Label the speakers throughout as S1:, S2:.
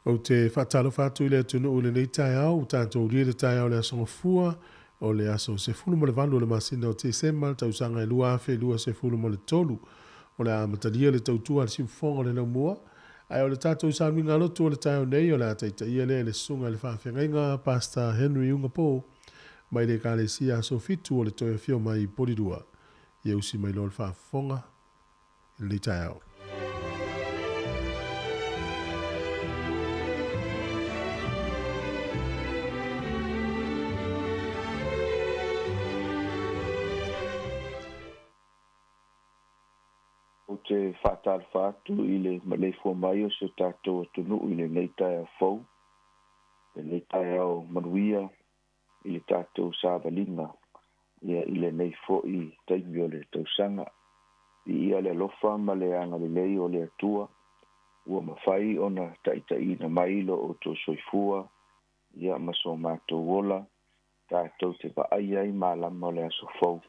S1: Ou te faatalofa atu i le atunuu i lenei taeao, ua tatou ulia le taeao o le Aso Gafua, o le aso 18 o le masina o Tesema, le tausaga e 2023. O le a amatalia le tautua a le siufofoga o le laumua, ae o le tatou sauniga lotu o le taeao nei, o le a taitaia lea e le susuga i le faafeagaiga Pastor Henry Ugapo, mai le Ekalesia Aso Fitu o le Toe Afio Mai i Polilua. Ia usi mai loa le faafofoga i lenei taeao.
S2: Ou te faatalofa atu i le maleifua mai o si o tatou atunuu i lenei taeao fou, lenei taeao manuia i le tatou savaliga ia i lenei foi taimi o le tausaga. Viia le alofa ma le agalelei o le Atua ua mafai ona taitaiina mai lo outou soifua ia ma so matou ola, tatou te vaai ai malama o le aso fou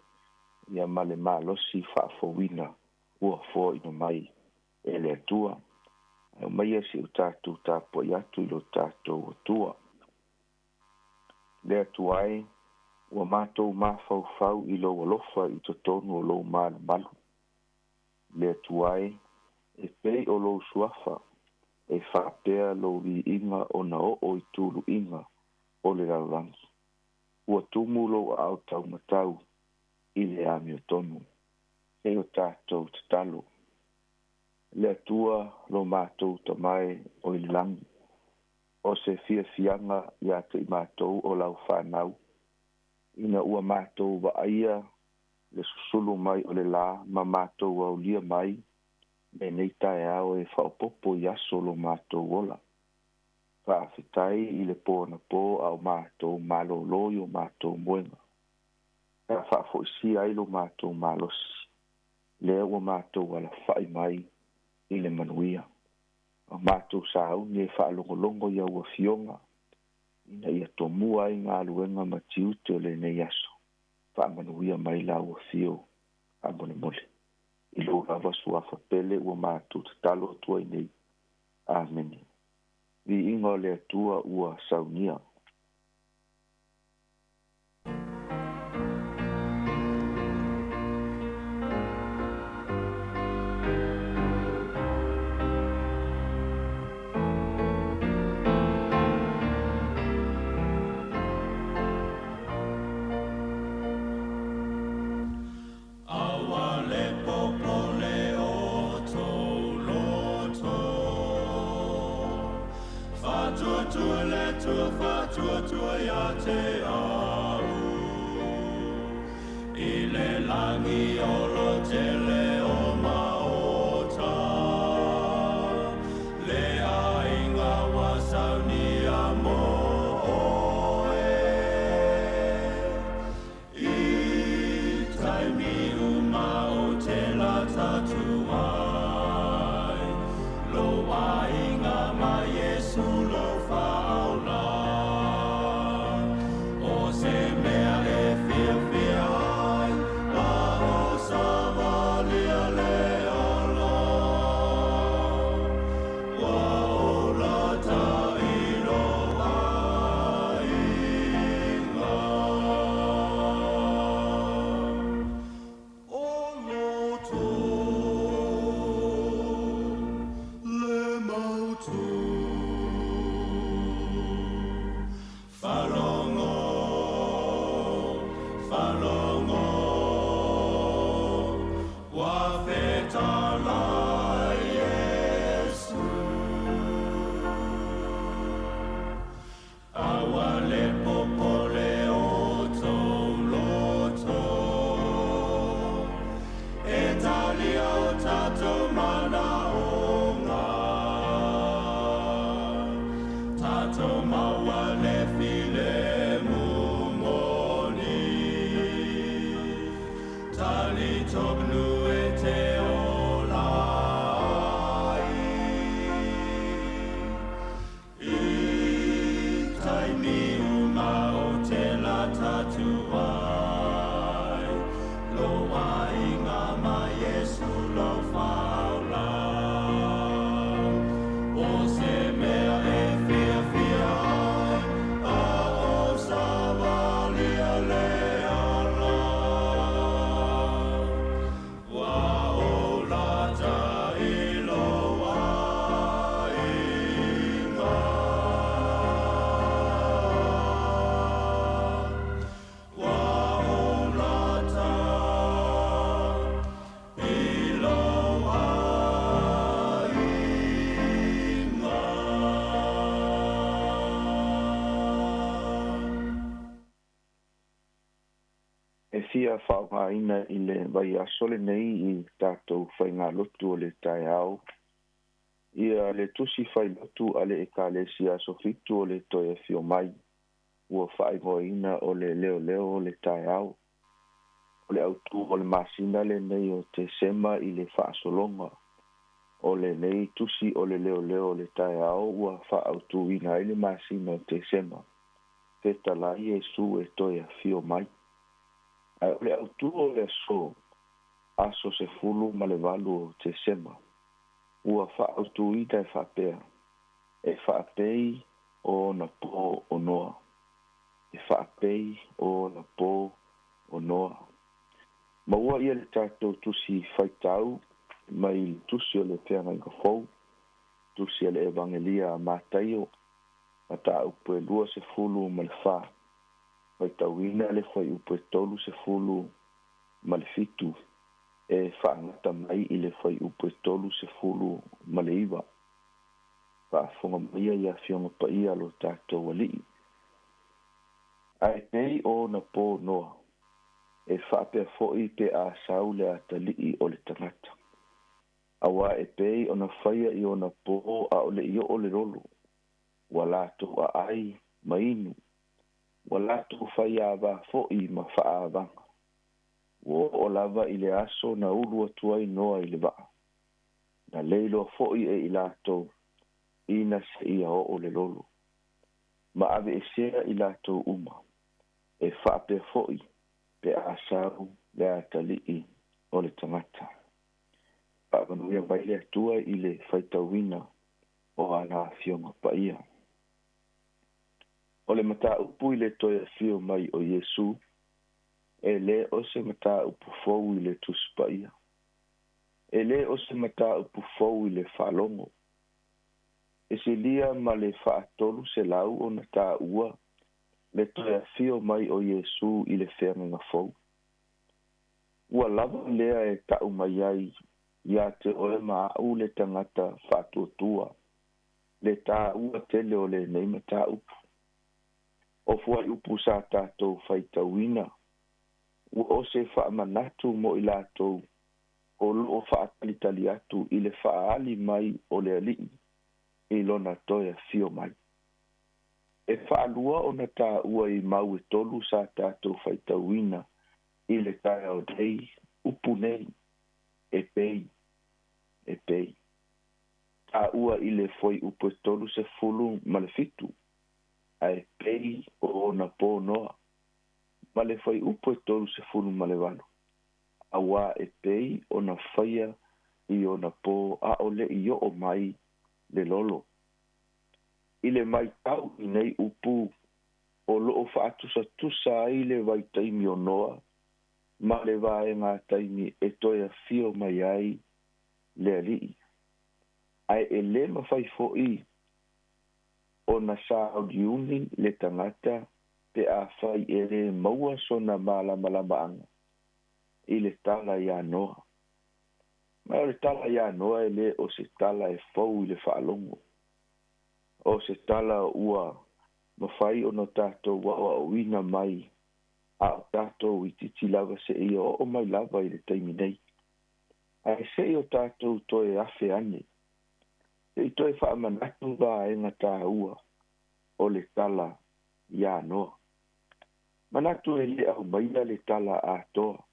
S2: ia ma le malosi faafouina ua foaina mai e le Atua. Aumaia si o tatou tapuai atu i lo tatou Atua. Le Atua e, ua matou mafaufau i lou alofa i totonu o lou malumalu. Le Atua e, e pei o lou suafa, e faapea lou viiga ona oo i tuluiga o le lalolagi. Ua tumu lou aao taumatau i le amiotonu. Se i o tatou tatalo. Le Atua lo matou tamae o i le lagi, o se fiafiaga ia te i matou o lau fanau, ina ua matou vaaia le susulu mai o le la ma matou aulia mai lenei taeao e faaopoopo i aso lo matou ola. Faafetai i le po anapo a o matou malōlō i o matou moega. Sa faafoisia ai lo matou malosi, lea ua matou alafai mai i le manuia. O matou sauni e faalogologo i au afioga, ina ia tomua ai galuega ma tiute o lenei aso. Faamanuia mai lau afio faamolemole. I lou lava suafa pele ua matou tatalo atu ai nei. Amene. Viiga o le Atua ua saunia.
S3: Aua le popole o tou loto, faatuatua le Atua, faatuatua ia te au. I le lagi o lo tele o maota, le aiga ua saunia mo oe. I taimi uma o te lata atu ai, lo aiga ma Iesu lo faaola. O se mea e fiafia ai, a o savalia le ola. Ua ola tai lo aiga. O loto le mautu, falogo, falogo, ua fetalai Iesu. Aua le popole o tou loto, e talia o tatou manaoga. Tatou maua le filemu moni, talitonu e te ola ai. I taimi uma o te lata atu ai, lo aiga ma Iesu lo faaola. O se mea e
S2: fia faaaogaina i le vaiaso lenei i tatou faigalotu o le taeao ia le tusi failotu a le Ekalesia Aso Fitu o le Toe Afio Mai, ua faaigoaina o le Leoleo o le Taeao. O le autū o le masina lenei o Tesema i le faasologa o lenei tusi o le Leoleo o le Taeao ua faaautuina ai le masina o Tesema, fetalai Iesu e toe afio mai. Ae o le autū o le aso, aso 18 o Tesema, ua faaautuina e faapea, e faapei o ona pō o Noa. E faapei o ona pō o Noa. Maua ia le tatou tusi faitau mai le tusi o le Feagaiga Fou, tusi a le Evagelia a Mataio, mataupu e 24, faitauina le fuaiupu e 37 e faagata mai i le fuaiupu e 39. Faafofoga maia i afioga paia lo tatou Alii. Ae pei o ona pō Noa, e faapea foi pe a sau le atalii o le tagata. Auā e pei ona faia i ona pō a o le i oo le lolo, ua latou aai ma inu, ua latou faiavā foi ma faaavaga. Ua oo lava i le aso na ulu atu ai Noa i le vaa. Na leiloa foi e i latou ina seia oo le lolo. Ma aveesea i latou uma, e faapea foi pe a sau le atalii o le tagata. Faamanuia mai le Atua i le faitauina o ana afioga paia. O le mataupu i le toe afio mai o Iesu, e lē o se mataupu fou i le Tusi Paia. E lē o se mataupu fou i le faalogo. E silia ma le 300 ona taua le toe afio mai o Iesu i le Feagaiga Fou. Ua lava lea e tau mai ai ia te oe ma au le tagata faatuatua, le taua tele o lenei mataupu. O fuaiupu sa tatou faitauina, ua o se faamanatu mo i latou o loo faatalitali atu i le faaali mai o le Alii i lona toe afio mai. E faalua ona taua i mau e tolu sa tatou faitauina i le taeao nei, upu nei, e pei, e pei. Taua i le fuaiupu e 37, ae pei o ona pō Noa, ma le fuaiupu e 38, auā e pei ona faia i ona pō a o le i oo mai le lolo. I le maitau i nei upu o loo faatusatusa ai le vaitaimi o Noa ma le vaega taimi e toe afio mai ai le Alii. Ae e lē mafai foi ona sauliuli le tagata pe a fai e lē maua sona malamalamaaga i le tala iā Noa. Ma o le tala iā Noa e lē o se tala e fou i le faalogo. O se tala ua mafai ona tatou aoaoina mai a o tatou itiiti lava seia oo mai lava i le taimi nei. Ae sei o tatou toe afe ane, sei toe faamanatu vaega taua o le tala iā Noa. Manatu e lē aumaia le tala atoa,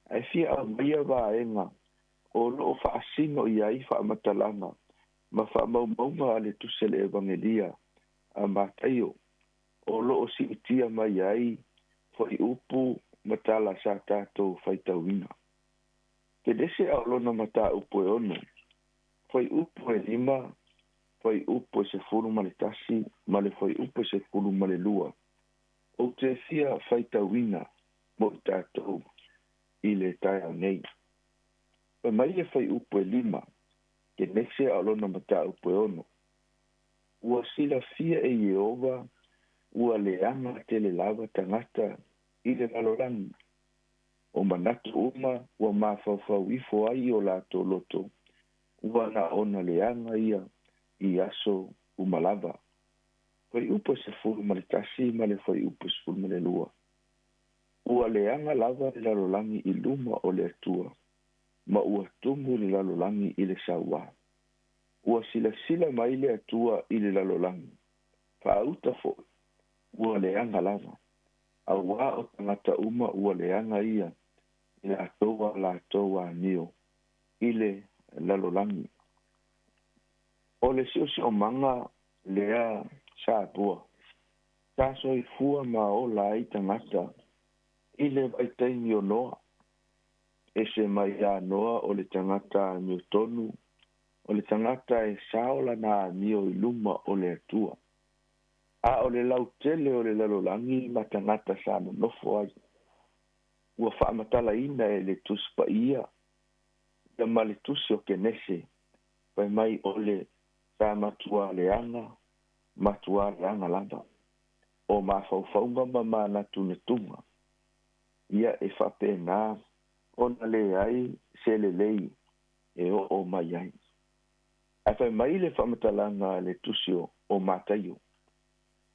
S2: ae fia aumaia vaega o loo faasino i ai faamatalaga ma faamaumauga a le tusi a le Evagelia a Mataio o loo siitia mai ai fuaiupu ma tala sa tatou faitauina. Kenese aolona mataupu e 6, fuaiupu e 5, fuaiupu e 11 ma le fuaiupu e 12. Ou te fia faitauina mo i tatou i le taeao nei. Fai mai le fuaiupu e 5, Kenese aolona mataupu e 6. Ua silafia e Ieova ua leaga tele lava tagata i le lalolagi. O manatu uma ua mafaufau ifo ai o latou loto, ua na ona leaga ia i aso uma lava. Fuaiupu e 11 ma le fuaiupu e 12. Ua leaga lava le lalolagi i luma o le Atua, ma ua tumu le lalolagi i le sauā. Ua silasila mai le Atua i le lalolagi, faauta foʻi, ua leaga lava, auā o tagata uma ua leaga ia i latou a latou amio i le lalolagi. O le siosiomaga lea Samoa, sa soifua ma ola ai tagata i le vaitaimi o Noa. Ese mai iā Noa o le tagata amiotonu, o le tagata e sao lana amio i luma o le Atua. A o le lautele o le lalolagi ma tagata sa nonofo ai, ua faamatalaina e le Tusi Paia ia ma le Tusi o Kenese, fai mai o le sa matuā leaga, matuā leaga lava. O mafaufauga ma manatunatuga, ia e faapena ona leai se lelei e oo mai ai. Ae fai mai le faamatalaga a le Tusi o Mataio,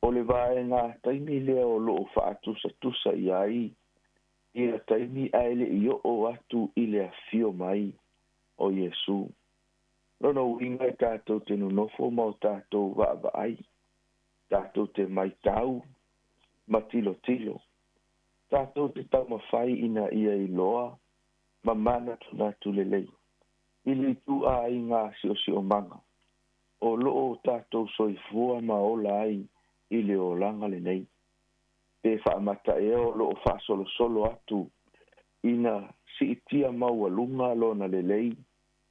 S2: o le vaega taimi lea o loo faatusatusa i ai ia taimi ae leʻi oo atu i le afio mai o Iesu. Lona uiga e tatou te nonofo ma o tatou vaavaai, tatou te maitau ma tilotilo, tatou te taumafai ina ia iloa ma manatunatu lelei i le ituaiga siosiomaga o loo tatou soifua ma ola ai i le olaga lenei. Pe faamata ea o loo faasolosolo atu ina siitia maualuga lona lelei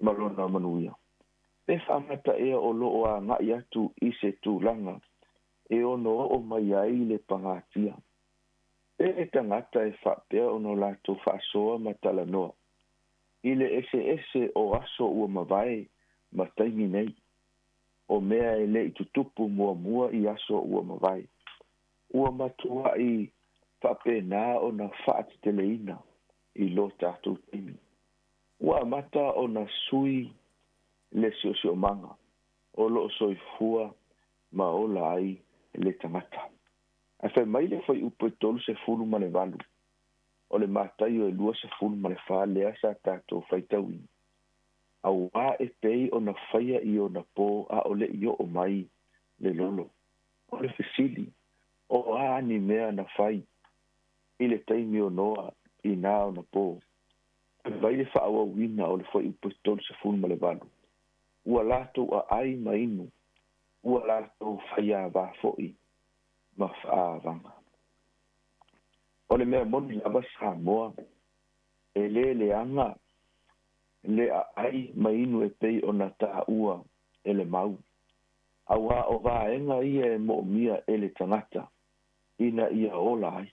S2: ma lona manuia. Pe faamata ea o loo agai atu i se tulaga e ono oo mai ai le pagatia. Pe e tagata e faapea ona latou faasoa ma talanoa i le eseese o aso ua mavae ma taimi nei, o mea e leʻi tutupu muamua i aso ua mavae, ua matuaʻi faapena ona faateteleina i lo tatou taimi. Ua amata ona sui le siosiomaga o loo soifua ma ola ai le tagata. Ae fai mai le fuaiupu e 38 o le Mataio e 24 lea sa tatou faitauina, auā e pei ona faia i ona pō a o leʻi oo mai le lolo. O le fesili, o a ni mea na fai i le taimi o Noa i nā ona pō? Fai mai le faaauauina o le fuaiupu e 38, ua latou aai ma inu, ua latou faiavā foʻi ma faaavaga. O le mea moni lava Samoa, e lē leaga le aai ma inu e pei ona taua e le mau, auā o vaega ia e moomia e le tagata ina ia ola ai.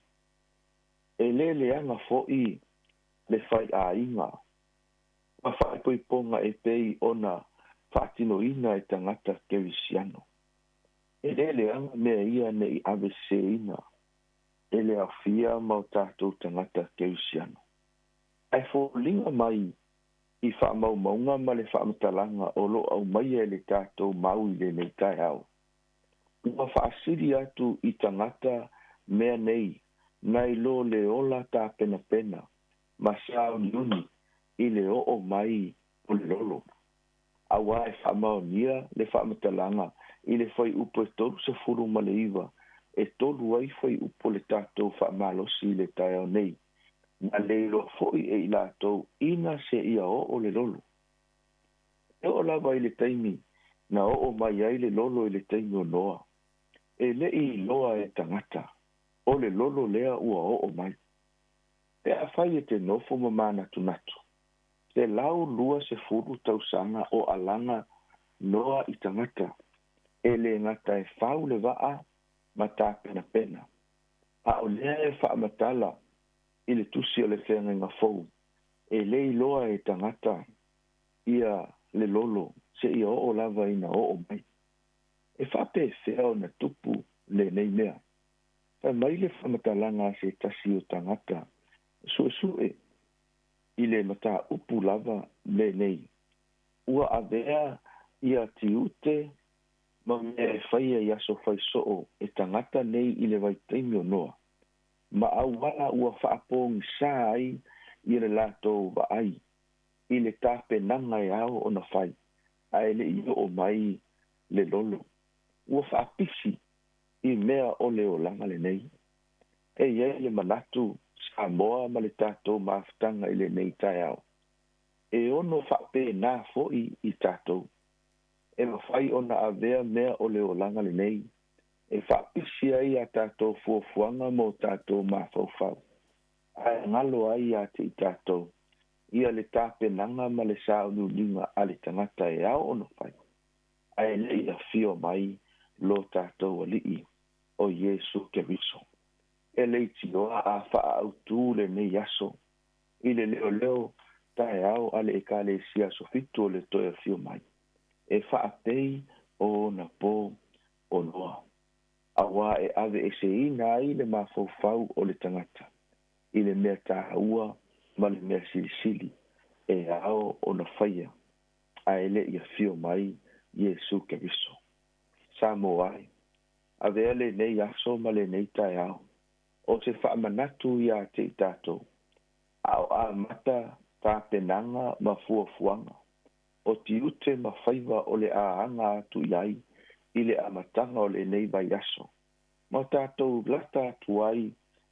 S2: E lē leaga foʻi le faiaiga ma faaipoipoga e pei ona faatinoina e tagata kerisiano. E lē leaga mea ia neʻi aveseseina e le aofia ma o tatou tagata kerisiano. Ae foliga mai i faamaumauga ma le faamatalaga o loo aumaia e le tatou mau i lenei taeao, ua faasili atu i tagata mea nei nai lo le ola tapenapena ma sauniuni i le oo mai o le lolo. Auā e faamaonia le faamatalaga i le fuaiupu e 39 e tolu ai fuaiupu o le tatou faamalosi i le taeao nei, na le iloa foʻi e i latou ina seia oo le lolo. E oo lava i le taimi na oo mai ai le lolo i le taimi o Noa, e leʻi iloa e tagata o le lolo lea ua oo mai. Pe afai e te nofo ma manatunatu, 120 tausaga o alaga Noa i tagata, e lē gata e fau le vaa ma tapenapena, a o lea e faamatala i le Tusi o le Feagaiga Fou, e lē iloa e tagata ia le lolo seia oo lava ina oo mai. E faapefea ona tupu lenei mea? Fai mai le faamatalaga a se tasi o tagata suesue i le mataupu lava lenei, ua avea ia tiute ma mea e faia i aso faisoo e tagata nei i le vaitaimi o Noa. Ma auala ua faapogisā ai ia le latou vaai i le tapenaga e ao ona fai ae leʻi oo mai le lolo ua faapisi i mea o le olaga lenei. E iai le manatu Samoa ma le tatou mafutaga i lenei taeao e ono faapenā foʻi i tatou e mafai ona avea mea o le olaga lenei e faapisi ai a tatou fuafuaga mo tatou mafaufau ae galo ai iā te i tatou ia le tapenaga ma le sauniuniga a le tagata e ao ona fai ae leʻi afio mai lo tatou Alii o Iesu Keriso. E leitioa a faaautū lenei aso i le leoleo taeao a le Ekalesia Aso Fitu o le toe afio mai e faapei ona pō o Noa auā e aveeseina ai le mafaufau o le tagata i le mea tāua ma le mea silisili e ao ona faia ae leʻi afio mai Iesu Keriso. Samoa e, avea lenei aso ma lenei taeao o se faamanatu iā te i tatou a o amata tapenaga ma fuafuaga o tiute ma faiva o le a aga atu i ai i le amataga o lenei vaiaso ma tatou lata atu ai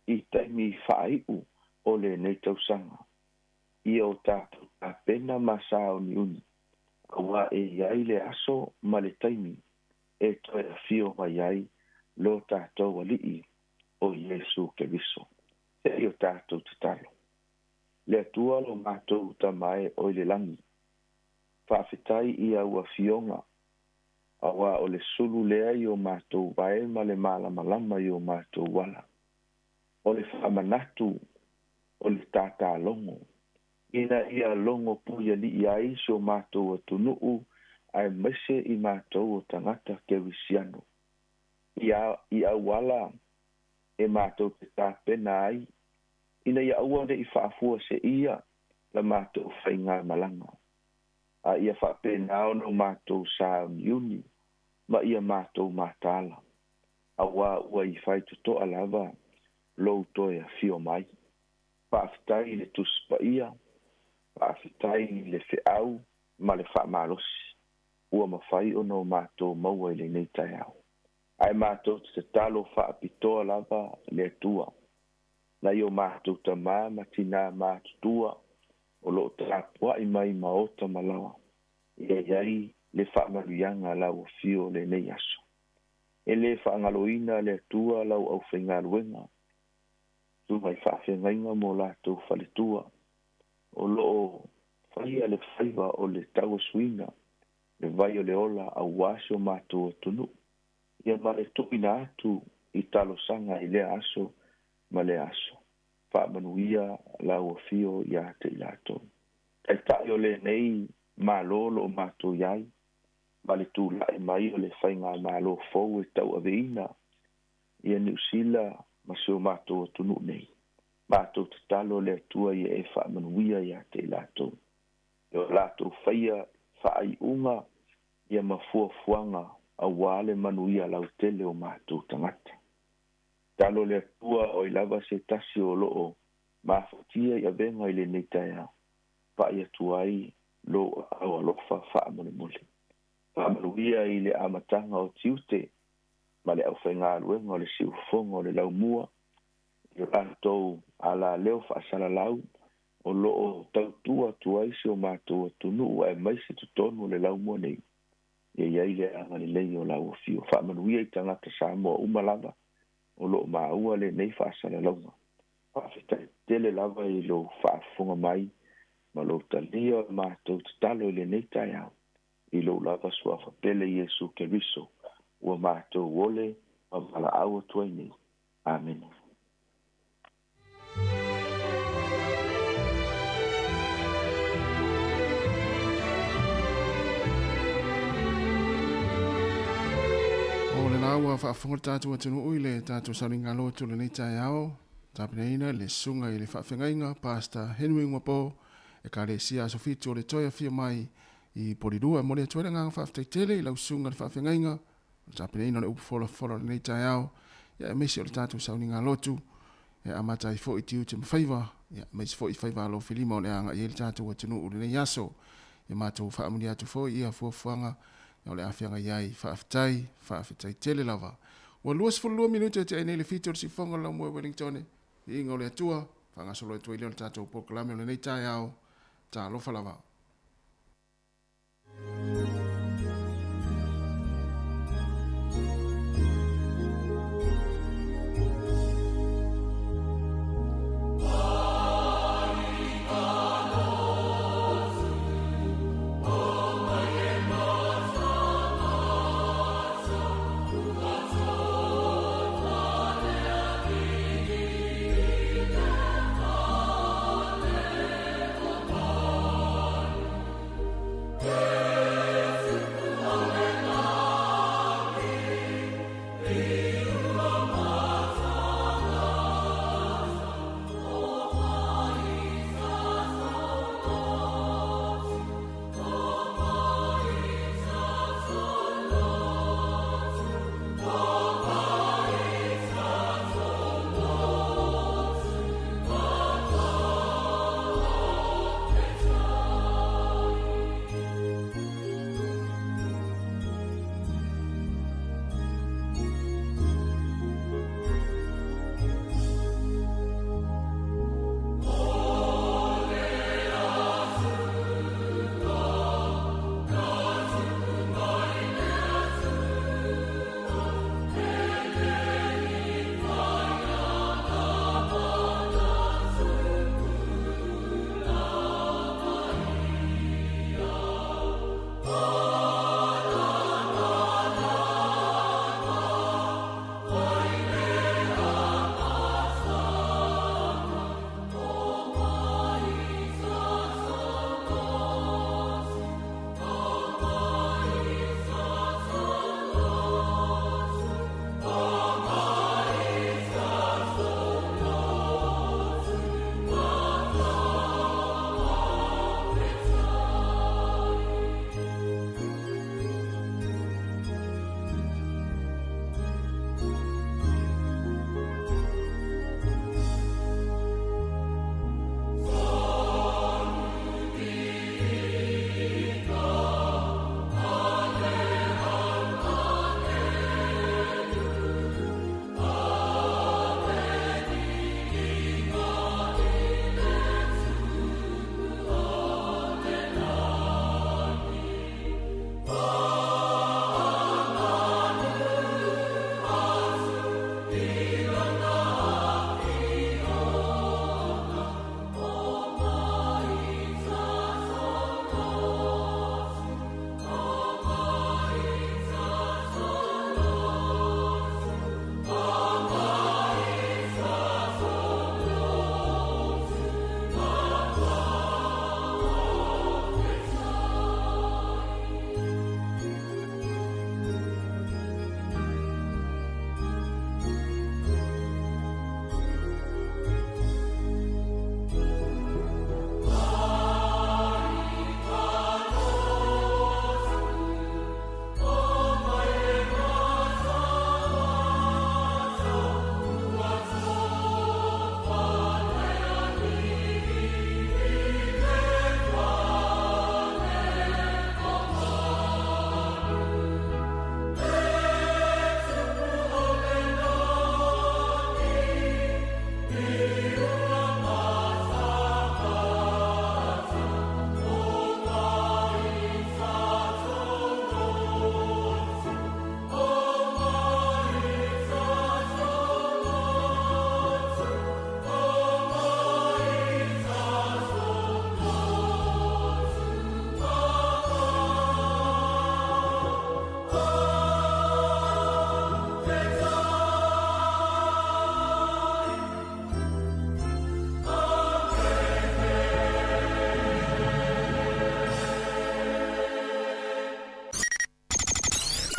S2: i taimi faaiʻu o lenei tausaga ia o tatou tapena ma sauniuni auā e iai le aso ma le taimi e toe afio mai ai lo tatou Alii o Iesu Keriso. Se i o tatou tatalo. Le Atua lo matou Tama e o i le lagi, faafetai i au afioga auā o le sulu lea i o matou vae ma le malamalama i o matou ala. O le faamanatu o le tātālogo ina ia logo puialiʻi ai si o matou atunuu aemaise i matou o tagata kerisiano i auala e matou te tapena ai ina ia aua neʻi faafuaseia la matou faigamalaga a ia faapenā ona o matou sauniuni ma ia matou mataala auā ua i faitotoa lava lou toe afio mai. Faafetai i le Tusi Paia, faafetai i le feau ma le faamalosi ua mafai ona o matou maua i lenei taeao. Ae matou te tatalo faapitoa lava le Atua nai o matou tamā ma tinā matutua o loo tapuaʻi mai maota ma laoa ia i ai le faamanuiaga lau afio lenei aso. E lē faagaloina le Atua lau aufaigaluega susuga i faafeagaiga mo latou faletua o loo faia le faiva o le tauasuina le vai o le ola auā si o matou atunuu ia ma le tuuina atu i talosaga i lea aso ma lea aso. Faamanuia lau afio iā te i latou. Taitai o lenei Malo o loo matou i ai ma le tulaʻi mai o le faigamālō fou e tauaveina ia Niu Sila ma si o matou atunuu nei. Matou tatalo le Atua ia e faamanuia iā te i latou i o latou faia faaiuga ia ma fuafuaga auā le manuia lautele o matou tagata. Tatalo le Atua o ai lava se tasi o loo mafatia i avega i lenei taeao, paʻi atu ai lou aao alofa faamolemole. Faamanuia i le amataga o tiute ma le aufaigaluega o le siufofoga o le laumua i o latou alaleo faasalalau o loo tautua atu ai si o matou atunuu aemaise totonu o le laumua nei. Ia i ai le agalelei o lau afio. Faamanuia i tagata Samoa uma lava o loo maua lenei faasalalauga. Faafetai tele lava i lou faafofoga mai ma lou talia o le matou tatalo i lenei taeao i lou lava suafa pele Iesu Keriso ua matou ole ma valaau atu ai nei. Amene.
S4: O le la ua faafofoga le tatou atunuu i le tatou sauniga lotu i lenei taeao, tapenaina le susuga i le faafeagaiga Pastor Henry Nguapo, Ekalesia Aso Fitu o le Toe Afio Mai i Polilua. E momoli atu ai le agaga faafetai tele i lau susuga i le faafeagaiga o le tapenaina o le upu folafola o lenei taeao, ia aemaise o le tatou sauniga lotu. E amata ai foi tiute ma faiva, ia, aemaise foi faiva alofilima o le a agai ai le tatou atunuu i lenei aso. Ia matou faamanuia atu foi ia fuafuaga o le a feagai ai. Faafetai, faafetai tele lava. Ua 22 minute e tea ai nei le 7 o le siufofoga o le laumua i Wellington. Viiga o le Atua, faagasolo atu ai lea o le tatou polokalame o lenei taeao. Talofa lava.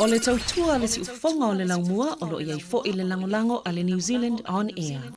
S5: O le tautua a le siufofoga o le laumua o lo o i ai foi le lagolago a le New Zealand On Air.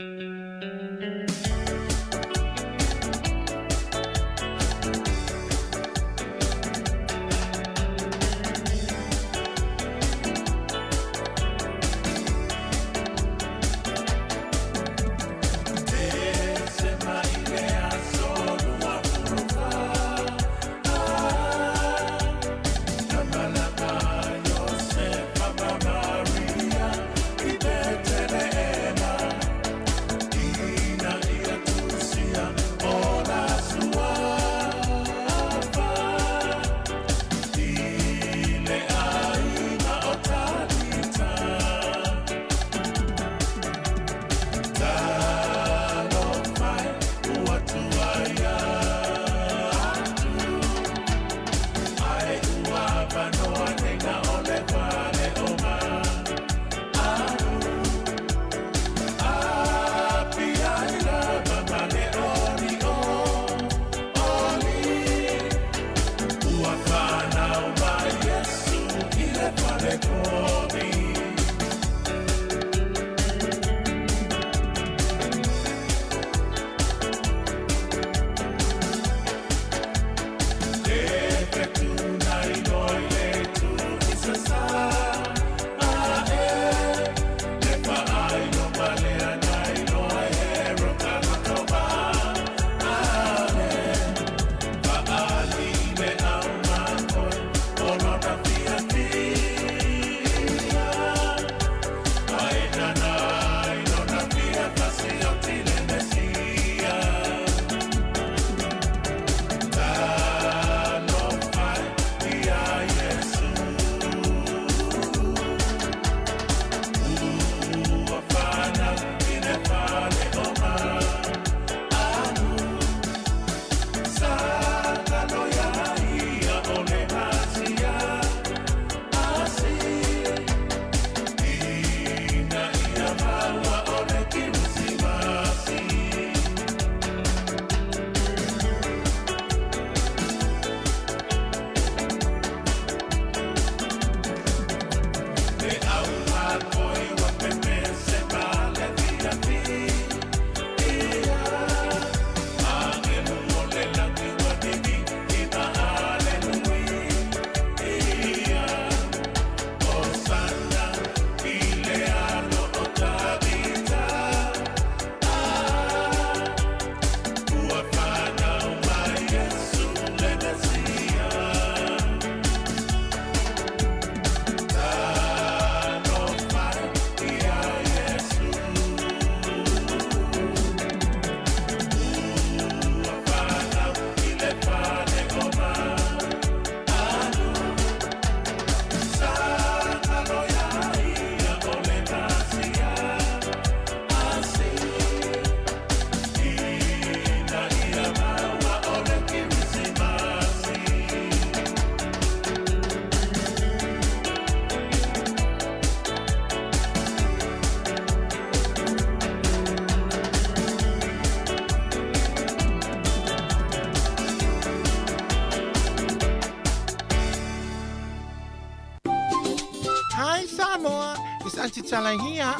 S6: It's Auntie Tala here.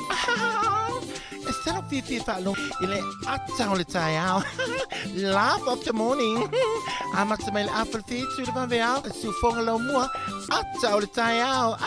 S6: E sala fiafia faalogo i le ata o le taeao. Laugh of the morning. Amata mai le afa le fitu le vaveao. Siufoga laumua. Ata o le taeao.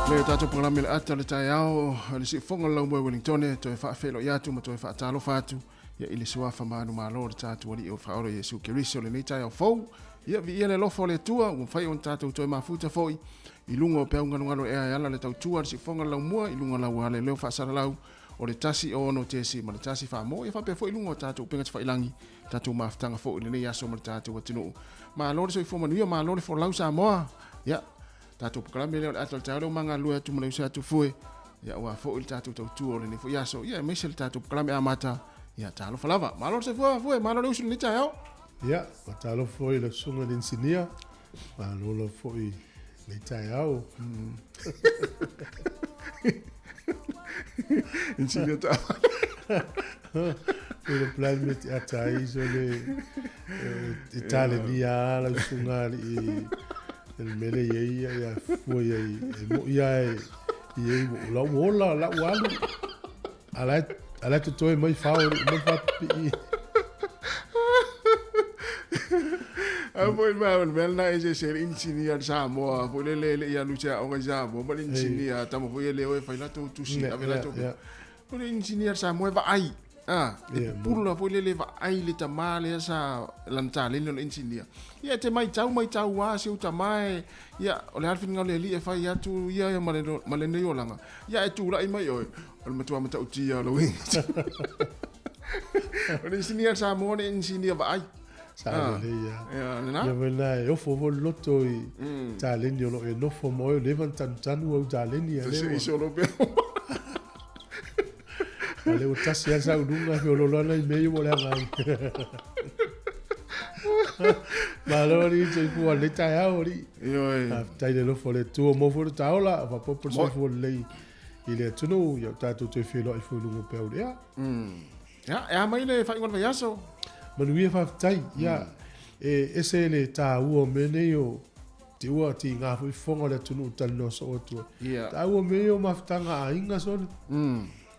S4: Le tatou polokalame le ata o le taeao le siufoga o le laumua i Wellingtone toe faafeiloai atu ma toe faatalofa atu ia i le suafa manumalo o le tatou Alii o Faaola Iesu Keriso lenei taeao fou. Ia viia le alofa o le Atua ua mafai ona tatou toe mafuta foi i luga o peau galogalo ea e ala le tautua a le siufoga o le laumua i luga o lau ale leo faasalalau o le 1 6 tesi ma le 1 4 mo ia faapea foi i luga o tatou upega tafailangi tatou mafutaga foi i lenei aso ma le tatou atunuu. Malo le soifua manuia, malo le folau Samoa. Ia tatou polokalame lea o le ata o le taeao lea ua magalulue atu ma le uso atu fue ia aua foi le tatou tautua o lenei foi aso ia aemaise le tatou polokalame amata ia talofa lava. Malo le soifua fue, malo le uso i lenei taeao.
S1: Ia, faatalofa foi i le susuga i le inisinia, malo lava foi i lenei taeao.
S4: Inisinia ta.
S1: I le plan me te ata ai so le e talenia la susuga alii i le mele i ai ia ia fua i ai e mo'i lava e i ai ua lau ola lau alu a la a la e totoe mai fao e le uma faapipii.
S4: A foi ma o le mea lena e eseese ai le inisinia a le Samoa foi lele e le i alu i se aoga i Samoa ma le inisinia a tama foi e le o e fai latou tusi ave latou O le inisinia a le Samoa e vaai. Ah, e pupula foi lele e vaai le tamā lea sa lana taleni o le inisinia. Ia e te maitau maitau lava si ou tamā e, ia, o le a le finagalo o le Alii e fai atu ia ia ma le, ma lenei olaga. Ia ae tulai mai oe, o le matua matautia o lou inisinia. O le inisinia a le Samoa o le inisinia vaai.
S1: Sa lelei lava. Ia, lena. Ia foi lena e ofo foi le loto i taleni o lo o e nofo ma oe, ua leva ona tanutanu au taleni a lea ua.
S4: Se i solo pea.
S1: A lea ua tasi lava sau luga e feoloolo ana i mea ia ua leaga ai. Malo alii soifua i lenei taeao alii.
S4: Ioe.
S1: Faafetai i le alofa o le Atua ua maua foi le taola, faaopoopo le soifua lelei i le atunuu, ia o tatou toe feiloai foi i luga o peau i le ea.
S4: Ia, e a mai le faaiuga o le vaiaso?
S1: Manuia faafetai. Ia, e ese le taua o mea nei o te ua tiga foi fofoga o le atunuu talanoa soo atu ai.
S4: Ia.
S1: Taua o mea ia o mafutaga a aiga sole.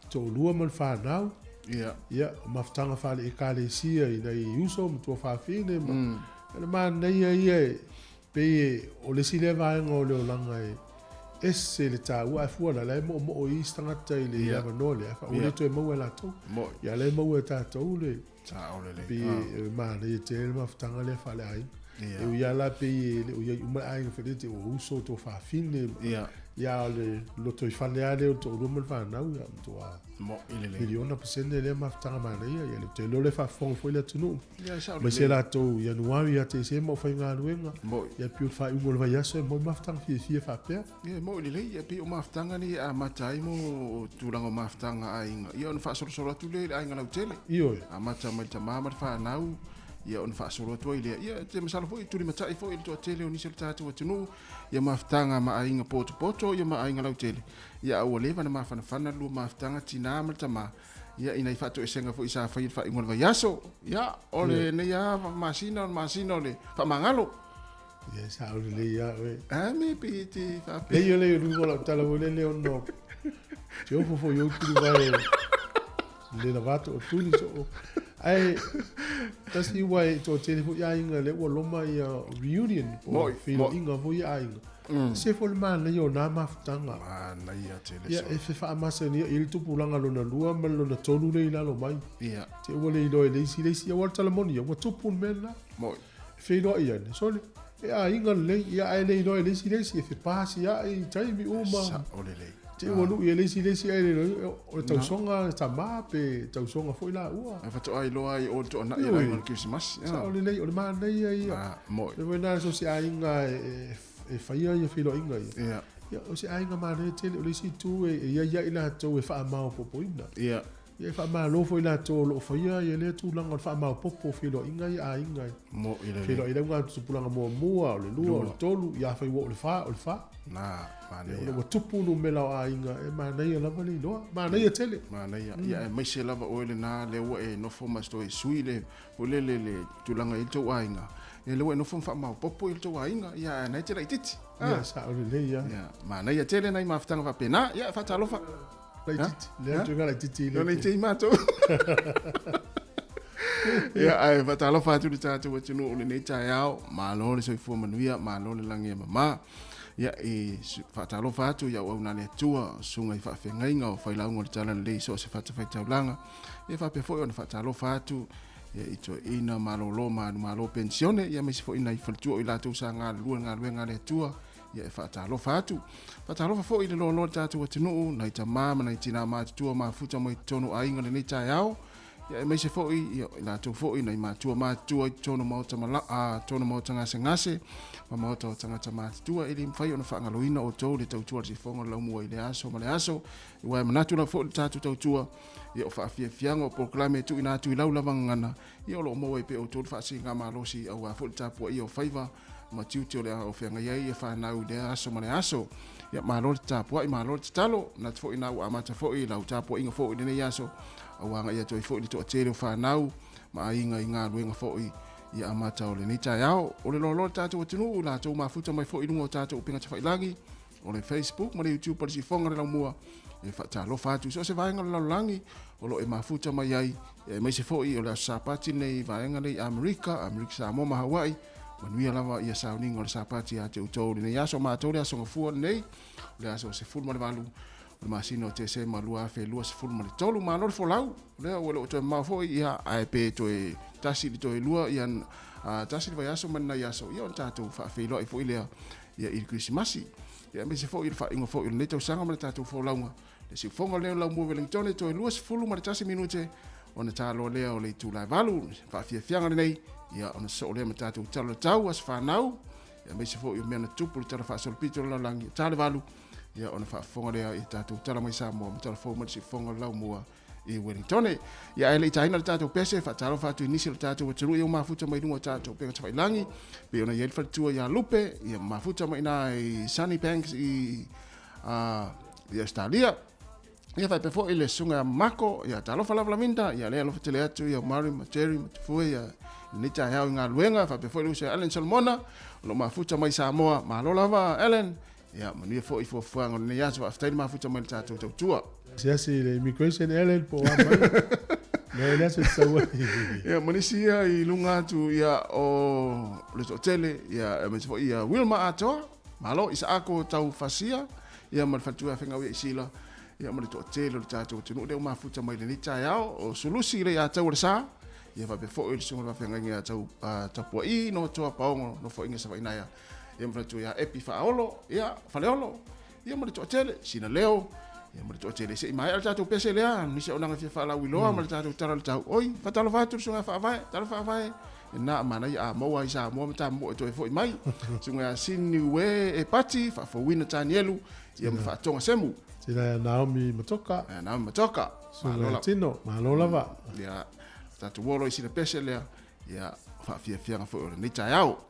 S1: Toalua ma le fanau.
S4: Ia.
S1: Ia, o mafutaga faale-ekalesia i nai uso ma tuafafine ma le manaia ia e Pei e, o le isi lea vaega o le olaga e ese le taua, ae fua la, la e moomoo i isi tagata i le avanoa lea, ua le toe maua e latou. Ia la e maua e tatou le, pei e manaia tele le mafutaga lea faaleaiga. E ui lava la pei e le o i ai uma le aiga foi lele, te ua uso tuafafine, ia a o le lotoifale lava lea o le toalua ma le fanau, ia matua miliona pasene lea mafutaga manaia, ia ou te iloa o lea e faafofoga foi le atunuu. Aemaise latou Ianuari ia Tesema o faigaluega, ia pei o le faaiuga o le vaiaso e maua mafutaga fiafia faapea.
S4: Ia e moni lelei, ia pei o mafutaga nei e amata ai mo tulaga o mafutaga a aiga, ia ona faasolosolo atu lea i le aiga lautele.
S1: Ioe.
S4: Amata mai le tama ma le fanau, ia ona faasolo atu ai lea. Ia te masalo foi e tulimatai foi i le toatele o nisi o le tatou atunuu, ia mafutaga ma aiga potopoto ia ma aiga lautele. Ia a ua leva ona mafanafana le lua mafutaga tinā ma le tama, Ia, i nai faatoesega foi sa faia i le faaiuga o le vaiaso. Ia, o lenei lava masina o le masina o le faamagalo.
S1: Ia sa'o lelei ia oe.
S4: A me pe e te faapea.
S1: Lei o lei o luga o lau tala foi lele ona te ofo foi ou tuli vai le lava atu o tuli so ae tasi ua e toatele foi aiga lea ua loma ia reunion po o feiloaiga foi ia aiga. Se foi le manaia o na mafutaga.
S4: Manaia tele
S1: Ia
S4: so.
S1: e fefaamasania i le tupulaga lona lua ma le lona tolu lea i lalo mai.
S4: Ia.
S1: Te ua le iloa e le isi le isi aua o le tala moni ia ua tupu le mea lena.
S4: Moi.
S1: E feiloai ane sole e aiga lelei ia ae le iloa e le isi le isi e fepasia'i i taimi uma.
S4: Sa'o lelei.
S1: Te ua lu'i e le isi le isi ae le iloa o le tausoga a le tamā pe tausoga foi laua.
S4: Ae faatoa iloa ai o le toana'i e lauga i le Kerisimasi.
S1: Sa'o lelei o le manaia ia.
S4: Ah, moi.
S1: Le foi lena so se aiga e faia ia feiloaiga ia.
S4: Ia.
S1: Ia o se aiga manaia tele o le isi itu e i ai ai latou e faamaopoopoina.
S4: Ia.
S1: Ia e faamalo foi latou o lo o faia ia lea tulaga o le faamaopoopo o feiloaiga ia a aiga.
S4: Moi lelei.
S1: Feiloai le auga tupulaga muamua, o le lua, o le tolu, ia afai ua o le fa, o le fa.
S4: Na, manaia.
S1: Ia, ua tupu numera o aiga, e manaia lava le iloa. Manaia tele.
S4: Manaia. Ia, aemaise lava oe lena lea ua e nofo ma toe sui le foi lele le tulaga i le tou aiga. Ia lea ua e nofo ma faamaopoopo i le tou aiga, ia ae na e te laitiiti.
S1: Ia, sao lelei lava.
S4: Ia, manaia tele nai mafutaga faapena. Ia, faatalofa.
S1: Laitiiti. Lea atu laitiiti i le.
S4: Laitiiti matou. Ia, ae faatalofa atu i le tatou atunuu i lenei taeao. Malo le soifua manuia, malo le lagi e mama. Ia, e faatalofa atu i auauna a le Atua, susuga i faafeagaiga o failauga o le Talalelei i so o se fatafaitaulaga. Ia, faapea foi ona faatalofa atu ia, i toeaiina malolo ma alu malo penisione, ia, aemaise foi nai faletua o i latou sa galulue i le galuega a le Atua. Ia, e faatalofa atu. Faatalofa foi i le loaloa o le tatou atunuu, nai tamā ma nai tinā matutua mafuta mai totonu o aiga i lenei taeao. Ia, aemaise foi ia, i latou foi nai matua matutua i totonu o maota mala, a, totonu o maota gasegase ma maota o tagata matutua. E le mafai ona faagaloina outou le tautua a le sifoga o le laumua i le aso ma le aso. Aua e manatu lava foi le tatou tautua, ia, o faafiafiaga o polokalame e tuuina atu i lau lava gagana, ia, o lo o maua ai pea outou le faasiligamalosi aua foi le tapuaia o faiva ma tiute o le a o feagai ai ia fanau i lea aso ma le aso. Ia, malo le tapuai, malo le tatalo. Manatu foi na ua amata foi lau tapuaiga foi i lenei aso, ua agai atu ai foi le toatele o fanau ma aiga i galuega foi ia amata o lenei taeao. O le loaloa o le tatou atunuu, latou mafuta mai foi i luga o tatou upega tafailagi, o le Facebook ma le YouTube o le Sifoga le Laumua, e faatalofa atu i so o se vaega o le lalolagi o lo o e mafuta mai ai, aemaise foi o le aso Sapati lenei i vaega nei Amerika, Amerika Samoa ma Hawaii. Manuia lava ia sauniga o le Sapati ia te outou lenei aso. Matou le aso Gafua lenei, o le aso 18 o le masina o Tesema 2023. Malo le folau, lea ua le o toe mamao foi, ia, ae pe toe tasi i le toe lua, ia, tasi le vaiaso ma lenai aso, ia, ona tatou faafeiloai foi lea, ia, i le Kerisimasi. Ia, aemaise foi i le faaiuga foi o lenei tausaga ma le tatou folauga. Le siufoga lea o Laumua Wellingtone, toe 21 minute ona taloa lea o le itula e valu. Faafiafiaga lenei, ia, ona sosoo lea ma tatou tala o le tau, aso fanau, ia, aemaise foi o mea na tupu le tala faasolopito o le lalolagi, ta le valu, ia, ona faafofoga lea i tatou tala mai Samoa ma tala fou mai le siufoga o le Laumua i Wellingtone. Ia, ae le i taina le tatou pese, faatalofa atu i nisi o le tatou atunuu ia ua mafuta mai luga o tatou upega tafailagi, pei ona i ai le faletua ia Lupe, ia mafuta mai ina i Sunny Banks i i Australia. Ia faapea foi le susuga ia Mako, ia talofa lava Lavinda, ia lea alofa tele atu ia Mary ma Jerry ma Tufue ia lenei taeao i galuega, faapea foi le uso ia Ellen Solomona, o lo o mafuta mai Samoa. Malo lava Ellen, ia manuia foi fuafuaga o lenei aso, faafetai le mafuta mai le tatou tautua.
S1: Asiasi i le immigration Ellen po o a mai. Le le aso i sau ai.
S4: Ia, ma nisi ia i luga atu ia o le toatele, ia aemaise foi ia Wilma Atoa, Malo Isaako tau fasia ia ma le faletua fegau ia i Sila ia ma le toatele o le tatou atunuu lea ua mafuta mai lenei taeao o Sulusi le ia tau o le sa ia faapea foi le susuga faafeagaiga ia tau Tapuai no toa paogo no foaiga Savaii naia ia ma faletua ia Epi Faaolo ia Faleolo ia ma le toatele Sina Leo ia ma le toatele se i maea le tatou pese lea nisi o nanga fia faalauiloa ma le tatou tala o le tau oi faatalofa atu le susuga faavae tala faavae Na manaia a maua i Samoa ma tamoe toe foi mai. Susuga ia Siniue e Pati, faafouina Tanielu, ia ma faatoga Semu.
S1: Sina ia Naomi Matoka.
S4: Ia Naomi Matoka.
S1: Susuga ia Tino, malo lava.
S4: Ia, tatou olo i sina pese lea, ia faafiafiaga foi o lenei taeao.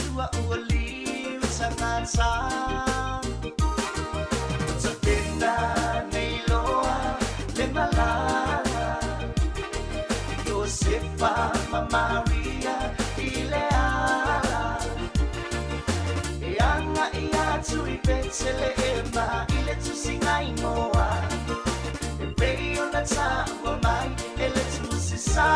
S3: Atua ua liu tagata. Ua tapena nei loa le malaga, Iosefa ma Maria i le ala. E agaʻi atu i Petelehema i le tusiga igoa, e pei ona taua mai e le Tusi Sa.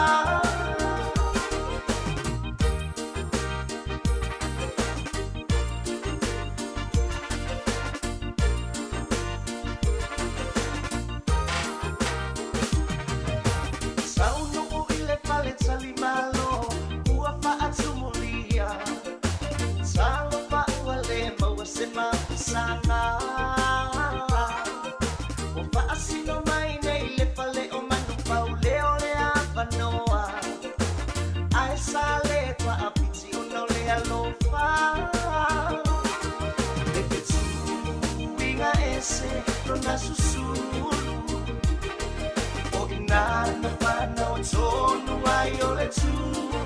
S3: Taunuu i le fale talimalo, ua faatumulia. Talofa ua le maua se mapusaga. Ua faasino mai nei le fale o manupau leo le avanoa. Ae sa le faapiti ona o le alofa. Le fetuiga ese lona susulu. O ina na fanau tonu ai o le tupu.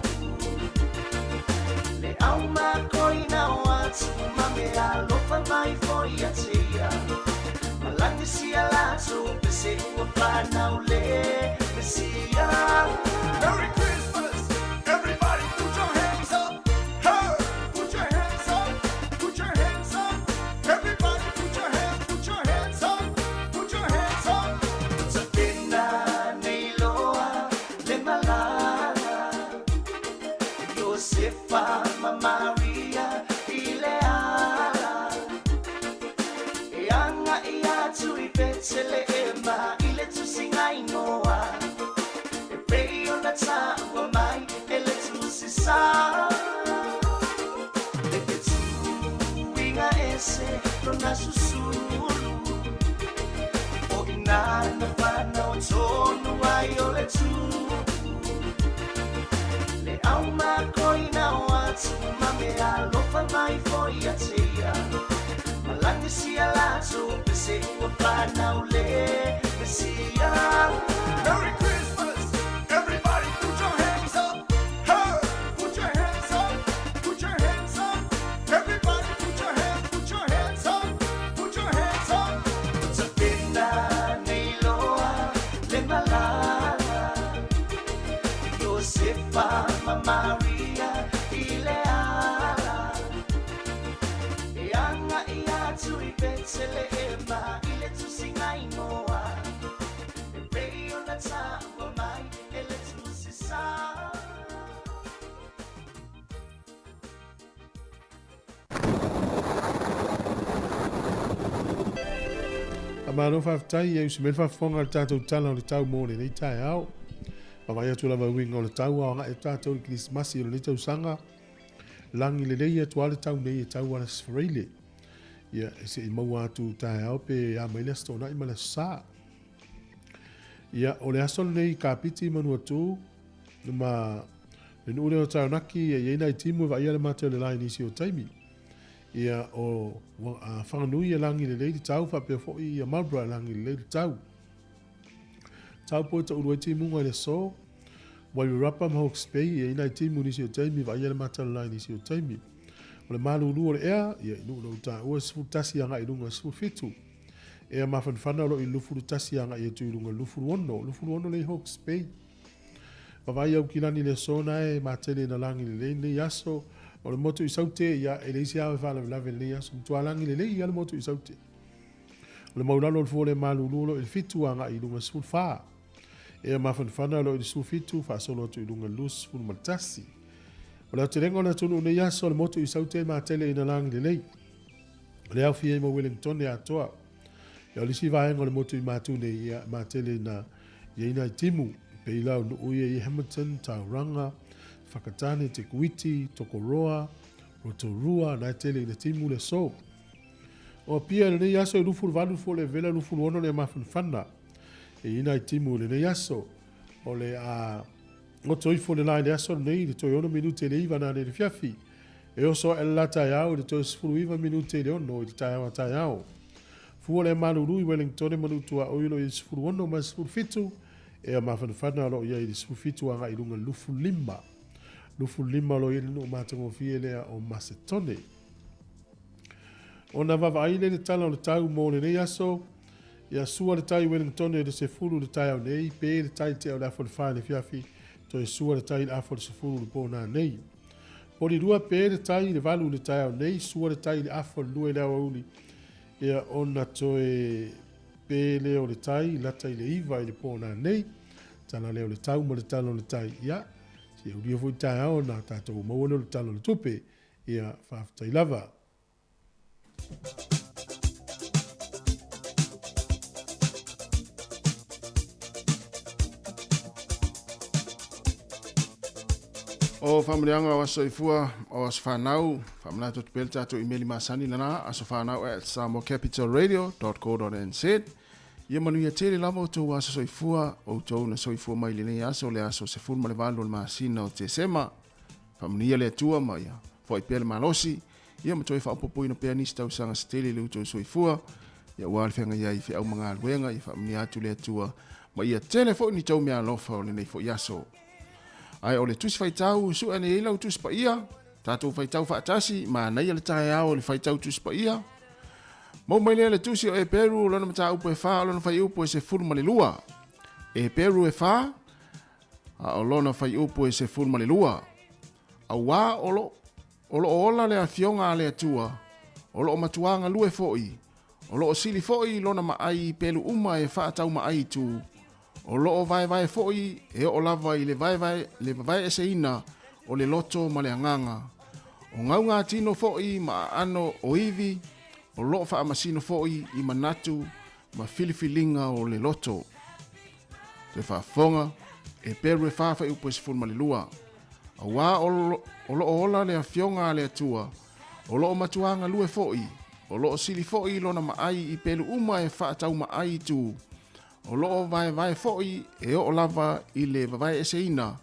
S3: Le au makoina o atu ma mea alofa mai foi ia te ia. Malagi sia latou pese ua fanau le Mesia.
S7: Merry Christmas! Everybody put your hands up! Hey! Put your hands up! Put your hands up! Everybody put your hands, put your hands up! Put your hands up!
S3: Ua tapena nei loa le malaga, Iosefa ma Maria i le ala. E agaʻi atu i Petelehema i le tusiga igoa, e pei ona taua mai e le Tusi Sa. Le fetuiga ese lona susulu. O ina na fanau tonu ai o le tupu. Le au makoina o atu ma mea alofa mai foi ia te ia. Malagi sia latou pese ua fanau le Mesia.
S7: Merry Christmas! Everybody put your hands up! Hey! Put your hands up! Put your hands up! Everybody put your hands, put your hands up! Put your hands up!
S3: Ua tapena nei loa le malaga, Iosefa ma Maria i le ala. E agaʻi atu i Petelehema i le tusiga igoa, e pei ona taua mai e le Tusi Sa.
S1: A malo faafetai e usi mai le faafofoga i le tatou tala o le tau mo lenei taeao. Vaavaai atu lava i uiga o le tau a o agai tatou i le Kerisimasi o lenei tausaga. Lagi lelei atu lava le tau nei e tau ala Sefreile. Ia, e se i maua atu taeao pe a mai le Aso Toonai ma le Aso Sa. Ia, o le aso lenei i Kapiti i Manuatū, ma le nuu lea o Taranaki, e i ai nai timu e vaaia le mate o le la i nisi o taimi. Ia, o Whanganui e lagi lelei le tau, faapea foi ia Marlborough e lagi lelei le tau. Tau po e taulu ai timuga i le aso, Wairarapa ma Hawke's Bay, e i ai nai timu i nisi o taimi, vaaia le mate o le la i nisi o taimi. O le malulu o le ea, ia, i nuu na utaua, 11 agai i luga 17. Ea mafanafana o lo o i 21 agai atu i luga 26, 26 le i Hawke's Bay. Vavaai Aukilani i le aso na e matele ina lagi lelei lenei aso. O le motu i Saute, ia, e leai se ao e faalavelave i lenei aso. Matua lagi lelei ia le motu i Saute. O le maulalo o le fua o le malulu o lo o i le 7 agai i luga 14. Ea mafanafana o lo o i le 17 faasolo atu i luga 21. O le aotelega o le atunuu i lenei aso, o le motu i Saute e matele ina lagi lelei. O le aofia ai ma Wellington e atoa. Ia, o le isi vaega o le motu i Matu nei, ia, matele ina i ai nai timu, pei la o nuu ia i Hamilton, Tauranga, Whakatane, Te Kuiti, Tokoroa, Rotorua, na e tele ina timu le aso. O Apia i lenei aso e 28 fua le vela 26 le mafanafana. E i nai timu i lenei aso. O le a goto ifo le la i le aso lenei i le toe 6 minute i le 9 nanei i le fiafi. E oso aʻe le la taeao i le toe 19 minute i le 6 i le taeao a taeao. Fua le malulu i Wellingtone ma Nuutuaoi o lo o i ai le 16 ma le 17, ea mafanafana o lo o i ai i le 17 agai i luga 25. 25 o lo i le nuu matagofie lea o Masetone. Ona vaavaai lea i le tala o le tau mo lenei aso, ia sua le tai i Wellington i le 10 i le taeao nei, pe le tai i le tea o le afa o le 4 i le afiafi, toe sua le tai i le afa o le 10 i le po nanei. Polilua pe le tai i le 8 i le taeao nei, sua le tai i le afa o le 2 i le aoauli, ia ona toe pe lea o le tai lata i le 9 i le po nanei. Tala lea o le tau ma le tala o le tai, ia, se i aulia foi taeao ona tatou maua lea o le tala o le tupe, ia, faafetai lava.
S4: O faamanuiaga o aso soifua o aso fanau, faamanatu atu pea le tatou imeli masani lena, asofanau@samoacapitalradio.co.nz. Ia manuia tele lava outou aso soifua, outou na soifua mai i lenei aso, le aso 18 o le masina o Tesema. Faamanuia le Atua ma ia foai pea le malosi, ia ma toe faaopoopoina pea nisi tausaga se tele i le outou soifua, ia aua le feagai ai i feau ma galuega, ia faamanuia atu le Atua ma ia tele foi ni tou meaalofa o lenei foi aso. Ae o le tusi faitau, sue ane ai lau tusi paia, tatou faitau faatasi, manaia le taeao i le faitau tusi paia. Maua mai lea le tusi o Eperu, lona mataupu e 4, o lona fuaiupu e 12. Eperu e 4, a o lona fuaiupu e 12. Auā o lo, o lo o ola le afioga a le Atua, o lo o matuā galue foi, o lo o sili foi lona maai i pelu uma e faataumaai i tu, o lo o vaevae foi e oo lava i le vaevae, le vavaeeseina o le loto ma le agaga. O gaugatino foi ma aano o ivi, o lo o faamasino foi i manatu ma filifiliga o le loto. Toe faafofoga, Eperu e 4 fuaiupu e 12. Auā o lo o ola le Afioga a le Atua, o lo o matuā galue foi, o lo o sili foi lona maai i pelu uma e faataumaai i tu, o lo o vaevae foi e oo lava i le vavaeeseina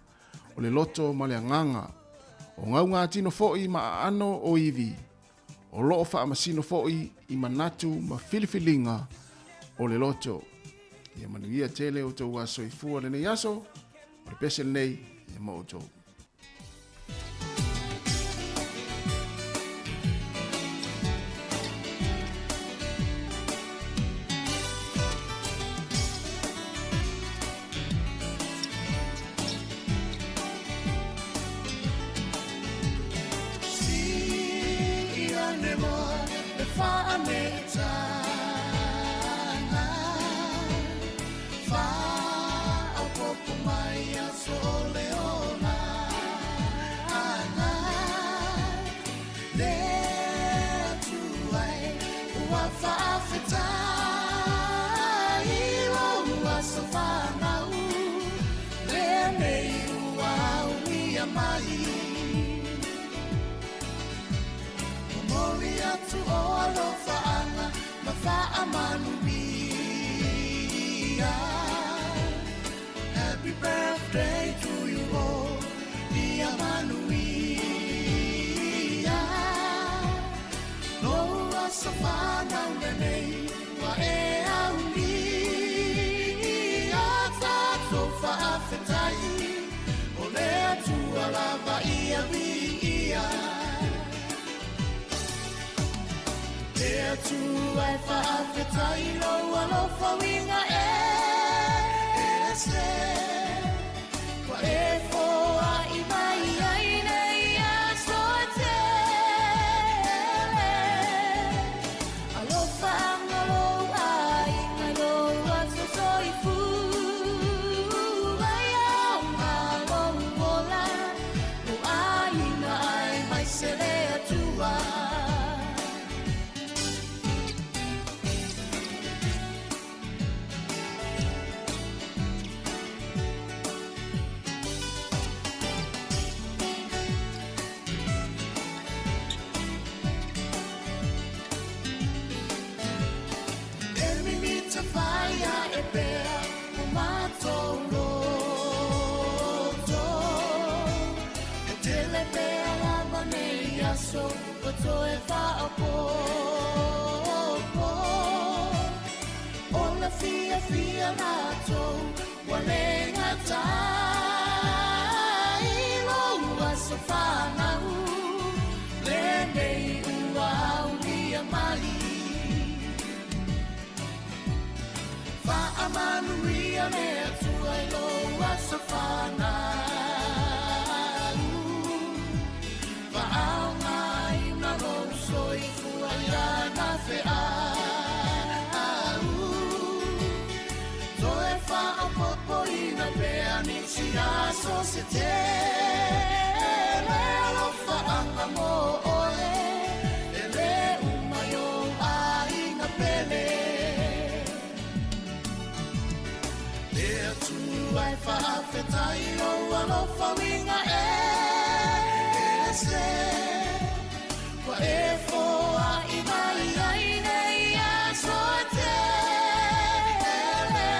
S4: o le loto ma le agaga, o gaugatino foi ma aano o ivi, o lo o faamasino foi i manatu ma filifiliga o le loto. Ia manuia tele outou aso soifua lenei aso, o le pese lenei ia ma outou.
S3: Happy birthday to you all, ia manuia. Lou aso fanau lenei, ua e aulia. Tatou faafetai, o le Atua lava ia viia. Le Atua e faafetai lou alofa uiga e ese. Ua e foai mai ai nei aso e tele. Alofa anga lou aiga i lou aso soifua. Ia aoga lou ola, lou aiga aemaise le Atua. E mimita faia e pea o matou loto. E tele pea lava nei aso ua toe faaopoopo. O le fiafia latou ua le gatai lou aso. Viia le Atua i lou aso fanau. Faaaogaina lou soifua i ana feau. Toe faaopoopoina pea nisi aso se tele. Alofaaga mo oe, e lē uma i ou aiga pele. Le Atua e faafetai lou alofa uiga ese. Ua e foai mai ai nei aso e tele.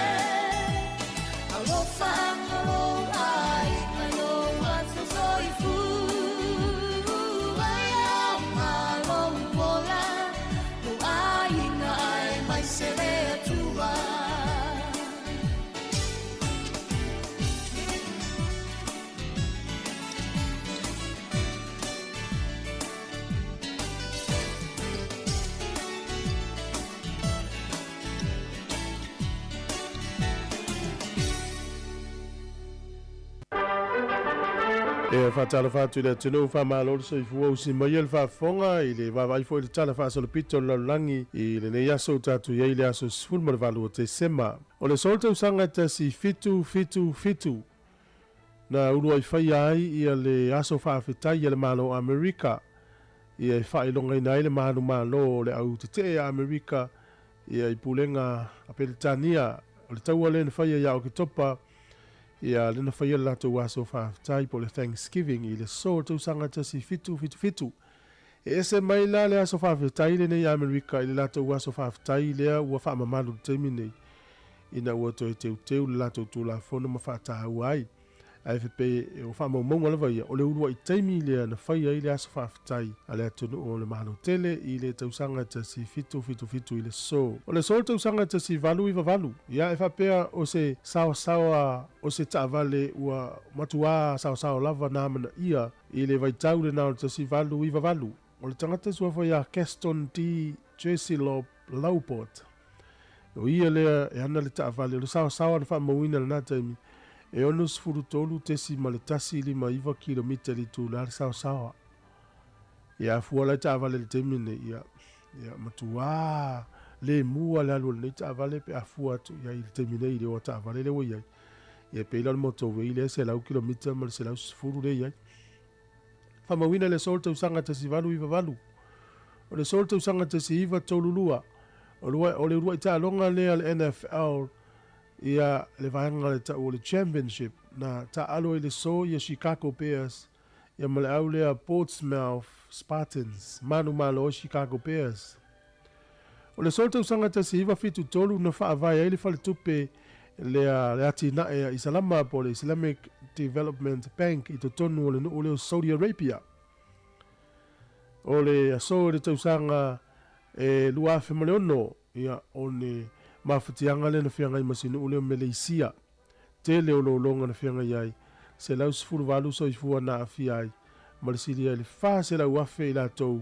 S3: Alofaga lou aiga i lou aso soifua. Ia lou ola, lou aiga aemaise le Atua.
S1: E faatalofa atu i le atunuu, faamalo le soifua usi mai le faafofoga i le vaavaai foi i le tala faasolopito o le lalolagi i lenei aso ua tatou i ai i le aso 18 o Tesema. O le aso o le tausaga 1777 na uluai faia ai ia le aso faafetai a le Malo o Amerika, ia e faailogaina ai le manumalo o le au tetee a Amerika ia i pulega a Peretania. O le taua lea na faia ia Oketopa, ia lea na faia le latou aso faafetai po o le Thanksgiving i le aso o le tausaga 1777. E ese mai la le aso faafetai lenei a Amerika i le latou aso faafetai lea ua faamamalu i le taimi nei, ina ua toe teuteu le latou Tulafono ma faataua ai. Ae pei o faamaumauga lava ia, o le uluai taimi lea na faia ai le aso faafetai a le atunuu o le Malo Tele i le tausaga 1777 i le aso. O le aso o le tausaga 1898, ia e faapea o se saosaoa o se taavale ua matuā saosao lava na amanaia i le vaitau lena o le 1898. O le tagata suafa ia Gaston D. Jersilob Laubot. O ia lea e ana le taavale o le saosaoa na faamauina i lena taimi, e 63.159 kilomita i le itula le saosaoa. Ia a fua la i taavale i le taimi lenei, ia, ia matuā lemu lava le alu o lenei taavale pe a fua atu i ai i le taimi nei i le oa taavale lea ua i ai. Ia e pei la o le motorway lea e 100 kilomita ma le 110 lea e i ai. Faamauina le aso o le tausaga 1898. O le aso o le tausaga 1932, o le uluai taaloga lea a le NFL ia le vaega le tau o le Championship na taaalo ai le aso ia Chicago Bears ia ma le au lea Portsmouth Spartans, manumalo ai Chicago Bears. O le aso o le tausaga 1973 na faavae ai le faletupe lea le atinae a Isalama po o le Islamic Development Bank i totonu o le nuu lea o Saudi Arabia. O le aso i le tausaga e 2006, ia, o le mafatiaga lea na feagai ma si nuu lea o Meleisia. Tele o lologa na feagai ai, 118 soifua na aafia ai, ma le silia i le 400,000 i latou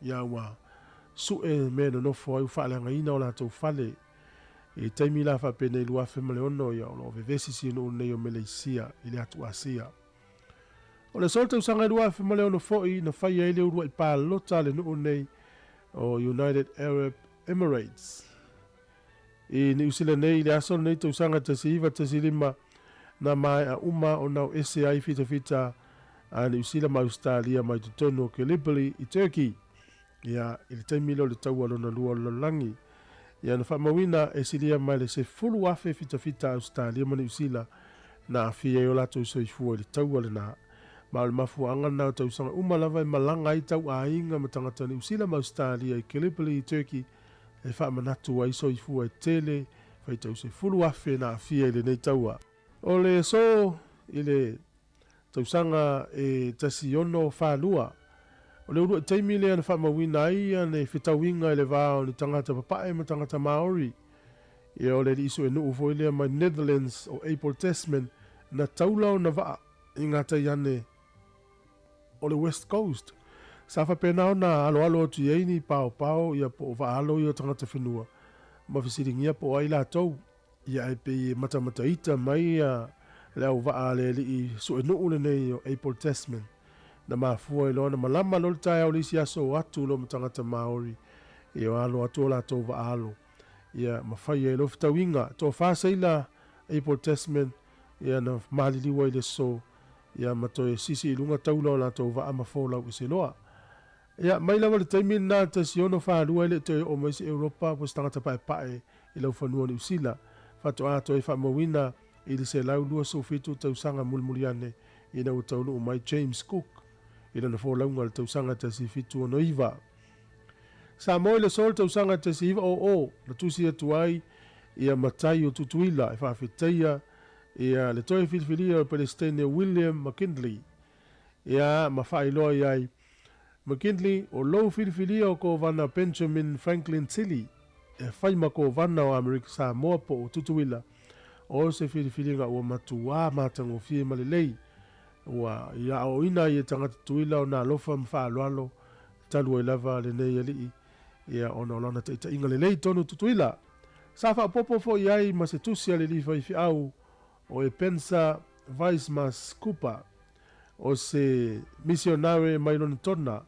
S1: ia ua sue mea nonofo ai ua faaleagaina o latou fale. I taimi la faapenei 2006 ia o lo o vevesi si nuu lenei o Meleisia i le atu Asia. O le aso o le tausaga e 2006 foi na faia ai le uluai palota a le nuu lenei o United Arab Emirates. I Niu Sila nei i le aso lenei tausaga 1915 na maea uma ona o ese ai fitafita a Niu Sila ma Ausetalia mai totonu o Gallipoli i Turkey. Ia, i le taimi lea o le Taua Lona Lua o le Lalolagi, ia na faamauina e silia mai le 10,000 fitafita a Ausetalia ma Niu Sila na aafia ai o latou soifua i le taua lena. Ma o le mafuaaga lena o tausaga uma lava e malaga ai tauaiga ma tagata Niu Sila ma Ausetalia i Gallipoli i Turkey e faamanatu ai soifua e tele faitau 10,000 na aafia i lenei taua. O le aso i le tausaga e 1642, o le uluai taimi lea na faamauina ai le fetauiga i le va o ni tagata papae ma tagata Maori. Ia o le alii suenuu foi lea mai Netherlands o Abel Tasman na taula ona vaa i gatai ane o le West Coast. Sa faapena ona aloalo atu i ai ni paopao ia po o vaa alo ia o tagata whenua ma fesiligia po o ai latou. Ia ae pei e matamataita mai ia le auvaa a le alii suenuu lenei o Abel Tasman, na mafua ai loa ona malama loa le taeao le isi aso o atu loa ma tagata Maori ia o alo atu o latou vaa alo ia ma fai ai loa fetauiga. Toafa seila Abel Tasman ia na maliliu ai i le aso ia ma toe sisi i luga taula o latou vaa ma folau ese loa. Ia, mai lava le taimi lena 1642 e le i toe oo mai se Europa po o se tagata paepae i laufanua o Niu Sila, faatoa toe faamauina i le 127 tausaga mulimuli ane ina ua taunuu mai James Cook i lana folauga i le tausaga 1769. Samoa i le aso o le tausaga 1900 na tusi atu ai ia matai o Tutuila e faafetaia ia le toe filifilia o le Peresetene William McKinley ia ma faailoa i ai McKinley, o lou filifilia o Kovana Benjamin Franklin Tilley e fai ma Kovana o Amerika Samoa po o Tutuila, o se filifiliga ua matuā matagofie ma lelei, ua i aoaoina ai e tagata Tutuila ona alofa ma faaaloalo talu ai lava lenei alii ia ona o lana taitaiga lelei tonu Tutuila. Sa faaopoopo foi i ai ma se tusi a le alii faifeau o Epensa Weismas Cooper, o se misionare mai Lonetona,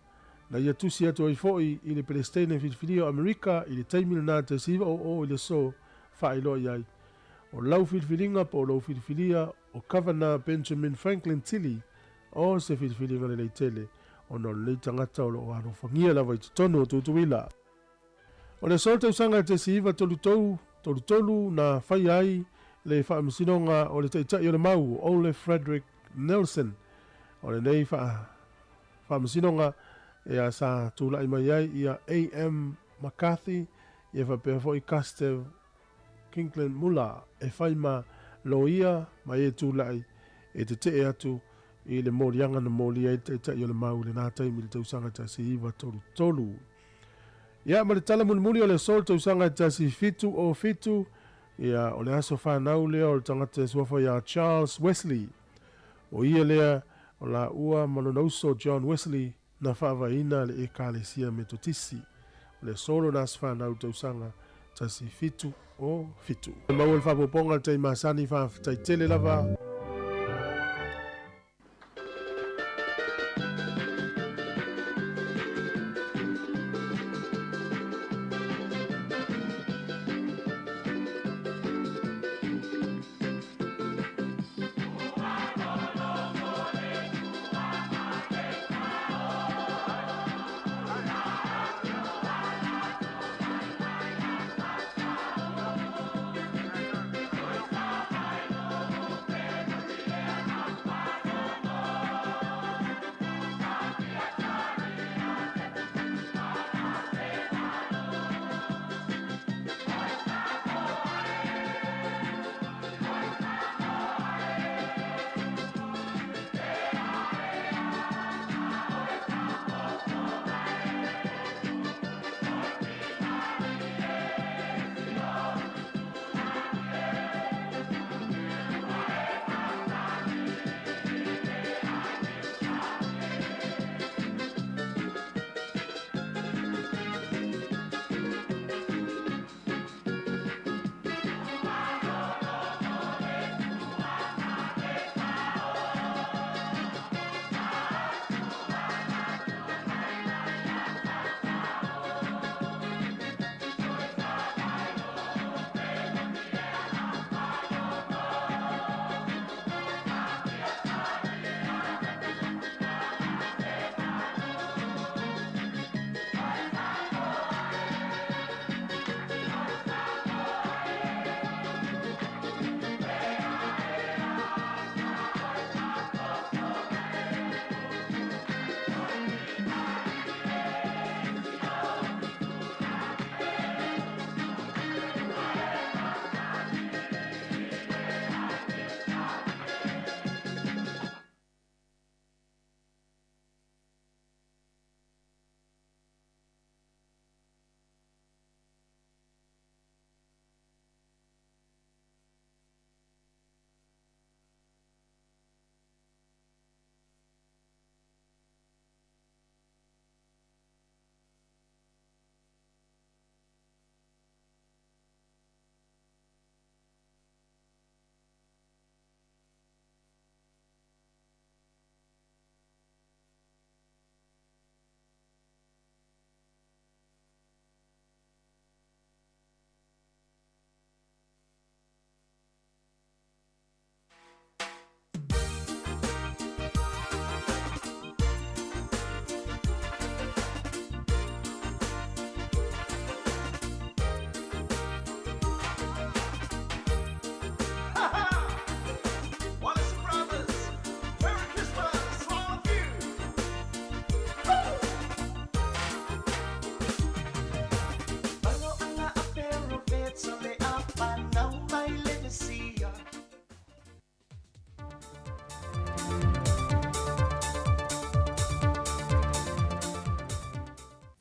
S1: na ia tusi atu ai foi i le Peresetene Filifilia o Amerika i le taimi lena 1900 i le aso faailoa i ai, O lau filifiliga po o lou filifilia o Governor Benjamin Franklin Tilley o se filifiliga lelei tele ona o lenei tagata o lo o alofagia lava i totonu o Tutuila. O le aso o le tausaga e 1933, tolu tolu, na faia ai le faamasinoga o le Taitai o le Mau, Ole Frederick Nelson. O lenei faamasinoga ea sa tulai mai ai ia AM McCarthy ia faapea foi Gustav Kinkland Muller e fai ma loia ma e tulai e tetee atu i le moliaga na molia ai le Taitai o le Mau i lena taimi i le tausaga 1933. Ia, ma le tala mulimuli o le aso o le tausaga 1707, ia, o le aso fanau lea o le tagata e suafa ia Charles Wesley. O ia lea o laua ma lona uso John Wesley na faavaeina le Ekalesia Metotisi. O le aso lona aso fanau i le tausaga 1707. Maua le faaopoopoga i le taimi masani, faafetai tele lava.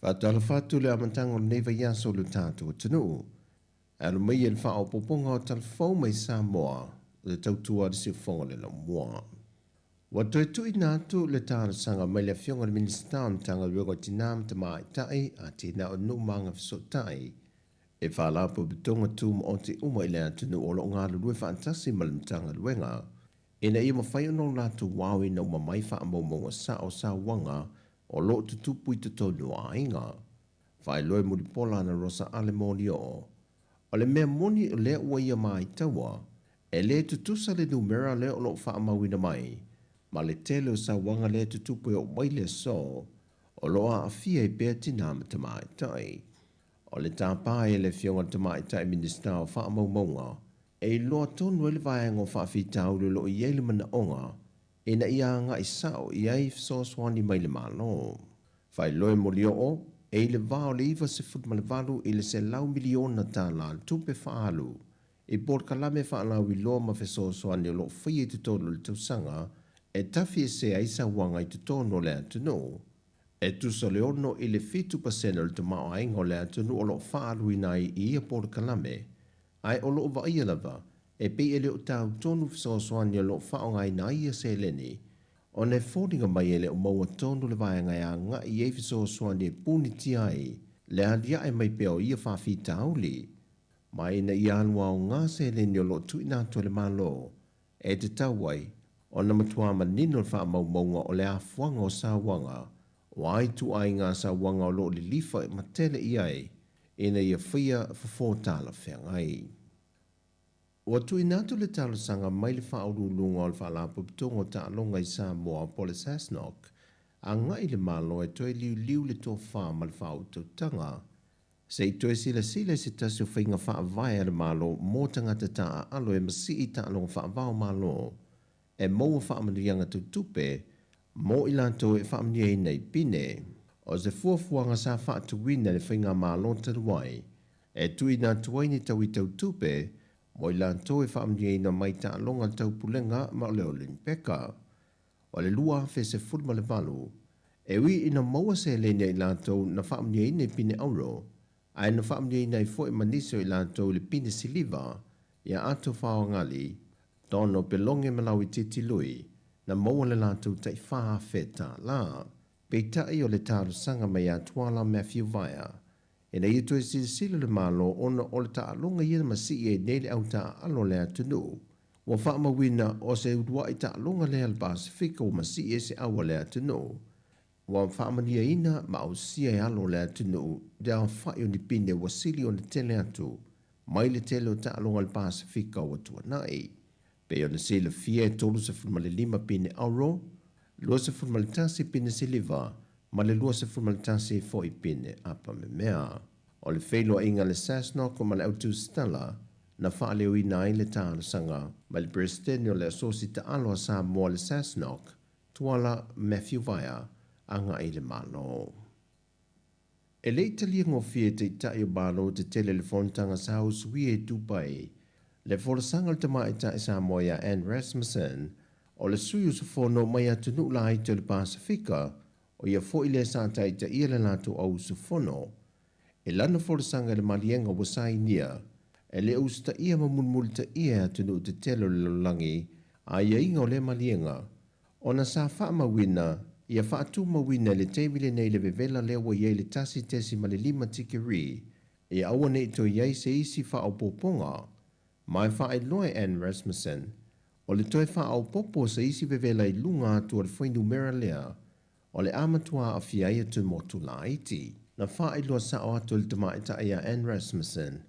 S8: Faatalofa atu i le amataga o lenei vaiaso i lo tatou atunuu. E alo mai i le faaopoopoga o tala fou mai Samoa o le tautua a le siufofoga o le laumua. Ua toe tuuina atu le talosaga mai le Afioga i le Minisita o le Matagaluega o Tina ma Tamaitai, Atinae o Nuu ma Agafesootai, e Faalapotopotoga Tumaoti uma i le atunuu o lo o galulue faatasi ma le Matagaluega ina ia mafai ona o latou aoina uma mai faamaumauga sao o sauaga o lo o tutupu i totonu o aiga. Faailoa e Mulipola ana Rosa Ale Molioo, O le mea moni o lea ua ia maitaua, e le tutusa le numera lea o lo o faamauina mai, ma le tele o sauaga lea e tutupu e oo mai le aso, o lo o aafia ai pea tinā ma tamaitai. O le tapa ai a le Afioga i le Tamaitai Minisita o Faamaumauga, e iloa tonu ai le vaega o faafitauli o lo o i ai le manaoga ina ia agai sao i ai fesoasoani mai le Malo. Faailoa e Molioo, e i le va o le 98 i le 100 miliona tala le tupe faaalu i polokalame faalauiloa ma fesoasoani o lo o faia i totonu o le tausaga e tafi ese ai sauaga i totonu o le atunuu. E tusa le 6 i le 7% o le tamaoaiga o le atunuu o lo o faaaluina ai i ia polokalame, ae o lo o vaaia lava e pei e le o tau tonu fesoasoani o lo o faaaogaina ai ia seleni, ona e foliga mai e le o maua tonu le vaega e agai i ai fesoasoani e punitia ai le aliae mai pea o ia faafitauli, ma ina ia alu aoga seleni o lo o tuuina atu e le Malo e tatau ai ona matua manino le faamaumauga o le afuaga o sauaga o a ituaiga sauaga o lo o lilifa ma tele i ai ina ia faia fofo talafeagai. Ua tuuina atu le talosaga mai le Faauluuluga o le Faalapotopotoga o Taaloga i Samoa po o le SASNOC agai i le Malo e toe liuliu le tofa ma le faautautaga se i toe silasila i se tasi o faiga faavae a le Malo mo tagata taaalo e masii taaloga faava-o-Malo e maua faamanuiaga tau tupe mo i latou e faamanuiaina i pine. O se fuafuaga sa faatuina e le Faigamalo talu ai e tuuina atu ai ni taui tau tupe mo i latou e faamanuiaina mai taaloga a le Taupulega ma le Olimpeka o le 2018, e ui ina maua seleni a i latou na faamanuiaina i pine auro, ae na faamanuiaina ai foi ma nisi o i latou i le pine siliva, ia Ato Faoagali, Dono Pelonge ma Lauitiiti Lui, na maua le latou tai $4,000. Peitai o le talosaga mai ia Tuala Matthew Vaea, ina ia toe silasila le Malo ona o le taaloga ia na masii ai nei le au taaalo o le atunuu. Ua faamauina o se uluai taaloga lea a le Pasefika ua masii ai se au a le atunuu. Ua faamanuiaina ma ausia e alo o le atunuu le aofai o ni pine ua sili ona tele atu mai le tele o taaloga a le Pasefika ua tuanai. Pei ona silafia e 35 pine auro, 21 pine siliva ma le 21 foi pine apamemea. O le feiloaiga a le SASNOC ma le Autusitala na faaleoina ai le talosaga mai le Peresetene o le Asosi Taalo a Samoa le SASNOC, Tuala Matthew Vaea, agai i le Malo. E le i talia gofie e Taitai o Malo tetele le fonotaga sa usuia i Dubai le folasaga a le tamaitai Samoa ia Ann Rasmussen, o le sui usufono mai atunuu laiti o le Pasefika, o ia foi lea sa taitaia le latou au usufono. I lana folasaga i le maliega ua sainia, e le o usitaia ma mulimulitaia e atunuu tetele o le lalolagi aiaiga o lea maliega, ona sa faamauina ia faatumauina i le taimi lenei le vevela lea ua i ai le 1.5 tikeri, ia aua ne i toe i ai se isi faaopoopoga. Ma e faailoa e Ann Rasmussen, o le toe faaopoopo o se isi vevela i luga atu o le fuainumera lea, o le a matua aafia ai atumotu laiti. Na faailoa sao atu e le tamaitai ia Ann Rasmussen,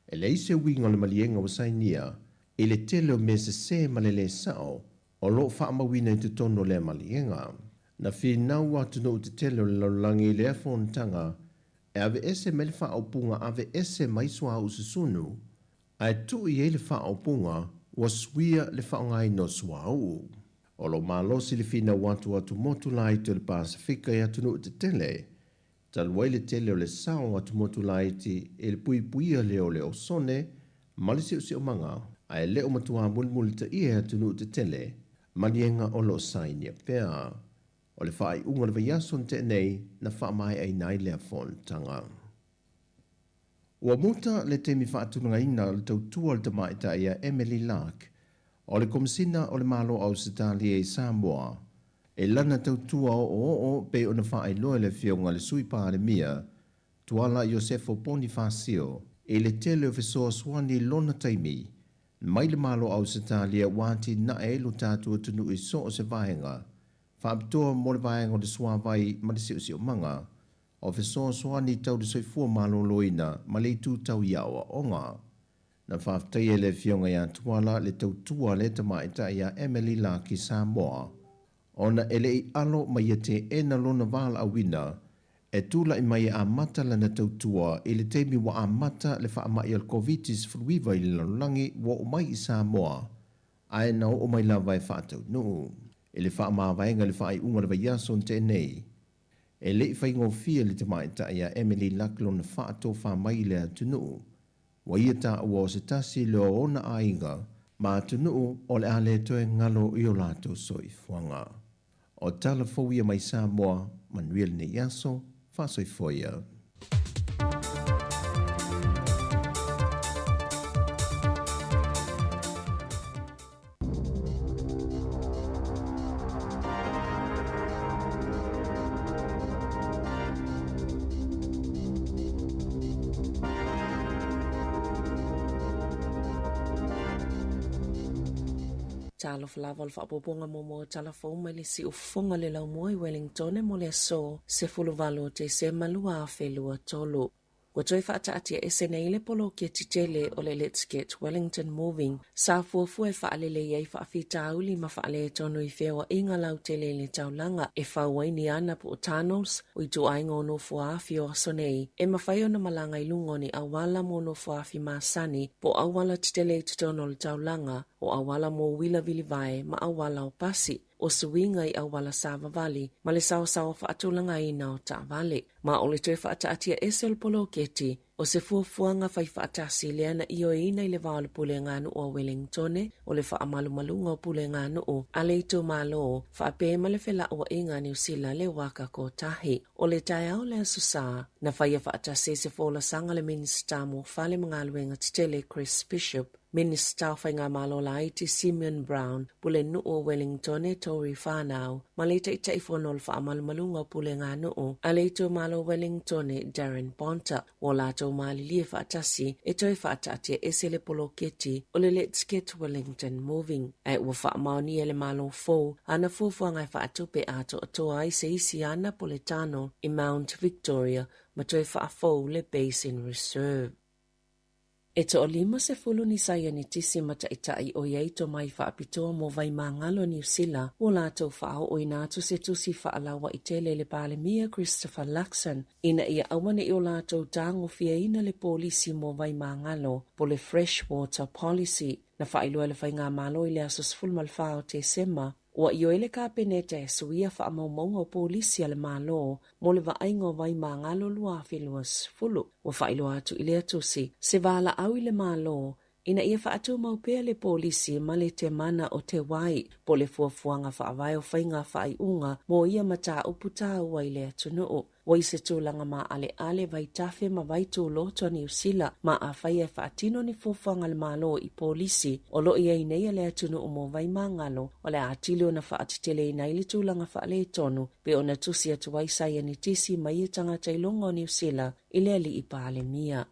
S8: e leai se uiga o le maliega ua sainia i le tele o mea sese ma le lē sao o lo o faamauina i totonu o lea maliega. Na finau atunuu tetele o le lalolagi i lea fonotaga e aveese mai le faaupuga aveese mai suauu susunu, ae tuu i ai le faaupuga ua suia le faaaogaina o suauu. O lo o malosi le finau atu o atumotu laiti o le Pasefika i atunuu tetele, talu ai le tele o le sao o atumotu laiti i le puipuia lea o le osone ma le siosiomaga, ae le o matua mulimulitaia e atunuu tetele maliega o lo o sainia pea. O le faaiuga o le vaiaso na tea nei na faamaeaina ai lea fonotaga. Ua muta le taimi faatulagaina o le tautua a le tamaitai ia Emily Lark o le Komesina o le Malo o Ausetalia i Samoa e lana tautua oooo pei ona faailoa e le Afioga i le Sui Palemia Tuala Iosefo Ponifasio i le tele o fesoasoani i lona taimi mai le Malo o Ausetalia ua atinae ai lo tatou atunuu i so o se vaega faapitoa mo le vaega o le suavai ma le siosiomaga o fesoasoani tau le soifua maloloina ma le itu tau i aoaoga. Na faafetaia e le Afioga ia Tuala le tautua a lea tamaitai ia Emily Laki Samoa ona e le i alo ma ia teena lona valaauina e tulai mai e amata lana tautua i le taimi ua amata le faamai o le Koviti-19 i le lalolagi ua oo mai i Samoa ae na oo mai lava e faataunuu i le faamavaega i le faaiuga o le vaiaso na tea nei. E le i faigofie le tamaitai ia Emily Luck lona faatofa mai i le atunuu. Ua ia taua o se tasi lea o ona aiga ma atunuu o le a le toe galo i o latou soifuaga. O tala fou ia mai Samoa, manuia lenei aso, faasoifua ia.
S5: Talofa lava o le faaopoopoga muamua o tala fou mai le siufofoga o le laumua i Wellingtone mo le aso 18 o Tesema 2023. Ua toe faataatiaese nei le poloketi tele o le Let's Get Wellington Moving sa fuafua e faalelei ai faafitauli ma faaletonu i feoaiga lautele i le taulaga e fau ai ni ana po o tunnels o ituaiga o nofoaafi o aso nei e mafai ona malaga i luga o ni auala mo nofoaafi masani po o auala tetele i totonu o le taulaga o auala mo uila vilivae ma auala o pasi o suiga i auala savavali ma le saosaoa faatulagaina o taavale. Ma o le toe faataatiaese o le poloketi, o se fuafuaga faifaatasi lea na ioeina i le va o le Puleganuu a Welingtone, o le faamalumaluga o Puleganuu a le itumalo, faapea ma le felauaiga a Niu Sila le Waka Kotahi. O le taeao o le Aso Sa, na faia faatasi ai se folasaga a le Minisita mo Fale ma Galuega Tetele Chris Bishop, Minisita o Faigamalo Laiti Simeon Brown, Pulenuu o Wellingtone Tory Whanau, ma le Taitaifono o le Faamalumaluga o Puleganuu a le Itumalo Wellingtone Darren Bonta, ua latou malilie faatasi e toe faataatiaese le poloketi o le Let's Get Wellington Moving, ae ua faamaonia e le Malo fou ana fuafuaga e faatupe atoatoa ai se isi ana poletano i Mount Victoria ma toe faafou le Basin Reserve. E toalima sefulu ni saienitisi ma taitai o i ai tomai faapitoa mo Vaimāgalo Niu Sila ua latou faaooina atu se tusi faalauaitele i le Palemia Christopher Luxon ina ia auaneʻi o latou tagofiaina le polisi mo Vaimāgalo po le Fresh Water Policy na faailoa e le Faigamalo i le aso 14 o Tesema. Ua ioe le Kapeneta e suia faamaumauga o polisi a le Malo mo le vaaiga o Vaimāgalo 2020. Ua faailoa atu i lea tusi se valaau i le Malo ina ia faatumau pea le polisi ma le temana o te wai po o le fuafuaga faavae o faiga faaiuga mo ia mataupu taua i le atunuu. Ua i se tulaga maaleale vaitafe ma vaituloto a Niu Sila ma afai e faatino ni fuafuaga a le Malo i polisi o lo o i ai nei a le atunuu mo Vaimāgalo, o le a atili ona faateteleina ai le tulaga faaletonu pei ona tusi atu ai saienitisi ma ia tagata iloga o Niu Sila i le Alii Palemia.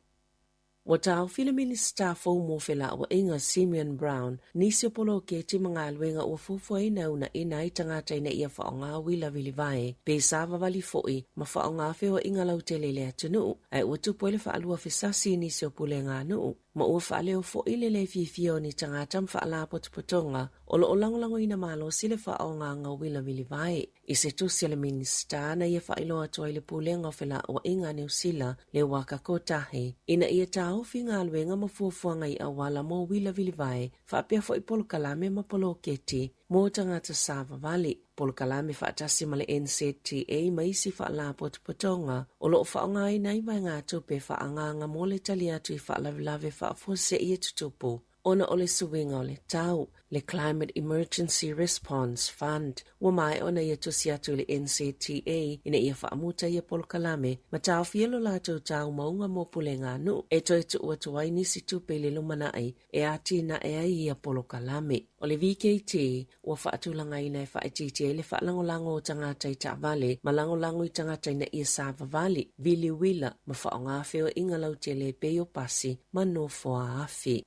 S5: Ua taofi le Minisita fou mo Felauaiga Simeon Brown nisi o poloketi ma galuega ua fuafuaina e uunaina ai tagata ina ia faaaoga uila vilivae pe savavali foi ma faaaoga feoaiga lautele i le atunuu, ae ua tupu ai le faalua fesasi i nisi o puleganuu ma ua faaleo foi le le fiafia o ni tagata ma faalapotopotoga o lo o lagolagoina malosi le faaaogaga o uila vilivae. I se tusi a le Minisita na ia faailoa atu ai le Pulega o Felauaiga a Niu Sila le Waka Kotahi ina ia taofi galuega ma fuafuaga i auala mo uila vilivae faapea foi polokalame ma poloketi mo tagata savavali, polokalame faatasi ma le NZTA ma isi faalapotopotoga o lo o faaaogaina ai vaegatupe faaagaaga mo le tali atu i faalavelave faafuasei e tutupu. ona o le suiga o le tau, le Climate Emergency Response Fund. Ua maea ona ia tusi atu i le NZTA ina ia faamuta ia polokalame ma taofia lo latou taumauga mo pulega a nuu e toe tuu atu ai nisi tupe i le lumanai e atinae ai ia polokalame. O le VKT ua faatulagaina e faaitiitia ai le faalagolago o tagata i taavale ma lagolago i tagata ina ia savavali, vili uila ma faaaoga feoaiga lautele e pei o pasi ma nofoa afi.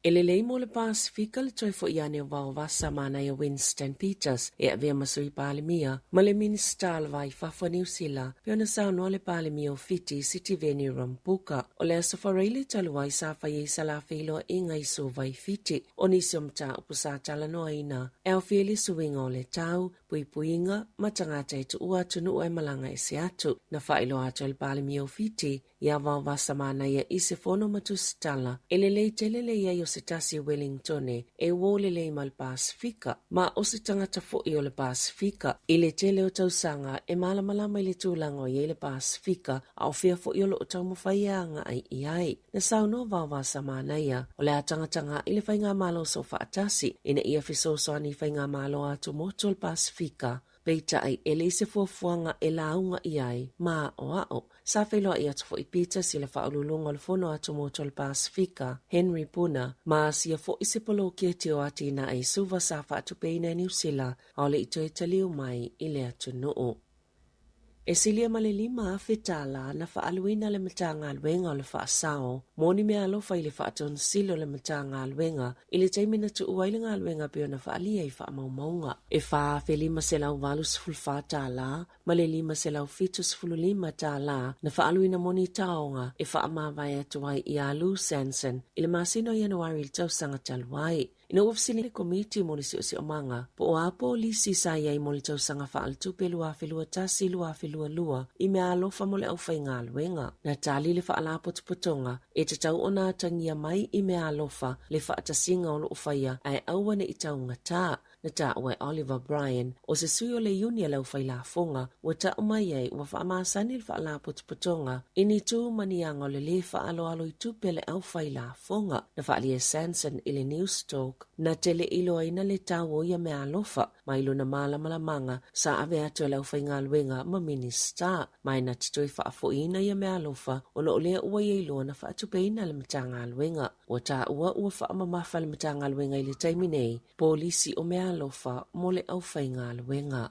S5: E lelei mo le Pasefika le toe foi ane o Vaovasa Manaia Winston Peters e avea ma Sui Palemia ma le Minisita o le Va i Fafo a Niu Sila, pei ona saunoa le Palemia o Fiti Sitiveni Rambuka. O le Aso Faraile talu ai sa fai ai sa la feiloaiga i Suva i Fiti. O nisi o mataupu sa talanoaina e aofia i le suiga o le tau, puipuiga ma tagata e tuua atunuu ae malaga ese atu. Na faailoa atu e le Palemia o Fiti ia Vaovasa Manaia i se fono ma tusitala, e lelei tele le i ai o se tasi i Wellingtone e uō lelei ma le Pasefika, ma o se tagata foi o le Pasefika. I le tele o tausaga e malamalama i le tulaga o i ai le Pasefika, a o fea foi o lo o taumafai e agai i ai. Na saunoa Vaovasa Manaia, o le a tagataga i le Faigamalo Soofaatasi ina ia fesoasoani i Faigamalo a atumotu o le Pasefika, Peitai, e leai se fuafuaga e lauga i ai ma aʻoaʻo. Sa feiloai atu foi Peters i le Faauluuluga o le Fono Atumotu o le Pasefika, Henry Puna, ma asia foi se poloketi o atinae i Suva sa faatupeina e Niu Sila a o le i toe taliu mai i le atunuu. E silia ma le $5,000 tala na faaaluina le Matagaluega o le Faasao mo ni meaalofa i le Faatonesili o le Matagaluega i le taimi na tuu ai le galuega pei ona faaalia i faamaumauga. E $4,584 tala ma le $575 tala na faaaluina mo ni taoga e faamavae atu ai iā Lou Sanson i le masina o Ianuari i le tausaga talu ai. Ina ua fesili le Komiti mo le Siosiomaga po o a polisi sa i ai mo le tausaga faaletupe 2021/2022 i meaalofa mo le aufaigaluega, na tali le Faalapotopotoga e tatau ona atagia mai i meaalofa le faatasiga o lo o faia ae aua ne i taugatā. Na taua e Oliver Bryan, o se sui o le iuni a le aufailafoga, ua tau mai ai ua faamasani le Faalapotopotoga i ni tū ma ni aga o le lē faaaloalo i tupe a le aufailafoga. Na faaalia e Sanson i le Newstalk, na tele iloaina le tau o ia meaalofa mai lona mālamalamaga sa ave atu e le aufaigaluega ma Minisita, ma e na te toe faafoiina ia meaalofa ona o lea ua ia iloa na faatupeina le Matagaluega. Ua taua ua faamamafa le Matagaluega i le taimi nei, polisi o meaalofa mo le aufaigaluega.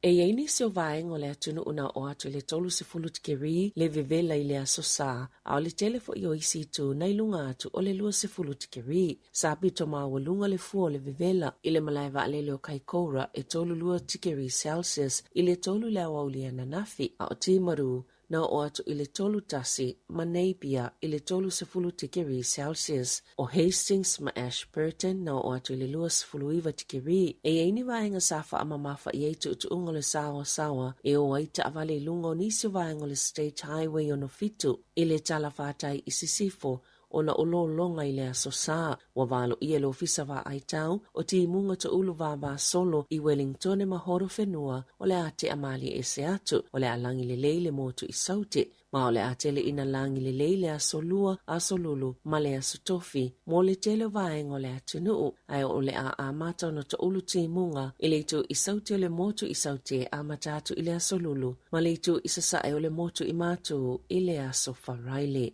S5: E i ai nisi o vaega o le atunuu na oo atu i le 30 tikeri le vevela i le Aso Sa, a o le tele foi o isi itu na i luga atu o le 20 tikeri. Sa pito maualuga le fua o le vevela i le malae vaalele o Kaikoura e 32 tikeri Celsius i le 3 i le aoauli ananafi, a o Timaru na oo atu i le 31 ma Napier i le 30 tikeri Celsius. ʻO Hastings ma Ashburton na oo atu i le 29 tikeri. E i ai ni vaega sa faamamafa i ai tuutuuga o le saoasaoa e o ai taavale i luga o nisi o vaega o le State Highway 67 i le talafatai i Sisifo ona o lologa i le Aso Sa. Ua valoia e le Ofisa Vaai Tau o Timuga Toʻulu Vavasolo i Wellingtone ma Horowhenua o le a tea malie ese atu, o le a lagi lelei le motu i Saute, ma o le a tele ina lagi lelei le Aso Lua, Aso Lulu ma le Aso Tofi mo le tele o vaega o le atunuu, ae o le a amata ona toʻulu timuga i le itu i Saute o le motu i Saute e amata atu i le Aso Lulu ma le itu i Sasae o le motu i Matū i le Aso Faraile.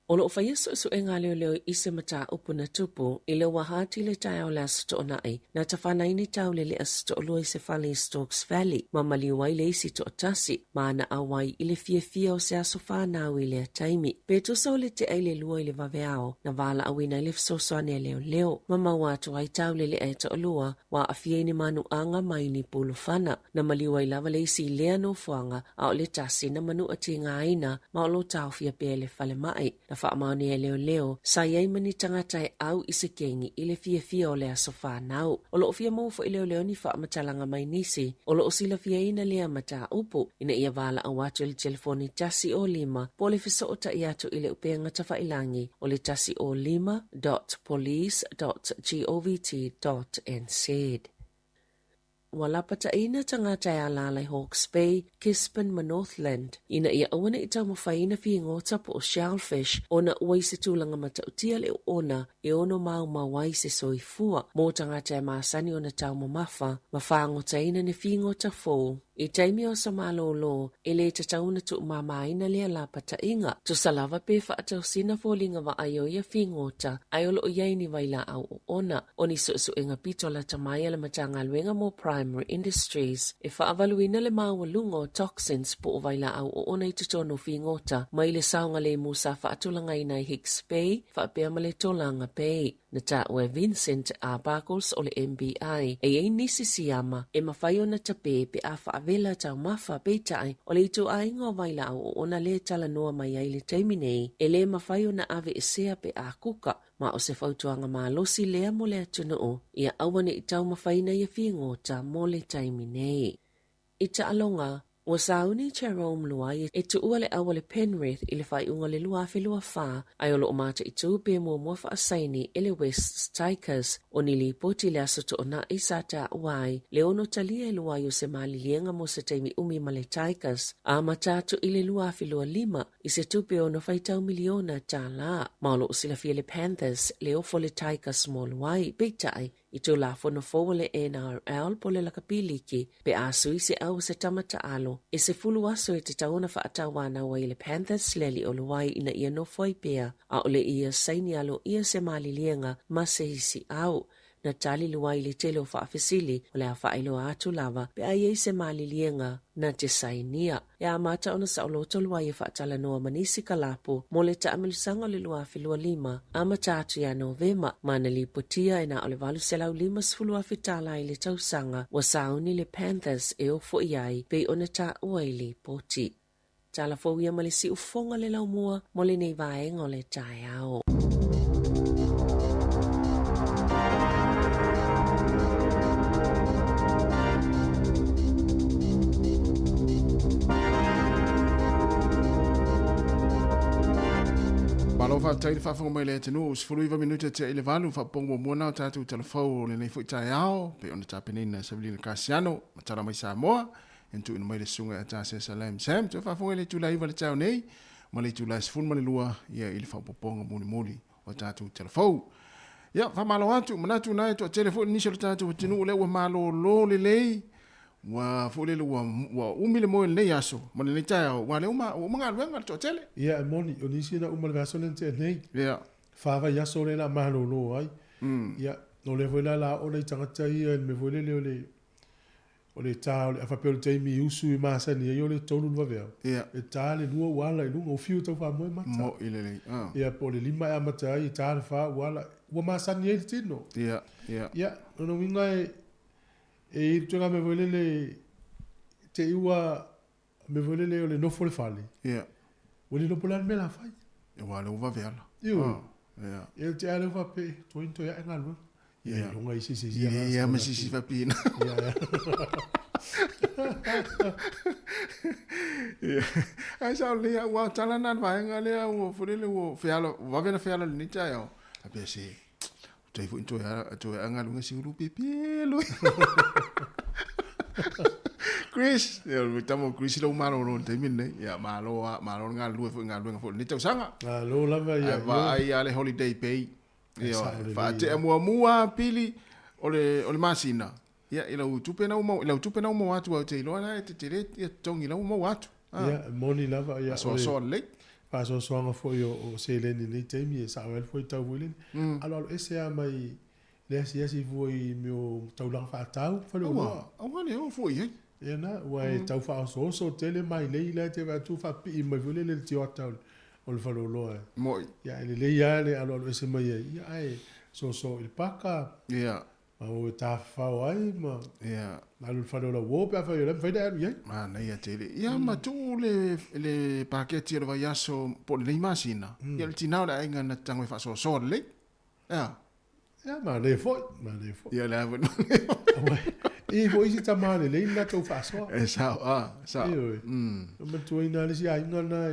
S5: O lo o faia suesuega a leoleo i se mataupu na tupu i le ua hati i le taeao o le Aso Toonai na tafana ai ni taulele'a se to'alua i se fale i Stokes Valley ma maliu ai le isi to'atasi ma ana auai i le fiafia o se aso fanau i lea taimi. Pe tusa o le tea i le 2 i le vaveao na valaauina ai le fesoasoani a leoleo ma maua atu ai taulele'a e to'alua ua aafia i ni manuaga mai ni pulufana. Na maliu ai lava le isi i lea nofoaga a o le tasi na manuʻa tigaina ma o lo o taofia pea i le falemai. Na faamaonia e leoleo, sa i ai ma ni tagata e ʻau i se kengi i le fiafia o le aso fanau. O lo o fia maua foi leoleo ni faamatalaga mai nisi o lo o silafiaina lea mataupu ina ia valaau atu i le telefoni 105 po o le fesootai atu i le upega tafailagi o le 105.police.govt.nz. Ua lapataina tagata e alaala i Hawke's Bay, Gisborne ma Northland ina ia aua ne i taumafaiina figota po o shellfish ona ua i se tulaga matautia le oona e ono maumau ai se soifua mo tagata e masani ona taumamafa ma fagotaina ni figota fou. I taimi o aso malōlō, e lē tatau ona tuumāmāina lea lapataiga. Tusa lava pe faatausina foliga vaai o ia figota ae o lo o i ai ni vailaau oona. O ni suesuega pito lata mai a le Matagaluega mo Primary Industries e faavaluina le maualuga o toxins po o vailaau oona i totonu o figota mai le saogalemu sa faatulagaina i Hicks Bay faapea ma le Tolaga Bay. Na taua e Vincent Arbuckles o le MBI e i ai nisi siama e mafai ona tape pe a faavela taumafa peitai o le ituaiga o vailaau oona lea e talanoa mai ai i le taimi nei e le mafai ona aveesea pe a kuka Ma o se fautuaga malosi lea mo le atunuu, ia aua ne i taumafaina ia figota mo le taimi nei. I taaloga, ua sauni Jerome Luai e tuua le au a le Penrith i le faaiuga o le 2024, ae o lo o mataitū pe muamua faasaini e le Wests Tigers. O ni lipoti i le Aso Toonai sa taua ai le ono talia e Luai o se maliliega mo se taimi umi ma le Tigers, amata atu i le 2025. I se tupe ono faitau miliona tālā. Ma o lo o silafia le Panthers, le ofo le Tigers mo Luai, peitai, i Tulafono fou a le NRL po le lakapi liki, pe a sui se au o se tama taalo, e 10 aso e tatau ona faatauanau ai e le Panthers le alii o Luai ina ia nofo ai pea, ʻaʻole ia saini aloaia se maliliega ma se isi au. Na tali Luai i le tele o faafesili, o le a faailoa atu lava pe a i ai se maliliega na te sainia. E amata ona saoloto Luai e faatalanoa ma nisi kalapu mo le taamilosaga o le 2025, amata atu ia Novema, ma na lipotia e na o le $850,000 tālā i le tausaga ua sauni le Panthers e ofo i ai pei ona taua i lipoti. Tala fou ia ma le siufofoga le laumua mo lenei vaega o le taeao.
S4: Malo faafetai le faafofoga mai le atunuu, 19 minute tea i le 8, faapopoga muamua na o tatou talafou o lenei foi taeao, pei ona tapenaina e Savelina Kasiano, matala mai Samoa. E tuuina mai le susuga ia Tasia Salam Sam. Toe faafofoga i le itula 9 le taeao nei ma le itula 12 ia i le faaopoopoga mulimuli o tatou talafou. Ia, faamalo atu, manatu na e toatele foi nisi o le tatou atunuu lea ua malolo lelei, ua foi lele ua, ua umi le moe o lenei aso ma lenei taeao, ua lea uma, ua uma galuega le toatele.
S1: Ia, e moni, o nisi na uma le vaiaso lea na tea nei.
S4: Ia.
S1: Fa vaiaso lea la malolo ai. Ia, o lea foi la la oo nai tagata ia i le mea foi lele o le O le tā o le, a faapea o le taimi i usu i masani ai o le tolu le vaveao.
S4: Ia.
S1: E tā le lua ua ala i luga, ua fiu tau faamoe mata.
S4: Mo'i lelei. Ah.
S1: Ia, po o le lima e amata ai, e tā le whā ua ala, ua masani ai le tino.
S4: Ia, ia.
S1: Ia, lona uiga e, e i le tulaga mea foi lele, te i ua, mea foi lele o le nofo le fale.
S4: Ia.
S1: Ua le iloa po o le a le mea la fai.
S4: Ia, ua le ua vave ala.
S1: Ioe.
S4: Ah, ia.
S1: Ia, te a lea faapea, toe toe ae galuega. Ia,
S4: Ia.
S1: iloga i se isi
S4: Ia, ia, ma se isi faapina.
S1: Ia, ia.
S4: Ia. Ai sa o lea ua tala na le vaega lea ua foi lele ua feala, ua vave na feala i lenei taeao. A pea se, toe foi toe a toe a galuega se ulu pepelo. Chris, ia o tama o Chris lau malolo i le taimi lenei. Ia malo a, malo le galulue foi i galuega foi i lenei tausaga.
S1: Malo lava ia.
S4: Ae vaai lava le holiday pay.
S1: E
S4: Ia,
S1: sao lelei.
S4: faatea muamua pili o le o le masina. Ia i lau tupe na ua maua, i lau tupe na ua maua atu au te iloa la e tetele ia totogi la ua maua atu. Ah,
S1: Ia, moni lava ia o le
S4: faasoasoa lelei.
S1: faasoasoaga foi o, o seleni i lenei taimi e sao ai foi tau foi lele. Aloalo ese lava mai le asiasi foi i mea o taulaga faatau faleoloa.
S4: Aua, aua le oo foi i ai.
S1: Ia na, ua e tau faaosooso tele mailei la e te vaai atu faapipii mai foi lele i le tioata o le, o le faleoloa.
S4: Mo'i.
S1: Ia e lelei lava le aloalo ese mai ai, ia ae soso i le paka,
S4: Ia.
S1: ma o e tafafao ai ma
S4: Ia.
S1: alu i le fale o lau uo pe afai o la e mafai ona e alu i ai.
S4: Manaia tele. Ia ma tuu le, le paketi o le vaiaso po o lenei masina, ia le tina o le aiga na te tago e faasoasoa lelei. Ia.
S1: Ia, manaia foi, manaia foi.
S4: Ia le a foi manaia foi.
S1: E i foi isi tama lelei le latou faasoa.
S4: E sao, a, sao.
S1: Ioe. E manatuaina le isi aiga lena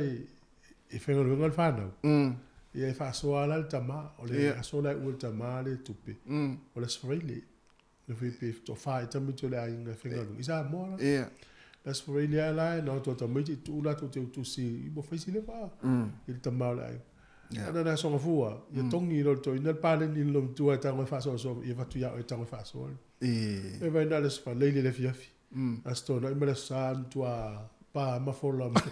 S1: e faigaluega le fanau. Ia e faasoa la le tama, o le aso la e ua le tama le tupe, o le Aso Faraile. Le foi pe toafa i tamaiti o le aiga e faigaluega i Samoa la.
S4: Ia.
S1: Le Aso Faraile lava la e na o tamaiti i tuu latou teutusi i ua fai si leva i le tama o le aiga.
S4: Ia.
S1: Ana le Aso Gafua, ia togi loa e le toeaina le paleni i le loomatua e tago e faasoasoa, ia avatu ia oe e tago e faasoa.
S4: E.
S1: E vai na le Aso Faraile i le afiafi. Aso Toonai ma le Aso Sa matua pa ma fola mai.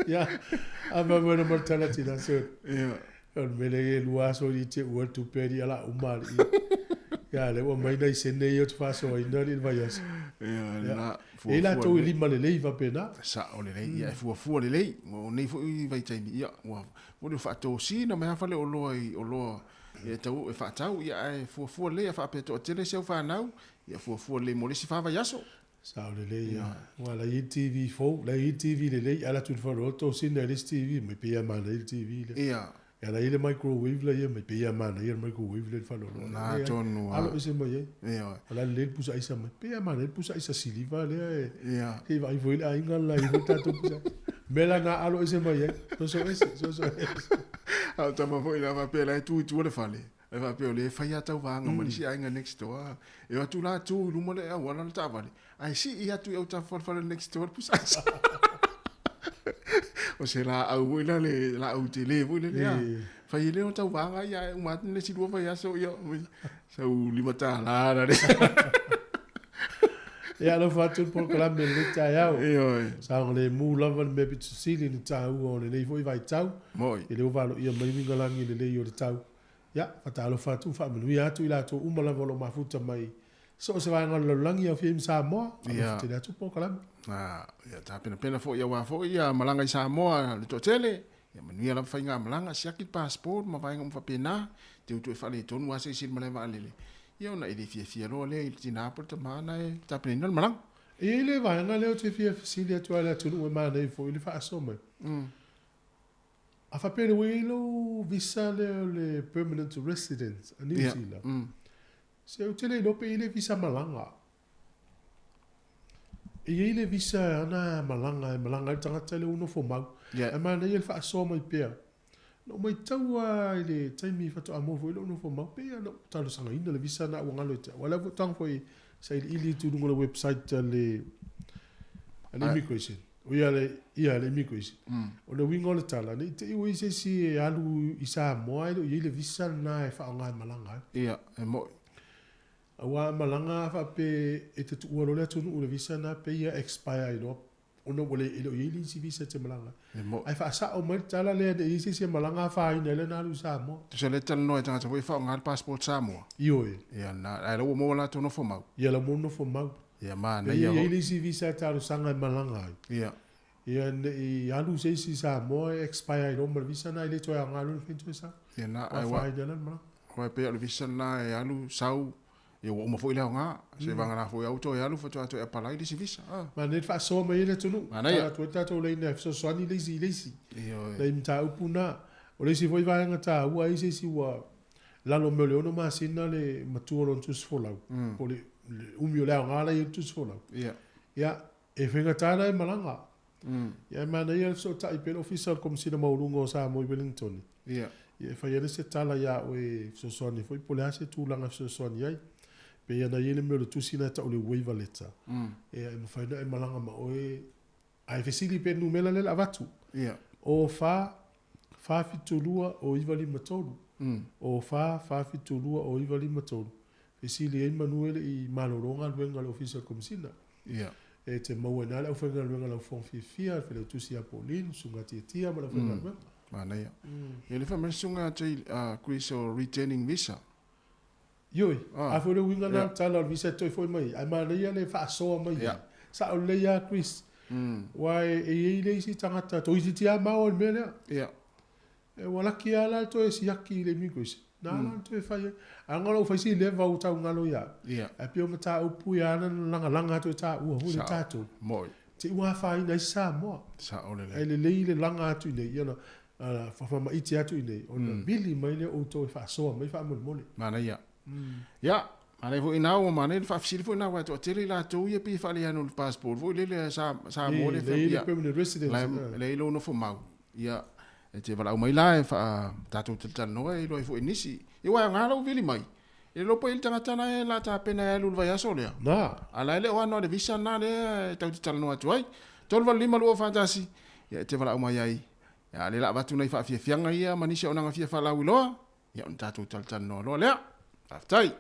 S1: Ia, a ma ma ma tala tina se.
S4: Ia.
S1: O le mea lea e lua aso i te ua le tupe alii ala uma alii. Ia, lea ua mai nai sene ia ou te faasoaina alii i le vaiaso.
S4: Ia, lena,
S1: E i
S4: fuafua
S1: latou e
S4: lelei.
S1: lima lelei faapena.
S4: Sao lelei, ia e fuafua lelei. O nei foi vaitaimi, ia, ua ua le faatosina mai lava faleoloa i oloa e tau e faatau, ia ae fuafua lelei a faapea toatele si au fanau, ia fuafua lelei mo le isi fa vaiaso.
S1: Sao lelei ia. Aua la e i ai le TV fou, la e i ai le TV lelei, ala atu i le faleoloa tosina i le isi TV, mai pei lava manaia le TV lea.
S4: Ia.
S1: Ia la e i ai le microwave la ia, mai pei lava manaia le microwave lea i le faleoloa.
S4: Na tonu lava.
S1: Alo ese mai ai.
S4: Ia.
S1: O le a lelei le pusa aisa mai. Pei lava manaia le pusa aisa siliva lea e.
S4: Ia.
S1: Se i vaai foi le aiga le la i ai foi le tatou pusa aisa. Mea la na alo ese mai ai. Soso ese, soso ese.
S4: A o tama foi la faapea la e tu i tua le fale. Ae faapea o lea e fai lava tauvaga ma le isi aiga next door. E o atu la tu i luma le auala le taavale, ae sii atu i autafa o le fale next door le pusa aisa. O se laau foi la le laau tele foi lele a. Fai ai lea o tauvaga ia ae uma atu le isi lua vaiaso ia sau $5 la le.
S1: Ia alofa atu le polokalame i lenei taeao.
S4: Ioe.
S1: Saogalemu lava le mea pito sili i le taua o lenei foi vaitau.
S4: Moi.
S1: I le ua valoia mai uiga lagi lelei o le tau. Ia, faatalofa atu, faamanuia atu i latou uma lava o lo o mafuta mai so o se vaega o le lalolagi e aofia ai ma Samoa.
S4: Ia.
S1: Alofa tele atu polokalame.
S4: Ah, ia tapenapena foi aua foi ia malaga i Samoa le toatele. Ia manuia lava faigamalaga, siaki le passport ma vaega uma faapena. Te utu e faaletonu lava se isi i le malae vaalele. Ia ona e le fiafia loa lea i le tina po o le tama na e tapenaina le malaga.
S1: E i ai le vaega lea ou te fia fesili atu ai i le atunuu e manaia foi le faasoa mai. A faapea le ua i ai lou visa lea o le permanent residence a New Zealand, se ou te le iloa pe i ai le visa malaga. E i ai le visa ana malaga e malaga ai le tagata lea ua nofo mau. Ae manaia le faasoa mai pea. Na ou matau lava i le taimi faatoa maua foi lou nofo mau, pei lava na ou talosagaina le visa na ua galo ia te au. Aua o lea foi tago foi sailiili atu i luga o le website a le immigration. O ia le, ia le immigration. O le uiga o le tala, ne i te i ua i ai se isi e alu i Samoa ae le o i ai le visa lena e faaaoga e malaga ai.
S4: Ia, e moi.
S1: Aua a malaga a faapea e te tuua loa le atunuu i le visa lena, pei e expire ai loa ona ua le, e le o i ai le isi visa e te malaga ai.
S4: E moi.
S1: Ae faasao mai le tala lea ne i i ai se isi e malaga afaina ai lana alu i Samoa.
S4: Tusa lea e talanoa i tagata foi e faaaoga le passport Samoa.
S1: Ioe.
S4: Ia na, ae la ua maua latou nofo mau.
S1: Ia la ua maua nofo mau.
S4: Ia
S1: Pei
S4: manaia
S1: e i ai
S4: ho.
S1: le isi visa e talosaga e malaga ai.
S4: Ia.
S1: Ia ne i alu se isi i Samoa e expire ai loa ma le visa lena e le toe aoga loa le fai toe sau.
S4: Ia na,
S1: Ua
S4: ae ua,
S1: afaina la le malaga.
S4: ua e pei o le visa lena e alu sau, ia ua uma foi le aoga. Se vagana foi au toe alu faatoa toe apalai le isi visa. Ah.
S1: Manaia le faasoa mai ai le atunuu.
S4: Manaia.
S1: Tala atu ai le tatou laina e fesoasoani le isi i le isi.
S4: Ioe.
S1: Nai mataupu na. O le isi foi vaega taua ai se isi ua lalo mai o le 6 masina le matua o lona tusi folau. Po o le umi o le aoga la e i ai le tusi folau.
S4: Ia.
S1: Ia, e faigata la e malaga. Ia, e manaia le fesootai pea le Ofisa o le Komesina Maualuga o Samoa i Wellington.
S4: Ia.
S1: Ia, e fai ai le se tala ia oe e fesoasoani foi po o le a se tulaga e fesoasoani ai. Pei ona i ai le mea o le tusi lena e tau o le waiver letter. Ia, e mafai ona e malaga ma oe. Ae fesili pe numera lea le avatu.
S4: Ia.
S1: O 4 4 7 2 o 9 5 3. O 4 4 7 2 o 9 5 3. Fesili ai manu e le i malolo galuega a le Ofisa o le Komesina.
S4: Ia.
S1: E te maua i ina le aufaigaluega a lau fofoga fiafia, le Failautusi ia Pauline, Susuga Tiatia ma le aufaigaluega.
S4: Manaia. Ia le fai mai le susuga Chris o retaining visa.
S1: Ioe,
S4: Ah.
S1: a foi le uiga lena
S4: Ia.
S1: tala o le visa e toe foi mai, ae manaia le faasoa mai.
S4: Ia.
S1: Sao lelei lava Chris. Aua e i ai le isi tagata, toeitiiti lava maua i le mea lea.
S4: Ia.
S1: E ua laki lava la le toe siaki i le immigration. Na ala ona toe fai ai. Ae ona ua fai si leva ua tau galo ia.
S4: Ia.
S1: Ae pei o mataupu ia ana na lagalaga atu e taua foi le
S4: Sao.
S1: tatou.
S4: Moi.
S1: Te i ua afaina ai Samoa.
S4: Sao lelei.
S1: Ae lelei le laga atu i nei, ia ona faamaite atu i nei, ona vili mai lea o outou e faasoa mai faamolemole.
S4: Manaia. Ia, manaia foi ina ua manaia le faafesili foi ina ua toatele i latou ia pei e faaleano i le passport foi lele sa Samoa le
S1: Le i le permanent residence.
S4: La le i lou nofo mau. Ia, e te valaau mai la e faa tatou talatalanoa e iloa ai foi e nisi. Ia aua e aoga lou vili mai. E le iloa po o i ai le tagata la e o le a tapena e alu i le vaiaso lea.
S1: Na.
S4: A o la e le o ano a le visa lena lea e tatou te talanoa atu ai. 385 241, ia e te valaau mai ai. Ia, a o lea o le a avatu nai faafiafiaga ia ma nisi auaunaga fia faalauiloa, ia ona tatou talatalanoa loa lea. Faafetai.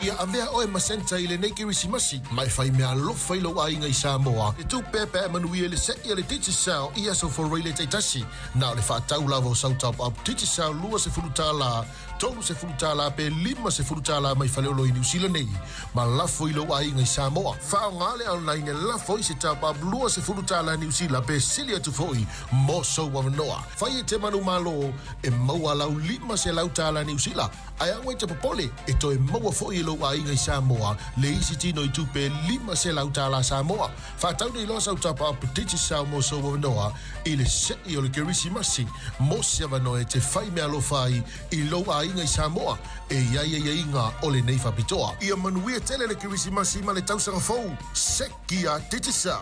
S9: Ia avea oe ma Santa i lenei Kerisimasi, ma e fai meaalofa i lou aiga i Samoa, e tupeapeai manuia i le se'i a le Digicel i aso Foraile taitasi. Na o le faatau lava o sau top up Digicel $20, $30 pe $50 mai Faleolo i Niu Sila nei, ma lafo i lou aiga i Samoa. Faaaoga le online e lafo ai se top up $20 Niu Sila pe sili atu foi mo sou avanoa. Fai e te manumalo e maua lau $500 Niu Sila. Ae aua e te popole, e toe maua foi e lou aiga i Samoa le isi tino i tupe $500 Samoa. Faatau nei loa sau top up Digicel mo sou avanoa i le se'i o le Kerisimasi mo se avanoa e te fai meaalofa ai i lou aiga i Samoa e i ai aiaiga o lenei faapitoa. Ia manuia tele le Kerisimasi ma le tausaga fou! Seki a Digicel!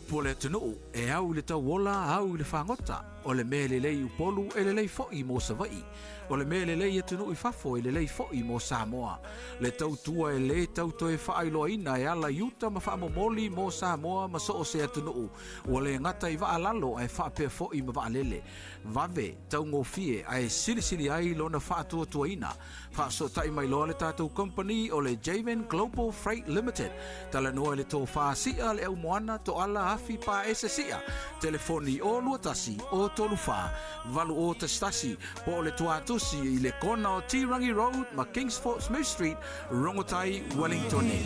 S10: Upu a le atunuu, e au i le tauola, au i le fagota. O le mea e lelei i Upolu, e lelei fo'i mo Savaii. O le mea e lelei i atunuu i fafo, e lelei fo'i mo Samoa. Le tautua e lē tau toe faailoaina e ala i uta ma faamomoli mo Samoa ma so o se atunuu, ua le gata i vaa lalo ae faapea fo'i ma vaalele. Vave, taugofie ae silisili ai lona faatuatuaina. Faafesootai mai loa le tatou company o le Javan Global Freight Limited. Talanoa i le tofa si'a le aumoana toala afi paese si'a. Telefoni 021 034 8011 po o le tuatusi i le kona o Tirangi Road ma Kingsfort Smith Street, Rongotai, Wellingtone.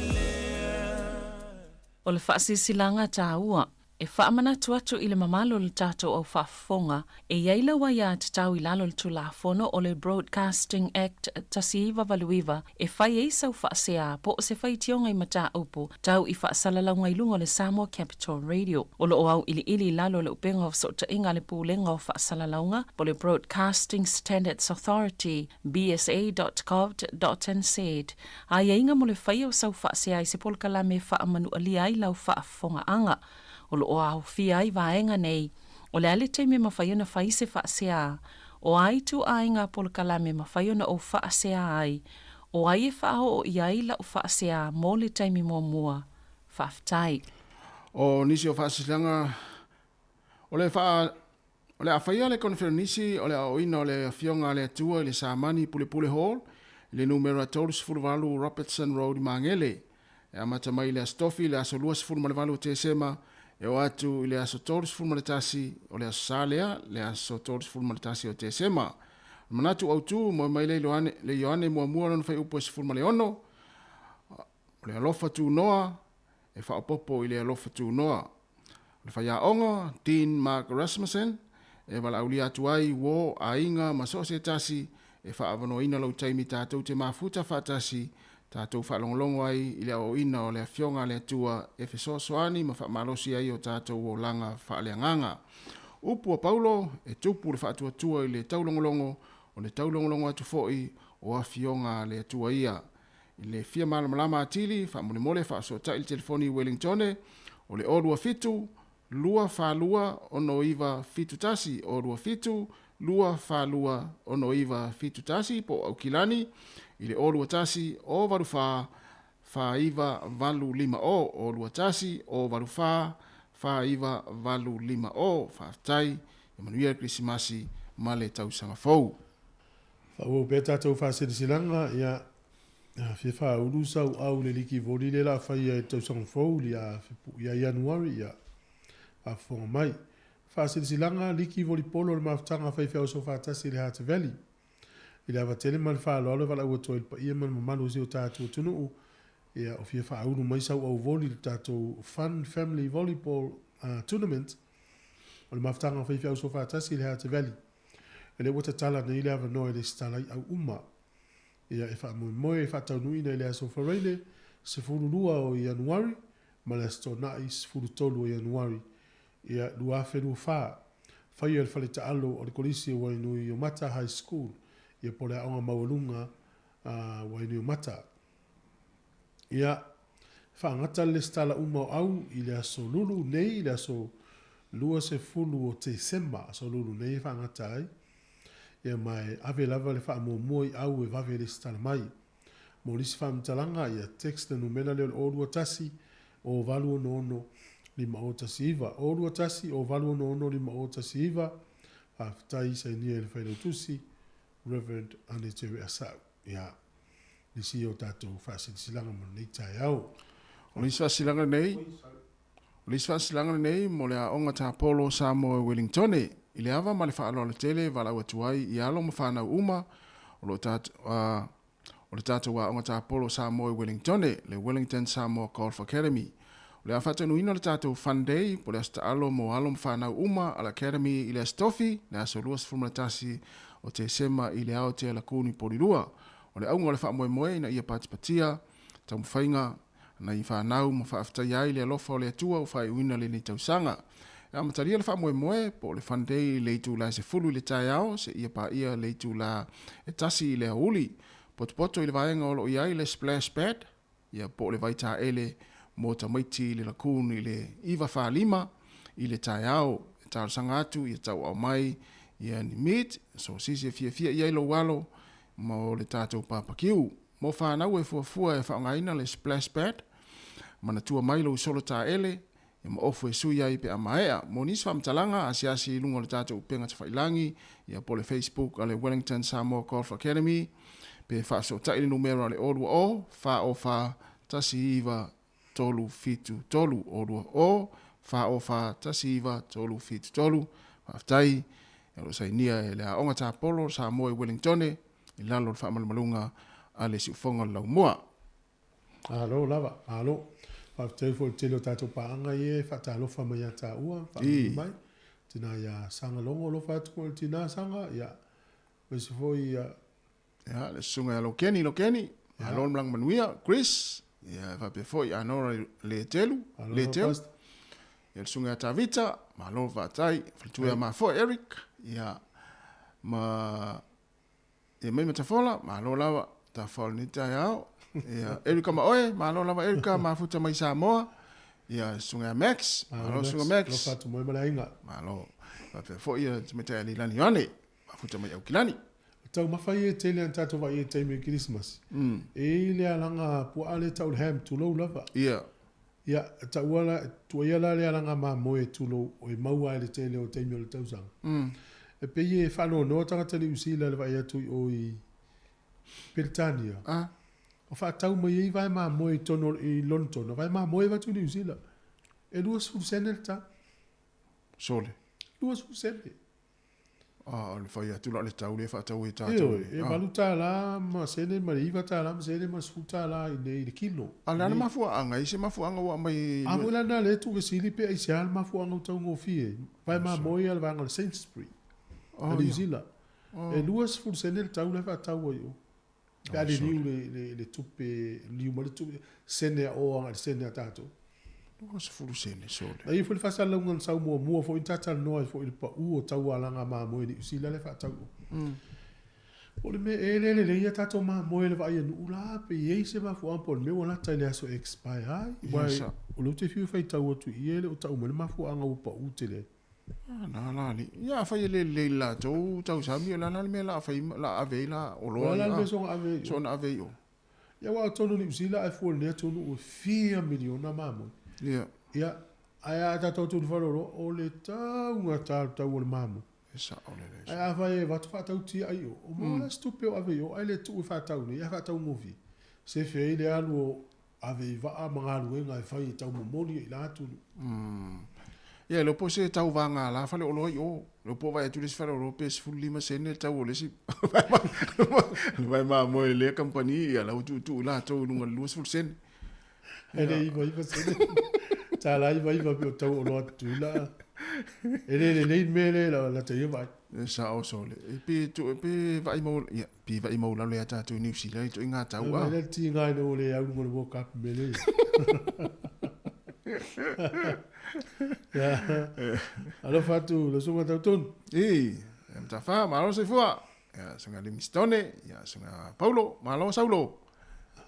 S5: O le faasilasilaga taua. E faamanatu atu i le mamalu o le tatou au faafofoga, e i ai lau aiatatau i lalo o le Tulafono o le Broadcasting Act 1989 e fai ai sau faasea po o se faitioga i mataupu tau i faasalalauga i luga o le Samoa Capital Radio. O lo o auiliili i lalo o le upega o fesootaiga a le Pulega o Faasalalauga po o le Broadcasting Standards Authority, bsa.govt.nz, aiaiga mo le faia o sau faasea i se polokalame e faamanualia ai lau faafofogaaga. O lo o aofia ai vaega nei, o le a le taimi e mafai ona fai se faasea, o a ituaiga polokalame e mafai ona ou faasea ai, o ai e faaoo i ai lau faasea mo le taimi muamua. Faafetai.
S4: O nisi o faasilasilaga o le faa O le a faia le koneferenisi o le aoaoina o le Afioga a le Atua i le Samani Pulepule Hall i le numera 38 Robertson Road i Magele. E amata mai i le Aso Tofi i le aso 28 o Tesema e oo atu i le aso 31 o le Aso Sa lea, le aso 31 o Tesema. O le manatu autu, moe mai le le Ioane muamua lona fuaiupu e 16, o le alofa tunoa e faaopoopo i le alofa tunoa. O le faiaoga, Dean Mark Rasmussen, e valaaulia atu ai uo, aiga ma so o se tasi e faaavanoaina lou taimi tatou te mafuta faatasi, tatou faalogologo ai i le aoaoina o le Afioga a le Atua e fesoasoani ma faamalosi ai o tatou olaga faaleagaga. Upu a Paulo, e tupu le faatuatua i le taulogologo, o le taulogologo atu foi o Afioga a le Atua ia. I le fia malamalama atili, faamolemole faafesootai i le telefoni i Wellingtone o le 027 242 6971, 027 242 6971 po o Aukilani i le 021 084 4985 021 084 4985. Faafetai, ia manuia le Kerisimasi ma le tausaga fou.
S1: Faaauau pea tatou faasilasilaga, ia, fia faaulu sau au i le liki voli lea la faia i le tausaga fou ia ia Ianuari, ia, faafofoga mai. Faasilasilaga, liki voli polo o le mafutaga a faifeau soofaatasi i le Heart Valley. I le ava tele ma le faaaloalo e valaau atu ai i le paia ma le mamalu o si o tatou atunuu, ia, o fia faaulu mai sau au voli i le tatou Fun Family Volleyball Tournament o le mafutaga a faifeau soofaatasi i le Heart Valley. E le ua tatala nei le avanoa i lesitala i au uma. Ia e faamoemoe e faataunuuina i le aso Faraile 12 o Ianuari ma le Aso Toonai 13 o Ianuari ia 2024. Faia i le fale taalo o le Kolisi o Wainuiomata High School ia po o le Aoga Maualuga a Wainuiomata. Ia, faagata le lesitala uma o au i le aso Lulu nei, i le aso 20 o Tesema, aso Lulu nei e faagata ai. Ia, ma e ave lava le faamuamua i au e vave lesitala mai. Mo nisi faamatalaga, ia text le numera lea o le 021 0866 5019. 021 0866 5019. Faafetai sainia i le Failautusi. Rev. Ane Tere Asau. Ia, nisi o tatou faasilasilaga mo lenei taeao.
S4: O le isi faasilasilaga lenei, o le isi faasilasilaga lenei mo le Aoga Tapolo o Samoa i Wellingtone, i le ava ma le faaaloalo tele e valaau atu ai i alo ma fanau uma o lo o o le tatou Aoga Tapolo o Samoa i Wellingtone, le Wellington Samoa Golf Academy. O le a faataunuuina le tatou Fun Day po o le aso taalo mo alo ma fanau uma a le Academy i le Aso Tofi, le aso 21 o Tesema i le Aotea Lagoon i Polilua. O le auga o le faamoemoe ina ia patipatia taumafaiga nai fanau ma faafetaia ai le alofa o le Atua ua faaiuina lenei tausaga. E amatalia le faamoemoe po o le Fun Day i le itula e 10 i le taeao seia paia le itula e 1 i le aoauli. Potopoto i le vaega o lo o i ai le splash pad, ia po o le vaitaele mo tamaiti i le Lagoon i le 9:45 i le taeao. E talosaga atu ia tauaao mai ia ni meat, sosisi e fiafia i ai lou alo mo le tatou papakiu. Mo fanau e fuafua e faaaogaina le splash pad, manatua mai lou solo taele ia ma ofu e sui ai pe a maea. Mo nisi faamatalaga, asiasi i luga o le tatou upega tafailangi ia po o le Facebook a le Wellington Samoa Golf Academy pe faafesootai i le numera o le 020 404 1973, 020 404 1973. Faafetai, o lo o sainia e le Aoga Tapolo o Samoa i Wellingtone i lalo o le faamalumaluga a le Siufoga o le Laumua.
S1: Malo lava, malo. Faafetai foi i le tele o tatou paaga ia e faatalofa mai ia taua, faamanuia mai. Tina ia Saga Logo, alofa atu foi i le tina Saga, ia, aemaise foi ia.
S4: Ia, le susuga ia Lokeni, Lokeni, malo le malaga manuia, Chris, ia, e faapea foi Anora Letelu, Leteu, ia le susuga ia Tavita, malo faafetai, faletua ia Mafoe Eric, ia, ma Ia mai Matafola, malo lava, tafa o lenei taeao. Ia, Erika ma oe, malo lava Erika, mafuta mai Samoa. Ia, susuga ia Max, malo susuga Max.
S1: Alofa atu moe ma le aiga.
S4: Malo. Faapea foi ia tamaitai a Leilani Ioane, mafuta mai Aukilani.
S1: O taumafa ia e tele ana tatou vaai i taimi o Kerisimasi. E i ai le alaga puaa lea e tau o le ham, tulou lava.
S4: Ia.
S1: Ia, taua la, tuaia la le alaga mamoe tulou e maua ai le tele o taimi o le tausaga. E pei e faanoanoa tagata Niu Sila i le vaai atu i o i Peretania. O faatau mai ai vae mamoe i totonu i Lonetona, vae mamoe avatu i Niu Sila. E 20 sene le tau.
S4: Sole.
S1: 20 sene.
S4: A, o le fai atu la o le tau lea e faatau ai e tatou.
S1: Ioe, e $8 ma sene ma le $9 ma sene ma le $10 i inei i le kilo.
S4: A o le a le mafuaaga? E i ai se mafuaaga ua aumai?
S1: A foi la lena lea e tuuvesili pe aisea le mafuaaga ua taugofie ai. Vae mamoe ia le vaega o le Sainsbury a Niu Sila. E 20 sene le tau la e faatau ai i o. Pe a liliu le tupe, liliu mai le tupe, sene a o agai i le sene a tatou.
S4: 20 sene sole.
S1: Na i ai foi le faasalalauga na sau muamua foi na talatalanoa ai foi i le pau o taualaga mamoe i Niu Sila lea e faatau i o. Po o le mea ea le lelei a tatou mamoe i le vaai a nuu la pe i ai se mafuaaga po o le mea ua lata i le aso e expire ai. Aua o lea ou te fiu e faitau atu i i e le o tau mai le mafuaaga ua pau tele ai.
S4: Na la alii. Ia afai e le lelei i le latou tausami, o le a la le mea la a fai, la a ave ai la oloa.
S1: O le a la le mea soona ave ai i o?
S4: Soona ave ai i o.
S1: Ia aua atonu Niu Sila ae fua i lenei atunuu e fia miliona mamoe.
S4: Ia.
S1: Ia, ae a tatou atu i le faleoloa, o le taugata o le tau o le mamoe.
S4: E sao lelei.
S1: Ae afai e avatu faatautia i o, o maua la se tupe o ave i o, ae le tuu e faatau nei, ae faataugofie. Sefe ai le alu o Ave i vaa ma galuega e fai e taumomoli ai la atunuu.
S4: Ia, e le o po se tauvaga la faleoloa i o. E le o po vaai atu le isi faleoloa pe 15 sene le tau o le isi vae mamoe i lea kamupani, ia la ua tuutuu i latou i luga o le 20 sene.
S1: E le 99 sene. Tala 99 pe o tau oloa Tutuila. E le lelei le mea lea la ta ia vaai.
S4: E sao sole. E pe, pe vaai mau, ia, Pi vaai mau lalo ia tatou i Niu Sila i toʻiga tau a.
S1: Mai le tiga ina ua le au luga o le World Cup i mea lea. Alofa atu le susuga Tautonu.
S4: I, e Matafa, malo soifua. Ia, susuga Livingstone, ia, susuga Paulo, malo Saulo.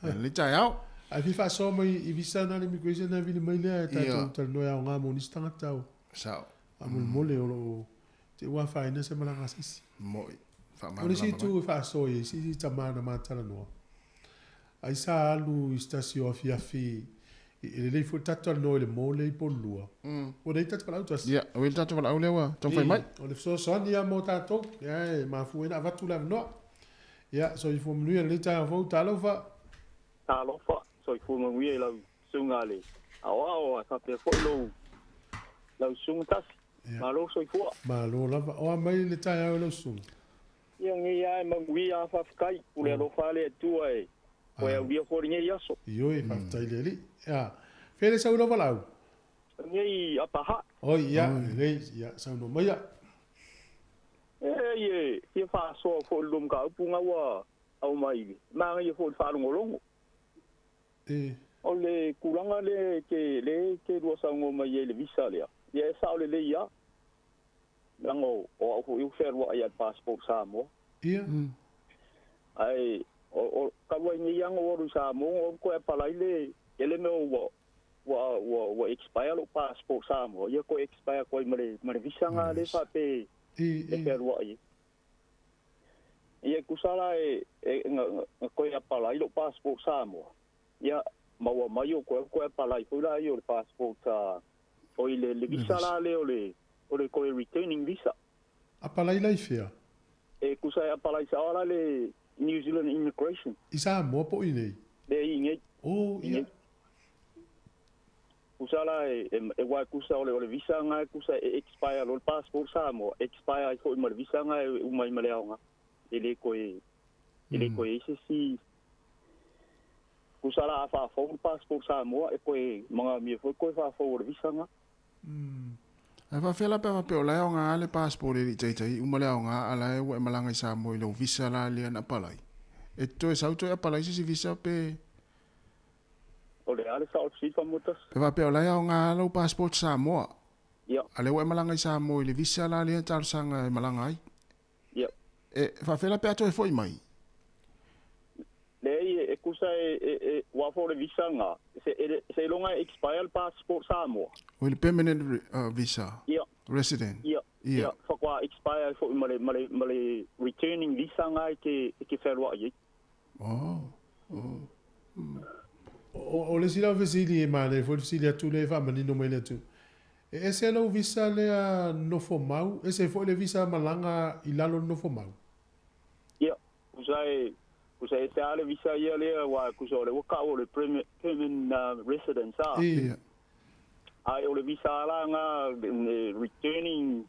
S4: Ia, lenei taeao.
S1: Ae fia faasoa mai i visa na le immigration na vili mai lea e tatou talanoa e aoga mo nisi tagata o.
S4: Sao.
S1: Faamolemole o lo o Te ua afaina se malaga a se isi.
S4: Moi.
S1: O le isi itu e faasoa i ai, sisi tama na ma talanoa. Ai sa alu i se tasi o afiafi e lelei foi le tatou talanoa i le mall lea i Pololua. Ua nei tatou valaau tasi.
S4: Ia, ua i le tatou valaau lea ua taumafai mai.
S1: O le fesoasoani lava mo tatou, ia e mafua ai ona avatu le avanoa. Ia, soifua manuia i lenei taeao fou, talofa.
S11: Talofa, soifua manuia i lau susuga le aoao ae faapea foi lou lau susuga Tasi. Malo soifua.
S1: Malo lava. O a mai le taeao i lau susuga?
S11: Ia nei a e manuia a faafetai. Pule alofa a le Atua e toe aulia foi lenei aso.
S1: Ioe, faafetai i le Alii. Ia, fea le sau i lau valaau?
S11: Lenei Apaha.
S1: Oi, ia, lelei, ia, saunoa maia.
S11: E ai e fia faasoa foi i le lua mataupu na ua aumai, manaia foi i le faalogologo. O le tulaga lea e te, lea e te lua saunoa mai ai i le visa lea, ia e sao lelei lava. Leaga o au foi ou te fealuai lava i le passport Samoa.
S1: Ia.
S11: Ae o, o, talu ai nei lava na ou alu i Samoa, na ou alu toe apalai le, le mea ua, ua ua ua expire lou passport Samoa, ia koe expire atu ai ma le ma le visa nga le faape e fealuai ai. Ia e tusa la e e nga nga koe apalai lou passport Samoa, ia maua mai o koe koe apalai foi la ia o le passport oi le le visa la lea o le o le koe returning visa.
S1: Apalai la i fea?
S11: E tusa e apalai sao la le New Zealand Immigration.
S1: I Samoa po o i nei?
S11: Le i nei.
S1: Oh, ia.
S11: Tusa la e, e, e wa tusa o le, o le visa nga e tusa e expire lo le passport Samoa, expire ai foi ma le visa nga e uma i ma le aoga. E le koe, e le koe ise si tusa la a faafou le passport Samoa e koe magamia foi koe faafou o le visa nga.
S4: Ae faafefea la pe a faapea o la e aoga le passport e le i taitai uma le aoga a la e ua e malaga i Samoa i lou visa la lea na apalai. E toe sau toe apalai se isi visa pe.
S11: O le a le sao o le mo tasi?
S4: Pe faapea o la e aoga lou passport Samoa.
S11: Ia.
S4: A lea ua e malaga i Samoa i le visa la lea talosaga e malaga ai.
S11: Ia.
S4: E faafefea la pe a toe foi mai?
S11: Leai, e tusa e, e, e, ua fo le visa nga, se, e, seiloga e expire le passport Samoa.
S4: O le permanent visa?
S11: Ia.
S4: Resident?
S11: Ia.
S4: Ia.
S11: Ia, faatoa expire ai foi ma le, ma le, ma le returning visa nga e ke, e ke fealuai ai.
S4: Oh, oh.
S1: O, o le isi lau fesili e manaia foi le fesili atu lea e faamanino mai le atu. E ese lou visa lea nofo mau, ese foi le visa malaga i lalo le nofo mau?
S11: Ia, tusa e, tusa ese lava le visa ia lea aua tusa o lea ua tau o le permanent residence a.
S1: Ia.
S11: Ae o le visa la na, le returning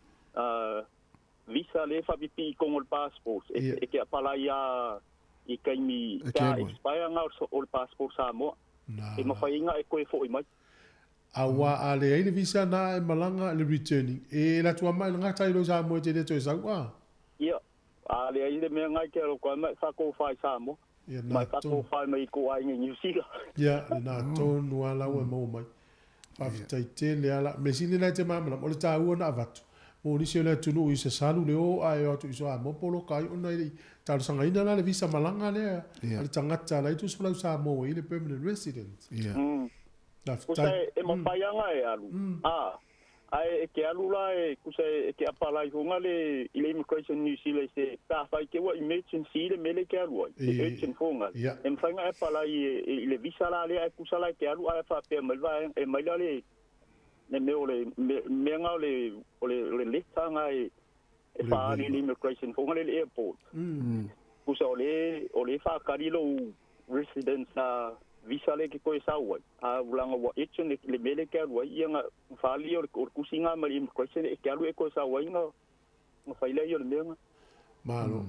S11: visa lea e faapipii i totonu o le passport, e te apalai lava i taimi pe a expire na o le passport Samoa, e mafai ai ona e toe foi mai.
S1: Aua a leai le visa na e malaga le returning e ela atu ama i le gata i lo Samoa e te le toe sau a.
S11: Ia, a leai le mea na e te alo atu ai ma e faatofa i Samoa,
S1: Ia,
S11: ma
S1: na
S11: e
S1: tonu.
S11: faatofa mai i kou aiga i Niu Sila.
S1: Ia, lena tonu a la ua e maua mai. Faafetai tele a la. Mea sili lena e te malamalama, o le taua na avatu mo nisi o le atunuu i sasalu le o ae o atu i Samoa poloka ai ona e le i talosagaina la le visa malaga lea a le tagata la i tusa lau Samoa ua i ai le permanent resident.
S4: Ia.
S11: Kusa
S1: Faafetai.
S11: e mafai ana e alu, a, ae e te alu la e, kusa e te apalai foga le, i le Immigration New Zealand se, pe afai te ua emergency le mea lea e te alu ai, e urgent foga, e mafai ona e apalai i le visa la lea, ae kusa la e te alu ae faapea mai le vaega, e mai la le, le mea o le, mea na o le, o le, o le letter na e, e faaali i le Immigration foga lea i le airport. Kusa o le, o le faatali lou residence visa lea ke toe sau ai, a ulaga ua urgent le, le mea lea ke alu ai, ia na faaali o le, o le tusi na mai le Immigration e ke alu e toe sau ai na, na fai lea ia o le mea na.
S1: Malo.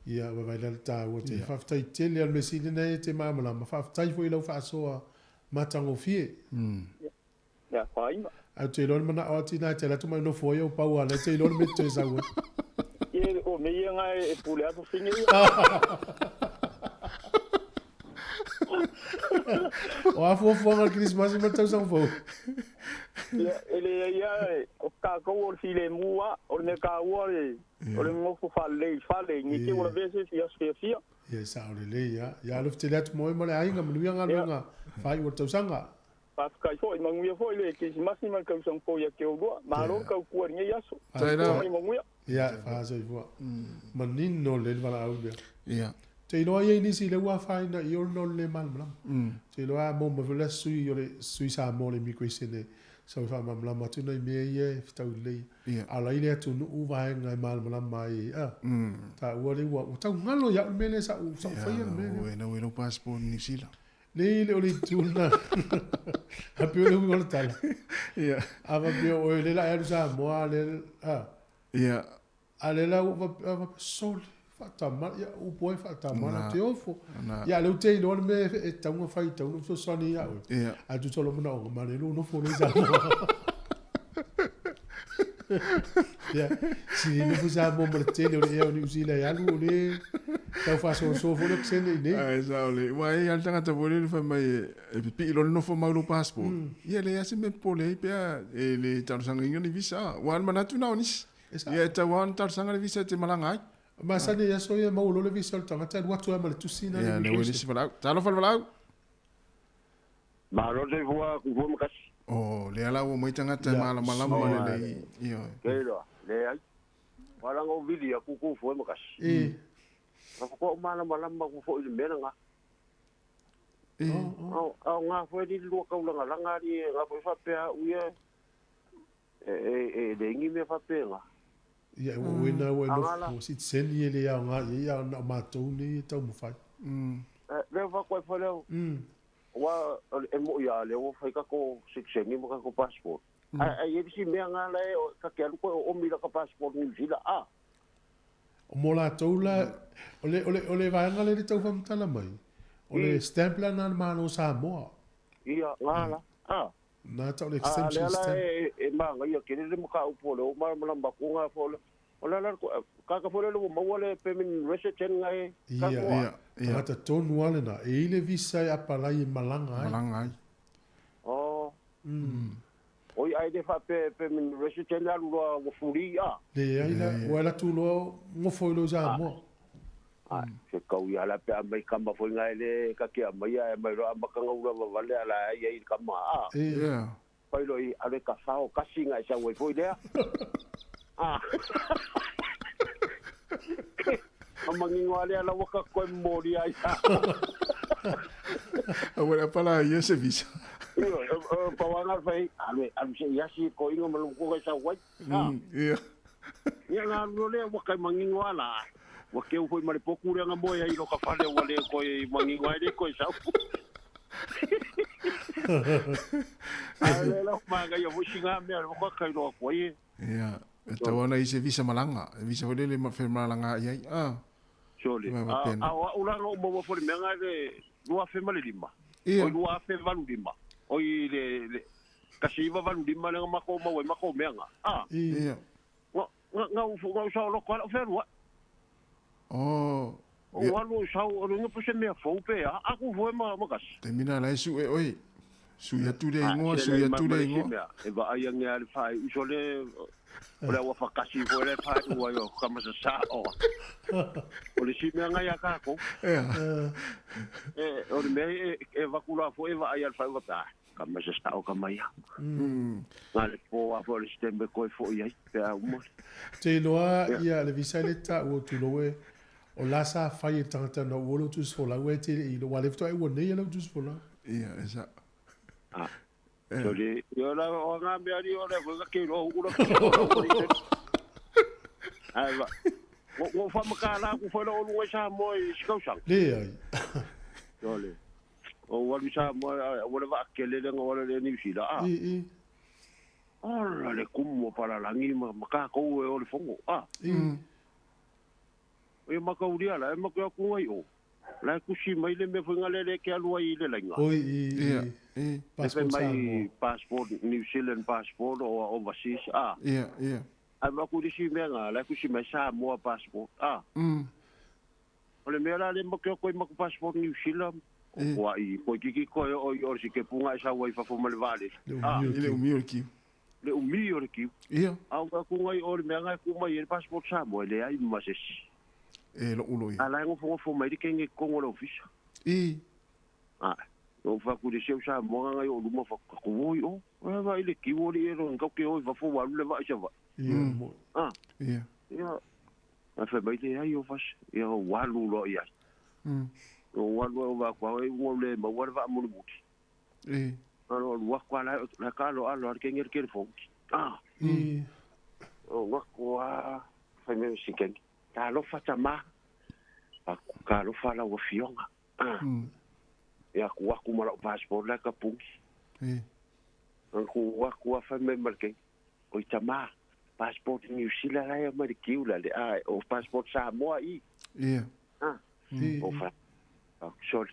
S1: Ia, vaivai la le taua tele. Faafetai tele a le mea sili lena e te malamalama. Faafetai foi i lau faasoa matagofie.
S11: Ia, faaina.
S1: Ae ou te iloa le manao atu ina e te alu atu ma e nofo ai ou pau a lea te iloa le mea e te toe sau ai.
S11: Ia, o mea ia na e pule atu fine ia.
S1: O a fuafuaga o le Kerisimasi ma le tausaga fou?
S11: Ia, e leai lava, o tatou o le filemu lava, o le mea taua o le nofo faalelei i le fale, ne i te i ua lavea se isi aso fiafia.
S1: Ia, e sao lelei lava. Ia alofa tele atu mo oe ma le aiga, manuia galuega faaiu o le tausaga.
S11: Faafetai foi, manuia foi le Kerisimasi ma le tausaga fou ia te oulua. Malo le tautua i lenei aso.
S1: Faafetai.
S11: Mai manuia.
S1: Ia, faasoifua. Manino lelei le valaau lea.
S4: Ia.
S1: Te iloa i ai nisi lea ua afaina i ona o le le malamalama. Te iloa a maua mai foi le sui o le sui Samoa o le immigration e sau e faamalamalama atu nai mea ia e fetau lelei.
S4: Ia.
S1: A o la i le atunuu vaega e malamalama ai a. Taua lea ua tau galo ia au le mea lea sa ou faia le mea lea.
S4: Ia, ua lau passport i Niu Sila.
S1: Nei le o le itu lena. A pei o le uiga o le tala.
S4: Ia.
S1: A faapea o oe lea la e alu Samoa a lea a.
S4: Ia.
S1: A lea la ua faapea a sole faatamala ia upu ai faatamala te ofo.
S4: Na.
S1: Ia lea ou te iloa le mea e tatau ona fai tatau ona fesoasoani ia oe.
S4: Ia.
S1: Ae tusa o lou manaoga manaia lou nofo lea i Samoa. Ia, sili nofo Samoa ma le tele o le ea o Niu Sila e alu o le tau faasoasoa foi le okesene i nei.
S4: Ae sao lelei. Ua e i ai le tagata foi lele fai mai e pipii loa le nofo mau lou passport. Ia e leai lava se mea e popole ai pe a e le talosagaina ni visa. Aua o le manatu lena o nisi. Ia e tatau lava ona talosaga le visa e te malaga ai.
S1: Masani i aso ia e maua loa le visa o le tagata e alu atu ai ma le tusi lena
S4: Ia, lea ua i le isi valaau. Talofa le valaau.
S12: Malo soifua kufua ma kasi.
S4: O lea la ua mai tagata e malamalama lelei. Ioe.
S12: Ke iloa, leai. Ua laga o vili aku kufua ma kasi. Faatoa ou malamalama aku foʻi i le mea lagā. Aogā foi li lua kaulagalaga ali e gā foi faapea aʻu ia e leai ni mea faapegā.
S1: Ia, ua uena ua e nofo sitiseni e le aoga i ai, a na o matou nei e taumafai.
S12: Lea faatoa e fai lea, aua e moʻi lava o lea ua fai tatou sitiseni ma tatou passport. Ae i ai le isi mea na la e ta te alu toe oomi i lata passport New Zealand, a.
S1: O mo latou la, o le, o le, o le vaega lea e tau faamatala mai, o le stamp la na a le Malo o Samoa.
S12: Ia, na la, a.
S1: Na tau le exemption stamp.
S12: A lea la e manaia tele le mataupu o lea ua malamalama atu na foi o le a la tagata foi lele ua maua le permanent resident na e
S1: Samoa. Ia, tagata tonu lava lena. E i ai le visa e apalai e malaga ai.
S4: Malaga ai.
S12: Oh. Oi ai le faapea e permanent resident alu loa ua free a.
S1: Leai la, ua alu atu loa gofo i lou Samoa.
S12: Ai, se kau ia la pe a mai kama foi ngai le ka ke mai ai mai loa amata na ula vavale ala ai ai kama a.
S4: Yeah.
S12: Pai loa i alu e ka fao kasi ngai sau ai foi lea. A. A mangingo a lea la ua ka koe momoli ai.
S4: Aua le apala ia se visa.
S12: Ioe, pau lava na fai, alu alu se i asi i koina ma lou koga i sau ai.
S4: Ia.
S12: Ia na alu loa lea ua kai mangingo a la. Ua keu foi ma le poku lea na moe ai i loka fale ua le koe mangingo ai le koe sau. Ae lea la manaia foi sina mea le waka kai loa atu ai e.
S4: Ia, e tatau lava ona i ai se visa malaga, visa foi lele e malaga i ai. Ah.
S12: Sole, a o a'u la na ou maua foi i le mea lena i le 2005, oi 2085, oi le 1985 lea na matou maua ai matou mea na. A.
S4: Ia.
S12: Na, na, na ou saoloto lava la'u fealua'i.
S4: Oh.
S12: Ou alu ou sau, o lona po se mea fou pe a, a ku foe ma ma kasi.
S4: Taimi lena la e suʻe oe. Sui atu le igoa, sui atu le igoa.
S12: E vaai ane a le whae uso le, o le aua whakasi foe le whae ua i o kamasasa o. O le si mea ngai a kākou. E, o le mea e, e vaku la foe e vaai a le whae ua pea. Kamasasa o kamaia. Nga le pō a foe o le stembe koe foe ai, pe a uma.
S1: Te iloa ia le visa i le taua tulou e o la sa fai e le tagata na ua lou tusi folau ae te le i aua lea faatoa e ua nei a lau tusi folau.
S4: Ia e sa.
S12: A. So le ia la o nga mea li o le foi ka ke iloa ula. Ai va. Ngo fa makala ku foi la o lunga i Samoa i Sikausaga.
S1: Leai.
S12: So le. O ua alu i Samoa ua le vaakele le nga le Niu Sila a.
S1: I i.
S12: Ola le kumu o Palalagi ma kākou e o le fono a.
S1: I.
S12: Ia makaulia la e maku aku ngai o. La e kusi mai le mea foi nga lele ke alu ai i le laina.
S1: Oi i i.
S4: I.
S1: Passport
S12: mai
S1: Samoa.
S12: Passport New Zealand passport o overseas a.
S4: Ia, ia.
S12: Ai maku lisi mea nga la e kusi mai Samoa passport a. O le mea la le maku aku ai maku passport New Zealand. O ai koe kiki koe o i o le sikepunga e sau ai fafo ma le vaalele.
S4: A. I le umi o le kiu.
S12: Le umi o le kiu.
S4: Ia.
S12: A o aku ngai o le mea ngai ku mai e le passport Samoa e leai ma se isi.
S4: E lo'u loi.
S12: A la e gofogofo mai le kenge i totonu o le ofisa.
S4: I.
S12: A, o fa ku le seu Samoa ngai o luma fa ku oi o. E va i le kiu o le e ro ngau ke o i fafo wa alu le va i sa va.
S1: Ia, mo.
S12: A.
S4: Ia.
S12: Ia. A fa mai le ai o fas. Ia o walu lo ia. O walu o va kwa e ngo le ma wa va mo muti.
S4: I.
S12: Alo wa kwa la la ka lo alo al kenge ke fo. A.
S1: I.
S12: O wa kwa fa me si kenge. Ka alofa tama. Ka alofa la ua fioga. A. Ia ku aku ma la'u passport la ka pungi. Ku aku a fai mai ma le kenge. Oi tama, passport New Zealand la ia mai le kiu la le a o passport Samoa i.
S4: Ia.
S12: A. O fa. Sorry.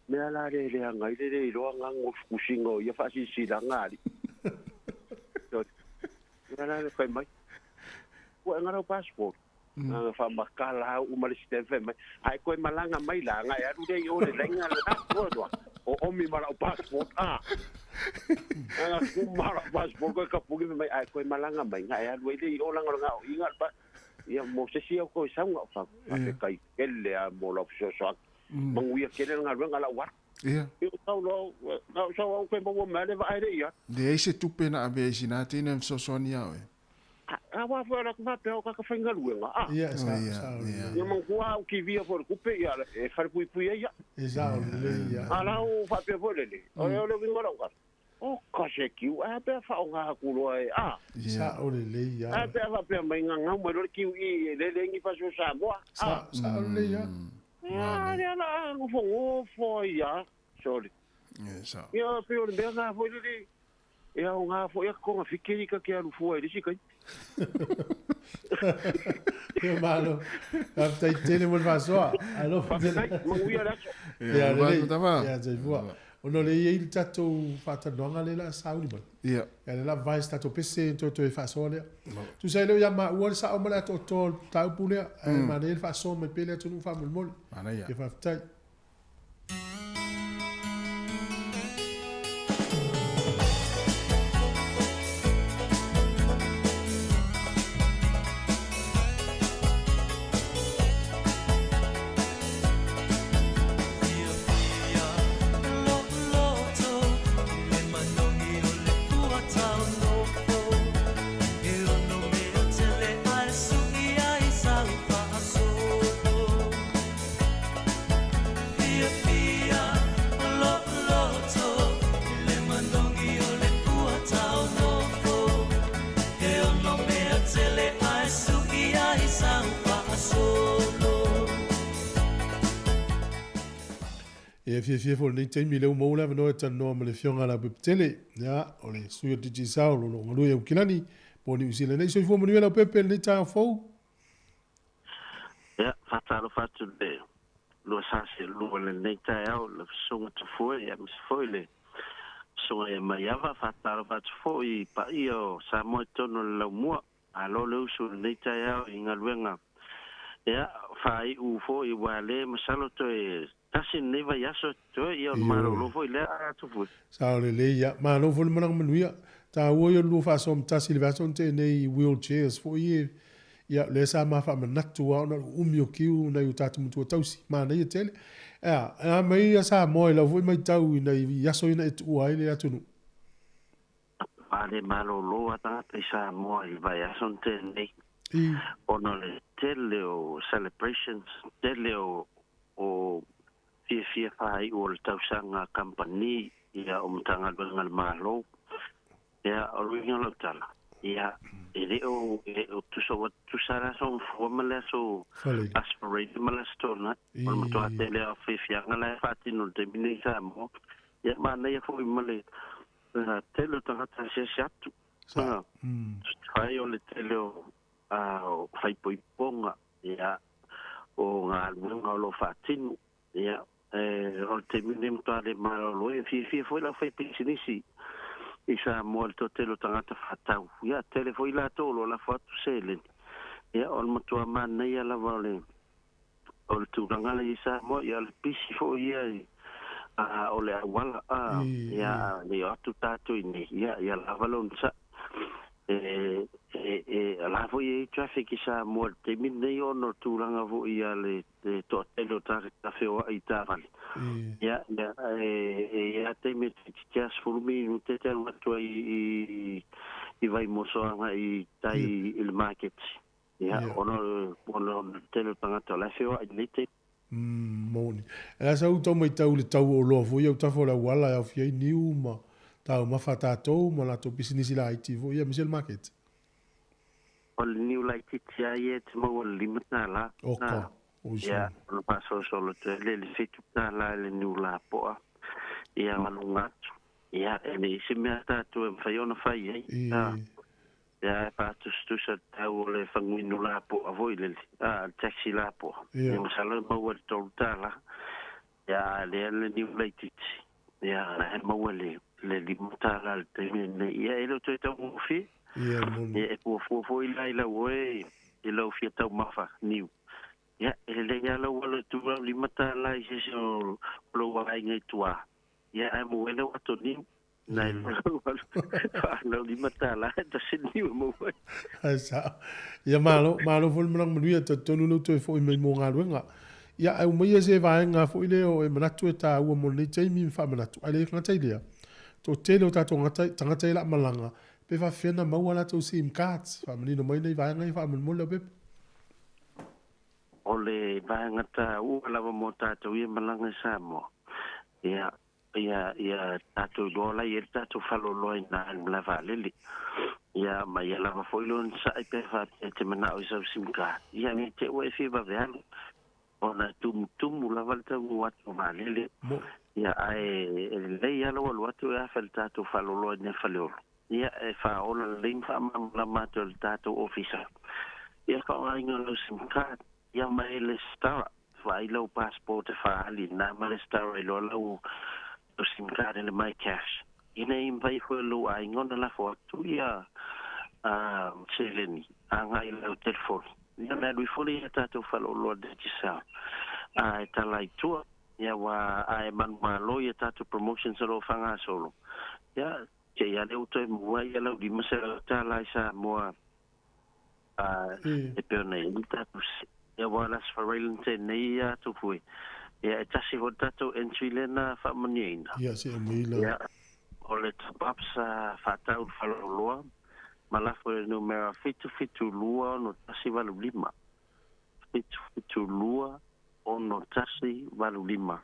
S12: Mea la le le anga i le le iloa nga ngo fukusinga o ia faasisilanga ali. Sorry. Mea la le fai mai. Ua e nga lau passport. Nga fa makala au uma le stamp fai mai. Ai koe malaga mai la nga e alu le i o le lainga le a tua. O omi ma lau passport a. Nga ku ma lau passport koe kapuki mai ai koe malaga mai nga e alu ai le i o langa nga o inga pa. Ia mo se si au koe saunga o fa. Fa kai kele a mo lau fesoasoani. Manuia tele le galuega lau alu.
S4: Ia.
S12: Ia o sau loa, na o sau au kai maua mai le vaai le ia.
S4: Leai se tupe na avea i sina teine e fesoasoani iā oe.
S12: A wā foi ala faapea o kaka faigaluega, a.
S1: Ia, sa, sa o lelei.
S12: Ia manatua au kivia foi le tupe, ia, e falepuipui ai ia.
S1: E sa o lelei, ia.
S12: A la o faapea foi lele, o le uiga o lau tala, o ka se kiu, ae a pe a faaaoga atu loa e, a.
S1: Sa o lelei, ia.
S12: Ae a pe a faapea mai gagau mai loa le kiu i e lele ai ni pasi o Samoa, a.
S1: Sa, sa o lelei, ia.
S12: Ia, lea la a nofonofo ai ia, sorry.
S4: Ia, sa.
S12: Ia, pei o le mea na foi lele, E aoga foi atu kona fikiri ka ke alu fua i le isi taimi.
S1: Ia malo. Faafetai tele mo le faasoa. Alofa tele.
S12: Faafetai, manuia le aso.
S1: Ia lelei. Ia soifua. Ona o lea e i ai le tatou faatalanoaga lea o le a sauni mai.
S4: Ia.
S1: Ia lea o le a vavae se tatou pese ona toe faasoa lea. Tusa ai lea ia maua le sao ma le atoatoa o le mataupu lea, ae manaia le faasoa mai pea le atunuu faamolemole.
S4: Manaia.
S1: Ia faafetai. Ia fiafia foi lenei taimi lea ua maua le avanoa e talanoa ma le Afioga a Leaupepe-tele, ia, o le sui o le Digicel o lo o galue i Aukilani po o Niu Sila nei. Soifua manuia Leaupepe i lenei taeao fou.
S12: Ia, faatalofa atu i le 242 i lenei taeao i le Susuga Tafue, aemaise foi le Susuga ia Maiava. Faatalofa atu foi i paia o Samoa i totonu o le laumua. Malo le usu i lenei taeao i galuega. Ia, faaiu foi aua le masalo toe tasi lenei vaiaso toe, ia ona malolo foi lea Tufue.
S1: Sao lelei ia. Malo foi le malaga manuia. Taua ia o le lua faasoa ma tasi i le vaiaso na tea nei i wheel chairs foi ia, ia lea sa ma faamanatu lava ona o le uumi o kiu nai o tatou matua tausi. Manaia tele. Ea, a mai ia Samoa i lau foi matau i nai aso ia na e tuua ai le atunuu.
S12: Pale malolo a tagata i Samoa i le vaiaso na tea nei ona o le tele o celebrations, tele o o fiafia faaiu o le tausaga kamupani ia o Matagaluega a le Malo. Ia, o le uiga o lau tala, ia, e le o, e le o tusa, ua tusa le aso Gafua ma le aso Aspirate ma le aso Toonai. O le matua tele lava o fiafiaga la e faatino i le taimi nei i Samoa. Ia, manaia foi ma le tele o tagata e asiasi atu. Fai o le tele o faaipoipoga, ia, o galuega o lo o faatino. Ia, o le taimi lenei matua le malolo ai. E fiafia foi lau faipisinisi i Samoa i le toatele o tagata faatau. Ia, tele foi latou o lo o lafo atu seleni. Ia, o le matua manaia lava o le o le tulaga lea i Samoa, ia o le pisi foi ia i a o le auala a ia nei o atu tatou i nei, ia ia lava le onosai. E e e la foi e i ai traffic i Samoa i le taimi lenei ona o le tulaga foi ia le le toatele o tagata feoai i taavale. Ia ia e e i ai lava taimi e toeitiiti lava 10 minute te alu atu ai i i Vaimoso agai i tai i le market. Ia, ona o le tele o tagata o la e feoai i lenei taimi.
S1: Moni. E la sa ou tau matau i le tau o oloa foi ia autafa o le auala e aofia ai niu ma taumafa a tatou ma latou pisinisi laiti foi ia aemaise le maketi.
S12: O le niu laitiiti lava ia e te maua i le $5.
S1: Oka, oi
S12: Ia,
S1: sole.
S12: ona faasolosolo atu ai lea i le $7 i le niu lapoa, ia ma luga atu. Ia, e leai se mea tatou e mafai ona fai ai. Ia, e faatusatusa le tau o le faguinu lapoa foi lele, a, le taxi lapoa. Ia, masalo e maua i le $3. Ia, a lea le niu laitiiti, ia, la e maua i le, le $5 i le taimi lenei. Ia, e le o toe taugofie.
S1: Ia, e moni.
S12: Ia, e fuafua foi la i lau oe, i lau fia taumafa niu. Ia, e lelei lava lau alo e tuu lau $5 i se isi o lou aiga i tua. Ia, ae maua ai lau ato niu. Nai lo lau $5 e tasi le niu e maua ai.
S1: Ae sao. Ia malo, malo foi le malaga manuia, talitonu lea ua toe foi mai mo galuega. Ia, ae umaia se vaega foi lea o e manatu e tāua mo lenei taimi ma faamanatu, ae le gata i lea, toatele o tatou tagata ia o le a malaga, pe faapefea ona maua a latou sim cards. Faamanino mai nai vaega ia faamolemole Leaupepe.
S13: O le vaega tāua lava mo tatou ia malaga i Samoa, ia, ia, ia tatou iloa la i ai le tatou faleoloa i ina i le malae vaalele. Ia, ma ia lava foi le onosai pe faapea e te manao i sau sim card, ia, ne i te i ua e fia vave alu, ona e tumutumu lava le taunuu atu o vaalele. Ia, ae e lelei lava lou alu atu e afe i le tatou faleoloa i ina i Faleolo. Ia, e faaola lelei ma faamalamalama atu e le tatou ofisa ia faaaogaina o lau sim card, ia ma e lesitala. Vaai lau passport e faaali na ma lesitala ai loa lau sim card i le myCash. Ina ia mafai foi e lou aiga ona lafo atu ia seleni agai i lau telefoni. Ia ona alu ifo lea i a tatou faleoloa Digicel a e tala ai tua. Ia ua ae manumalo ia tatou promotions o lo o faagasolo. Ia te i a lea ua toe mua ia lau $500 i Samoa a e pei ona i ai le tatou ia ua las farailin tenei ia atu foi. Ia e tasi foi le tatou entry lea na faamanuiaina.
S1: Ia se aumai la.
S13: Ia o le top up sa faatau i le faleoloa ma lafo i le numera 772 6185. 772 6185.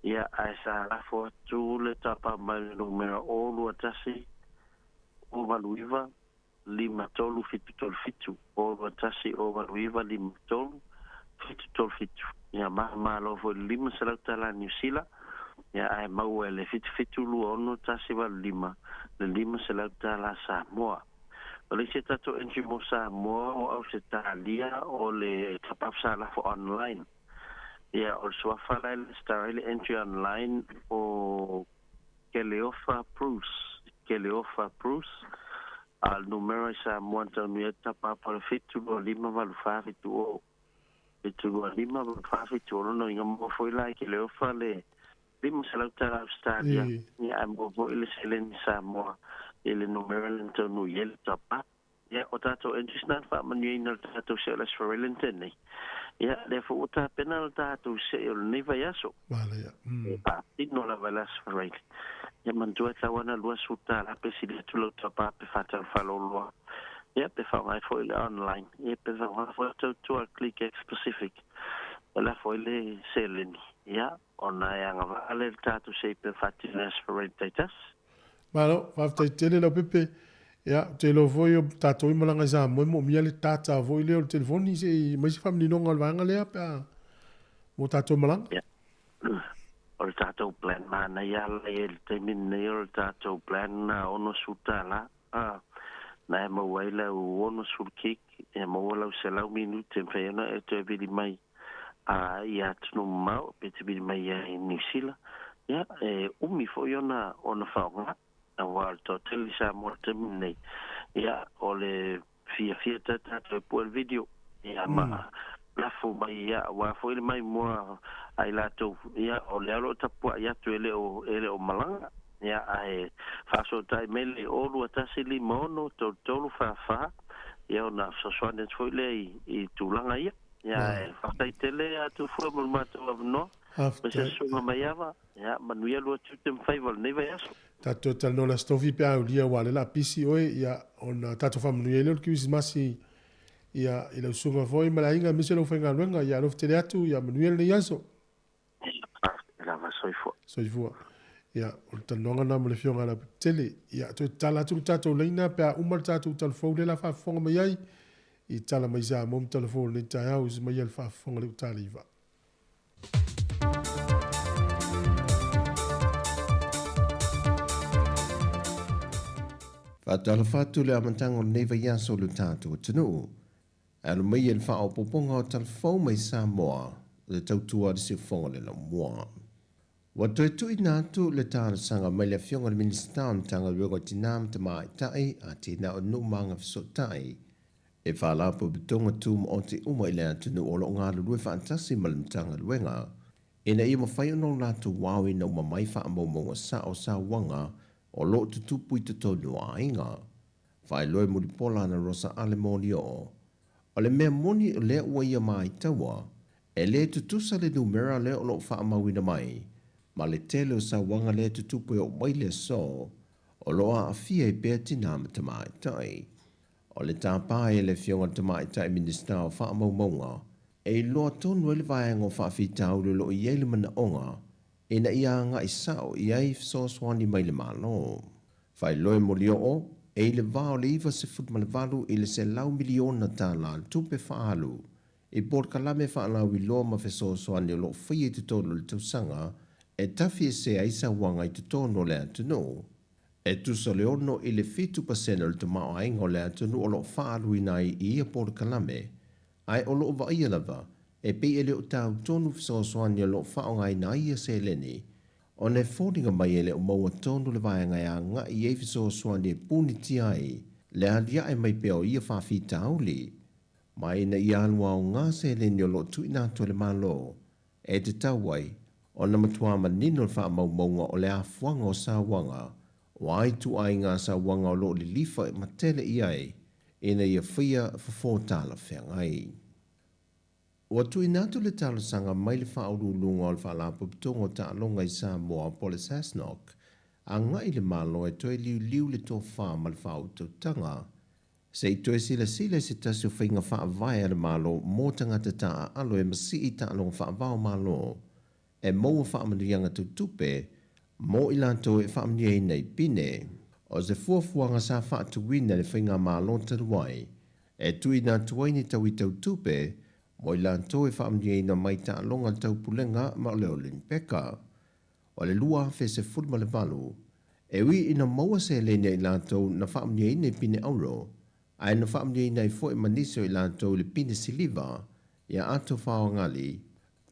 S13: Ia ae sa lafo atu le top up mai le numera 021 089 5 3 7 3 7 0 2 1 0 8 9 5 3 7 3 7. Ia malo foi le $500 Niu Sila, ia ae maua e le 77 2 6 1 8 5 le $500 Samoa. O le isi a tatou entry mo Samoa o Ausetalia o le top up sa lafo online. Ia o le suafa la e lesitala ai le entry online o Keleofa Bruce, Keleofa Bruce, a o le numera i Samoa na taunui ai le tapa apa o le 7 2 5 8 4 7 0. 7 2 5 8 4 7 0. Lona uiga moa foi la i Keleofa le $500 Ausetalia, ia ae moa foi le seleni Samoa i le numera lea na taunui ai le tapa. Ia, o tatou entries na na faamanuiaina i le tatou se'e o le Aso Faraile na tea nei. Ia, lea foi ua tapena le tatou se'e o lenei vaiaso. E faatino lava i le Aso Faraile. Ia, manatua e tatau lava ona $20 pe sili atu lau tapa pe faatau faleoloa. Ia, pe faaaoga ai foi le online. Ia, pe faaaoga foi le tautua a le Click X Pacific e lafo ai le seleni. Ia, ona e agavaa lea i le tatou se'e pe faatino i Aso Faraile taitasi.
S1: Malo, faafetai tele Leaupepe. Ia, ou te iloa foi o tatou i malaga i Samoa e moomia le data foi lea o le telefoni se i aumai se faamaninoga o le vaega lea pe a mo tatou malaga.
S13: Ia, o le tatou plan manaia la i ai i le taimi lenei o le tatou plan na $60 a na e maua ai lau 60 gig e maua lau 100 minute e mafai ai ona e toe vili mai a i atunuu mamao pe te vili mai ai i Niu Sila, ia, e umi foi ona ona faaaoga, aua o le toatele i Samoa i le taimi lenei, ia, o le fiafia ta tatou e pue le video, ia, ma lafo mai, ia, aua foi le maimoa a i latou, ia, o lea o lo o tapuai atu e le o e le o malaga, ia, ae faasootai mai le 0 2 1 5 6 3 3 4 4, ia, ona fesoasoani atu foi lea i i tulaga ia. Ia, e faafetai tele atu fua mo le matou avanoa. Ma se susuga Maiava, ia, manuia lua tiute ma faiva o lenei vaiaso.
S1: Tatou talanoa i le Aso Tofi pe a aulia aua o lea o le a pisi oe, ia, ona tatou faamanuia ai lea o le Kerisimasi ia, i lau susuga foi ma le aiga aemaise lau faigaluega. Ia alofa tele atu, ia manuia lenei aso.
S13: Faafetai lava, soifua.
S1: Soifua. Ia, o le talanoaga lena ma le Afioga ia Leaupepetele. Ia, toe tatala atu le tatou laina pe a uma le tatou talafou lea o le a faafofoga mai ai i tala mai Samoa ma talafou o lenei taeao i se mai a le faafofoga le Utaliva.
S8: Faatalofa atu i le amataga o lenei vaiaso i lo tatou atunuu. Alu mai e le faaopoopoga o talafou mai Samoa le tautua a le siufofoga o le laumua. Ua toe tuuina atu le talosaga mai le Afioga i le Minisita o Matagaluega o Tina ma Tamaitai, Atinae o Nuu ma Agafesootai, e Faalapotopotoga Tumaoti uma i le atunuu o lo o galulue faatasi ma le Matagaluega ina ia mafai ona o latou aoina uma mai faamaumauga sao sauaga o lo o tutupu i totonu o aiga. Faailoa e Mulipola ana Rosa Ale Molioo, o le mea moni o lea ua ia maitaua, E lē tutusa le numera lea o lo o faamauina mai ma le tele o sauaga lea e tutupu e oo mai le aso o lo o aafia ai pea tinā ma tamaitai. O le tapa e le Afioga i le Tamaitai Minisita o Faamaumauga e iloa tonu ai le vaega o faafitauli o lo o i ai le manaoga ina ia agai sao i ai fesoasoani mai le Malo. Faailoa e Molioo, e i le va o le 98 i le 100 miliona tala le tupe faaalu i polokalame faalauiloa ma fesoasoani o lo o faia i totonu o le tausaga e tafiesea ai sauaga i totonu o le atunuu. E tusa le 6 i le 7% o le tamaoaiga o le atunuu o lo o faaaluina ai i ia polokalame, ae o lo o vaaia lava e pei e le o tau tonu fesoasoani o lo o faaaogaina ai ia seleni, ona e foliga mai e le o maua tonu le vaega e agai i ai fesoasoani e punitia ai le aliae mai pea o ia faafitauli. Ma ina ia alu aoga seleni o lo o tuuina atu e le Malo e tatau ai ona matua manino le faamaumauga o le afuaga o sauaga, o a ituaiga sauaga o lo o lilifa ma tele i ai ina ia faia fofo talafeagai. Ua tuuina atu le talosaga mai le Faauluuluga o le Faalapotopotoga o Taaloga i Samoa po o le SASNOC agai i le Malo e toe liuliu le tofa ma le faautautaga se i toe silasila i se tasi o faiga faavae a le Malo mo tagata taaalo e masii taaloga faavao Malo e maua faamanuiaga tau tupe mo i latou e faamanuiaina i pine. O se fuafuaga sa faatuina e le Faigamalo talu ai e tuuina atu ai ni tauitau tupe mo i latou e faamanuiaina mai taaloga a le Taupulega ma o le Olimpeka o le 2018, e ui ina maua seleni a i latou na faamanuiaina i pine auro, ae na faamanuiaina ai foi ma nisi o i latou i le pine siliva, ia Ato Faoagali,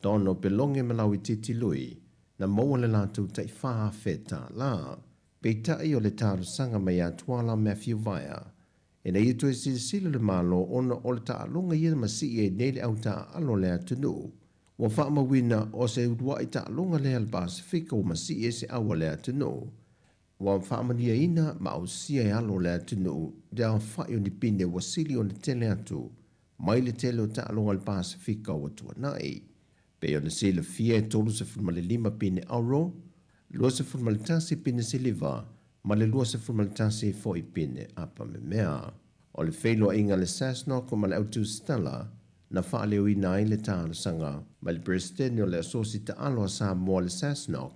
S8: Dono Pelonge ma Lauitiiti Lui, na maua le latou tai $4,000. Peitai o le talosaga mai ia Tuala Matthew Vaea, ina ia toe silasila le Malo ona o le taaloga ia na masii ai nei le au taaalo o le atunuu. Ua faamauina o se uluai taaloga lea a le Pasefika ua masii ai se au a le atunuu. Ua faamanuiaina ma ausia e alo o le atunuu le aofai o ni pine ua sili ona tele atu mai le tele o taaloga a le Pasefika ua tuanai. Pei ona silafia e 35 pine auro, 21 pine siliva ma le 21 foi pine apamemea. O le feiloaiga a le SASNOC ma le Autusitala na faaleoina ai le talosaga mai le Peresetene o le Asosi Taalo a Samoa le SASNOC,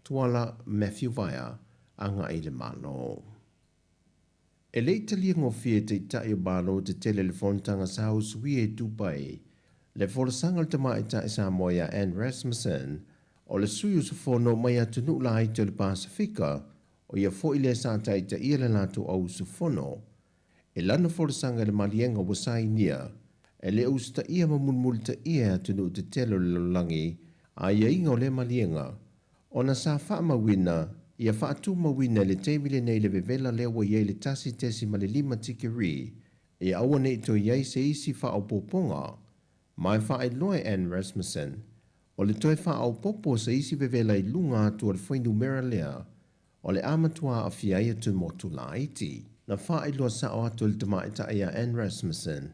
S8: Tuala Matthew Vaea, agai i le Malo. E le i talia gofie e Taitai o Malo tetele le fonotaga sa usuia i Dubai le folasaga a le tamaitai Samoa ia Ann Rasmussen, o le sui usufono mai atunuu laiti o le Pasefika, o ia foi lea sa taitaia le latou au usufono. I lana folasaga i le maliega ua sainia, e le o usitaia ma mulimulitaia e atunuu tetele o le lalolagi aiaiga o lea maliega, ona sa faamauina ia faatumauina i le taimi lenei le vevela lea ua i ai le 1.5 tikeri ia aua ne i toe i ai se isi faaopoopoga. Ma e faailoa e Ann Rasmussen, o le toe faaopoopo o se isi vevela i luga atu o le fuainumera lea, o le a matua aafia ai atumotu laiti. Na faailoa sao atu e le tamaitai ia Ann Rasmussen,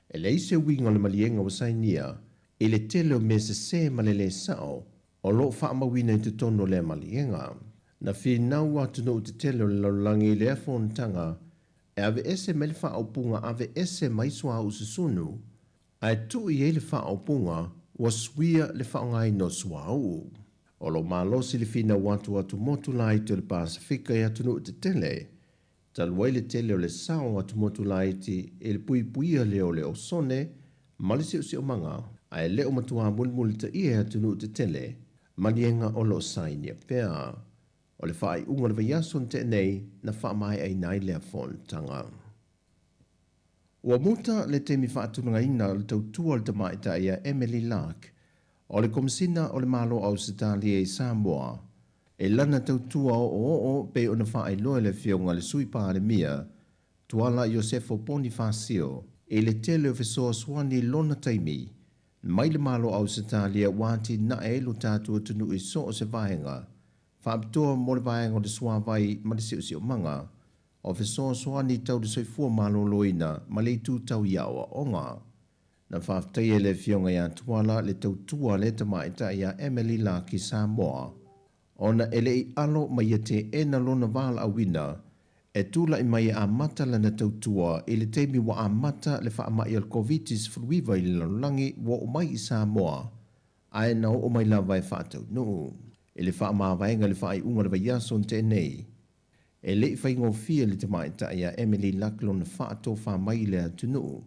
S8: e leai se uiga o le maliega ua sainia i le tele o mea sesē ma le lē sao o lo o faamauina i totonu o lea maliega. Na finau atunuu tetele o le lalolagi i lea fonotaga e aveese mai le faaupuga aveese mai suauu susunu, ae tuu i ai le faaupuga ua suia le faaaogaina o suauu. O lo o malosi le finau atu o atumotu laiti o le Pasefika i atunuu tetele, talu ai le tele o le sao o atumotu laiti i le puipuia lea o le osone ma le siosiomaga, ae le o matua mulimulitaia e atunuu tetele maliega o lo o sainia pea. O le faaiuga o le vaiaso na tea nei na faamaeaina ai lea fonotaga. Ua muta le taimi faatulagaina o le tautua o le tamaitai ia Emily Lark o le Komesina o le Malo o Ausetalia i Samoa e lana tautua oooo pei ona faailoa e le Afioga i le Sui Palemia Tuala Iosefo Ponifasio i le tele o fesoasoani i lona taimi mai le Malo o Ausetalia ua atinae ai lo tatou atunuu i so o se vaega faapitoa mo le vaega o le suavai ma le siosiomaga o fesoasoani tau le soifua maloloina ma le itu tau i aoaoga. Na faafetaia e le Afioga ia Tuala le tautua a lea tamaitai ia Emily Laki Samoa, ona e le i alo ma ia teena lona valaauina e tula'i mai e amata lana tautua i le taimi ua amata le faama'i o le Koviti-19 i le lalolagi ua oo mai i Samoa, ae na oo mai lava e faataunuu. I le faamavaega i le faaiuga o le vaiaso na tea nei, e le i faigofie le tamaitai ia Emily Luck lona faatofa mai i le atunuu.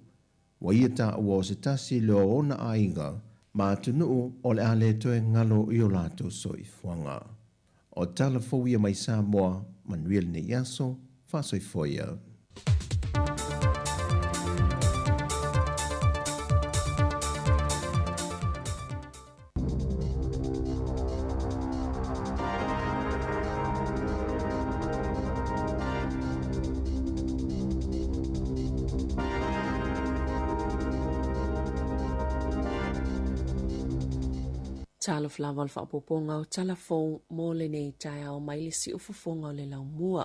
S8: Ua ia taua o se tasi lea o ona aiga ma atunuu o le a le toe galo i o latou soifuaga. O tala fou ia mai Samoa, manuia lenei aso, faasoifua ia.
S5: Talofa lava o le faaopoopoga o tala fou mo lenei taeao mai le siufofoga o le laumua.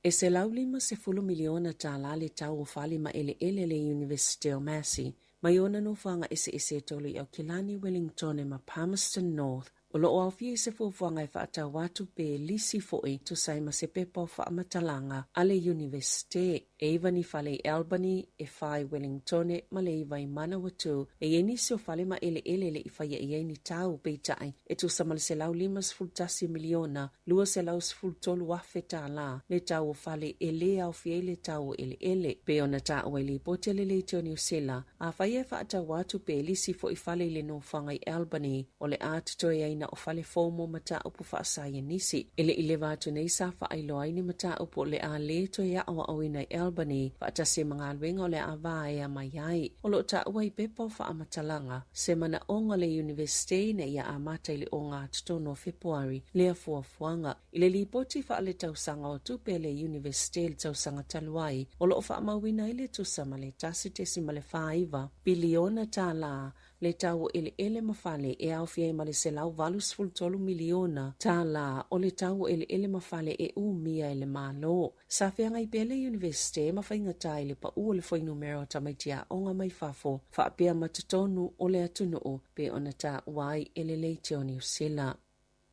S5: E $150 miliona tālā le tau o fale ma eleele a le Iunivesite o Massey mai ona nofoaga eseese e tolu i Aukilani, Wellingtone ma Palmerston North. O lo o aofia i se fuafuaga e faatau atu pe lisi foi tusa ai ma se pepa o faamatalaga a le Iunivesite. E iwa ni fale i Albany, e fa i Wellingtone ma le iwa i Manawatu. E i ai nisi o fale ma eleele e le i faia i ai ni tau, peitai, e tusa ma le $151 miliona $213,000 tālā le tau o fale e lē aofia ai le tau o eleele. Pei ona taua i lipoti a le Leitio Niu Sila, afai e faatau atu pe lisi foi fale i le nofoaga i Albany, o le a totoe ai na o fale fou mo mataupu faasaienisi. E le i leva atu nei sa faailoa ai ni mataupu o le a lē toe aoaoina i Albany, faatasi ai ma galuega o le a vaea mai ai. O lo o taua i pepa o faamatalaga, se manaoga o le Iunivesite ina ia amata i le ogatotonu o Fepuari lea fuafuaga. I le lipoti faaletausaga o tupe a le Iunivesite i le tausaga talu ai, o lo o faamauina ai le tusa ma le $1.49 piliona tālā le tau o eleele ma fale e aofia ai ma le $183 miliona tālā o le tau o eleele ma fale e umia e le Malo. Sa feagai pea le Iunivesite ma faigata i le pau o le fuainumera o tamaiti aoga mai fafo faapea ma totonu o le atunuu pei ona taua ai e le Leitio Niu Sila.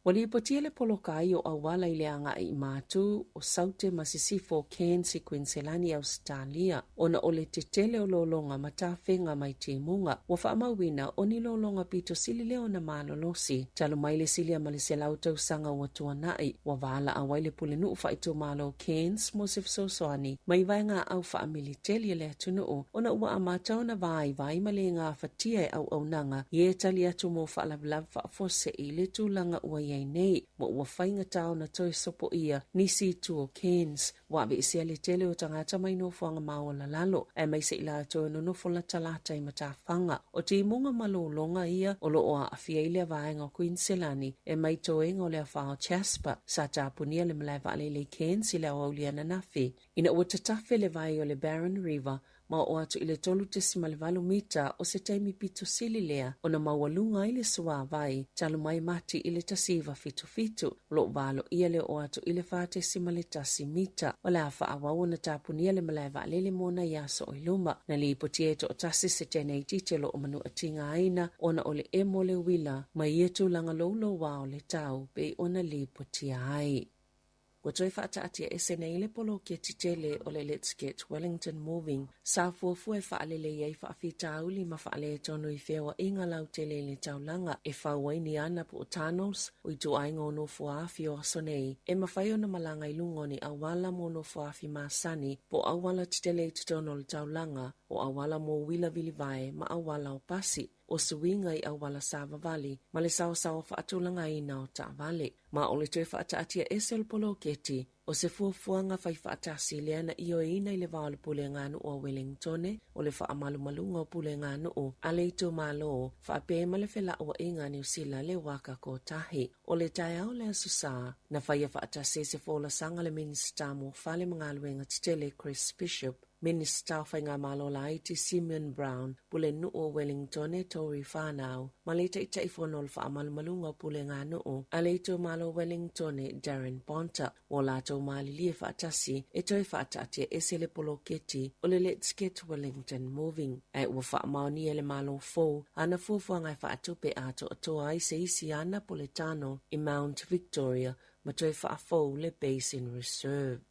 S5: Ua lipotia le poloka ai o auala i le agai i Matu, o Saute ma Sisifo o Cairns i Kuiniselani i Ausetalia ona o le tetele o lologa ma tafega mai timuga. Ua faamauina o ni lologa pito sili lea ona malolosi talu mai le silia ma le 100 tausaga ua tuanai. Ua valaau ai le Pulenuu Faaitumalo o Cairns mo se fesoasoani mai vaega au faamiliteli a le atunuu ona ua amata ona vaivai ma le gafatia e auaunaga i e tali atu mo faalavelave faafuasei i le tulaga ua i ai nei ma ua faigata ona toe sopoia nisi itu o Cairns. Ua aveesea le tele o tagata mai nofoaga maoalalalo aemaise i latou e nonofo latalata i matafaga. O timuga ma lologa ia o lo o aafia ai lea vaega o Kuiniselani e mai toega o le afa o Jasper sa tapunia le malae vaalele i Cairns i le aoauli ananafi ina ua tatafe le vai o le Barron River ma oo atu i le 3.8 mita o se taimi pito sili lea ona maualuga ai le suāwai talu mai Mati i le 1977. O lo o valoia le oo atu i le 4.1 mita. O le a faaauau ona tapunia le malae vaalele mo nai aso o i luma. Na lipotia e toatasi se teine itiiti o lo o manuatigaina ona o le emo o le uila mai ia tulaga louloua o le tau pei ona lipotia ai. Ua toe faataatiaese nei le poloketi tele o le Let's Get Wellington Moving sa fuafua e faalelei ai faafitauli ma faaletonu i feoaiga lautele i le taulaga e fau ai ni ana po o tunnels o ituaiga o nofoaafi o aso nei e mafai ona malaga i luga o ni auala mo nofoaafi masani po o auala tetele i totonu o le taulaga, o auala mo uila vilivae ma auala o pasi. O suiga i auala savavali ma le saosaoa faatulagaina o taavale. Ma o le toe faataatiaese o le poloketi, o se fuafuaga fai faatasi lea na ioeina i le va o le Puleganuu a Welingtone, o le faamalumaluga o Puleganuu a le itumalo, faapea ma le felauaiga a Niu Sila le Waka Kotahi. O le taeao o le Aso Sa, na faia faatasi ai se folasaga a le Minisita mo Fale ma Galuega Tetele Chris Bishop. Minisita o Faigamalo Laiti Simeon Brown, Pulenuu o Wellingtone Tory Whanau, ma le Taitaifono o le Faamalumaluga o Puleganuu a le Itumalo o Wellingtone Darren Bonta, ua latou malilie faatasi e toe faataatia ese le poloketi o le Let's Get Wellington Moving, ae ua faamaonia e le Malo fou ana fuafuaga e faatupe atoatoa ai se isi ana poletano i Mount Victoria ma toe faafou le Basin Reserve.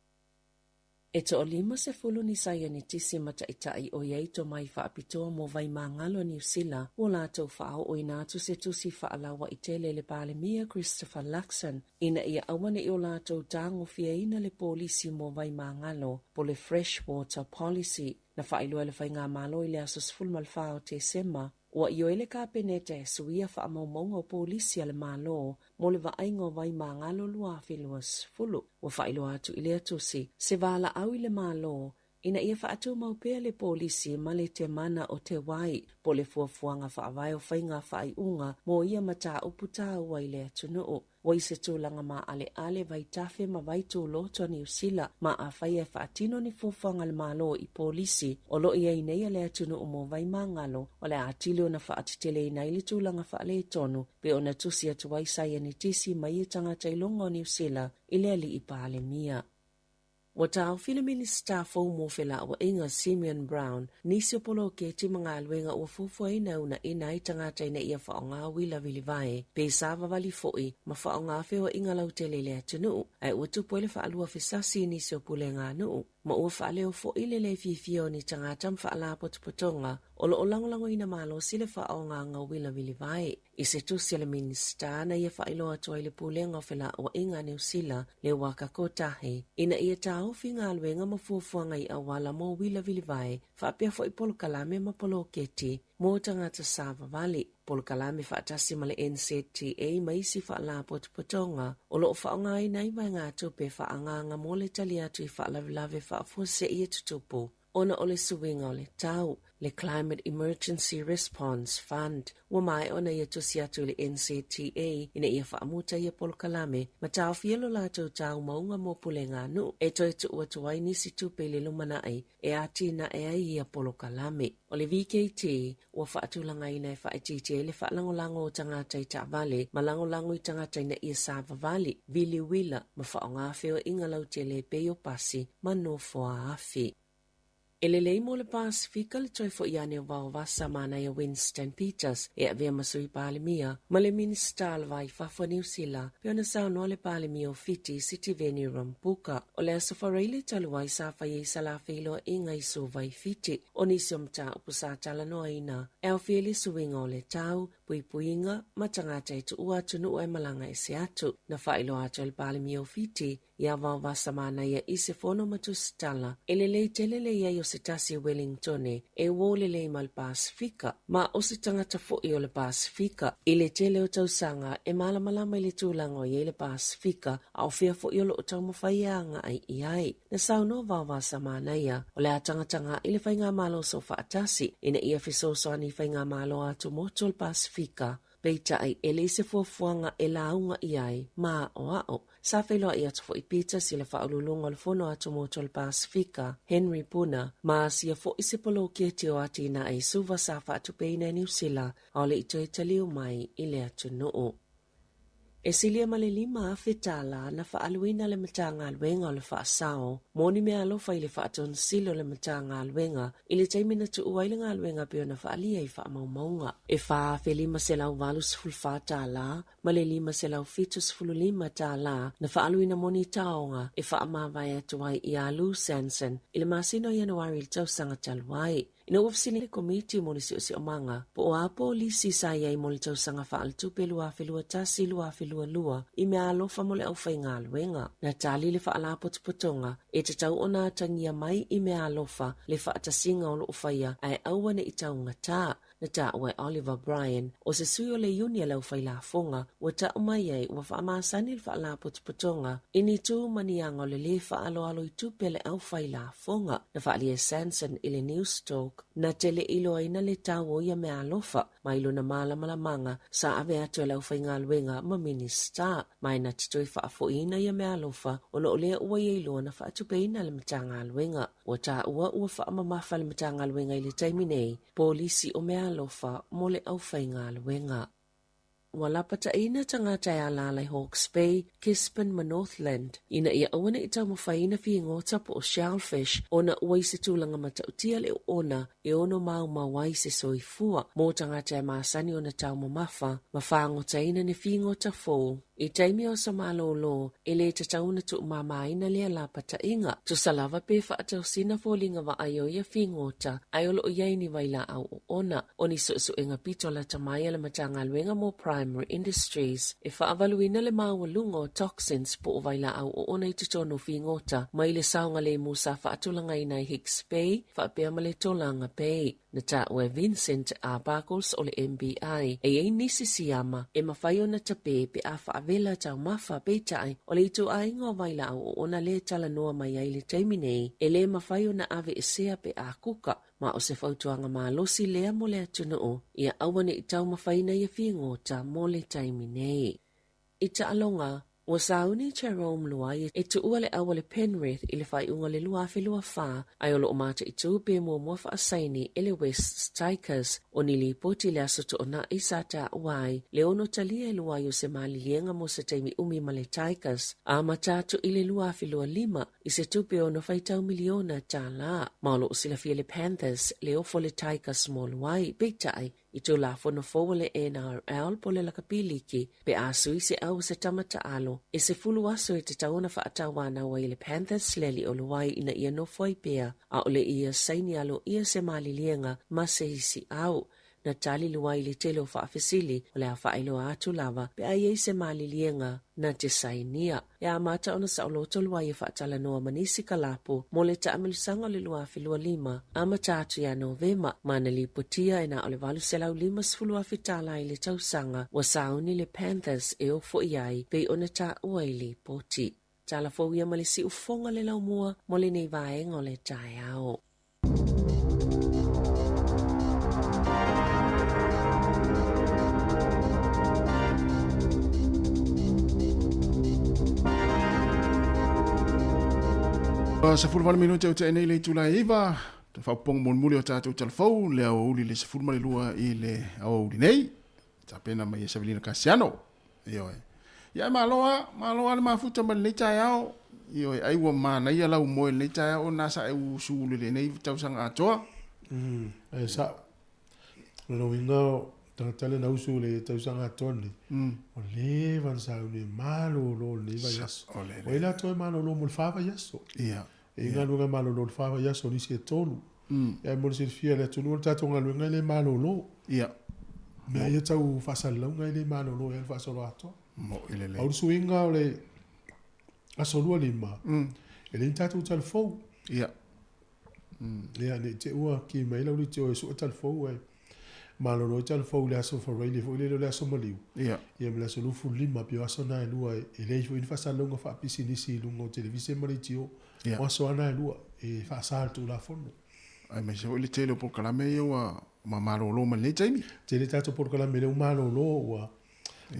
S5: E toalima sefulu ni saienitisi ma taitai o i ai tomai faapitoa mo Vaimāgalo a Niu Sila ua latou faaooina atu se tusi faalauaitele i le Palemia Christopher Luxon ina ia auaneʻi o latou tagofiaina le polisi mo Vaimāgalo po le Fresh Water Policy na faailoa e le Faigamalo i le aso 14 o Tesema. Ua ioe le Kapeneta e suia faamaumauga o polisi a le Malo mo le vaaiga o Vaimāgalo 2020. Ua faailoa atu i lea tusi se valaau i le Malo ina ia faatumau pea le polisi ma le temana o te wai po o le fuafuaga faavae o faiga faaiuga mo ia mataupu taua i le atunuu. Ua i se tulaga maaleale vaitafe ma vaituloto a Niu Sila ma afai e faatino ni fuafuaga a le Malo i polisi o lo o i ai nei a le atunuu mo Vaimāgalo, o le a atili ona faateteleina ai le tulaga faaletonu pei ona tusi atu ai saienitisi ma ia tagata iloga o Niu Sila i le Alii Palemia. Ua taofi le Minisita fou mo Felauaiga Simeon Brown nisi o poloketi ma galuega ua fuafuaina e uunaina ai tagata ina ia faaaoga uila vilivae, pe savavali foi ma faaaoga feoaiga lautele i le atunuu, ae ua tupu ai le faalua fesasi i nisi o puleganuu, ma ua faaleo foi le le fiafia o ni tagata ma faalapotopotoga o lo o lagolagoina malosi le faaaogaga o uila vilivae. I se tusi a le Minisita na ia faailoa atu ai le Pulega o Felauaiga a Niu Sila, le Waka Kotahi, ina ia taofi galuega ma fuafuaga i auala mo uila vilivae, faapea foi polokalame ma poloketi mo tagata savavali, polokalame faatasi ma le NZTA ma isi faalapotopotoga o lo o faaaogaina ai vaegatupe faaagaaga mo le tali atu i faalavelave faafuasei e tutupu ona o le suiga o le tau, le Climate Emergency Response Fund. Ua maea ona ia tusi atu i le NZTA ina ia faamuta ia polokalame ma taofia lo latou taumauga mo puleganuu e toe tuu atu ai nisi tupe i le lumanai e atinae ai ia polokalame. O le VKT ua faatulagaina e faaitiitia ai le faalagolago o tagata i taavale ma lagolago i tagata ina ia savavali, vili uila ma faaaoga feoaiga lautele e pei o pasi ma nofoa afi. E lelei mo le Pasefika le toe foi ane o Vaovasa Manaia Winston Peters e avea ma Sui Palemia ma le Minisita o le Va i Fafo a Niu Sila pei ona saunoa le Palemia o Fiti Sitiveni Rambuka. O le Aso Faraile talu ai sa fai ai sa la feiloaiga i Suva i Fiti. O nisi o mataupu sa talanoaina e aofia i le suiga o le tau, puipuiga ma tagata e tuua atunuu ae malaga ese atu. Na faailoa atu e le Palemia o Fiti ia Vaovasa Manaia i se fono ma tusitala e lelei tele le i ai o se tasi e Wellingtone e uō lelei ma le Pasefika, ma o se tagata foi o le Pasefika. I le tele o tausaga e malamalama i le tulaga o i ai le Pasefika, a o fea foi o lo o taumafai e agai i ai. Na saunoa Vaovasa Manaia, o le a tagataga i le Faigamalo Soofaatasi ina ia fesoasoani i Faigamalo a atumotu o le Pasefika, peitai e leai se fuafuaga e lauga i ai ma aoao. Sa feiloai atu foi Peters i le Faauluuluga o le Fono Atumotu o le Pasefika, Henry Puna, ma asia foi se poloketi o atinae i Suva sa faatupeina e Niu Sila a o le i toe taliu mai i le atunuu. E silia ma le 5,000 tālā na faaaluina le Matagaluega o le Faasao mo ni meaalofa i le faatonisili o le Matagaluega i le taimi na tuu ai le galuega pei ona faaalia i faamaumauga. E $4,584 tālā ma le $575 tālā na faaaluina mo ni taonga e faamavae atu ai iā Lou Sanson i le masina o Ianuari i le tausaga talu ai. Ina ua fesili le Komiti mo le Siosiomaga po o a polisi sa i ai mo le tausaga faaletupe 2021/2022 i meaalofa mo le aufaigaluega, na tali le Faalapotopotoga e tatau ona atagia mai i meaalofa le faatasiga o lo o faia ae aua ne i taugatā. Na taua e Oliver Bryan, o se sui o le iuni a le aufailafoga, ua tau mai ai ua faamasani le Faalapotopotoga i ni tū ma ni aga o le lē faaaloalo i tupe a le aufailafoga. Na faaalia e Sanson i le Newstalk, na te le iloaina le tau o ia meaalofa. mai lona malamalamaga sa ave atu e le aufaigaluega ma Minisita. Ma e na te toe faafoiina ia meaalofa ona o lea ua i ai loa na faatupeina le Matagaluega. Ua taua ua faamamafa le Matagaluega i le taimi nei polisi o meaalofa mo le aufaigaluega. Ua lapataiina tagata e alaala i Hawke's Bay, Gisborne ma Northland ina ia aua ne i taumafaiina figota po o shellfish ona ua i se tulaga matautia le oona e ono maumau ai se soifua mo tagata e masani ona taumamafa ma fagotaina ni figota fou. I taimi o aso malōlō, e lē tatau ona tuumāmāina lea lapataiga. Tusa lava pe faatausina foliga vaai o ia figota ae o lo o i ai ni vailaau oona. O ni suesuega pito lata mai a le Matagaluega mo Primary Industries e faavaluina le maualuga o toxins po o vailaau oona i totonu o figota mai le saogalemu sa faatulagaina i Hicks Bay faapea ma le Tolaga Bay. Na taua e Vincent Arbuckles o le MBI e i ai nisi siama e mafai ona tape pe a faavela taumafa peitai o le ituaiga o vailaau oona lea e talanoa mai ai i le taimi nei e le mafai ona aveesea pe a kuka. Ma o se fautuaga malosi lea mo le atunuu, ia aua ne i taumafaina ia figota mo le taimi nei. I taaloga, ua sauni Jerome Luai e tuua le au a le Penrith i le faaiuga o le 2024, ae o lo o mataitū pe muamua faasaini e le Wests Tigers. O ni lipoti i le Aso Toonai sa taua ai le ono talia e Luai o se maliliega mo se taimi umi ma le Tigers, amata atu i le 2025 i se tupe ono faitau miliona tālā. Ma o lo o silafia le Panthers, le ofo le Tigers mo Luai, peitai, i Tulafono fou a le NRL po le lakapi liki, pe a sui se au o se tama taalo, e 10 aso e tatau ona faatauanau ai e le Panthers le alii o Luai ina ia nofo ai pea, ʻaʻole ia saini aloaia se maliliega ma se isi au. Na tali Luai i le tele o faafesili, o le a faailoa atu lava pe a i ai se maliliega na te sainia. E amata ona saoloto Luai e faatalanoa ma nisi kalapu mo le taamilosaga o le 2025, amata atu ia Novema, ma na lipotia e na o le $850,000 tālā i le tausaga ua sauni le Panthers e ofo i ai pei ona taua i lipoti. Tala fou ia ma le siufofoga le laumua mo lenei vaega o le taeao.
S4: 18 minute o te nei le itula e 9, te whaupong mulimuli o tātou talafou, le aoauli le 12 i le aoauli nei, tapena mai e Savelina Kasiano. Ioe. Ia malo a, malo a le mafuta ma lenei taeao. Ioe, ai ua manaia lau moe lenei taeao ona sa e usu le lenei tausaga atoa.
S1: E sa o lona uiga o tagata lea na usu le tausaga atoa lenei, ua leva ona sauni e malolo lenei vaiaso. Ua i ai latou e malolo mo le fa vaiaso.
S4: Ia.
S1: E i ai galuega malolo i le fa vaiaso, o nisi e tolu. Ae mo le silafia e le atunuu, o le tatou galuega e le malolo.
S4: Ia.
S1: Mea ia tau faasalalauga e le malolo e alu faasoloatoa.
S4: Mo'i lelei.
S1: Pau le suiga o le aso 25, e leai ni tatou talafou.
S4: Ia.
S1: Ia, ne i te i ua ki mai lau leitio e sue talafou ae malolo ai talafou i le aso Faraile foi lele o le aso maliu.
S4: Ia.
S1: Ia ma le aso 25, pei o aso na e lua e leai foi ni faasalalauga faapisinisi i luga o televise ma leitio.
S4: Ia.
S1: O aso lava na e lua e faasa e le Tulafono.
S4: Aemaise foi le tele o polokalame ia ua malolo mai lenei taimi.
S1: Tele tatou polokalame lea ua malolo ua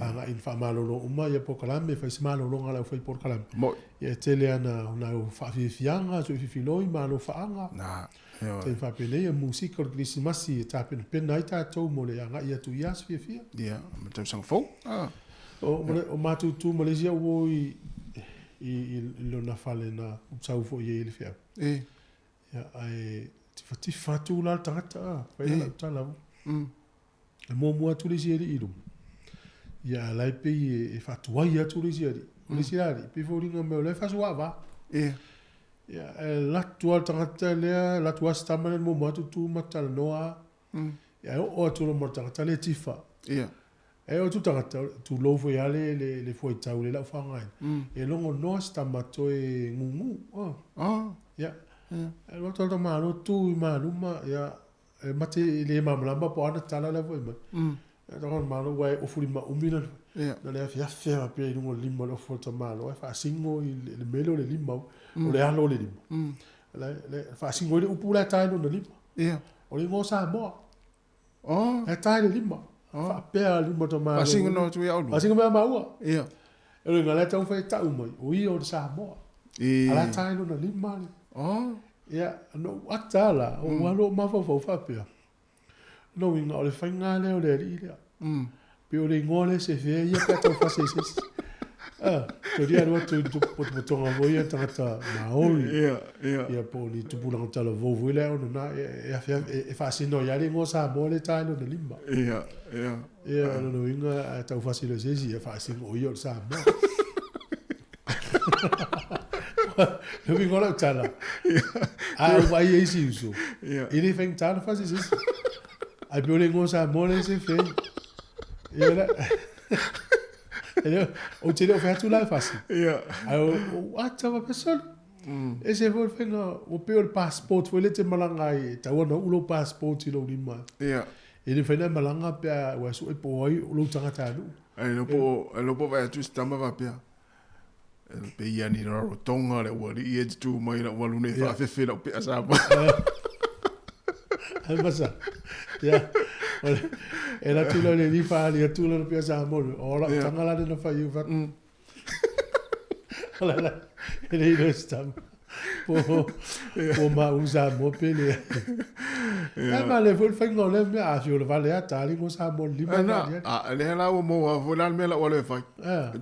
S1: agai ina faamalolo uma ia polokalame, fai se malologa a le aufai polokalame.
S4: Mo'i.
S1: Ia e tele ana ona au faafiafiaga, suififiloi ma alofaaga.
S4: Na, ioe.
S1: Taimi faapenei o musika o le Kerisimasi e tapenapena ai tatou mo le agai atu i aso fiafia.
S4: Ia, ma le tausaga fou. Ah.
S1: O, o matou tu ma le isi au uo i, i, i lona fale na sau foi i ai le feau.
S4: E.
S1: Ia, ae tifatifa atu la le tagata, a, fai la lau tala. E muamua atu le isi alii i luma. Ia, a la e pei e, e faatuai atu le isi alii. O le isi la alii, pei foliga mai o la e faasuaava.
S4: E.
S1: Ia, e alu atu lava le tagata lea, alu atu lava si tama lea na muamua atu tu ma talanoa. Ia, e oo atu loa ma le tagata lea e tifa.
S4: Ia.
S1: E oo atu le tagata, tulou foi lava le, le, le fuaitau le lau faaaogaina. E logo noa si tama toe gugu. Oh.
S4: Oh.
S1: Ia. E alu atu lava le tamaloa tu i maluma, ia, E mate e le malamalama po o ana tala la foi mai. E tanga malo ua e ofu lima umi la. Na le afe afe a pe i lunga o le lima o le ofu o le tamaloa e faasingo i le mele o le lima o le alo o le lima. Le le faasingo i le upu la e ta i lona lima.
S4: Ia.
S1: O le igoa o Samoa.
S4: Oh.
S1: E tae le lima. Faapea lima o Malo.
S4: Faasiga no atu ia oulua.
S1: Faasiga mai ia maua.
S4: Ia.
S1: E le ngala tau fai tau mai. O ia o le Samoa.
S4: E.
S1: Ala tae lona lima le.
S4: Oh.
S1: Ia, no ata la, o ua mafaufau faapea. No inga o le faiga lea o le alii lea. Pe o le igoa lea se fea ia pe a tau fase i se isi. Ah, to ria alu atu i potopotoga foi ia tagata Maori.
S4: Ia, ia.
S1: Ia po o ni tupulaga talavou foi lea ona na e, e, e, e faasino ia le igoa Samoa le tae lona lima.
S4: Ia, ia.
S1: Ia, o lona uiga a tau fase i se isi, e faasino o ia o le Samoa. Le uiga o lau tala. A o vai e isi uso.
S4: Ia.
S1: E le faigata ona fase i se isi. Ai pe o le igoa Samoa le se fea. Ia la. Ou te le o fai atu la e fasi.
S4: Ia.
S1: Ai o ata wa pesolo. E se foi faiga o pe o le passport foi le te malaga ai e tau ana uu lou passport i lou lima.
S4: Ia.
S1: E le mafai ona e malaga pe a ua sue po o ai o lou tagatanuu.
S4: Ai lo po ai lo po vai atu se tama faapea. E pe ia ni Rarotonga le ualii e te tu mai lau alu nei faafefe lau pea Samoa.
S1: Ai masa. Ia. E la tu le li fa ali atu le pea Samoa. O la tanga la na fa iu fa. La la. E le ilo se tama. Po po ma u Samoa pe le. Ia ma le foi le faiga o lea mea a fio le vale a tali mo Samoa lima
S4: Na, a le la ua mo a foi la le mea la ua le fai.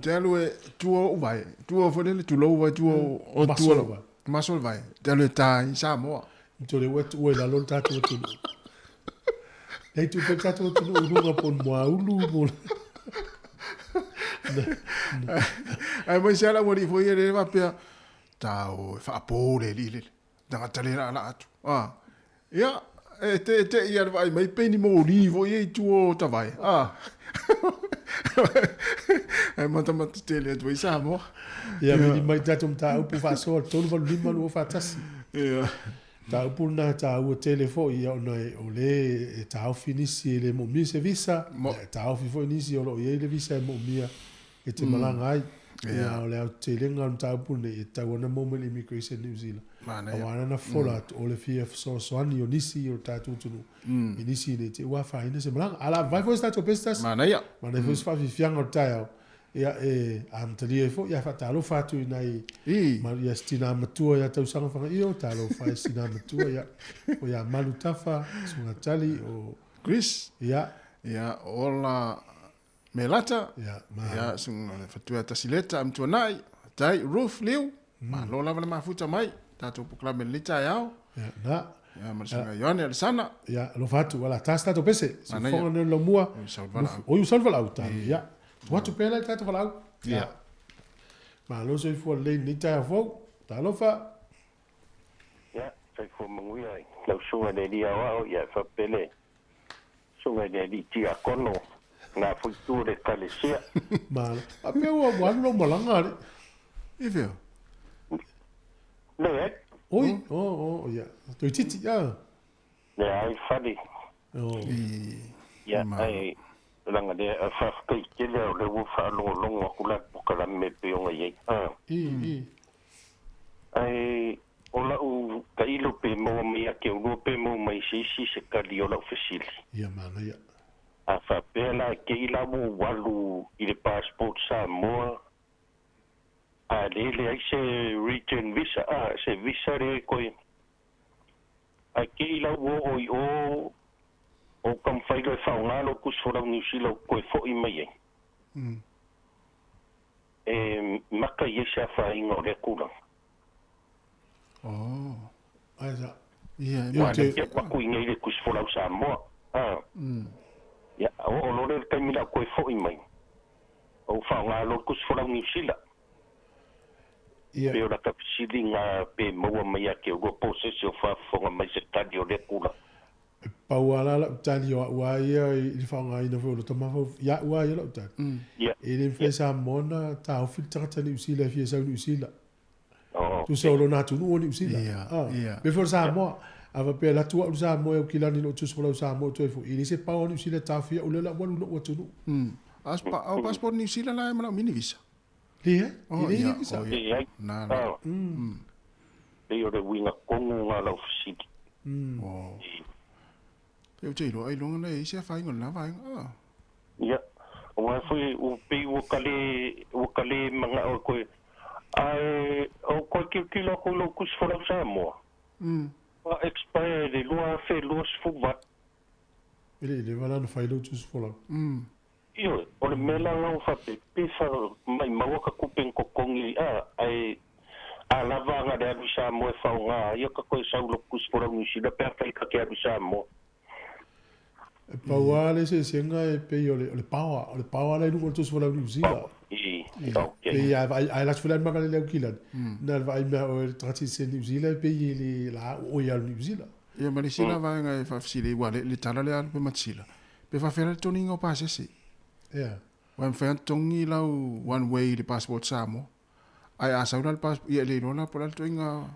S4: Te alu e tua o vai, tua foi le tulou vai tua o tua
S1: lo.
S4: Maso le vai. Te alu e tai Samoa.
S1: Te le ua tua i lalo le tatou atunuu. Nei tu pe tatou atunuu i luga po o le muaulu po o le.
S4: Ai mai se ala ua li foi e le faapea tau e faapo le alii lele. Tagata le laalaa atu. Ah. Ia, e te te ia le vaai mai pe ni moli foi e i tua o Tavae. Ah. Ai matamata tele atu ai Samoa.
S1: Ia, vili mai tatou mataupu faasoa le 385 241.
S4: Ia.
S1: Mataupu lena e taua tele foi ia ona o le e taofi nisi e le moomia se visa, e taofi foi nisi o lo o i ai le visa e moomia e te malaga ai. Ia, o le aotelega o le mataupu lenei e tatau ona maua mai le Immigration New Zealand. Aua ana fola atu o le fia fesoasoani o nisi o le tatou atunuu i nisi nei te ua afaina se malaga. A o le a vavae foi se tatou pese tasi.
S4: Manaia.
S1: Manaia foi se faafiafiaga o le taeao. Ia, e amatalia ai foi, ia faatalofa atu i nai ia si tinā matua ia Tausaga Fagaio, talofa ai si tinā matua ia, o ia Malu Tafa, Sugatali, o
S4: Chris.
S1: Ia.
S4: Ia, ola Melata,
S1: Ia, malo.
S4: Ia, suga le fatua Tasileta, Amtuanai, Tai, Ruth, Liu, malo lava le mafuta mai, tatou polokalame i lenei taeao.
S1: Ia, na.
S4: Ia, ma le susuga Ioane Alesana.
S1: Ia, alofa atu, ua la ta se tatou pese,
S4: Manaia.
S1: siufofoga nei o le laumua.
S4: Oi, sau le valaau.
S1: Oi, sau le valaau, tali, ia. Tuu atu pea la i le tatou valaau.
S4: Ia.
S1: Malo soifua lelei i lenei taeao fou. Talofa.
S13: Ia, soifua manuia i lau susuga i le Alii Aoao, ia e faapea le susuga i le Alii Tiakono, na foi tu o le Ekalesia.
S1: Malo. Faapea ua ua alu lau malaga alii.
S4: I fea?
S13: Leai.
S1: Oi, oh, oh, ia. Toeitiiti, a.
S13: Leai, fale.
S1: Oh.
S13: Ia, ae leaga lea, faafetai tele o lea ua faalogologo atu la le polokalame e pei ona i ai. A.
S1: I, i.
S13: Ae o lau tailo pe maua mai ia te ulua pe maua mai se isi se tali o lau fesili.
S1: Ia manaia.
S13: A faapea la te i la ua ou alu i le passport Samoa a le leai se return visa a se visa lea koe ae te i la ua oo i o o taumafai loa e faaaoga lou tusi folau Niu Sila ou toe foi mai ai. E maka i ai se afaina o lea tulaga.
S4: Oh.
S1: Ai sa.
S4: Ia,
S13: Aua lea te alu atu i nei le tusi folau Samoa. A. Ia, oo loa lea i le taimi la ou toe foi mai, ou faaaoga loa le tusi folau Niu Sila.
S1: Ia.
S13: Pei o lata fesiliga pe maua mai ia te ulua po o se isi o faafofoga mai se tali o lea tulaga.
S1: E pau lava la lau tali o au lava ia i le faaaogaina foi o lota mafaufau, ia au lava ia lau tali. E le mafai e Samoa ona taofi le tagata Niu Sila e fia sau i Niu Sila. Tusa o lona atunuu o Niu Sila. Pei foi o le Samoa, a faapea e alu atu au i le Samoa e aukilani i lou tusi folau Samoa ou toe foi, e le se pao a Niu Sila e taofia au lea la ua alu i lou atunuu.
S4: A o passport Niu Sila la e manaomia ni visa?
S1: Leai,
S4: e
S1: leai ni visa.
S13: Leai. Pei o le uiga tonu lena o lau fesili.
S4: Pe ou te iloa ailoga na e i ai se afaina o lenā vaega a.
S13: Ia, aua foi ua pei ua ka lē, ua ka lē mana'o e koe, ae o koe tilotilo aku i lou tusi folau Samoa, ua expire i le 2028.
S1: E le i leva la ona fai lou tusi folau.
S13: Ioe, o le mea la lau faapea, pe fa maimau ka tupe na totogi a, ae a lava ana le alu i Samoa e faaaoga ai ia ka toe sau i lou tusi folau Niu Sila pe afai ka te alu i Samoa.
S1: E pau lava le eseesega e pei o le, o le power, o le power la i luga o le tusi folau Niu Sila.
S13: I, okay.
S1: Pei a vaai, a e latou foi la le makalele Aukilani, na o le vaai mea oe le tagata sitiseni Niu Sila e pei e le la o oe alu Niu Sila.
S4: Ia ma le isi la vaega e faafesili ai, ua le tala lea a Lupe Matisila, Pe faafefea la le toniga o pasese?
S1: Ia.
S4: Ua e mafai ona totogi lau one way i le passport Samoa. Ae a sau la le passport, ia e le iloa la po o le a le ituaiga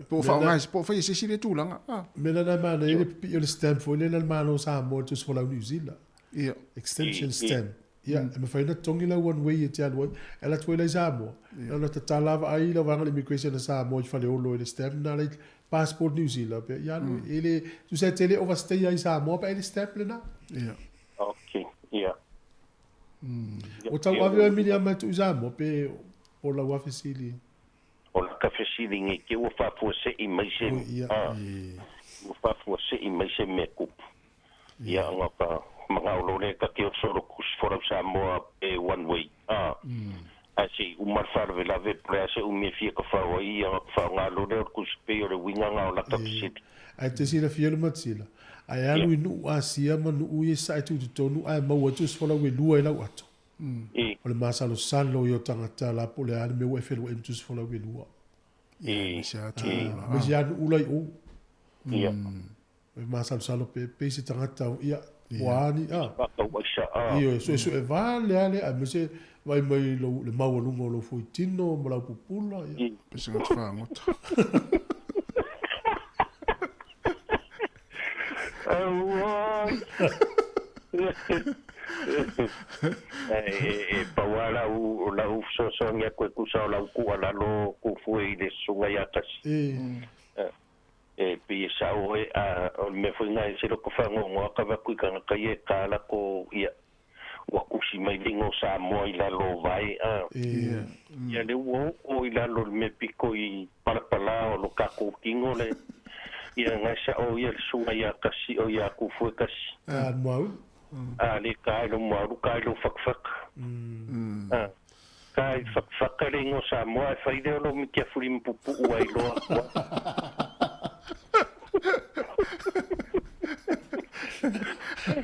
S4: po o faaaoga e, po o fai e se isi lea tulaga. Ah.
S1: Mea la na manaia le pipii o le stamp foi lea na le Malo o Samoa i le tusi folau Niu Sila.
S4: Ia.
S1: Extension stamp. Ia, e mafai ona totogi lau one way e te alu ai. E alu atu foi la i Samoa, na ona tatala vaai lau vaega o le immigration a Samoa i Faleolo i le stamp na la i passport New Zealand pea ia alu e le tusa e te le overstay ai i Samoa pe ai le stamp lena.
S4: Ia.
S13: Okay, ia.
S1: O tau ave oe Miriama e tuu i Samoa pe o lau afe sili.
S13: O laka fesili nei te ua faafuasei mai se a ua faafuasei mai se mea tupu. Ia ona ka manao loa lea ta te oso lo tusi folau Samoa pe one way a ae se i uma le faalavelave po o le a se umi e fia tafao ai ia ona faaaoga loa lea o le tusi pei o le uiga na o lata fesili.
S1: Ae te silafia le matisila, ae alu i nuu Asia ma nuu ia i sae tutotonu ae maua ai tusi folau e lua i lau ato. O le masalosalo ia o tagata la po o le a le mea ua e feluai ma tusi folau e lua. Aemaise lava nuu la i o. E masalosalo pe pei se tagata ia ua ani a. Ioe, suesue vale lava lea aemaise vaai mai lou le maualuga o lou fuaitino ma lau pupula ia.
S4: Pe se tagata fagota.
S13: E pau lava lau lau fesoasoani atu e tusa o lau tuualalo fuafua i le susuga ia Tasi. E pei e sao e, a o le mea foi lena e se loto faanoanoa ka avatu i tagata ia e ta latou ia ua tusi mai le igoa o Samoa i lalo o vae a. Ia lea ua oo i lalo o le mea pito i palapala o lo tatou tino le ia na e sao ia le susuga ia Tasi o ia Tufue Tasi.
S1: A le muaulu.
S13: A le ta i lo muaulu ta i lo fatafata. A ta i fatafata le igoa o Samoa ae fai lea o lo mitiafuli ma pupuu ai loa.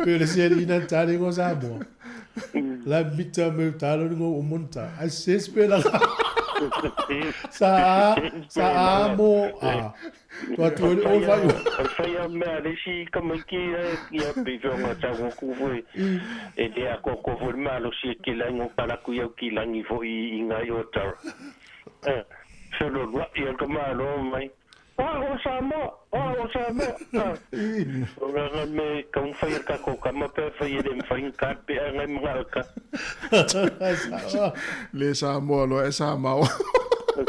S1: Pe o le sialii na ta le igoa Samoa. La mita me ta lo ngo o monta. Ai ses pe la. Sa a sa a mo a. Tua tu o le fai.
S13: O le fai a mea a le isi tamaiti ia pei foi ona tau atu foi e le atoatoa foi le malosi e tele ai no talaatu i Aukilani foi i nai o tara. Feloaloai a le tamaloa mai. O au o Samoa! O au o Samoa! O le aga mea e taumafai e le tatou tama pe afai e le mafai ona ta pe a nai manao e ta.
S4: Le Samoa loa e Samoa.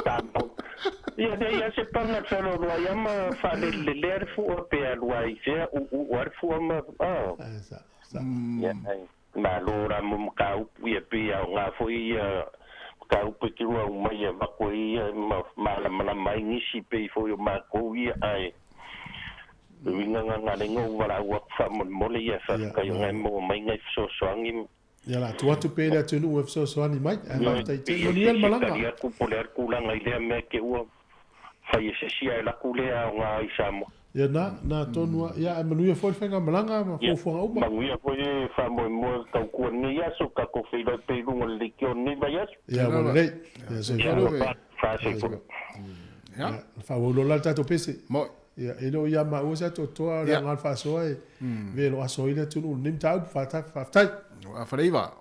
S13: Samoa. Ia leai a se paga le feloaloai a ma faalelelea le fua pe alu a i fea uu a le fua ma a. Ia ai. Malo la mo mataupu ia pei aoga foi ia mataupu e te lua uma ia avatu ai ia ma malamalama ai nisi pei foi o matou ia ae le uiga na na le ou valaau atu faamolemole ia faafetai ona e maua mai nai fesoasoani.
S1: Ia la tuu atu pea i le atunuu e fesoasoani mai ae faafetai tele. Manuia le malaga.
S13: Tali atu po o le a le tulaga i lea mea te ua fai e se isi ae laku lea aoga i Samoa.
S1: Ia na, na tonu a, ia ae manuia foi le faigamalaga ma fuafuaga uma.
S13: Manuia foi le faamoemoe tautua i lenei aso, tatou feiloai pea i luga o le leitio i lenei vaiaso.
S1: Ia ua lelei. Ia soifua.
S13: Faasoifua.
S1: Ia, faaauau loa la le tatou pese. Ia, e le o ia maua se atoatoa o le aoga o le faasoa e velo aso ai le atunuu i lenei mataupu. Faafetai.
S4: Afaleiva.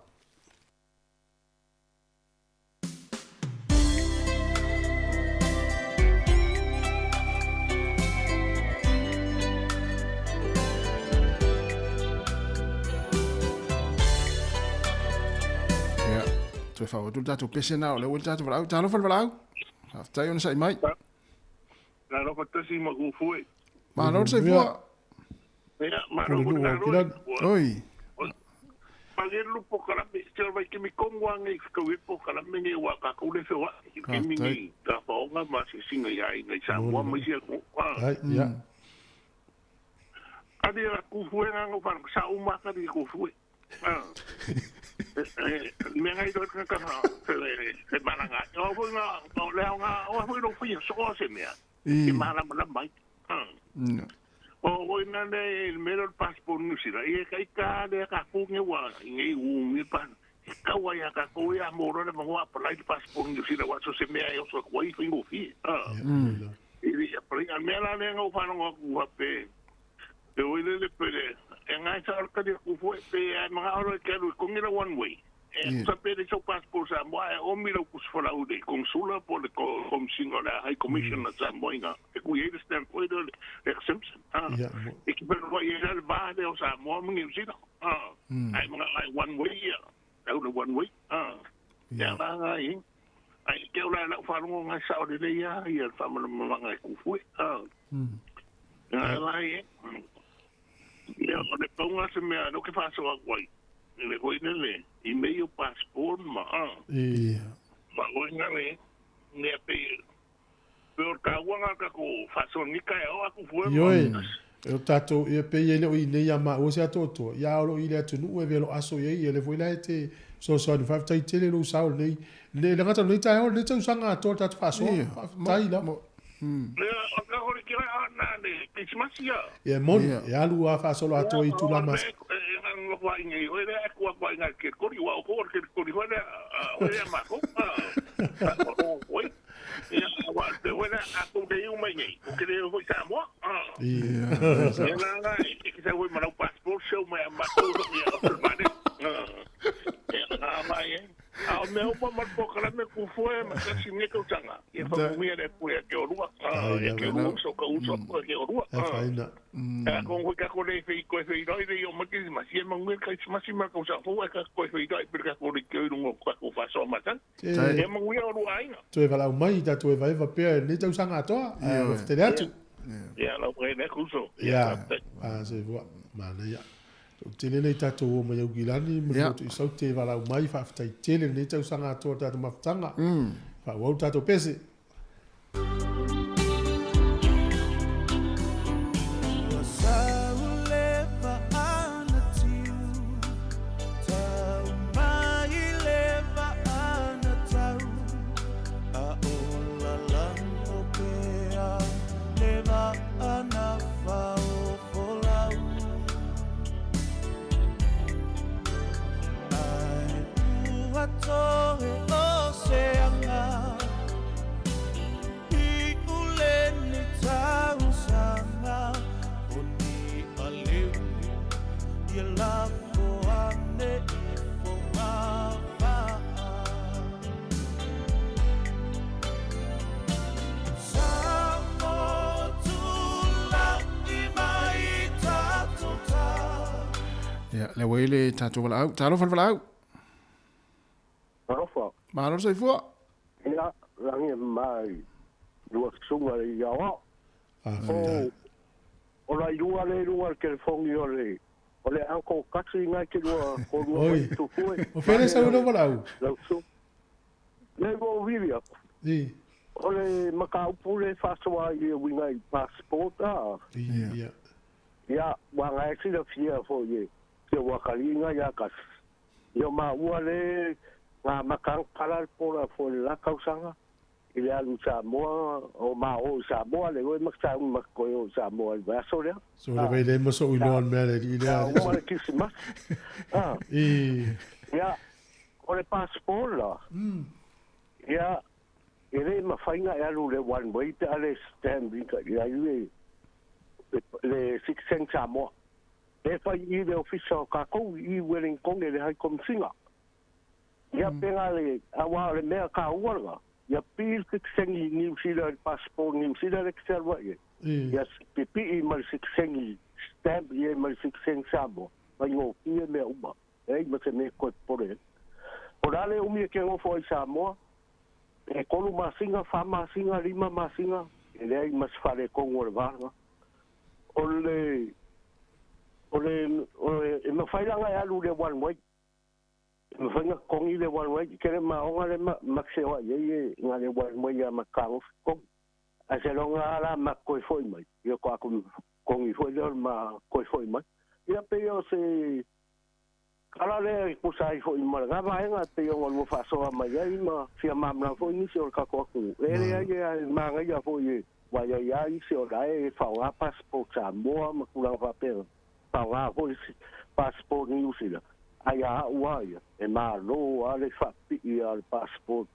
S4: Ia, toe faaauau atu le tatou pese na o lea ua i le tatou valaau. Talofa le valaau. Faafetai ona sa'i mai.
S11: Talofa tasi ma ku fue.
S4: Malo le soifua.
S14: Ia,
S1: Pule nuu o Aukilani.
S4: Oi.
S14: Pagelu po kalame, te vai ke mi kongo ange ka we po kalame nge wa ka ko le fe wa. Ke mi ngi ka fa onga ma se singa ia i ngai sa wa mai sia ko.
S1: Ai, ia.
S14: Adi ra ku fue nga ngo fa sa uma ka di ku fue. Me ngai do ka ka se mana nga. O fo nga o le nga o fo ro fo so se mea. Ke mana mana mai. O o ina le mero passport New Zealand. Ia kai ka le ka ku nge wa nge u nge pa. Ka wa ya ka ko ya mo ro le mo apply passport New Zealand wa so se mea e o so ko i fingo fi. I ya pre a mea la le ngo fa ngo ku wa pe. Pe o ile le pe le e ngai sa ka di ku fo pe a mga ro ke ru ko ngira one way. E sa pe le so passport sa mo e o mi ro ku fo la u de consula po le ko commission la high commission sa mo inga. E ku ye stamp o le le exemption. E ki pe ro ye le ba de o sa mo ngi sina. Ai mga ai one way ya. Au le one way. Ya la ngai. Ai ke o la la fa ngo ngai sa o le ya ia fa mo mo ngai ku fu. Ya la ye. Ya o le ponga se me no ke fa so a le hoi nele i mei o passport ma ma hoi nele ne pe pe o ka wanga ka ko faso ni ka o aku fue
S1: Ioe, e o tātou ia pe ia le o i nei a ma o se atoto ia o lo i le atunu e velo aso ia ia le foi la e te so so ni faafetai tele lou sao lenei le le gata lenei taeao lenei tausaga atoa le tatou faasoa faafetai la ia moni e alu a faasolo atoa i tula mas
S14: A me o ma po kala me ku fue ma ka singe ka tanga. Ia fa mu ia le ku ia ke orua. Ia ke orua so ka uso ko ke orua. A ko ko ka ko le fe ko fe ro ile o ma ke ma si ma ngi ka ma si ma ka sa fo ka ko fe ro pe ka ko le ke ro ko ko fa so ma tan. E ma ngi orua ai.
S1: Toe vala mai ta toe vai va pe ni tau sanga atoa. Te le atu.
S14: Ia la ko ne kuso.
S1: Ia. A se voa. Ma na ia. Tele nei tātou o mai Aukilani, ma le motu i saute walau mai, faafetai tele lenei tausaga atoa tatou mafutaga. Faaauau tatou pese.
S4: Le wele tātou wala au. Talofa le wala au.
S15: Talofa.
S4: Malo soifua.
S15: Ia, rangi mai lua sunga le ia wao. O la ilua le ilua le telefongi o le o le anko kasi ngai te lua ko lua
S1: Oi.
S15: tufue.
S1: O fele sau lo wala au.
S15: Lau su. Le mo vivi aku.
S1: I.
S15: O le makaupu le fasoa i winga i passport a.
S1: Ia.
S15: Ia, wa ngai sila fia fo ye. Te wakalinga ia kas. Ia ma ua le ngā makang palal pora fo le lakausanga. I le alu Samoa, o ma o Samoa, le oe maksa un makoe o Samoa i vaso lea.
S1: So le vai le maso ui loan mea le i lea.
S15: Ua le kisimas.
S1: I.
S15: Ia, o le passport la. Ia, e le mawhainga e alu le one way pe ale stamp i ka ia i le 6 Samoa. E whai i le ofisa o kākou i Wellington e le hai komisinga. Ia penga le awa le mea ka ualaga. Ia pil siksengi New Zealand passport New Zealand e kiselwa ie. Ia pipi i ma le siksengi stamp ie ma le siksengi Samoa. Mai ngō pie mea uma. E ma se mea koe pore. O rale umi e ke ngofo ai Samoa. E kolu masinga, wha masinga, lima masinga. E lea i mas whare kongo le vānga. O le O le o e mafai langa e alu le one way. E mafai na kongi le one way. Kere ma onga le ma maksewa ye ye nga le one way ya makango kongi. A se longa ala ma koi foi mai. Ia ko aku kongi foi le ma koi foi mai. Ia pe o se kala le kusa i foi ma nga vaenga pe o ngā whasoa mai ai ma fia mamla foi nisi o le kako aku. E le ai e manga ia foi e wai ai ai se o lae e whaonga passport Samoa ma kulanga whapera. Whaonga foi passport New Zealand. Ai a ua ia e malo a le whapii a le passport.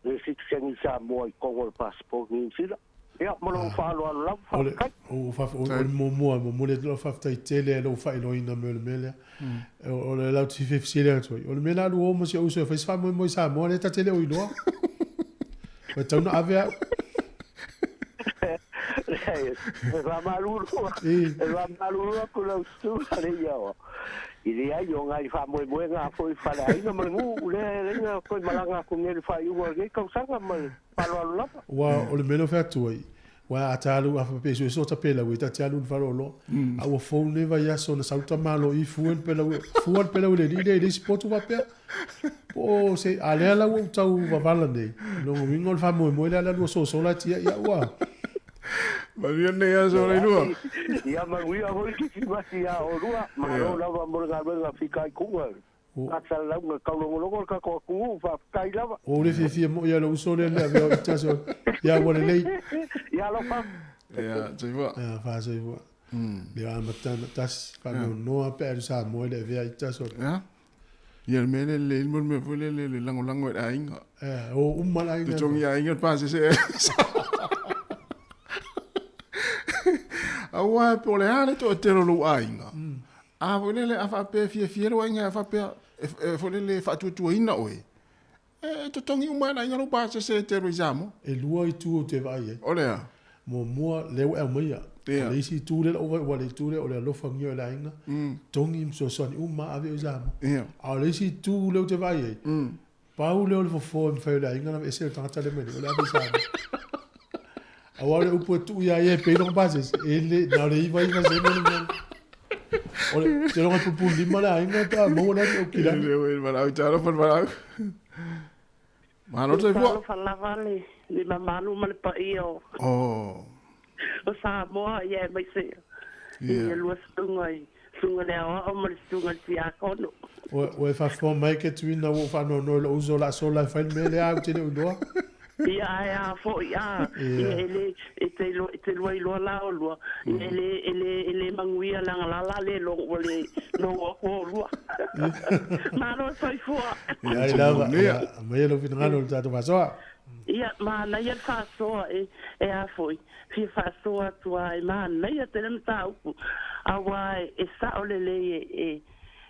S15: Le siksengi Samoa i kongo le passport New Zealand. Ia, mo lou faaaloalo lava, faafetai.
S1: O le muamua, muamua le atu faafetai tele i lou faailoaina mai o le mea lea. O le lau te fesili atu ai, o le mea la alu o ma si ou uso e fai se faamoemoe i Samoa lea ta te le o iloa. Ua tatau ona ave au.
S15: E faamalulu, e faamalulu atu lau susuga le ia o. I leai o ngai faamoemoega foi faleaiga ma le nuu lea e leai na toe malaga atu nei i le faaiuga o lenei tausaga ma le faaaloalo lava.
S1: Ua o le mea lea o fai atu ai, ua a ta alu a faapea sue so ta pelau e ta te alu i le faleoloa. A ua fou lenei vaiaso na sau tamalo i fua le pelau fua le pelau i le alii lea i le isi potu faapea. Po o se a lea la ua ou tau vavala nei, lona uiga o le faamoemoe lea le alu a soso la tia ia ua.
S4: Manuia lenei aso Leilua.
S15: Ia manuia foi Kirisimasi ia olua, malo lava mo le galuega fitaituga. Faasalalauga taulogologo le tatou atunuu, faafetai lava.
S1: O le fiafia moi ia lou uso lea le avea o ita so ia ua lelei.
S15: Ia alofa.
S4: Ia soifua.
S1: Ia faasoifua. Le amata na tasi faanoanoa pe a alu Samoa i le avea ita so.
S4: Ia. Ia le mea lea lelei mo le mea foi lele le lagolago i le aiga.
S1: Ia, o uma le aiga.
S4: Totogi aiga le pasese. Aua po o le a le toatele o lou aiga. A foi lele a faapea e fiafia lou aiga a faapea e foi lele e faatuatuaina oe. E totogi uma e le aiga lou pasese e te alu ai i Samoa.
S1: E lua itu ou te vaai ai.
S4: O le a?
S1: Muamua, lea ua e aumaia. O le isi itu lea ua ua le itu lea o le alofagia o le aiga, togi ma fesoasoani uma ave oe i Samoa. A o le isi itu lea ou te vaai ai, pau lea o le fofo e mafai o le aiga ona aveese le tagata lea mai nei, o le ave i Samoa. Aua o le upu e tuu ia ia e pei lona pasese, e le, na o le 99 sene le mea. O le, te loga e pupulu lima le aiga pe a maua le atu au kilani.
S4: E le ue valaau, talofa le valaau. Malo soifua.
S16: Talofa lava le, le mamalu ma le paia o,
S4: oh.
S16: o Samoa, ia aemaise yeah. i lua susuga i susuga le aoao ma le susuga le tiakono.
S1: Ua e faafofoga mai ke tuina ua ou faanoanoa i lou uso o le a sola e fai le mea lea au te le o iloa.
S16: Ia ae a foi a, ia e le, e te iloa, e te lua iloa la olua, ia e le, e le, e le manuia leaga la la le logo, ua le logo atu olua. Malo soifua.
S1: Ia ai lava, ia, aumaia lou finagalo i le tatou faasoa.
S16: Ia, manaia le faasoa e, e a foi, fia faasoa atu a e manaia tele mataupu, aua e sao lelei e, e,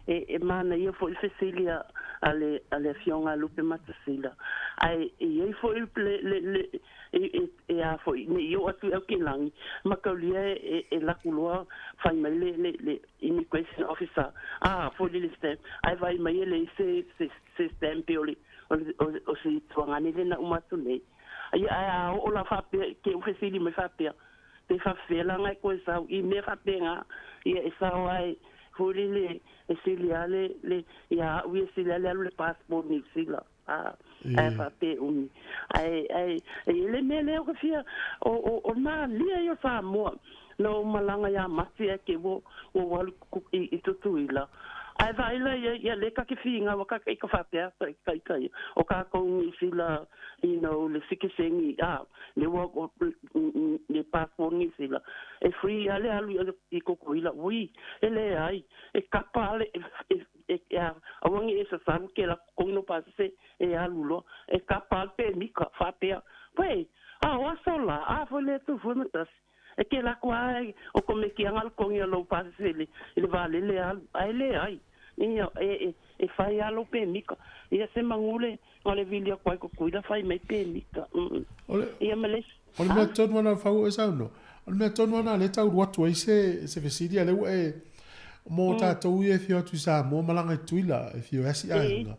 S16: E, e manaia foi le fesili a, a le, a le Afioga a Lupe Matasila, ae e i ai foi le, le, le, e, e, e a foi, ne i oo atu i Aukilagi, mataulia e, e, e laku loa fai mai le, le, le Immigration Officer, a foi le, le stamp, ae vaai mai e leai se, se, se stamp o le, o le, o, o se tuagane lea na uma atu nei. Ia, ae a oo la faapea, ke u fesili mai faapea, pe faapefea la na e koe sau i mea faapena, ia e sao ai, Foi lele e sili a le le ia a'u ia sili a le alu le passport Niu Sila a ae faapea umi ae ae e i ai le mea lea o ka fia o o o malia ia o Samoa na ou malaga ia Mati ae ke ua ua ou alu i i Tutuila ae vaai la ia ia le ka ke finau a ka i ka faapea ka ka i ka ia o kakou Niu Sila you know le sikiseni a le ua le passport Niu Sila e free a le alu i Kokoila ui e leai e kapa ale e e a aua ne i e sasalu kela kokogi no pasese e alu loa e kapa ale pemika faapea wei a o aso la a foi le atu foi ma tasi e kela aku a o komekiaga le kogi a lou pasese i le i le valele alu ae leai ia e e fai a lou pemika ia se magu le Na le vili atu ai Tutuila fai mai pemika. Ia ma le isi.
S1: O le mea tonu ana fau e saunoa. O le mea tonu ana lea e taulu atu ai se se fesili a lea ua e mo tatou ia e fia o atu i Samoa malaga i Tutuila e fia o e asi aiga.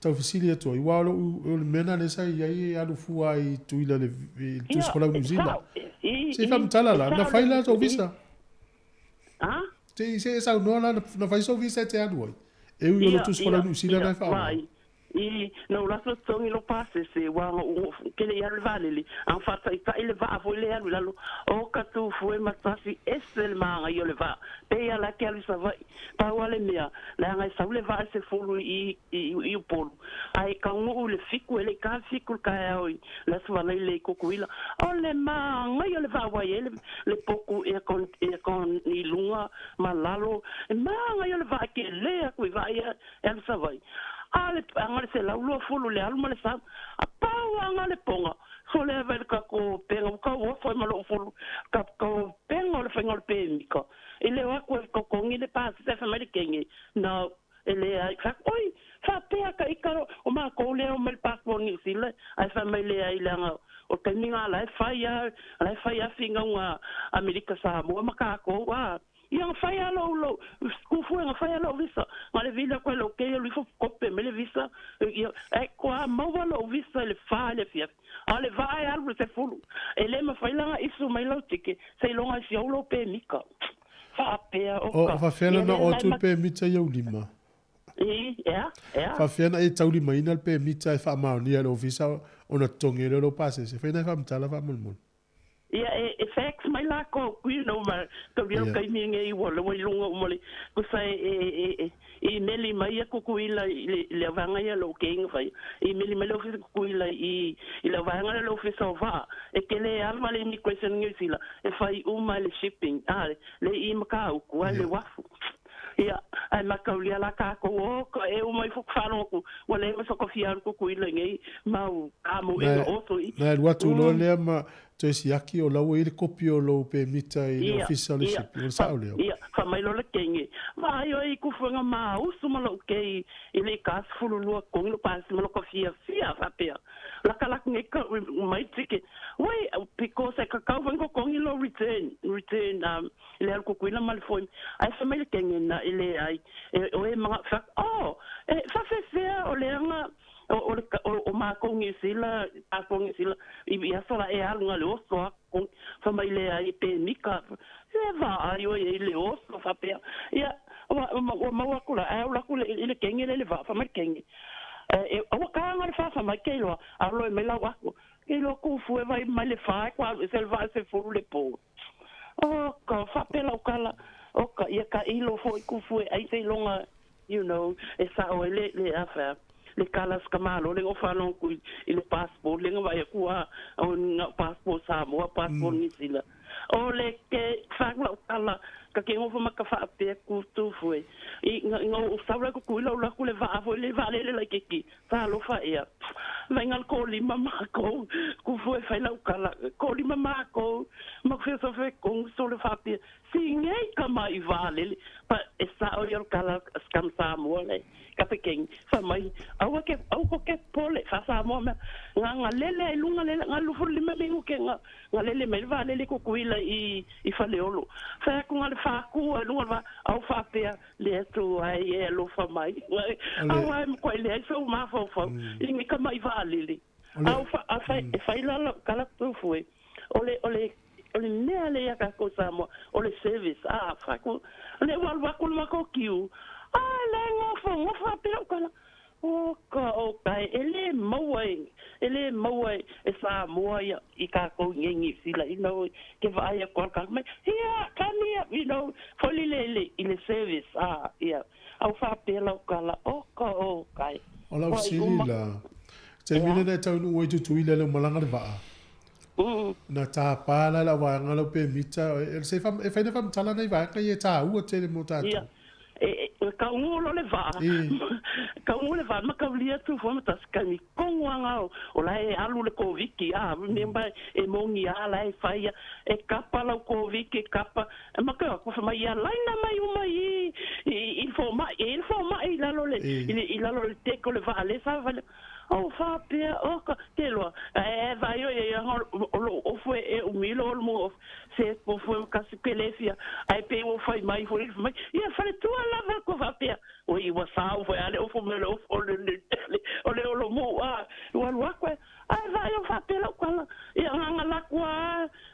S1: Tau fesili atu ai aua o lou o le mea lena lea sa i ai e alu fua ai i Tutuila i le tusi folau New Zealand. Se i faamatala la, na fai la tou visa? Te i se e saunoa la na fai sou visa e te alu ai. E ui o lo tusi folau Niu Sila na e whaoa.
S16: I na o latou totogi lo pasese ua ke le i alu i le vaalele a faataitai le vaa foi le alu i lalo o ka tufue ma tasi ese le magaia o le vaa pei a la ke alu i Savaii pau a le mea leaga e sau le vaa i le 10 i i Upolu ae taunuu i le 7 e le i ta le 7 i le taeao i le Aso Faraile i Tutuila o le magaia o le vaa ua i ai le potu aircon aircon i luga ma lalo e magaia o le vaa e tele atu i vaa ia e alu i Savaii A le aga le 120 le alu ma le sau, a pau aga le poga, sole ava i le tatou pega ua tau ofo ai ma lou fulu, tatou pega o le faiga o le pemika, i le o atu e totogi le pasese ae fai mai le kenge, no, e leai. Fai atu, oi, faapea ka ita o matou lea o mai le passport Niu Sila, ae fai mai leai leaga o le taimi lena la e fai a, la e fai a finauga Amerika Samoa ma tatou, a. Ia na fai a lou lou kufu e na fai a lou visa na le vili atu ai lou kei alu ifo kope mai le visa ia e koa maua lou visa i le fa i le afiafi a o le vaa e alu i le 10 e le mafai la na isu mai lau tike seiloga e siou lou pemika faapea
S1: o ka O faafefea la na oo atu le pemita i ou lima?
S16: I ea ea.
S1: Faafefea na e taulimaina le pemita e faamaonia e le ofisa ona totogi ai lea o lou pasese? Fai nai faamatala faamolemole.
S16: Ia e e fax mai lakou you know ma taulia o taimi nei ua ua i luga uma le tusa e e e e imeli mai ia Tutuila i le i le vaega ia lou keiga fai imeli mai le ofisa Tutuila i i le vaega lea le ofisa o vaa e tele alu a le immigration Niu Sila e fai uma e le shipping a le i Matautu a le uafu. Ia, ae mataulia la tatou, o ka e uma ifo ka faalogo atu, ua leai ma sokofia alu Tutuila i nei mau kamoega oso i.
S1: Na alu atu loa lea ma toe siaki o la ua i ai le kopi o lou pemita i le ofisa o le shipping, o le sao lea?
S16: Ia, fa mai loa le kenge, vaai oe i kufuega mausu ma lou kei i le ika 12 togi lou pasi ma lou ka fiafia faapea. Laka lak nei ka mai tike, wai, because e kakau foi totogi lou return, return i le alu Tutuila ma le foi ae fai mai le kenge na e leai e o e mga fa oh e faafefea o leaga o o le o makou Niu Sila tatou Niu Sila i i aso la e alu na le oso a ko fai mai leai e pemika e vaai oe i le oso faapea ia ua ua maua atu la ae ola atu i le kenge le le vaa fai mai le kenge e aua ka le fa mai ke iloa a loe mai lau aku ke iloa kufu e vai mai le fa e kua alu ese le vaa i 10 le po. Oh ka faapea lau tala, oka, ia ka ilo foi kufu e ai seiloga, you know, e sao ai le, le afa, le kala ska malo le ngo whalong ku i le passport le nga vai aku a, o nga passport Samoa, passport New Zealand. O le ke whaku lau tala, ka ke ngofo ma ka whaapea ku tufu e. I nga, nga o saura ku kui lau laku le vaa foi le vaa lele lai keki, talofa ea. Mai nga ko lima makou, kufu e whai lau kala, ko lima makou, ma ku so fe kong so le whaapea, si ngei ka mai vaalele, pa e sao i o kala skam Samoa le, ka pe keng, fa mai, aua ke, au ko ke pole, fa Samoa mea, nga nga lele ai lunga lele, nga lufu lima mingu ke nga, nga lele mai le vaalele Tutuila i, i Faleolo. Whai aku nga le whāku, ai lunga le wā, au whāpea, le atu ai e alofa mai. Au ai ma koe le ai sau mafaufau, i ngi ka mai vaalele. Au wha, a whai, e whai lala, kala tufu e. O le, o le, o le mea le ia kākou Samoa, o le service, a, whaku, le walu aku le mako kiu. A, le ngofo, ngofo a pera ukala. O ka, o ka, e le maua e, e le maua e, e Samoa ia, i kākou i ngengi sila, you know, ke vaai aku ala kākou mai, ia, come here, you know, foli le, le, i le service, a, ia, au whapea lau kala, o ka, o ka, e.
S1: O lau fesili la, taimi lena e taunuu ai Tutuila le malaga le vaa. Na tāpā la lau vaega lau pemita, e, se e whai na whamtala nei vaega i e tāua tele mō tātou.
S16: Ia, e, e, ka ungu lo le vaa, ka ungu le vaa, ma kaulia tu fua ma tasi kaimi kongo anga o, o la e alu le koviki, a, me e mongi a la e whaia, e kapa lau koviki, e kapa, e ma ka aku mai ia laina mai uma i, i, i fō mai, e i fō mai i lalo le, i, i lalo le teko le vaa le sa whale, o whapea, o ka, te loa, e vai o e anga o lo ofu e umilo o mo se po fu ka se pelefia, ai pe o fai mai fo mai, ia fale tua lava ko whapea, o i wa sau fo ale ofu me le ofu o le o le o lo mo a, ua lua koe, ai vai o whapea lau kala, ia nganga lakua,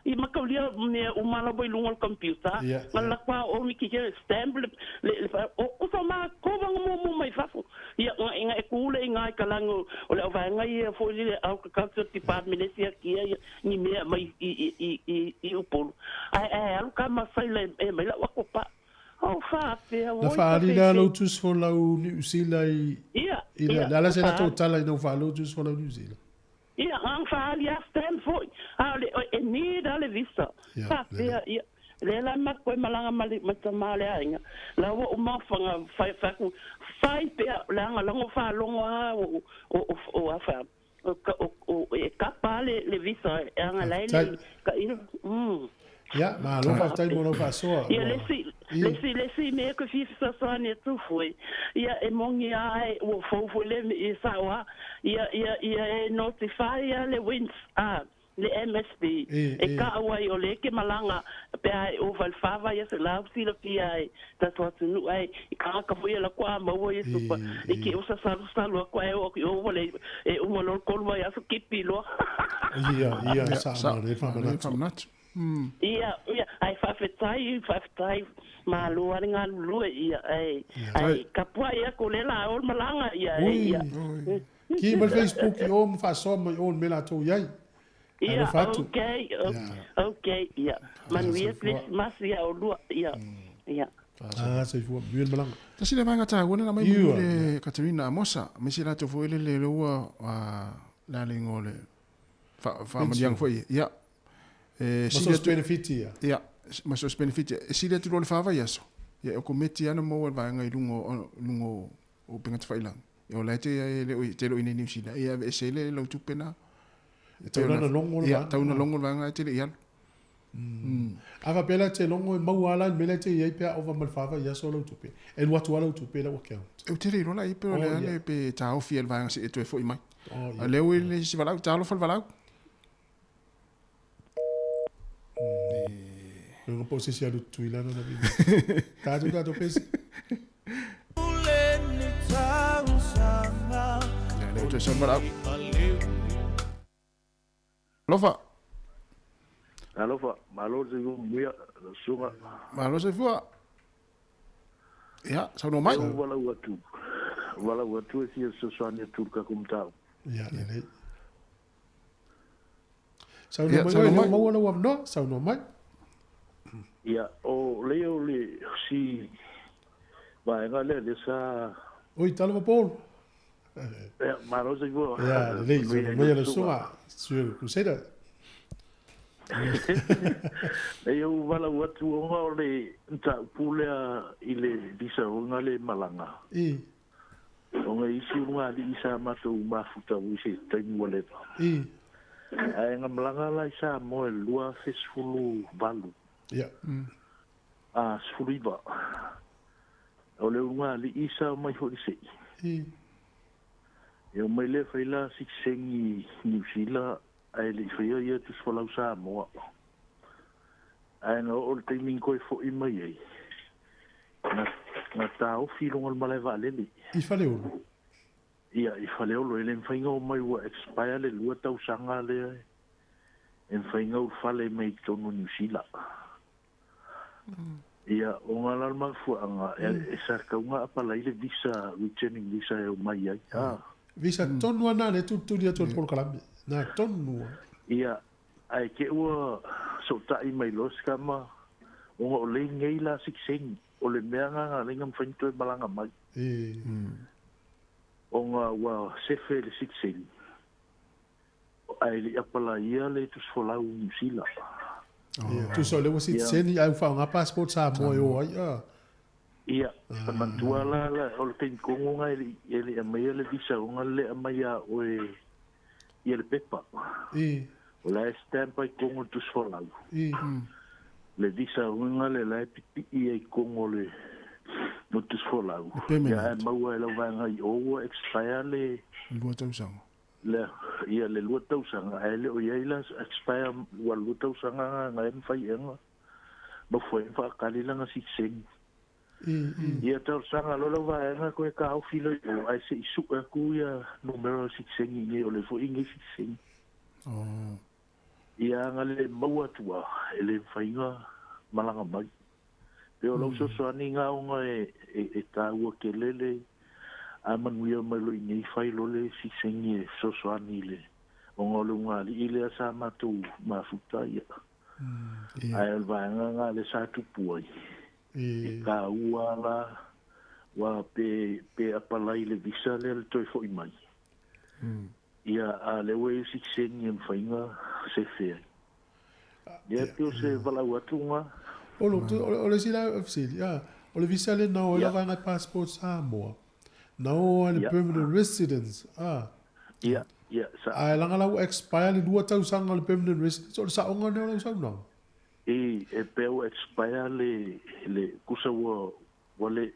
S16: i makaulia mea uma lava i luga o le computer. Nga la kwa o mi ki ke stamp le le o ko fa ma ko va mo mo mai fafo. Ia nga inga e kule inga i kalango o le vaenga ia fo le agriculture department e sia kia ia ni mea mai i Upolu. Ai ai alu ka masai le e mai la wako pa. O faapea
S1: Na faali la lou tusi folau Niu Sila i
S16: Ia,
S1: i le
S16: ia,
S1: le ala se
S16: na
S1: latou
S16: faali.
S1: tala ina ua faalou tusi folau Niu Sila.
S16: Ia, ang faali a stamp foi. A o le e need a le visa.
S1: Ia,
S16: Faapea, ia. Le la ma koe malanga ma le ma tama le aiga. La ua uma fanga fai faku fai pea le anga longo fa longo a o a fa. O ka o e kapa le visa e anga lai le
S1: Faafetai.
S16: ka i.
S1: Ia, malo faafetai mo lau faasoa.
S16: Ia
S1: Ua
S16: le si le si mea ke fia fesoasoani atu foi. Ia e mogi a e ua fou foi le i sao a. Ia ia ia e notify ia le wins a le MSB. E ka ai o le ke malanga pe ai o valfava ia se lau sila fia ai tatou atunuu ai i kagaka foi ia la kua maua ia supa. I ke o sa salu salu aku ai o o le e uma lo kolu ai aso kipi loa.
S1: Ia, ia,
S4: Ia,
S1: sa
S4: sa
S1: ma le
S4: ma le
S1: faamanatu.
S4: faamanatu.
S16: Ia, ia, ai faafetai, faafetai, malo a le galulue, ia, ai, ai, kapua ia ko le la o le malaga, ia, ai,
S1: Ui,
S16: ia.
S1: ki ma le Facebook i o ma faasoa mai o le mea latou i ai.
S16: Ia,
S1: Alofa atu.
S16: okay, okay, ia. Manuia Krismasi ia o lua, ia, ia.
S1: Ah, soifua, manuia le malaga.
S4: Tasi le vaega taua na mai
S1: Iua.
S4: le Katerina Amosa, me se latou foi le le ua a la le ngo le fa fa
S1: Pension.
S4: maniang foi. Ia. E
S1: Ma
S4: sili
S1: sos
S4: atu
S1: benefit ia.
S4: Ia, ma sos benefit. E sili atu lo le fava ia so. Ia o komiti ana mo le vaega i lungo lungo o penga tafailang. Ia o la te ia le o te lo ine New Zealand. Ia e se le lau tupe na.
S1: E tau na longo le
S4: Ia,
S1: vaega.
S4: tau na longo le vaega e te le ia.
S1: A faapea la te longo e maua ala i le mea lea te i ai pe a ova ma le fava ia so lau tupe. E lua atu a lau tupe lau account.
S4: E te le iloa la i pe o
S1: Oh,
S4: le
S1: ia.
S4: ale pe taofi e le vaega se e toe foi mai.
S1: Oh, ia.
S4: A leo i le si valau, talofa le valau.
S1: Longo po se si alu tuila na na vili. Tātou tātou pesi.
S4: Ia, leo toe son valau. Alofa.
S13: Alofa, malo se yu muia, sunga.
S4: Malo soifua. Ia, saunoa mai.
S13: Eu walau atu. Walau atu e fia fesoasoani atu le kaku matau.
S1: Ia, lelei.
S4: Ia,
S1: Saunoa mai,
S4: saunoa
S1: oe,
S4: mai.
S1: maua lau avanoa, saunoa mai.
S13: Ia, o lea o le si vaega lea le sa...
S1: Oi, talofa Paul.
S13: Ia, malo soifua.
S1: Ia, lelei, saunoa mai lau susuga, Sir Crusader.
S13: Lea o walau atu onga o le mtaupu lea i le visa onga le malaga.
S1: I.
S13: Onga isi unga ali i sa matou mafuta ui se taimi ua leva.
S1: I.
S13: Ae nga malaga la i Samoa e 2018.
S1: Ia.
S13: A, 19. O le unga ali i sa mai hoi se.
S1: I.
S13: E o mai le fai la sikisengi New Zealand ae le i faia ia tusi folau Samoa. Ae na oo le taimi koe fo'i mai ai. Na taofi i luga o le malae vaalele.
S1: I Faleolo.
S13: Ia, i Faleolo, e le mafaiga o mai ua expire le 2 tausaga lea. E mafaiga o le fale mai i totonu o New Zealand. Ia, o ngā la le mafuaanga, e sa kauga apalai le visa, returning visa e o mai ai. Ah.
S1: Visa tonu ana le tutuli atu o le polokalame. Na tonu a.
S13: Ia, ai ke ua sota'i mai loa se kama, ona o le ngei la sikisengi, o le mea ngā lenga mawhaini toe malanga mai.
S1: E.
S13: Ona ua sefe le sikisengi. Ai le apala ia le tusifolau New Zealand.
S1: Ia, tusa o le ua sitiseni ai ua ngā passport Samoa e o ai. Ah.
S13: Ia, mantua la la o le taimi kongo nga e le amaia le visa o nga le amaia o e ia le pepa.
S1: I.
S13: O la e stamp ai kongo le tusifolau.
S1: I.
S13: Le visa o nga le la e pipii ai kongo le no tusifolau.
S4: Le permanent.
S13: Ia e maua e lau vaega i o ua expire le
S4: Lua tausaga.
S13: le ia le 2 tausaga ae le o iai la expire ua 2 tausaga nga nga e mawhai enga. Mafua e whaakali langa sikisengi. Ia tausaga lo lau vaega koe ka au filo i o ai se i su'e aku ia numero sikisengi nei o le fo'i nei sikisengi.
S4: Oh.
S13: Ia aga le maua atu e le mafaiga malaga mai. Pe o lau fesoasoani gaoga e taua tele le a manuia mai lo i nei fai lo le sikiseini e fesoasoani i le ona o le ugalii lea sa matou mafuta ia. Ae o le vaega ga le sa tupu ai. E taua la ua pe apalai le visa lea le toe fo'i mai. Ia a le ua i sikiseini e mafaiga sefe ai. Ia pe o se valau atu ga.
S1: O le sila fesili, o le visa le na o e lava ngai passport Samoa. Na o le permanent residence.
S13: Ia, ia, sa.
S1: Ae laga lau expire le 2 tausaga o le permanent residence, o le saoga lea o lau saunoaga.
S13: E pe ua expire le kusa ua le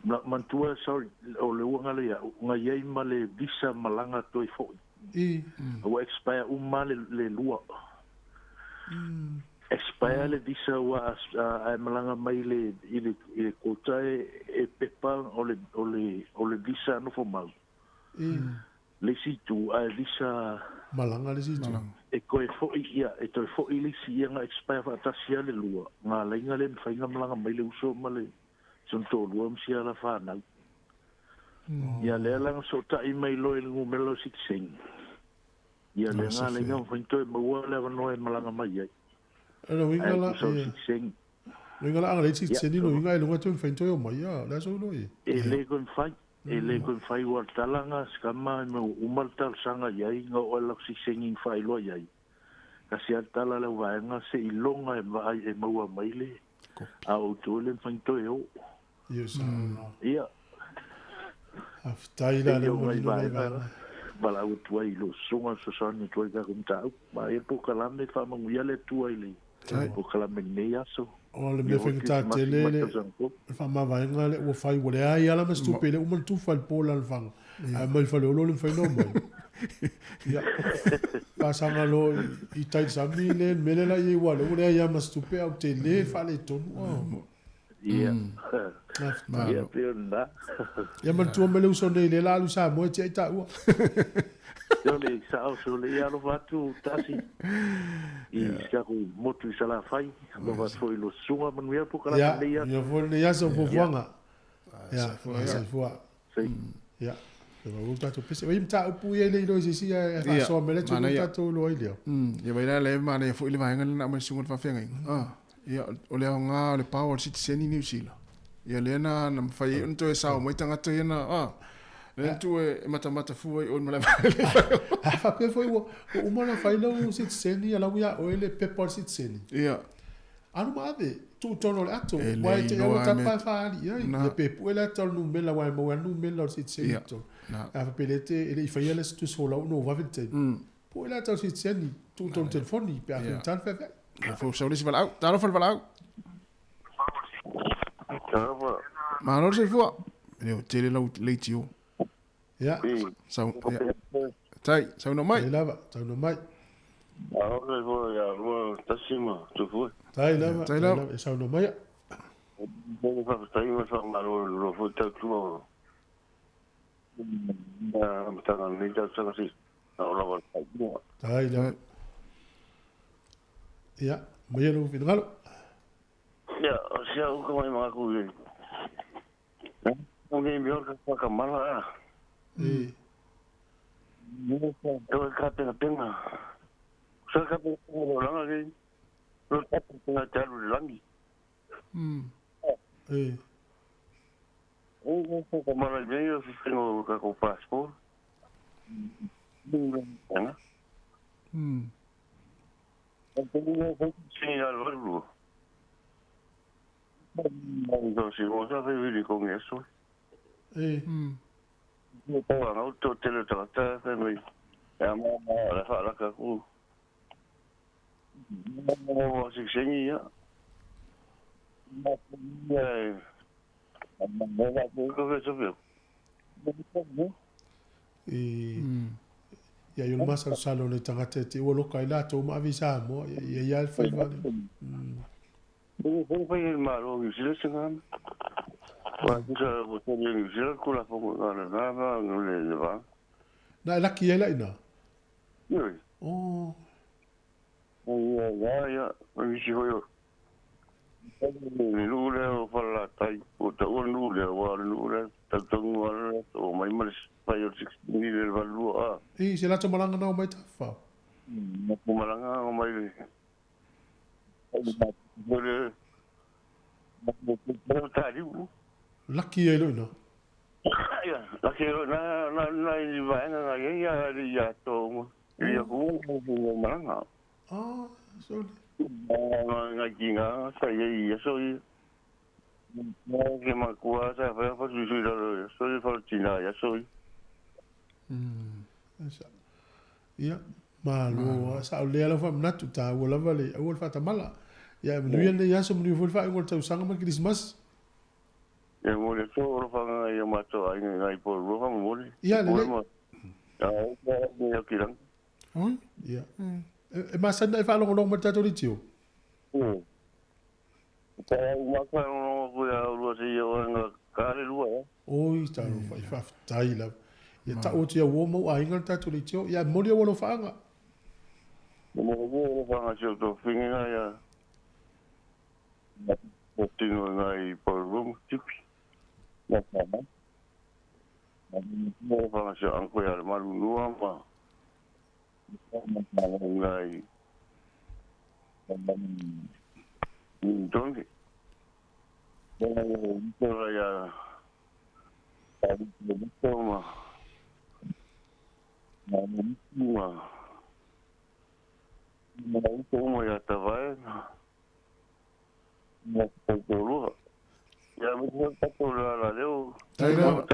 S13: mantua, sorry, o le uaga le ia'u ngai ai ma le visa malaga toe fo'i. Ua expire uma le lua. Expire le visa ua ae malaga mai le i le quota e pepa o le visa nofo mau. Le isi itu ae visa
S1: malaga le isi itu.
S13: E toe fo'i ia, e toe fo'i le isi ia nga expire fa'atasi a le lua. Nga laiga le mafaiga malaga mai le uso ma le sonitolua ma sia la fanau. Ia lea laga so'ota'i mai loa i le gumela o sikiseini. Ia lea nga laiga mafai toe maua le avanoa e malaga mai ai.
S1: Lo uiga la sikiseini. Lo uiga la aga le sikiseini lo uiga e luga toe mafai toe o mai ia, le aso lo ia.
S13: E le koe mafai. E le koe mafai ua talaga sikama ma uma le talosaga iai ga oo ai lau sikiseini na faailoa iai. Kasi a le tala le auvaega se'iloga e vaai e maua mai le a outou le mafai toe o.
S1: Ia sa.
S13: Ia.
S1: Aftai la le manino nei vaega.
S13: Valaau atu ai i lou susuga fesoasoani atu ai tatou mataupu. Ma ia polokalame faamanuia le Atua i le polokalame lenei aso.
S1: O le mea faigata tele le faamavaega le ua fai ua leai ala ma se tupe le uma le tufa i le po le alafaga. Ae mai faleolo le mafai ona o mai. Ia. Faasaga loa i tai sami le mele la i ua le ua leai ma se tupe au tele faaletonu.
S13: Ia. Ia pe o lena.
S1: Ia manatua mai le uso nei le la alu Samoa e tiai taua.
S13: Sole sa'o sole ia alofa atu tasi i si tatou motu i Salafai, alofa atu foi i lo susuga manuia polokalame lenei aso.
S1: Ia foi lenei aso fuafuaga. Ia, saifua. Ia. Ua tatou pese. Oi mataupu ia le iloa i se isi ae faasoa mai le atunuu tatou iloa ai lea.
S4: Ia vai la le manaia foi le vaega lena aumai le susuga o le faafeagaiga. Ia, o le aoga o le power o le sitiseni Niu Sila. Ia lea na mafai ai ona toe sao mai tagata ia na, lea na tuu e matamata fua i o i le malae vaalele.
S1: A faapea foi ua uma ona fai lau sitiseni ia lau ia oe le pepa o le sitiseni.
S4: Ia.
S1: Alu ma ave, tuu i totonu o le ato, aua e te i alu tapa e faaali i ai. Ia pe pue le ata o le numera, aua e maua ai le numera o le sitiseni i totonu. A faapea le te, e le i faia le tusi folau ona ua vave le taimi. Pue le ata o le sitiseni, tuu i totonu o le telefoni, pe a faigata le feaveai.
S4: Ia fou sau le isi valaau. Talofa le valaau.
S17: Talofa.
S4: Malo le soifua. E le o tele lau leitio.
S1: Ia.
S4: Sau, ia. Tai, saunoa mai.
S1: Tai lava, saunoa mai.
S17: Malo le soifua ia lua tasi ma tufue.
S1: Tai lava, tai lava. E saunoa mai.
S17: Mo faafetai ma le faamalo i le lua foi tautua amataga o lenei tausaga seia oo lava i le faaiuga.
S1: Tai lava. Ia, maia lou finagalo.
S17: Ia, o si au ka mai mangaku i o nei mea o le whakamala a.
S1: E.
S17: Toe ka pengapenga. Sa ka pengapenga lo langa ke. Lo ka pengapenga te alu le langi.
S1: E.
S17: O o whakamala i mea o whiwhinga o kako passport. Ana.
S1: E. E. Ia i o le masalosalo o le tagata e te ua loka ai latou ma ave i Samoa, ia ia le faiva lea. Na e laki ai la ina? Oh.
S17: Ia, nisi foi o le nuu lea o Falelatai, ua taua le nuu lea, aua o le nuu lea tautagu lava le latou omai ma le fai o le 16 i le 82 a.
S1: I se latou malaga na omai Tafafao.
S17: Latou malaga omai le le le
S1: Laki ai loa ina.
S17: Ia, laki ai loa ina na na i vaega na i ai a le ia atoa uma. Ia ku ku malaga.
S1: Ah, sole.
S17: Ngai ki ngā sa i ia so i. Ke makua sa whai fa sui sui lalo so i fa tina ia so i.
S1: Ia, malo sa o lea lau faamanatu taua lava le aua le faatamala. Ia manuia lenei aso manuia foi le faaiuga o le tausaga ma le Kerisimasi.
S17: Ia mo le aso o alofaga ia matou aiga i nai Poelua faamolemole.
S1: Ia lelei.
S17: Ia ki lagi.
S1: Oi? Ia. E masani ona e faalogologo mai i le tatou leitio?
S17: Sa au maka logologo aku ia oulua seia oo ina ka le lua ea.
S1: Oi, talofa i faafetai lava. Ia tau atu ia uo ma ou aiga le tatou leitio. Ia e momoli au alofaaga.
S17: Momoli au alofaaga si ou tofiga ia tino i ngai Poelua ma Tipi. Alofaaga si ou uncle ia Lemalunua ma ngai Tongi. Ia ma ma uma ia Tavae ma Taitolua. Ia me te tatou le ala leo.
S4: Taila.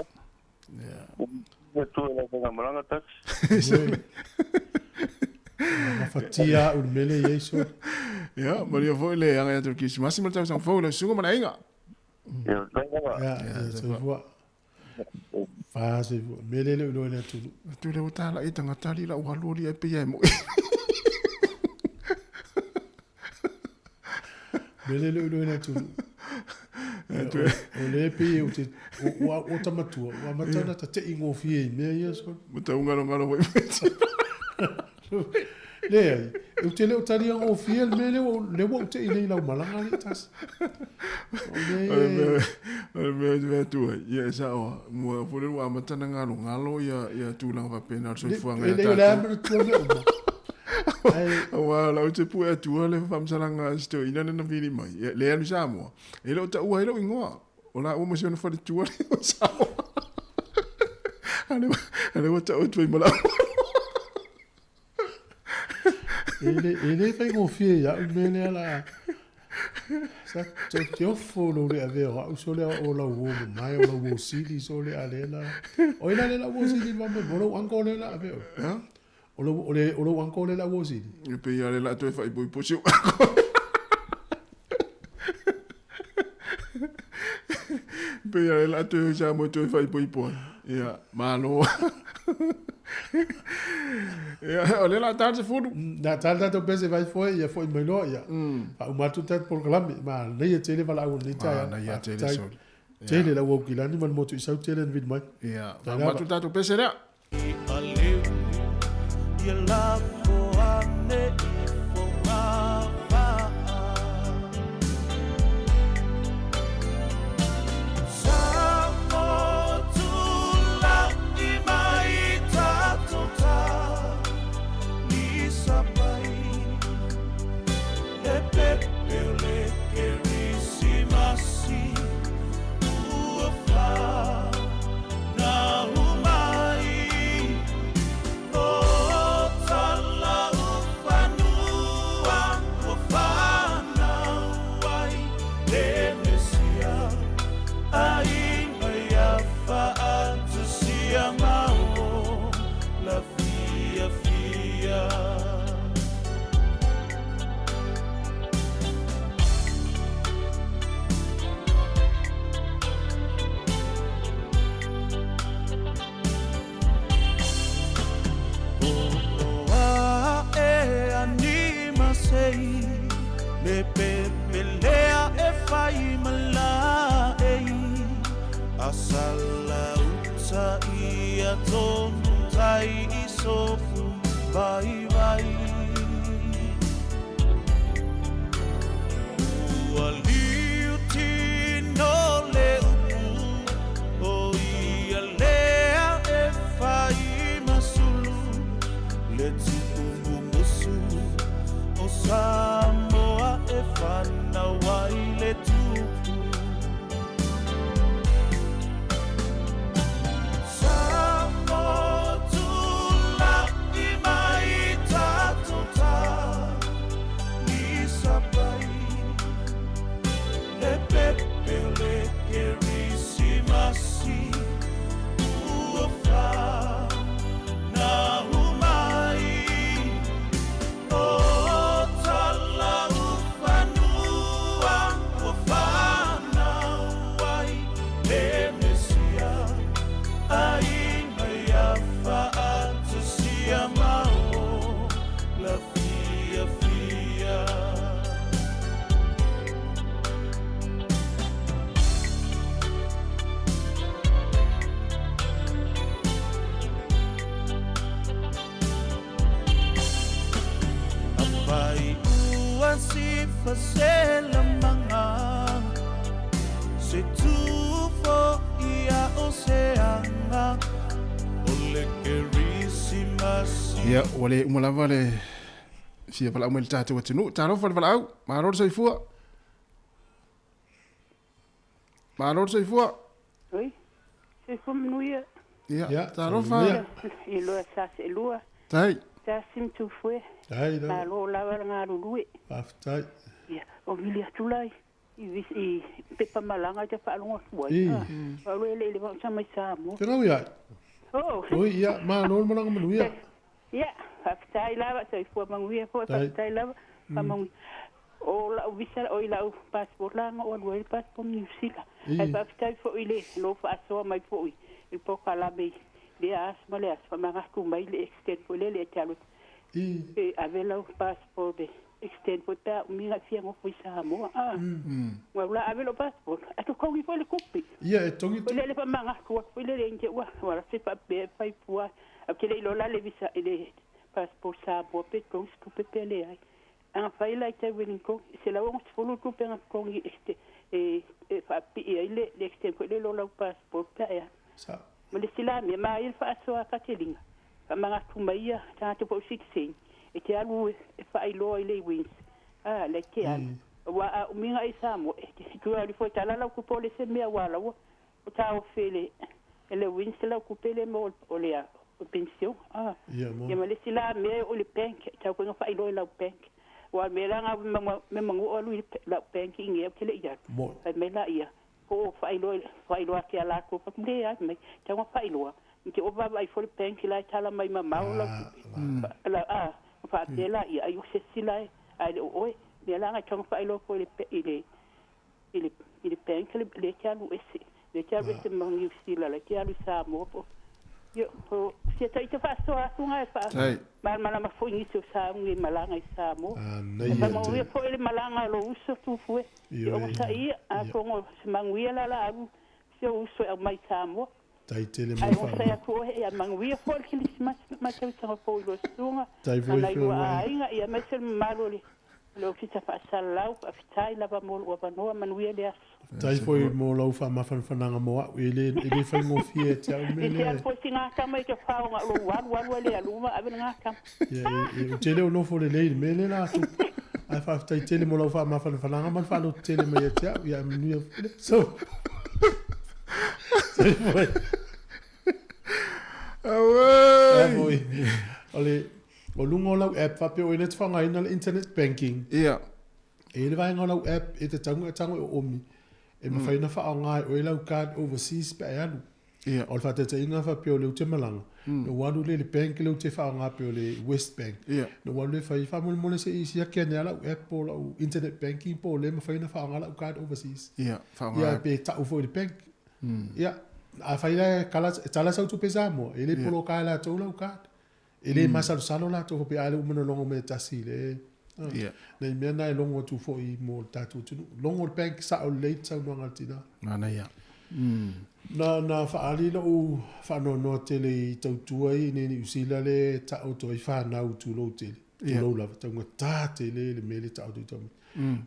S17: Ia tua la whanga malanga tasi.
S1: Mafatia au le mele i ai so.
S4: Ia, malia foi le agai atu i le Kerisimasi ma le tausaga fou i lau susuga ma le aiga.
S17: Ia, taila.
S1: Ia, soifua. Fa soifua. Mele le iloa i le atunuu.
S4: Atu le ua talai tagata alii lau alu alii ai pei e moi.
S1: Mele le iloa i le atunuu. O le pei ou te ua ua ta matua, ua amata ona tate'i gofie i mea ia sole.
S4: Ua tau galogalo foi
S1: Leai, ou te le o talia gofie le mea lea ua lea ua ou te'i nei i lau malaga alii tasi. O le
S4: O le mea ou te fai atu ai, ia e sao lava, mua foi lea ua amata ona galogalo ia tulaga faapena o le soifuaga
S1: ia
S4: tatou.
S1: E le o le a manatua mea uma.
S4: Aua o lau te pue atua le faamasalaga a si toeaina lea na vili mai, ia le alu i Samoa, e le o taua ai lou igoa. O laua ma si ona faletua lea o Samoa. A lea ua tau atu ai ma lau.
S1: E le faigofie ia au mea lea la. Sa te ofo lou le avea o au sole o lau uo mamae o lau uo sili sole a le la. O ina le lau uo sili ma mo lou uncle le la avea.
S4: Ha?
S1: O lou o le o lou uncle le la uo sili.
S4: E pei lava le la toe faaipoipo si ou uncle. Pei lava le la toe Samoa toe faaipoipo ai. Ia, malo. Ia, o lea o le a ta le 10.
S1: Le a ta le tatou pese vai foe, ia foi mai loa, ia. Faauma atu le tatou polokalame. Manaia tele valaau o lenei taeao.
S4: Manaia tele soli.
S1: Tele lau Aukilani ma le motu i sau tele na vili mai.
S4: Ia, faauma atu le tatou pese lea.
S3: Ia lafo ane i Fogavaa. Sa motu lagi mai tatou ta ni sapai. Le pepe o le Kerisimasi ua whanau mai. O Talaufanua ua whanau ai le Mesia. Aiga ia faatusia mau la fiafia. O ae ani masei, le pepelea e fai malae. Asala uta ia tonu tai i sofu vai vai. Kirisimasi faselamaga Se tufo ia o seaga O le Kerisimasi.
S4: Ia, ua le uma lava le fia valaau mai le tatou atunuu. Talofa le valaau, malo le soifua. Malo le soifua.
S18: Oi, soifua manuia.
S4: Ia, talofa.
S18: I loa sa se lua.
S4: Tai.
S18: Tasi ma tufue.
S1: Tai lava.
S18: Malo lava le galulue.
S1: Faafetai.
S18: Ia, o vili atu la i i pepa malaga i te faalogo atu ai.
S1: I.
S18: Ah, o le le vao mai Samoa.
S1: Te rau ia.
S18: Oh.
S1: Oi, ia, malo le malaga manuia.
S18: Ia, faafetai lava, soifua manuia foi,
S1: Tai.
S18: faafetai lava. Faamanuia. O lau visa, o i lau passport la nga o alu ai le passport New Zealand.
S1: I.
S18: Ai faafetai foi le lo faasoa mai foi i le polokalame i lea aso ma le aso faamagatu mai le extend foi lea le e te alu
S1: I.
S18: e ave lau passport e extend foi pe a umiga e fia gofo i Samoa. Ah. Ua ula ave lou passport, ae totogi foi le tupe.
S1: Ia, e togi
S18: Foi lea le faamagatu atu foi lele ina te ua ua lase faapea e fai fua. Ae ou te le i iloa la le visa i le passport Samoa pe totogi se tupe pe leai. Aga fai la i tai Wellington, e 160 tupe aga totogi e e faapipii ai le le extend foi lele o lau passport pe a e alu.
S1: Sa.
S18: Ma le isi la mea, ma ai le faasoa a Katelina, faamagatu mai ia tagata po o citizen, e te alu e faailoa i le wins. A, le te alu. Ua a umiga i Samoa, e te tu alu foi tala lau kupe o le se mea ua laua, o taofi e le le wins lau kupe le mo o le a, o pension. A,
S1: Ia, mo.
S18: ia ma le isi la mea o le bank, e tau koe faailoa i lau bank. Ua mea la ngā me mangu o alu i lau bank i ngea o te le i alu.
S1: Mo.
S18: Fai mai la ia, po o faailoa faailoa ake a latou fai atu, leai mai, tau ngā faailoa. I te o vaavaai foi le bank la e tala mai mamao lau tupe. La a, faapea la ia, ai o se isi la e, ae le o oe. Mea la ngai tau ngā faailoa foi i le i le i le i le bank le le te alu ese. Le te alu ese ma New Zealand, le te alu i Samoa po. Ia, po sia tai te faasoa atu ngai fa.
S4: Tai.
S18: Malamalama foi nisi o saugi i malaga i Samoa.
S1: nei e te.
S18: Faamanuia foi le malaga a lou uso tufue.
S1: Ioe.
S18: Ia ogosaia, atonu se manuia la la alu si ou uso e aumai i Samoa.
S1: Tai tele mo
S18: Ai ogasai
S1: wha.
S18: atu oe, ia manuia foi le Kerisimasi ma tausaga fou i lua susuga.
S1: Tai foi
S18: Ma nai lua
S1: whia mai.
S18: aiga, ia aemaise le mamalu o le le ofisa faasalalau, faafetai lava mo lou avanoa, manuia le aso.
S1: Tai foi mo lau whaamafanafanaga mo au. E le, e le whaingofie e te au
S18: E
S1: me
S18: te
S1: lea.
S18: alu foi sigatama i te faoga o lou alu alu ai le alu ma ave le gatama.
S1: Ia, e, e, u tele o nofo le lei le me le la atu. Ai whaafetai tele mo lau whaamafanafanaga ma le whaaloto tele mai e te au. Ia, manuia foi le aso. Tai foi.
S4: Auē!
S1: Ai foi. O le, o luga o lau app faapea o e le te faaaogaina le internet banking.
S4: Ia.
S1: E le vaega o lau app e te tauga e tago e o omi. E mafai ona faaaoga e oe lau card overseas pe a e alu.
S4: Ia.
S1: O le faataitaiga faapea o le ute malaga. Na ua alu lea i le bank lea ute faaaoga pea o le West Bank.
S4: Ia.
S1: Na ua alu lea fai faamolemole se i siaki ane a lau app po o lau internet banking po o lea e mafai ona faaaoga lau card overseas.
S4: Ia, faaaoga.
S1: Ia, pe tau foi i le bank. Ia, afai la e kala, e tala sau tupe Samoa, e le
S4: Ia.
S1: poloka e latou lau card. E le masalosalo latou faapea a le uma na logo mai e tasi i le... Ah.
S4: Ia.
S1: Nei mea na e logo atu foi mo le tatou atunuu. Logo le bank sao lelei le saunoaga a le tina.
S4: Manaia.
S1: Na, na faali lou faanoanoa tele i tautua i nei Niu Sila le taoto ai whanau tulou tele.
S4: Ia.
S1: Tulou lava, taugata tele le mea le taoto i tau.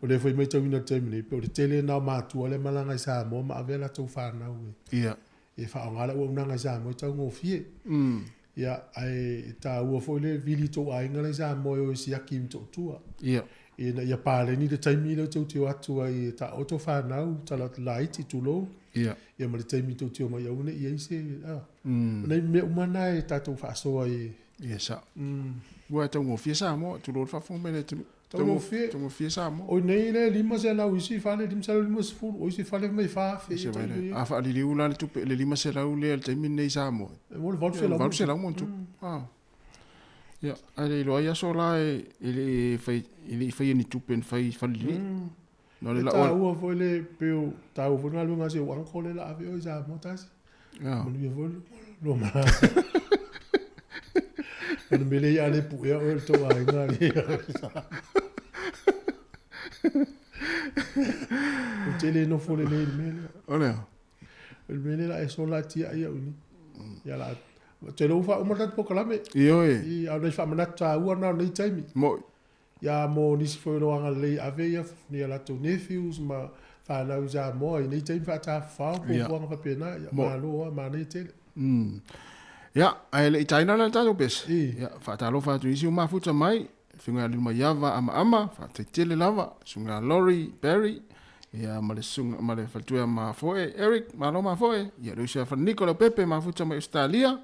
S1: O lea foi matauina i le taimi nei, pe o le tele na o matua le malaga i Samoa ma ave a latou whanau e.
S4: Ia.
S1: E faaaoga le auaunaga i Samoa e taugofie. Ia, ae e tāua foi le vili tou aiga la i Samoa e o e siaki i Motootua.
S4: Ia.
S1: Ina ia paleni le taimi lea tou te o atu ai e taoto whanau, tala laiti tulou.
S4: Ia.
S1: Ia ma le taimi tou te o mai aua ne i ai se... Ah. Nei mea uma na e tatou faasoa i...
S4: Ia sao. Ua e taugofie Samoa, tulou le faafofoga mai le atunuu.
S1: Taugofie.
S4: Taugofie Samoa.
S1: O nei le 500 isi fale, 550, o isi fale mai 4,000.
S4: Se vai le. A faaliliu la le tupe le 500 lea i le taimi lenei i Samoa.
S1: E mo le 800.
S4: 800 mo le tupe. Ah. Ia, ae le iloa ai aso la e e le fai e le i faia ni tupe na fai falelelei. No le
S1: E
S4: lau
S1: tāua foi le peo, tāua foi le galuega a si ou uncle le la ave oe i Samoa tasi.
S4: Ah.
S1: Manuia foi lua malaga. O le mea lea ia le puea oe le tou aiga le ave i Samoa. O tele nofo lelei i le mea lea.
S4: O lea.
S1: O le mea lea la e sola atia'i au i ni. Ia la, te lou faauma le tatou polokalame.
S4: Ioe.
S1: I, a o nai faamanatu tāua na o nei taimi.
S4: Moi.
S1: Ia mo nisi foi o lo o agalelei e ave ia ni a latou nephews ma fanau i Samoa i nei taimi faatafafao fuafuaga faapena. Ia malo lava, manaia tele.
S4: Ia, ae le i taina la le tatou pese, ia, faatalofa atu i isi ua mafuta mai, Susuga ia Lilomaiava Amaama, faafetai tele lava, Susuga ia Laurie Barry, ia ma le susuga ma le faletua ia Mafoe Eric, malo Mafoe, ia le uso ia Falaniko Leaupepe mafuta mai Ausetalia,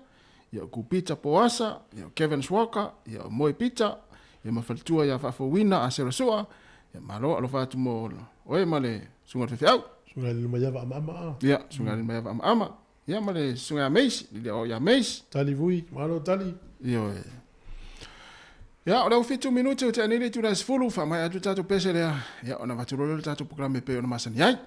S4: ia o Kupita Poasa, ia o Kevin Swalker, ia o Moe Pita, ia ma faletua ia Faafouina Asera Sua, ia malo alofa atu mo oe ma le susuga i le faifeau.
S1: Susuga ia Lilomaiava Amaama a.
S4: Ia, Susuga ia Lilomaiava Amaama, ia ma le susuga ia Mace, le o ia Mace.
S1: Tali Vui, malo Tali.
S4: Ioe. Ia, o lea ua 7 minute ua tea nei le itula e 10, faamaea atu le tatou pese lea, ia ona avatu loa lea o le tatou polokalame e pei ona masani ai.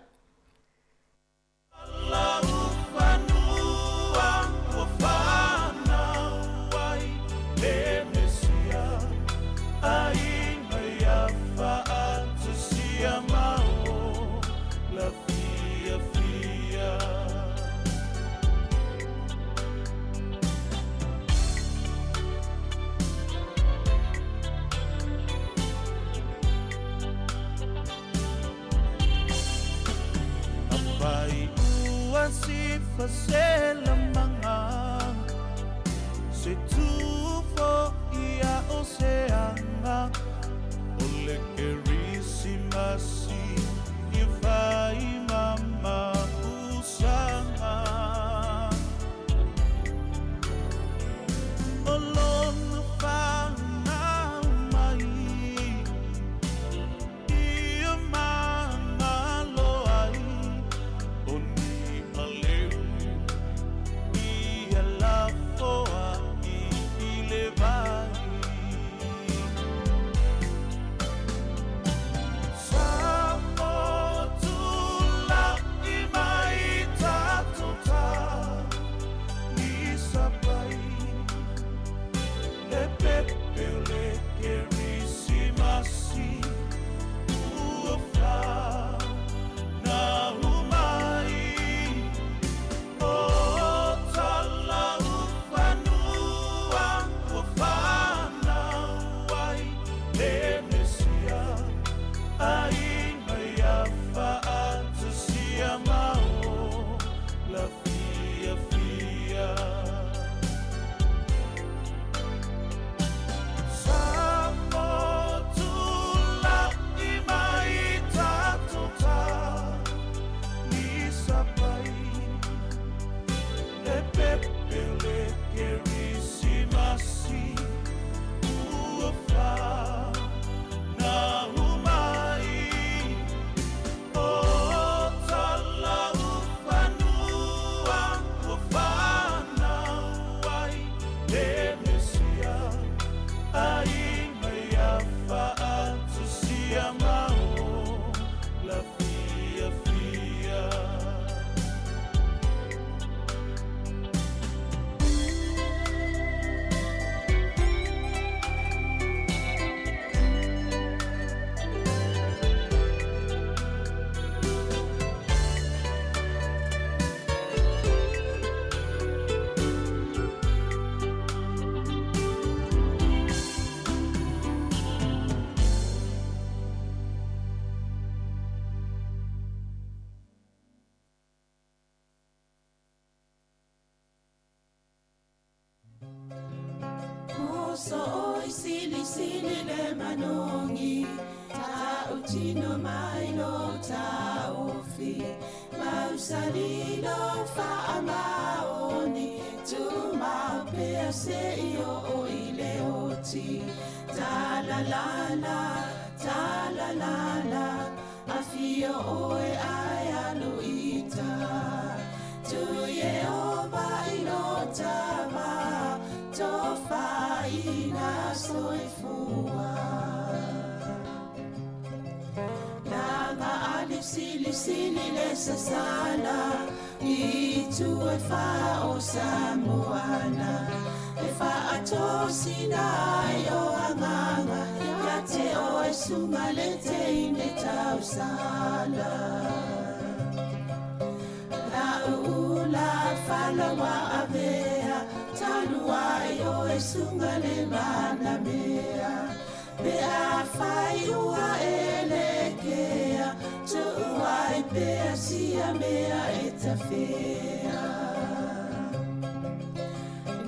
S3: Pe afai ua e lekea, Tu'u ai pea sia mea e tafea.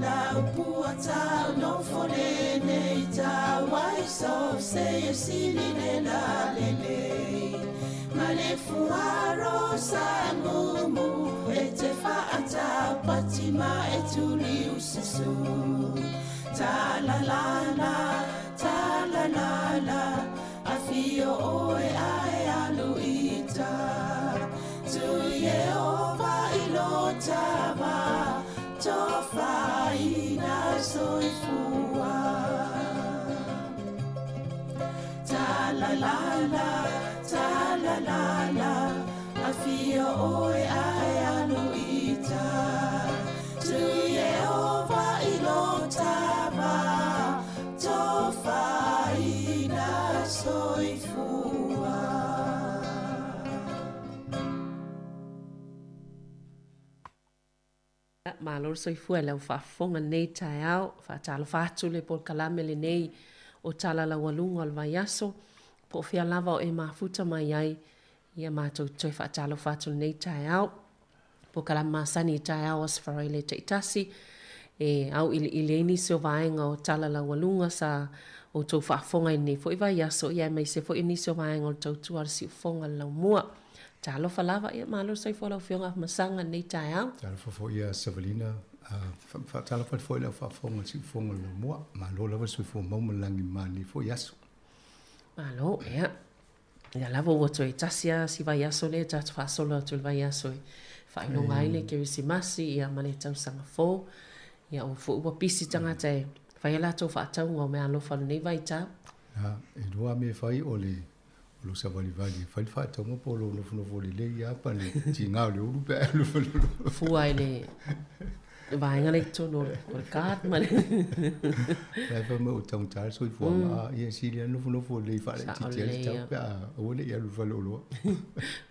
S3: La upua tau nofo lenei tau ai so se e sili le la lelei. Ma le fuaro sa mumu e te whaatau pati ma e tuli ususu. Ta la la la, ta la la la, a fio oe ae alu ita. Tu Yehova i lo tava, tofaina soifua. Ta la la la, ta la la la, a fio oe ae alu ita. Tu Yehova i lo tava, tofaina soifua.
S5: Malo le soifua i lau faafofoga i lenei taeao. Faatalofa atu le polokalame lenei o Tala Laualuga o le Vaiaso, po o fea lava o e mafuta mai ai, ia matou toe faatalofa atu i lenei taeao. Polokalame masani i taeao Aso Faraile taitasi, e auiliili ai nisi o vaega o Tala Laualuga sa outou faafofoga i lenei foi vaiaso, ia aemaise foi o nisi o vaega o le tautua a le siufofoga le laumua. Talofa lava, ia malo le soifua lau Afioga Afamasaga i lenei taeao.
S19: Talofa foi ia Savalina, faatalofa atu foi i lau faafofoga i le siufofoga o le laumua. Malo lava le soifua mau ma le lagi ma lenei foi aso.
S5: Malo, ia. Ia lava ua toe tasi lava si vaiaso lea tatou faasolo atu i le vaiaso e faailoga ai le Kerisimasi ia ma le tausaga fou. Ia ua foi ua pisi tagata e fai a latou faatauga o meaalofa o lenei vaitau.
S19: A, e lua mea e fai o le o lou savalivali e fai le faatauga po o lou nofonofo lelei lava pa le tiga o le ulu pe a e alu
S5: i Fua i le vaega lea i totonu o le card ma le
S19: La e fai mai ua taugata le soifuaga, a ia sili lava le nofonofo lelei faalaitiiti ai le tau pe a aua ne i alu i le faleoloa.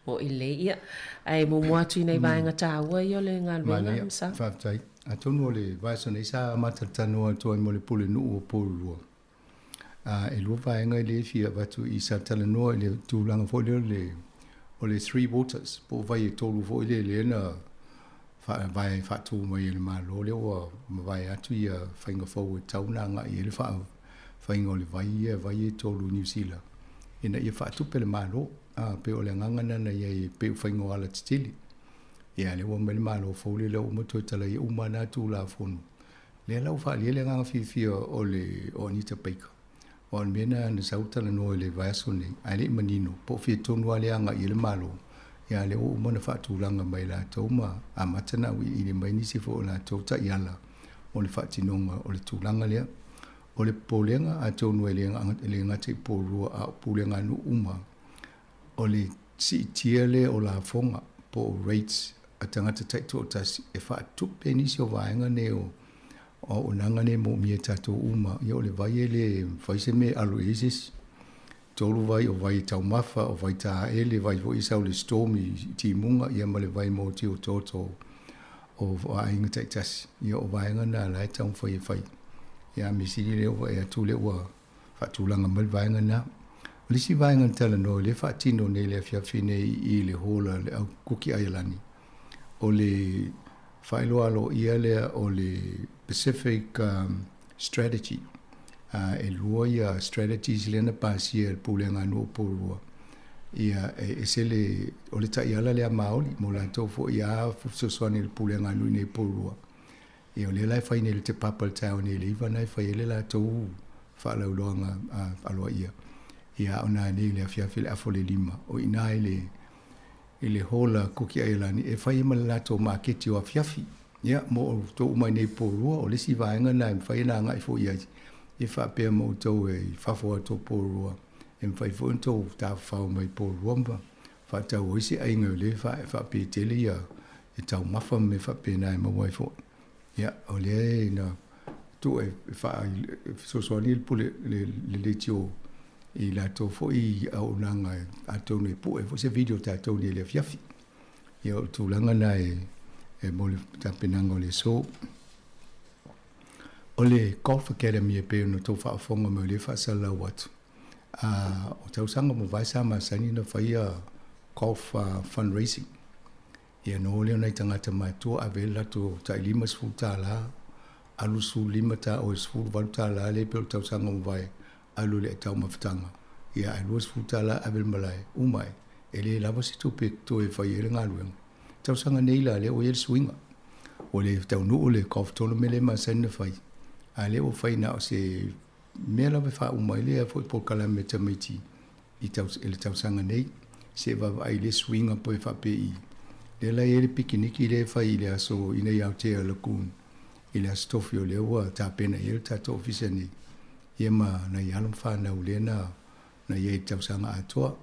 S5: Mo'i lelei ia. Ae muamua atu i nai vaega taua ia o le galuega, Msa.
S19: Faafetai. Atonu o le vaiaso nei sa amata talanoa atu ai mo le Pulenuu o Porirua. E lua vaega lea e fia avatu i sa talanoa i le tulaga foi lea o le o le three waters po o vai e tolu foi lea lea na faavae faatu mai e le Malo lea ua mavae atu ia faiga fou e tatau ona agai i ai le faiga o le vai ia vai e tolu i Niu Sila ina ia faatupe le Malo. A pei o le agaga lena na i ai e pei o faiga o alatetele. Ia lea ua aumai le Malo fou lea lea ua uma toe talaia uma na Tulafono. Lea la ua faaalia le agaga fiafia o le o Anita Baker, aua o le mea lena na sau talanoa i le vaiaso nei, ae le i manino po o fia tonu lava lea agai i ai le Malo, ia a lea ua uma ona faatulaga mai e latou ma amata ona auiliili mai nisi foi o latou taiala mo le faatinoga o le tulaga lea. O le popolega, atonu e le gata i Porirua a o pulega nuu uma, o le siitia lea o lafoga po o rates a tagata taitoatasi e faatupe nisi o vaega nei o auaunaga nei e moomia e tatou uma. Ia o le vai e le mafai se mea e alo i ai se isi. Tolu vai, o vai taumafa, o vai taele, vai foi e sau le storm i timuga, ia ma le vai mo tio toto o aiga taitasi. Ia o vaega na la e taumafai e fai. Ia a mea sili lea ua vaai atu lea ua faatulaga mai le vaega lena. O le isi vaega na talanoa lea e faatino nei i le afiafi nei i le hall a le au Kuki Aialani, o le faailoa aloaia lea o le Pacific Strategy. E lua ia strategies lea na pasia e le Pulega a Nuu o Porirua. Ia, e ese le, o le taiala lea Maoli mo latou foi a fesoasoani i le Pulega a Nuu i nei i Porirua. Ia o lea la e fai nei i le Te Papa i le taeao nei i le 9 na e fai ai le latou faalauiloaga aloaia. Ia a o nanei i le afiafi i le afa o le 5, o i ina i le i le hall a Kuki Aialani e fai ai ma le latou maketi o afiafi. Ia mo outou uma i nei Porirua, o le isi vaega lena e mafai ona agai foi i ai, e faapea ma outou e i fafo atu o Porirua, e mafai foi ona outou tafafao mai i Porirua ma faatau ai se aiga o lea e faapetele ia e taumafa ma mea faapena e maua ai foi. Ia, o lea e na tuu e fesoasoani le pule le leitio i latou foi auaunaga atonu e pue foi se video tatou nei i le afiafi. Ia, o le tulaga lena e mo le tapenaga o le aso. O le Golf Academy e pei ona outou faafofoga mai o lea e faasalalau atu, o tausaga ua mavae sa masani ona faia golf fundraising. Ia ona o lea o nai tagata matutua ave ai le latou tai $50, alu 15 ta oi $18 lea pei o le tausaga ua mavae alu i le taumafataga, ia ae $20 ave i le malae, uma ai, e le lava se tupe e toe fai ai le galuega. Tausaga nei la lea ua i ai le suiga. Ua le taunuu le golf tournament lea e masani ona fai, a lea ua fai na o se mea lava e faauma ai le foi polokalame a tamaiti i tau, i le tausaga nei. Se vaavaai i le suiga po e faapei. Lea la e i ai le pikiniki lea e fai i le aso ina i Aotea Lagoon i le aso Tofi o lea ua tapena i ai le tatou ofisa nei. Ia ma nai alo ma fanau lea na na i ai i le tausaga atoa.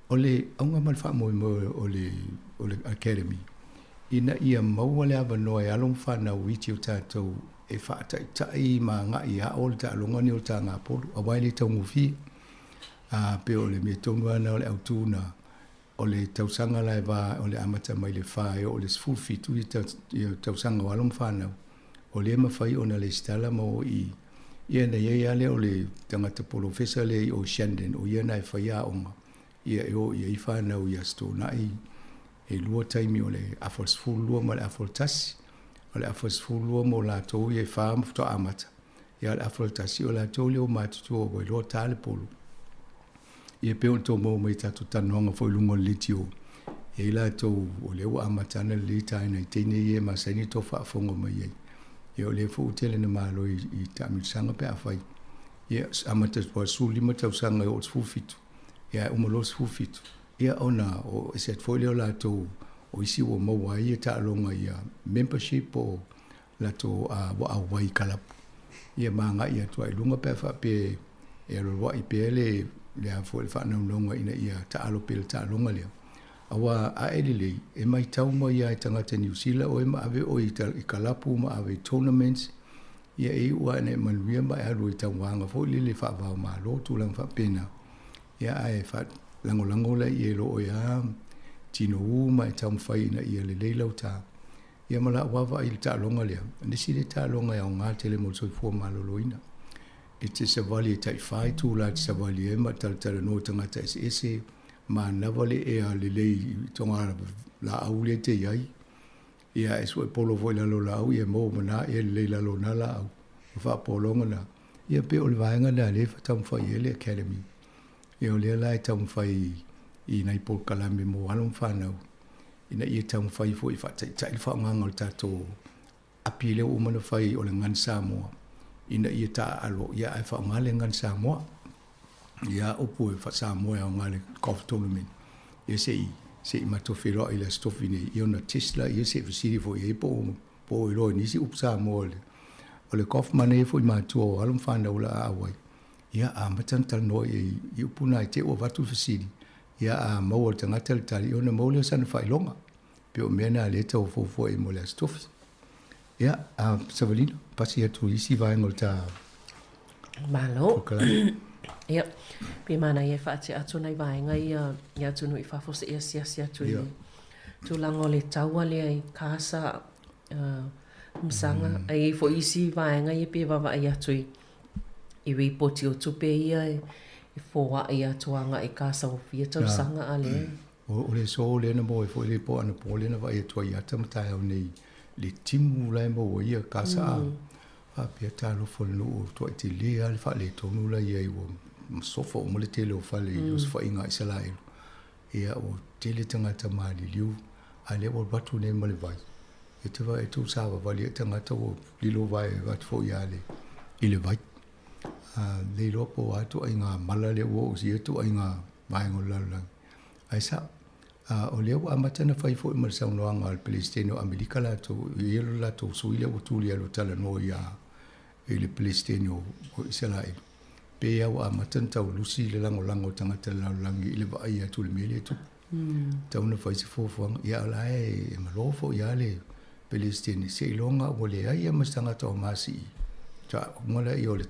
S19: O le auga ma le faamoemoe o le, o le Academy, ina ia maua le avanoa e alo ma fanau iti o tatou e faataitai ma agai e ao le taaloga nei o le tagapolu, aua e le taugofie. A pe o le mea tonu lava lena o le autu na, o le tausaga la e va o le amata mai le 4 e oo i le 17 ia tausaga o alo ma fanau, o lea e mafai ona lesitala ma o i ia na iai a lea o le tagata polofesa lea i o Shandon o ia na e faia aoga ia e o i ai fanau i Aso Toonai e lua taimi o le afa o le 12 ma le afa o le 1. O le afa o le 12 mo latou ia e fa ma faatoa amata ia o le afa o le 1 o latou lea ua matutua ua iloa ta le polo. Ia pei ona tou maua mai i tatou talanoaga foi i luga o le leitio, e i ai latou o lea ua amata ana lelei taina i teine ia e masani tou faafofoga mai ai. Ia o lea foi ua tele ina malo i, i taamilosaga pe afai. Ia amata atu lava 15 tausaga e oo i le 17, ia ae uma loa le 17, ia ona o ese atu foi lea o latou o isi ua maua ai ia taaloga ia membership po o latou ua auai i kalapu ia ma agai atu ai i luga pe a faapea e alualuai pea le le a foi le faanaunauga ina ia taalo pea le taaloga lea. Aua a e lelei, e matau mai lava e tagata Niu Sila oe ma ave oe i kalapu ma ave i tournaments, ia e iu lava ina e manuia ma e alu ai i tauvaga foi lele faava-o-Malo, tulaga faapena. Ia ae faalagolago laia i lo oe lava tinou ma e taumafai ina ia lelei lau ta. Ia ma la'u vaavaai i le taaloga lea, nisi lea taaloga e aoga tele mo le soifua maloloina. E te savali e tai-fa itula e te savali ai ma talatalanoa i tagata eseese, manava le ea lelei i toga laau lea e te i ai. Ia e sue polo foi i lalo o laau, ia e maua ma na ea lelei i lalo o na laau, ma faapologa na. Ia pei o le vaega lena lea e taumafai i ai le Academy. Ia o lea la e taumafai i nai polokalame mo alo ma fanau, ina ia taumafai foi e faataitai le faaaogaga o le tatou api lea ua uma ona fai o le Gun Samoa ina ia taaalo ia ae faaaoga le Gun Samoa. Ia upu e faa-Samoa e aoga le golf tournament. Ia se i se i matou feiloai i le Aso Tofi nei, ia ona test laia se i fesili foi i ai po o po o iloa i nisi upu Samoa o le o le golf manaia foi matua o alo ma fanau o le a auai. Ia amata ona talanoa i ai i upu na i te i ua avatu le fesili, Ia a maua e le tagata le tali, ona maua lea o sana faailoga. Pei o mea na lea e tau fuafua i ai mo le Aso Tofi. Ia, a Savalina, pasi atu i isi vaega o le ta
S5: Malo. polokalame. Ia, pe manaia e faatea atu nai vaega ia i atunuu i fafo seia asiasi atu i le tulaga o le taua lea i Kasa, Masaga. Ae i ai foi isi vaega ia pe vaavaai atu i i ripoti o tupe ia e foai atu agai i kasa ua fia tausaga a leai.
S19: O le aso lea na maua ai foi le po anapo lea na vaai atu ai ia ata ma taeao nei le timu la e maua ai ia kasa a faapea talofa le nuu tuai tele lava le faaletonu la i ai ua masofa uma le tele o fale i osofaiga a Isaraelu. Ia ua tele tagata maliliu a lea ua alu atu nei ma le vai. E te vaai atu savavali ai tagata ua lilo vae atu foi ia le i le vai. A le iloa po o a ituaiga mala lea ua oo i ia ituaiga vaega o le lalolagi. Ae sao, a o lea ua amata ona fai foi ma le saunoaga a le Peresetene o Amerika latou, e i ai lo latou sui lea ua tuli alu e talanoa ia i le Peresetene o Isaraelu. Pei lava ua amata ona tau lusi le lagolago o tagata o le lalolagi i le vaai atu i le mea lea e tupu. Tatau ona fai se fuafuaga. Ia o la e malo foi lava le Peresetene seiloga ua leai lava ma se tagata o Hamas i faaupuga lea o le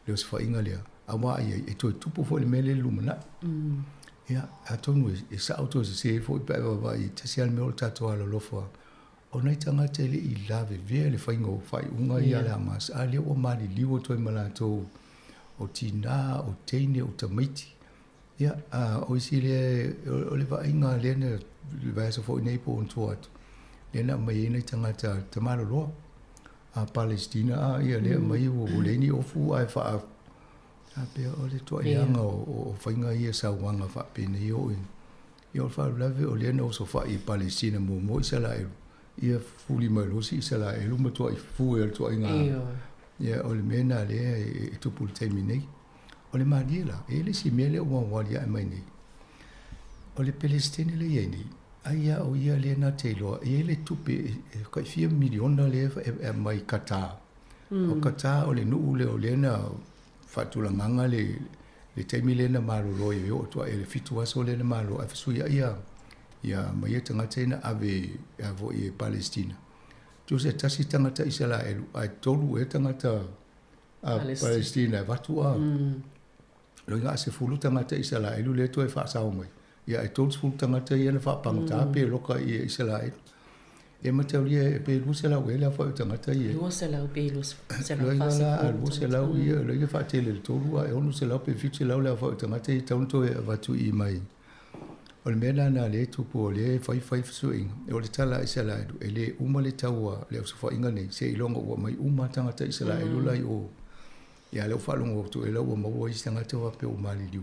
S19: osofaiga lea, aua a i ai, e toe tupu foi le mea lea i le lumanai. Ia, atonu e sao toe sese foi pe a e vaavaai, tasi lava le mea o le tatou alolofa. O nai tagata e le i lavevea i le faiga o faaiuga ia a le Hamas, a lea ua maliliu atu ai ma latou o tinā, o teine, o tamaiti. Ia, a o isi lea, o le vaaiga lea na, le vaiaso foi nei po o ona tua atu, lea na aumai ai nai tagata tamaloloa a Palestina, a ia lea aumai ua leai ni ofu ae faa, a pea o le tuaiaga o faiga ia sauaga faapenei o i. Ia o le faalavelave o lea na osofai e Palestina muamua Isalaelu, ia fuli mai loa si Isalaelu ma tuai fue o le tuaiga. Ia o le mea lena lea e tupu i le taimi nei. O le malie la, e i ai le isi mea lea ua wali ae mai nei. O le Pelesitene lea e i ai nei, ai a o ia lea na te iloa, e i ai le tupe e tai fia miliona lea e aumai Qatar. O Qatar o le nuu lea o lea na faatulagaga le le taimi lea na malolo ai e oo atu ae le 7 aso lea na malolo ae fesuiai ia ia ma ia tagata ia na ave a foi e Palestina. Tusa e tasi tagata Isalaelu ae tolu ea tagata a Palestina e avatu a. Loiga a 10 tagata Isalaelu lea toe faasao mai. Ia ae 30 tagata ia na faapagota pe loka i Isalaelu. E mataulia e pe 200 ea le aofai o tagata ia.
S5: 200 pe 240.
S19: Loiga la a 200 ia, loiga faatele i le tolu a e 600 pe 700 le aofai o tagata ia e tatau ona toe avatu i mai. O le mea la lena lea e tupu o lea e faifai fesuiaiga. O le tala a Isalaelu, e le uma le taua le osofaiga nei seiloga ua aumai uma tagata Isalaelu la i o. Ia lea ua faalogo atu ela ua maua isi tagata faapea ua maliliu.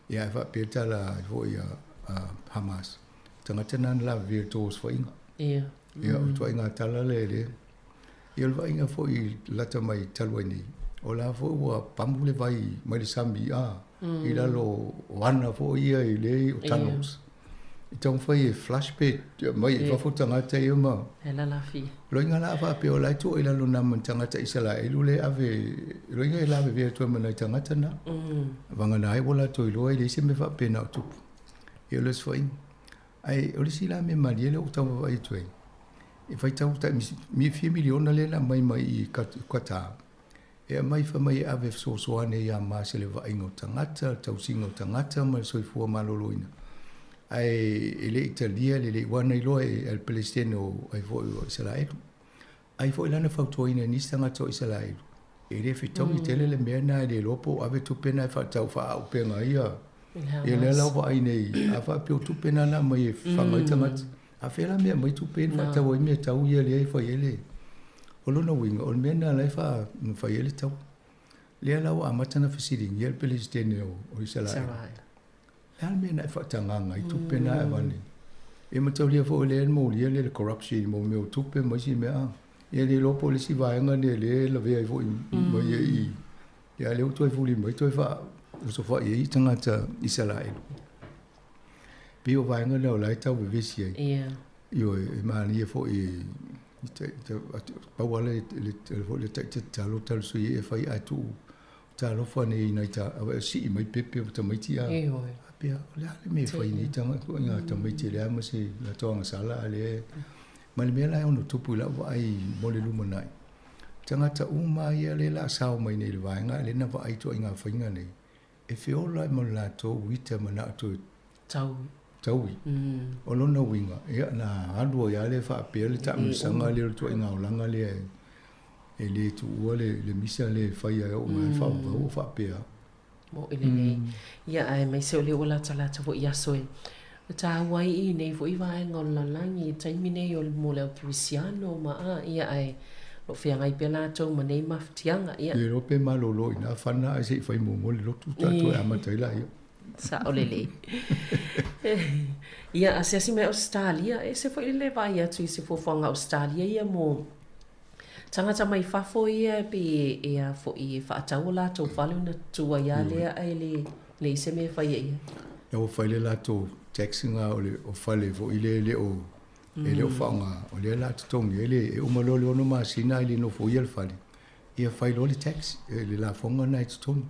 S19: Ia ae faapea le tala foi a Hamas, tagata na na lavevea i le tou osofaiga.
S5: Ia.
S19: Ia o le ituaiga tala lea lea. Ia o le vaaiga foi lata mai talu ai nei, o la foi ua pamu le vai mai le sami a i lalo o ana foi ia i le o tunnels. I taumafai e flush pe mai i fafo tagata ia ma.
S5: E lalafia.
S19: Loiga la a faapea o la e tua i lalo na ma tagata Isalaelu le ave, loiga e lavevea atu ai ma nai tagata na. Vagana ai ua latou iloa e leai se mea faapena o tupu. Ia o le osofaiga. Ae o le isi la mea malie lea ua tau vaavaai atu ai, e faitau tai fia miliona lea na aumai mai i Qatar, e aumai fai mai e ave e fesoasoani ai ia Hamas i le vaaiga o tagata, le tausiga o tagata ma le soifua maloloina. Ae e le i talia lelei, aua na iloa e le Peresetene o ai foi o Isaraelu. Ai foi la na fautuaina e nisi tagata o Isaraelu, e le fetaui tele le mea lena e le iloa po o ave tupe na e faatau faaauupega ai ia ia lea la ua vaai nei, a faapea o tupe na na aumai e faga ai tagata, a fea la mea aumai tupe na faatau ai mea tau ia lea e fai ai le. O lona uiga, o le mea lena la e fai ai le taua. Lea la ua amata ona fesiligia le Peresetene o Isaraelu. Le a le mea na e faatagaga ai tupe na e avane? E mataulia foi lea e molia le corruption i mea o tupe ma isi mea a. Ia le iloa po o le isi vaega lea lea e lavea ai foi mai ai i. Ia lea ua toe fuli mai toe faaosofai ai tagata Isaraelu. Pei o vaega lea o la e tau vevesi ai.
S5: Ia.
S19: Ioe, e malie foi i pau lava le foi le tatalo talusui e fai ae tuu Talofa nei nai ta e sii mai pepe o tamaiti a.
S5: Ioe.
S19: Faapea, o le a le mea e fai nei tagata ituaiga tamaiti e leai ma se latou agasala a le ma le mea la e ono tupu i lau vaai mo le lumanai. Tagata uma ia lea o le a sao mai nei i le vaega lea na vaai ituaiga faiga nei, e feola ai ma le latou ita manao toe
S5: Taui.
S19: Taui. O lona uiga, ia, na alu ai lava lea faapea le taamilosaga lea o le ituaiga olaga lea e le tuua le misa lea e fai ai oo mai le faavavau o faapea.
S5: Moʻi lelei. Ia, aemaise o lea ua latalata foi i aso e taua ai i nei foi vaega o le lalolagi i taimi nei o le mo le au kerisiano ma a, ia, ae o lo o feagai pea latou ma nei mafatiaga, ia.
S19: Le iloa pe malolo i ina fana ae se i fai muamua le lotu tatou e amata ai laia.
S5: Sao lelei. Ia, asiasi mai Ausetalia, e ese foi le vaai atu i se fuafuaga a Ausetalia ia mo tagata mai fafo ia pe e a foi e faatau o latou fale ona tu ai lava lea ae le leai se mea e fai ai ai.
S19: Ia ua fai le latou tax na o le o fale foi lea e le o e le o faaaoga o lea o le a totogi ai le e uma loa le 6 masina ae le nofoia le fale ia fai loa le tax le lafoga na e totogi.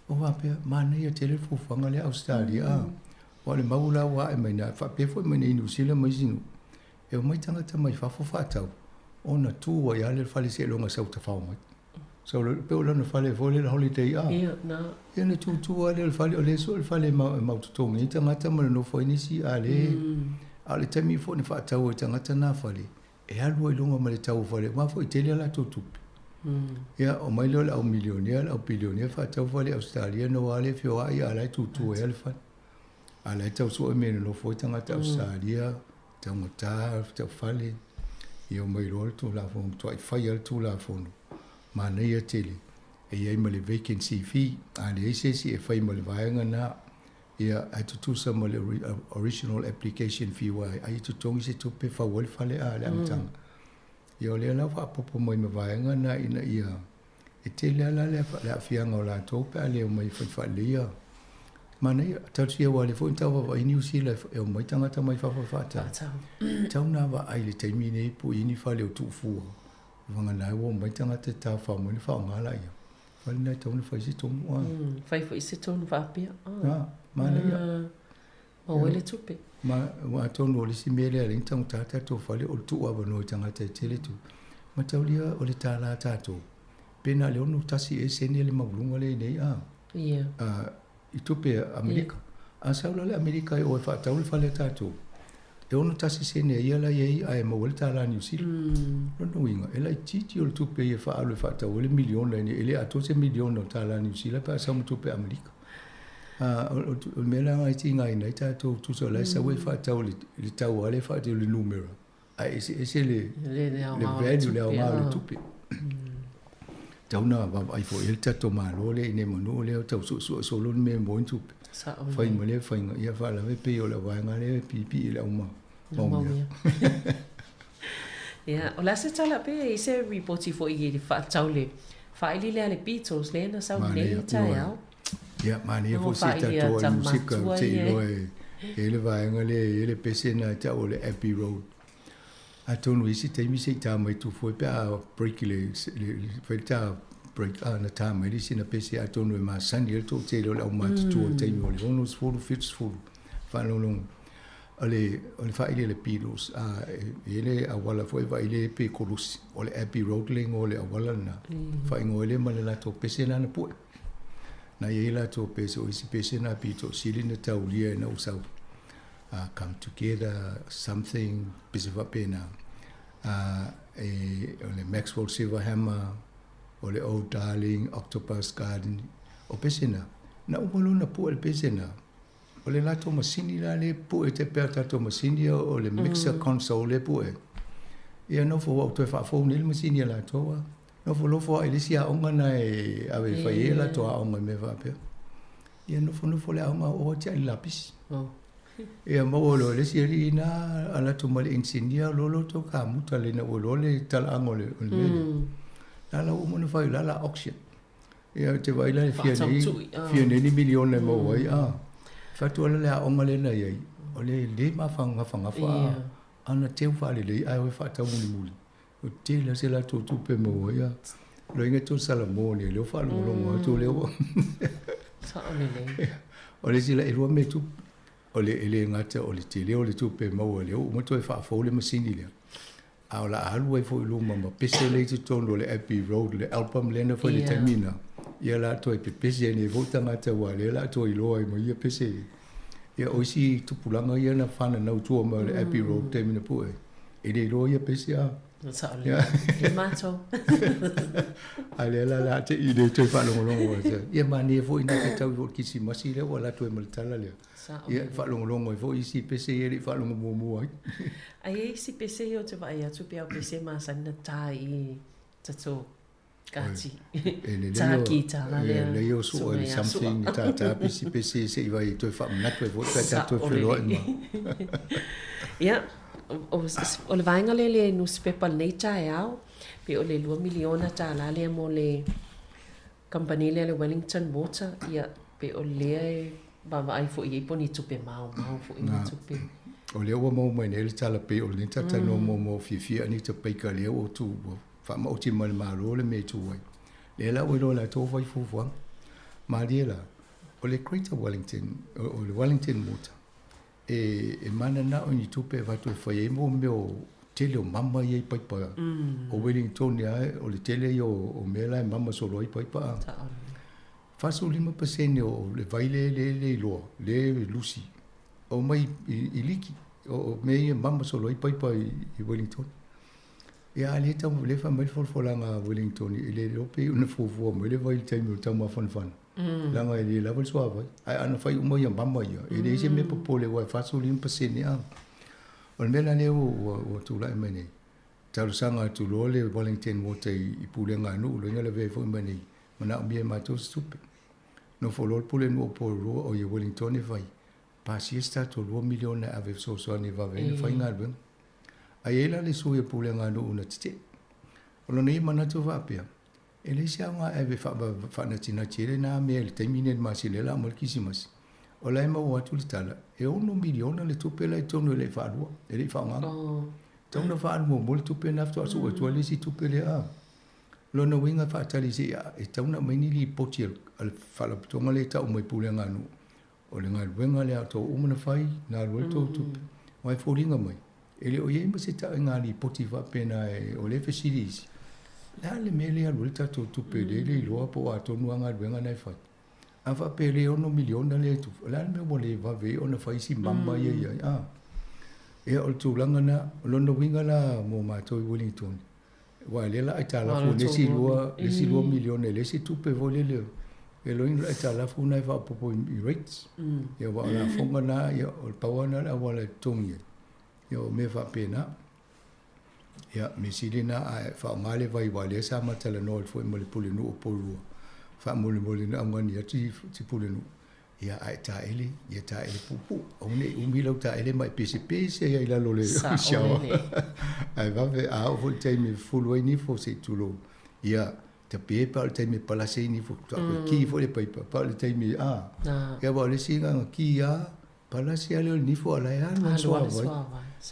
S19: Ua faapea, manaia tele le fuafuaga lea Ausetalia, a, aua o le mau la ua ae mai na, faapea foi mai nei Niu Sila ma isi nuu, e omai tagata mai fafo faatau, ona tu ai lava lea i le fale seiloga sau tafao mai. Sau loa, pei o lona fale foi lea holiday a,
S5: Ia, na.
S19: ia ona tutu lava lea o le fale, o lea sue le fale e mau totogi ai tagata ma le nofo ai nisi, a le, a o le taimi foi na faatau ai e tagata na fale, E alu ai i luga ma le tau o fale, aua foi e tele a latou tupe. Ia, omai lea o le au milionea, le au bilionea faatau fale i Ausetalia na ua le feoai a o la e tutu ai lava le fale. A o la e tau sue mea e nonofo ai tagata Ausetalia, taugata tau fale. Ia omai loa le Tulafono, matuai fai lava le Tulafono, manaia tele, e i ai ma le vacancy fee, a leai se isi e fai ma le vaega lena, Ia, ae tutusa ma le original application fee aua ai e totogi se tupe e fau ai le fale a le amataga. Ia o lea la ua faaopoopo mai ma vaega na ina ia e tele lava la le aafiaga o latou pe a le omai e fai faaleleia. Manaia, talosia aua o lea foi na tau vaavaai Niu Sila e omai tagata mai fafo e faatau. Tatau ona vaai i le taimi nei po o i ai ni fale o tuufua vagana ai ua omai tagata e tafafao mai ona faaaoga laia. Fale na e tatau ona fai se tonu a.
S5: Fai foi se tonu faapea.
S19: A, manaia.
S5: Maua ai le tupe.
S19: Ma, atonu o le isi mea lea e ala ai ona taugata tatou fale o le tuu avanoa i tagata e tele tupe. Mataulia o le $1 tatou, pe na o le 61 ea sene le maualuga lea i nei a.
S5: Ia.
S19: I tupe Amerika. A sau la le Amerika e o e faatau le fale a tatou, e 61 sene a ia la i ai ae maua ai le $1 Niu Sila. Lona uiga, e laitiiti o le tupe ia e faaalu e faatau ai le miliona i nei, e le atoa se miliona o tala Niu Sila pe a sau ma tupe Amerika. O le mea la lena e tigaina ai tatou, tusa o la e sau e faatau i le tau lava lea e faatau i le numera, ae eseese le value, le aoga o le tupe. Tatau ona vaavaai foi i ai le tatou Malo lea i nei manu lea o tau suesue solo ni mea e maua ai ni tupe. Fai ma lea faiga, ia faalave pei o le vaega lea e piipii i le auma maumea.
S5: Ia, o le a se tala pe i se ripoti foi i le faatatau le faaili lea a le Beatles lea na sau nei i taeao.
S19: Ia, manaia foi se tatou ai musika, ou te iloa e i ai le vaega lea e i ai le pese lena e tau o le Abbey Road. Atonu i isi taimi se i tā mai Tufue pe a break le, fai le tā break a na tā mai le isi na pese atonu e masani ai le toatele o le aumatutua i le taimi o le 60, 70, faalogologo. O le, o le faaili a le Beatles, a e i ai le auala foi e vaai le pe kolosi, o le Abbey Road le igoa o le auala lena, faaigoa ai lea ma le latou pese lena na pue. Na i ai latou pese, o isi pese na pito sili na taulia ina ua sau. Come together, something, pese faapena. E, o le Maxwell Silverhammer, o le Oh Darling, Octopus Garden, o pese na. Na uma loa ona pue le pese na, o le latou masini la lea e pue te pea tatou masini o le mixer console lea e pue. Ia nofo ua ou toe faafou nei le masini a latou a. Nofonofo lava i le isi aoga na e ave e fai ai a latou aoga i mea faapea. Ia nofonofo le aoga oo atu i le lapisi. Ia maua loa e le isi alii na alu atu ma le inisinia loa lo tou kamuta le ina ua iloa le talaaga o le mea lea. La la ua uma ona fai la la auction. Ia ou te vaai la e fia nei fia nei ni miliona e maua ai a. Fai atu ala le aoga lea na i ai o le le mafagafagafa a na teu faalelei ae o e faatau mulimuli. O tele lava se latou tupe maua ai a. Loiga tou salamo nei lea ua faalogologo atu lea ua.
S5: Sao lelei.
S19: O le isi la e lua mea tupu. O le e le gata o le tele o le tupe maua lea ua uma toe faafou le masini lea. A o le a alu ai foi i luma ma pese lea i totonu o le Abbey Road le album lea na fai i le taimi lena. Ia o le a toe pepese ai nei foi tagata aua o lea o le a toe iloa ai ma ia pese. Ia o isi tupulaga ia na fananau i tua mai o le Abbey Road taimi na pue ai. E le iloa ia pese a.
S5: Sao lelei. E matou.
S19: A lea la la te i le toe faalogologo ai. Ia manaia foi na te tau i le Kirisimasi lea ua alu atu ai ma le tala lea.
S5: Sao.
S19: Ia faalogologo ai foi isi pese ia e le i faalogo muamua ai.
S5: Ai e isi pese ia ou te vaai atu pei a o pese masani na ta i tatou Kati.
S19: E lelei
S5: Tā kitara lea.
S19: E lelei o sua le something tā pesi pesi se i vai toe faamanatu ai foi pe a tatou feloai ma.
S5: Ia, o le vaega lea i le nusipepa o lenei taeao, pei o le $2 miliona lea mo le kamupani lea le Wellington Water, ia, pei o lea e vaavaai foi i ai po o ni tupe maomao foi ni tupe.
S19: O lea ua maua mai nei le tala pei o lenei talatalanoa muamua o fiafia Anita Baker lea ua tu ua Faamaoti mai le Malo le mea e tu ai. Lea la ua iloa e latou fai fuafuaga. Malie la, o le Greater Wellington, o le Wellington Water, e, e mananao i ni tupe e avatu e fai ai mo mea o tele o mama ia i paipa. O Wellington ia, o le tele ia o, o mea la e mama solo ai paipa a. 45% o le vai lea le, le iloa, le lusi, o mai i, i liki, o, o mea ia e mama solo ai paipa i, i Wellington. Ia, a lea e tau, lea e fai mai le folafolaga a Wellington, e le iloa pe ona fuafua mai le vai i le taimi o le taumafanafana, leaga e le lava le suavai. Ae ana fai uma ia mama ia, e leai se mea popole aua e 45% a. O le mea la lea ua, ua tulai mai nei, talosaga atu loa le Wellington Water i pulega a nuu, loiga lavea ai foi ma nei, manaomia e matou se tupe. Nofo loa le pulenuu o Porirua, o ia Wellington e fai, pasia se tatou $2 miliona e ave e fesoasoani e vave ai ona fai galuega. Ae i ai la le sui o le pulega a nuu na tetee. O lona ia manatu faapea, e leai se aoga e ave e faanatinati ai lena mea i le taimi lenei i le masina e la mai le Kerisimasi. O la e maua atu le tala, e $6 miliona le tupe la i totonu e le i faalua, e le i faaaogaina. Tatau ona faaalu muamua le tupe lena faatoa sue atu ai le isi tupe lea. O lona uiga e faatali se i e tatau ona aumai ni lipoti a le faalapotopotoga lea e tau mai pulega a nuu O le galuega lea a outou uma na fai, na alu ai le tou tupe. Aua e foliga mai, e le o i ai ma se taʻaiga lipoti faapena e, o lea e fesili isi, le a le mea lea e alu ai le tatou tupe lea e le iloa po o a tonu lava galuega na e fai. A faapea e le $6 miliona lea e tufa, o le a le mea ua le vave ai ona fai si mama ia i ai, a? Ia, o le tulaga lena. O lona uiga la mo matou i Wellington, Aua o lea la aitalafu le isi 2, le isi 2 miliona e leai se tupe foi lele e loina le aitalafu lena e faaopoopo i rates. Ia aua o lafoga na, ia o le pau lava lena o le auala e totogi ai. Ia o mea faapena. Ia mea sili lena a e faaaoga le vai aua o lea sa ma talanoa atu foi ma le Pulenuu o Porirua, faamolemole na augani atu si Pulenuu, Ia, a e taele, ia taele puupuu. Aua ne i umi lau taele ma e pesepese ai i lalo o le shower. Ae vave, a oo foi i le taimi e fufulu ai nifo, se i tulou, ia, tape pe a o le taimi e palasi ai nifo, faatoa toe ki foi le paipa, pe a o le taimi, a. Ia, aua o le isi agaga ki lava, palasi lava lea o le nifo a o la e alu lava le suavai.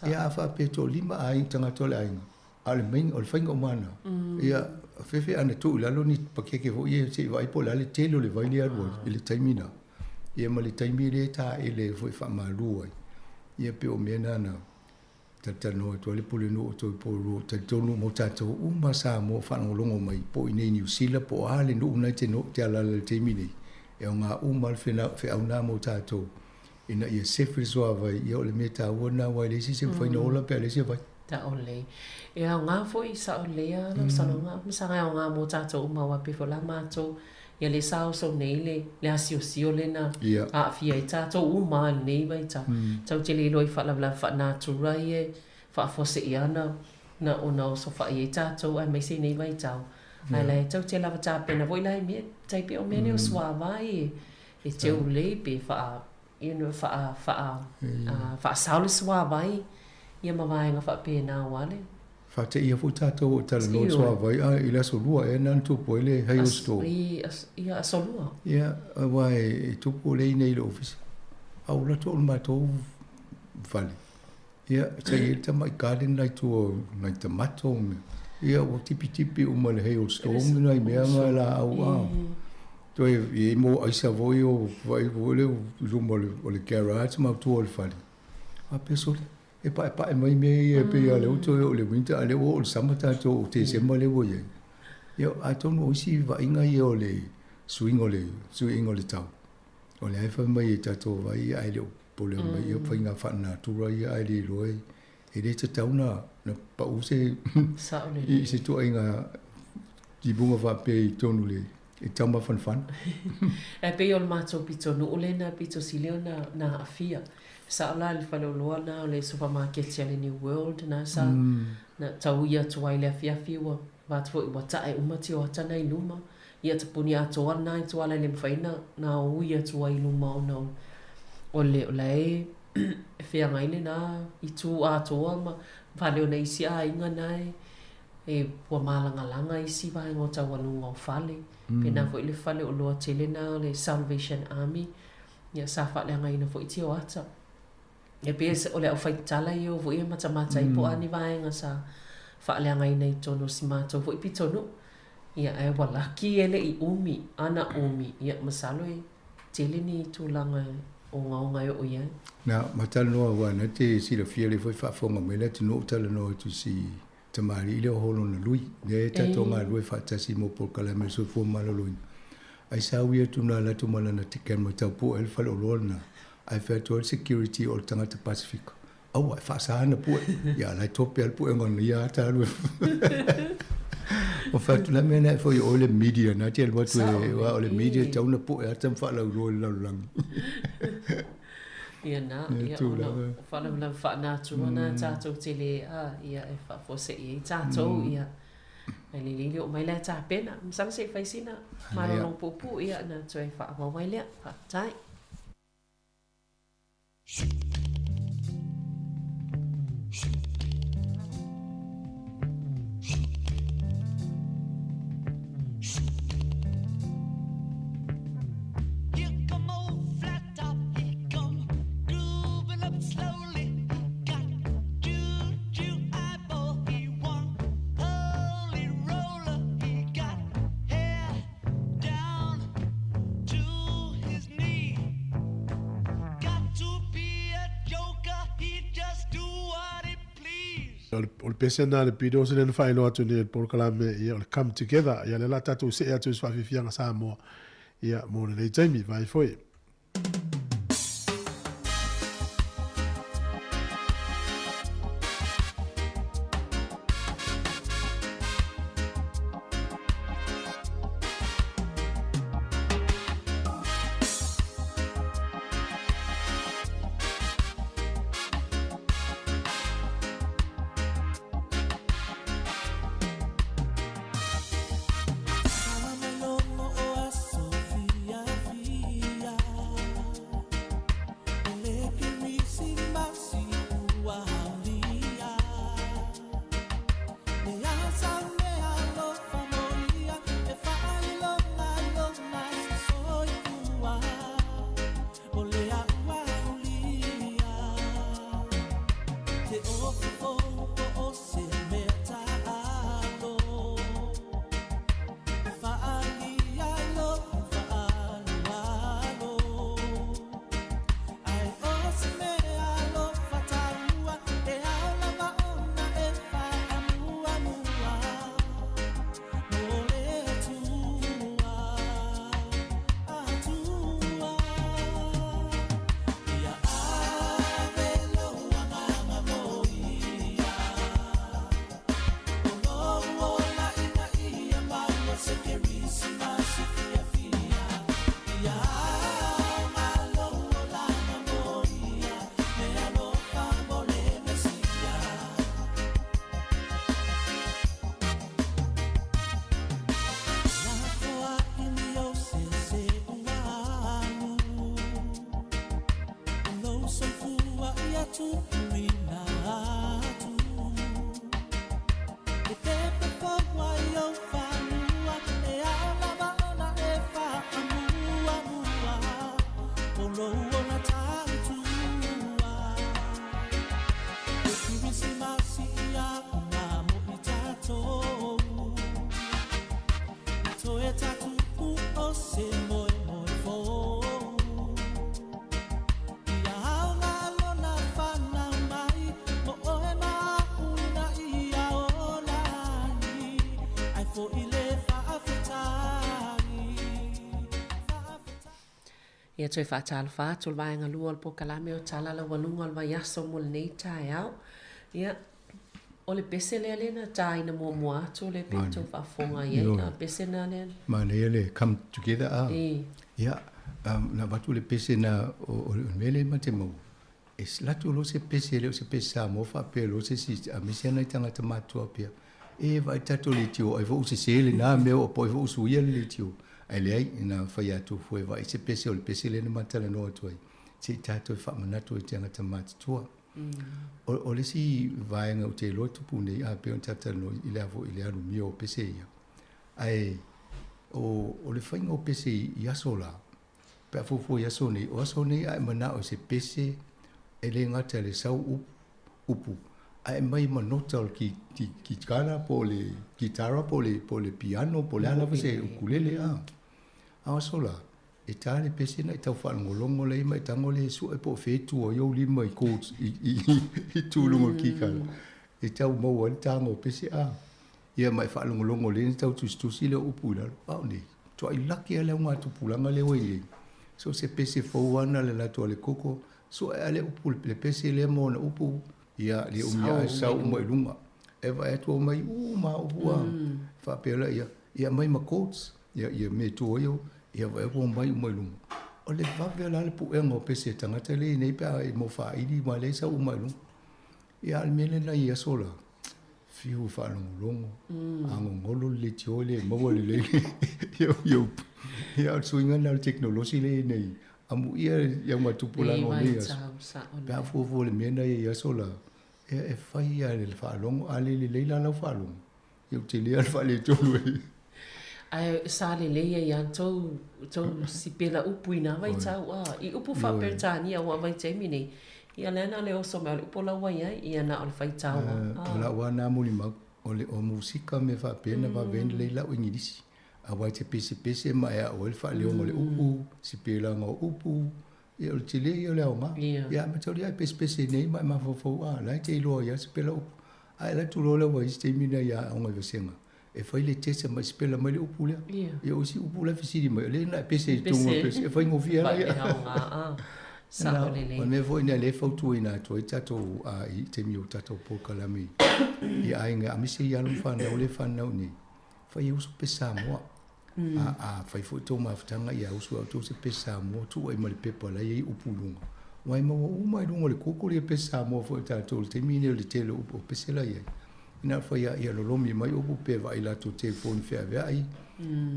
S19: Ia, a faapea e toalima aiga, tagata o le aiga, A o le main, o le faiga uma lena, ia, fefe ana tuu i lalo ni pakeke foi ia se i vaai po o le a le tele o le vai lea e alu ai i le taimi lena, ia ma le taimi lea e taele ai foi e faamalu ai. Ia pei o mea na na talatalanoa atu ai le Pulenuu o Toiporua, talitonu mo tatou uma Samoa o faalogologo mai po o i inei i Niu Sila po o a le nuu lena e te te alaala i le taimi nei, e aoga uma lava le feau lena mo tatou ina ia sefe le suavai, ia o le mea taua lena aua e leai se isi e mafai ona ola pe a leai se vai.
S5: Sao lelei. E aoga foi, sao lelei lava lau saunoaga Masaga, e aoga mo tatou uma aua pei foi la matou ia lea sa oso nei le le asiosio lea na aafia ai tatou uma i lenei vaitau. Tatou te le iloa i faalavelave faanatura ia e faafuasei lava na ona oso fai ai tatou aemaise i nei vaitau. Ae la e tatou te lava tapena foi la i mea tai pei o mea nei o suavai e e teu lelei pe faa you know, faa, faa, faasao le suavai ia ma vaega faapena aua le.
S19: Faateia foi tatou o talanoa le suavai a i le aso lua ea na tupu ai le hailstorm.
S5: Ia, aso lua.
S19: Ia, aua e tupu lea i inei i le ofisa. A ua alu atu au i le matou fale, ia, sa i ai le tamai garden la i tua o nai tamato ma mea. Ia, ua tipitipi uma e le hailstorm nai mea ma laau a. Toe i ai mo aisa foi o vaai foi lea i luma o le garage ma tua o le fale. Faapea sole, e paepae mai mea ia e pei lava o lea ua toe oo i le winter a o lea ua oo i le summer tatou o Tesema lea ua i ai. Ia, atonu o isi vaaiga ia o le suiga o le suiga o le tau. O lea e fai mai e tatou vai ae le o pole mai ia faiga faalenatura ia ae le iloa e le tatau na pau se i se tuaiga timuga faapea i totonu le e taumafanafana.
S5: Ae pei o le matou pitonuu lena pito sili ona na aafia. Sao la i le faleoloa na o le supamaketi a le New World na sa na taui atu ai i le afiafi ua avatu foi ua tae uma tioata na i luma. Ia tapuni atoa lena i tua la e le mafai na na ui atu ai i luma ona o le o la e e feagai lena itu atoa ma fale o nai isi aiga na e E ua malagalaga isi vaega o taualuga o fale. Pēnā foi le fale oloa tele na o le Salvation Army, ia sa faaleagaina foi tioata. E pei o le aufaitala ia o foi e matamata ai po o a ni vaega sa faaleagaina i totonu o si matou foi pitonuu. Ia ae ua laki e le i umi, ana umi, ia masalo e tele ni tulaga e ogaoga e oo i ai.
S19: Na matalanoa aua na te silafia lea foi faafofoga mai le atunuu talanoa atu i si Tamalii lea o holo na lui, lea e tatou galulue faatasi mo polokalame o le soifua maloloina. Ai sa ui atu na alu atu ma lana ticket ma tau pue ai le faleoloa lena, ae fai atu ai le security o le tagata Pasefika. Aua e faasa ana pue. Ia la e tope a le puega ona ia ata alu e. O fai atu la mea na e foi o le media na te alu atu e wa o le media tau na pue ata ma faalauiloa i le lalolagi.
S5: Ia na, ia ona o faalavelave faanatua na tatou te le a, ia e faafuasei ai tatou, ia. Ai le lili oo mai la e tapena. Masalo se i fai sina malologa puupuu, ia ona toe faaauau ai lea. Faafetai.
S1: O le pese lena a le Beatles lea na faailoa atu nei e le polokalame, ia, o le Come Together. Ia, lea o le a tatou see atu i se faafiafiaga Samoa, ia, mo lenei taimi. Vai foi.
S5: Ia toe faatalofa atu le vaega lua o le polokalame o Tala Laualuga o le Vaiaso mo lenei taeao. Ia, o le pese lea lea na tāina muamua atu le pe tou faafofoga i ai, a pese na lea.
S19: Manaia le come together a. Ia, na avatu le pese na o le mea lea ma te maua. E latou loa se pese e le o se pese Samoa faapea loa se isi aemaise lava nai tagata matutua pea, e vaai tatou leitio ai foi ua sese lena mea ua po ai foi ua suia le leitio. Ae leai, na fai atu foi e vaai se pese o le pese lea na ma talanoa atu ai, se i tatou e faamanatu ai i tagata matutua. O le isi vaega ou te iloa e tupu nei, a pei ona tatou talanoa i le a foi i le alumia o pese ia. Ae o le faiga o pese i aso la, Pe a fuafua i aso nei, o aso nei a e manao i se pese e le gata i le sau upu, upu, ae aumai ma nota o le ki, ki, kitara po o le kitara po o le, po o le piano po o le a lava se ukulele a. A o aso la, e tā le pese na i tau faalogologo lea ma e tago lea e sue po o fea e tu ai ou lima i chords i, i, i tu luga o le kikara. E tau maua ai le tāga o pese a. Ia ma e faalogologo lea na tau tusitusi lea o upu i lalo, a o nei, tuai laki lava le augatupulaga lea ua i ai. So se pese fou lava na le latou a le koko, Su'e a le upu le pese lea ma ona upu, ia, le umi ae sau uma i luga. E vaai atu aumai uma lava upu a, faapea laia, ia aumai ma codes, ia, ia mea e tu ai au, ia vaai atu aumai uma i luga. O le vave la le pu'ega o pese a tagata lea e i ai nei pe a e mo faaili ma lea e sau uma i luga. Ia a o le mea lea na i aso la, fiu e faalogologo, a gogolo le leitio e le maua lelei ia upu. Ia o le suiga lena o le tekonolosi lea e i ai nei, amuia i augatupulaga o nei aso. Pe a fuafua i le mea na i ai aso la, ia e fai lava i le faalogo, a le lelei la lau faalogo, ia ua tele lava le faaletonu ai.
S5: Ae sa lelei ai lava tou, tou sipela upu i nā vaitau, a, i upu faa-Peretania ua vaitaimi nei, ia lea na o le oso mai o le upu la ua i ai, ia na o le faitau
S19: lava. O lau lava na molimau, o le o musika ma mea faapea na vave ai ona lelei lau Igilisi. Aua e te pesepese ma e aʻo ai le faaleoga o le upu, sipelaga o upu, ia o le tele ia o le aoga. Ia a mataulia e pesepese nei ma e mafaufau, a, la e te iloa ai lava sipela upu. Ae alu atu loa lea ua i ai se taimi na ia aoga i vasega, e fai le test ma e sipela mai le upu lea. Ia o isi upu la e fesili mai, o lea na e pese i totonu o le pese, e faigofie lava ia.
S5: Sao lelei.
S19: O le mea foi lea e fautuaina atu ai tatou i taimi o tatou polokalame i aiga, aemaise i alo ma fanau lea e fanau nei, fai e uso pese Samoa. A, a fai foi tou mafutaga ia usu e outou se pese Samoa, tuu ai ma le pepa la e i ai upu i luga. Aua e maua uma i luga o le Google ia pese Samoa foi a tatou i le taimi lenei o le tele o upu o pese la e i ai. Ina o fai ia lolomi mai upu pe vaai i latou telefoni feaveai,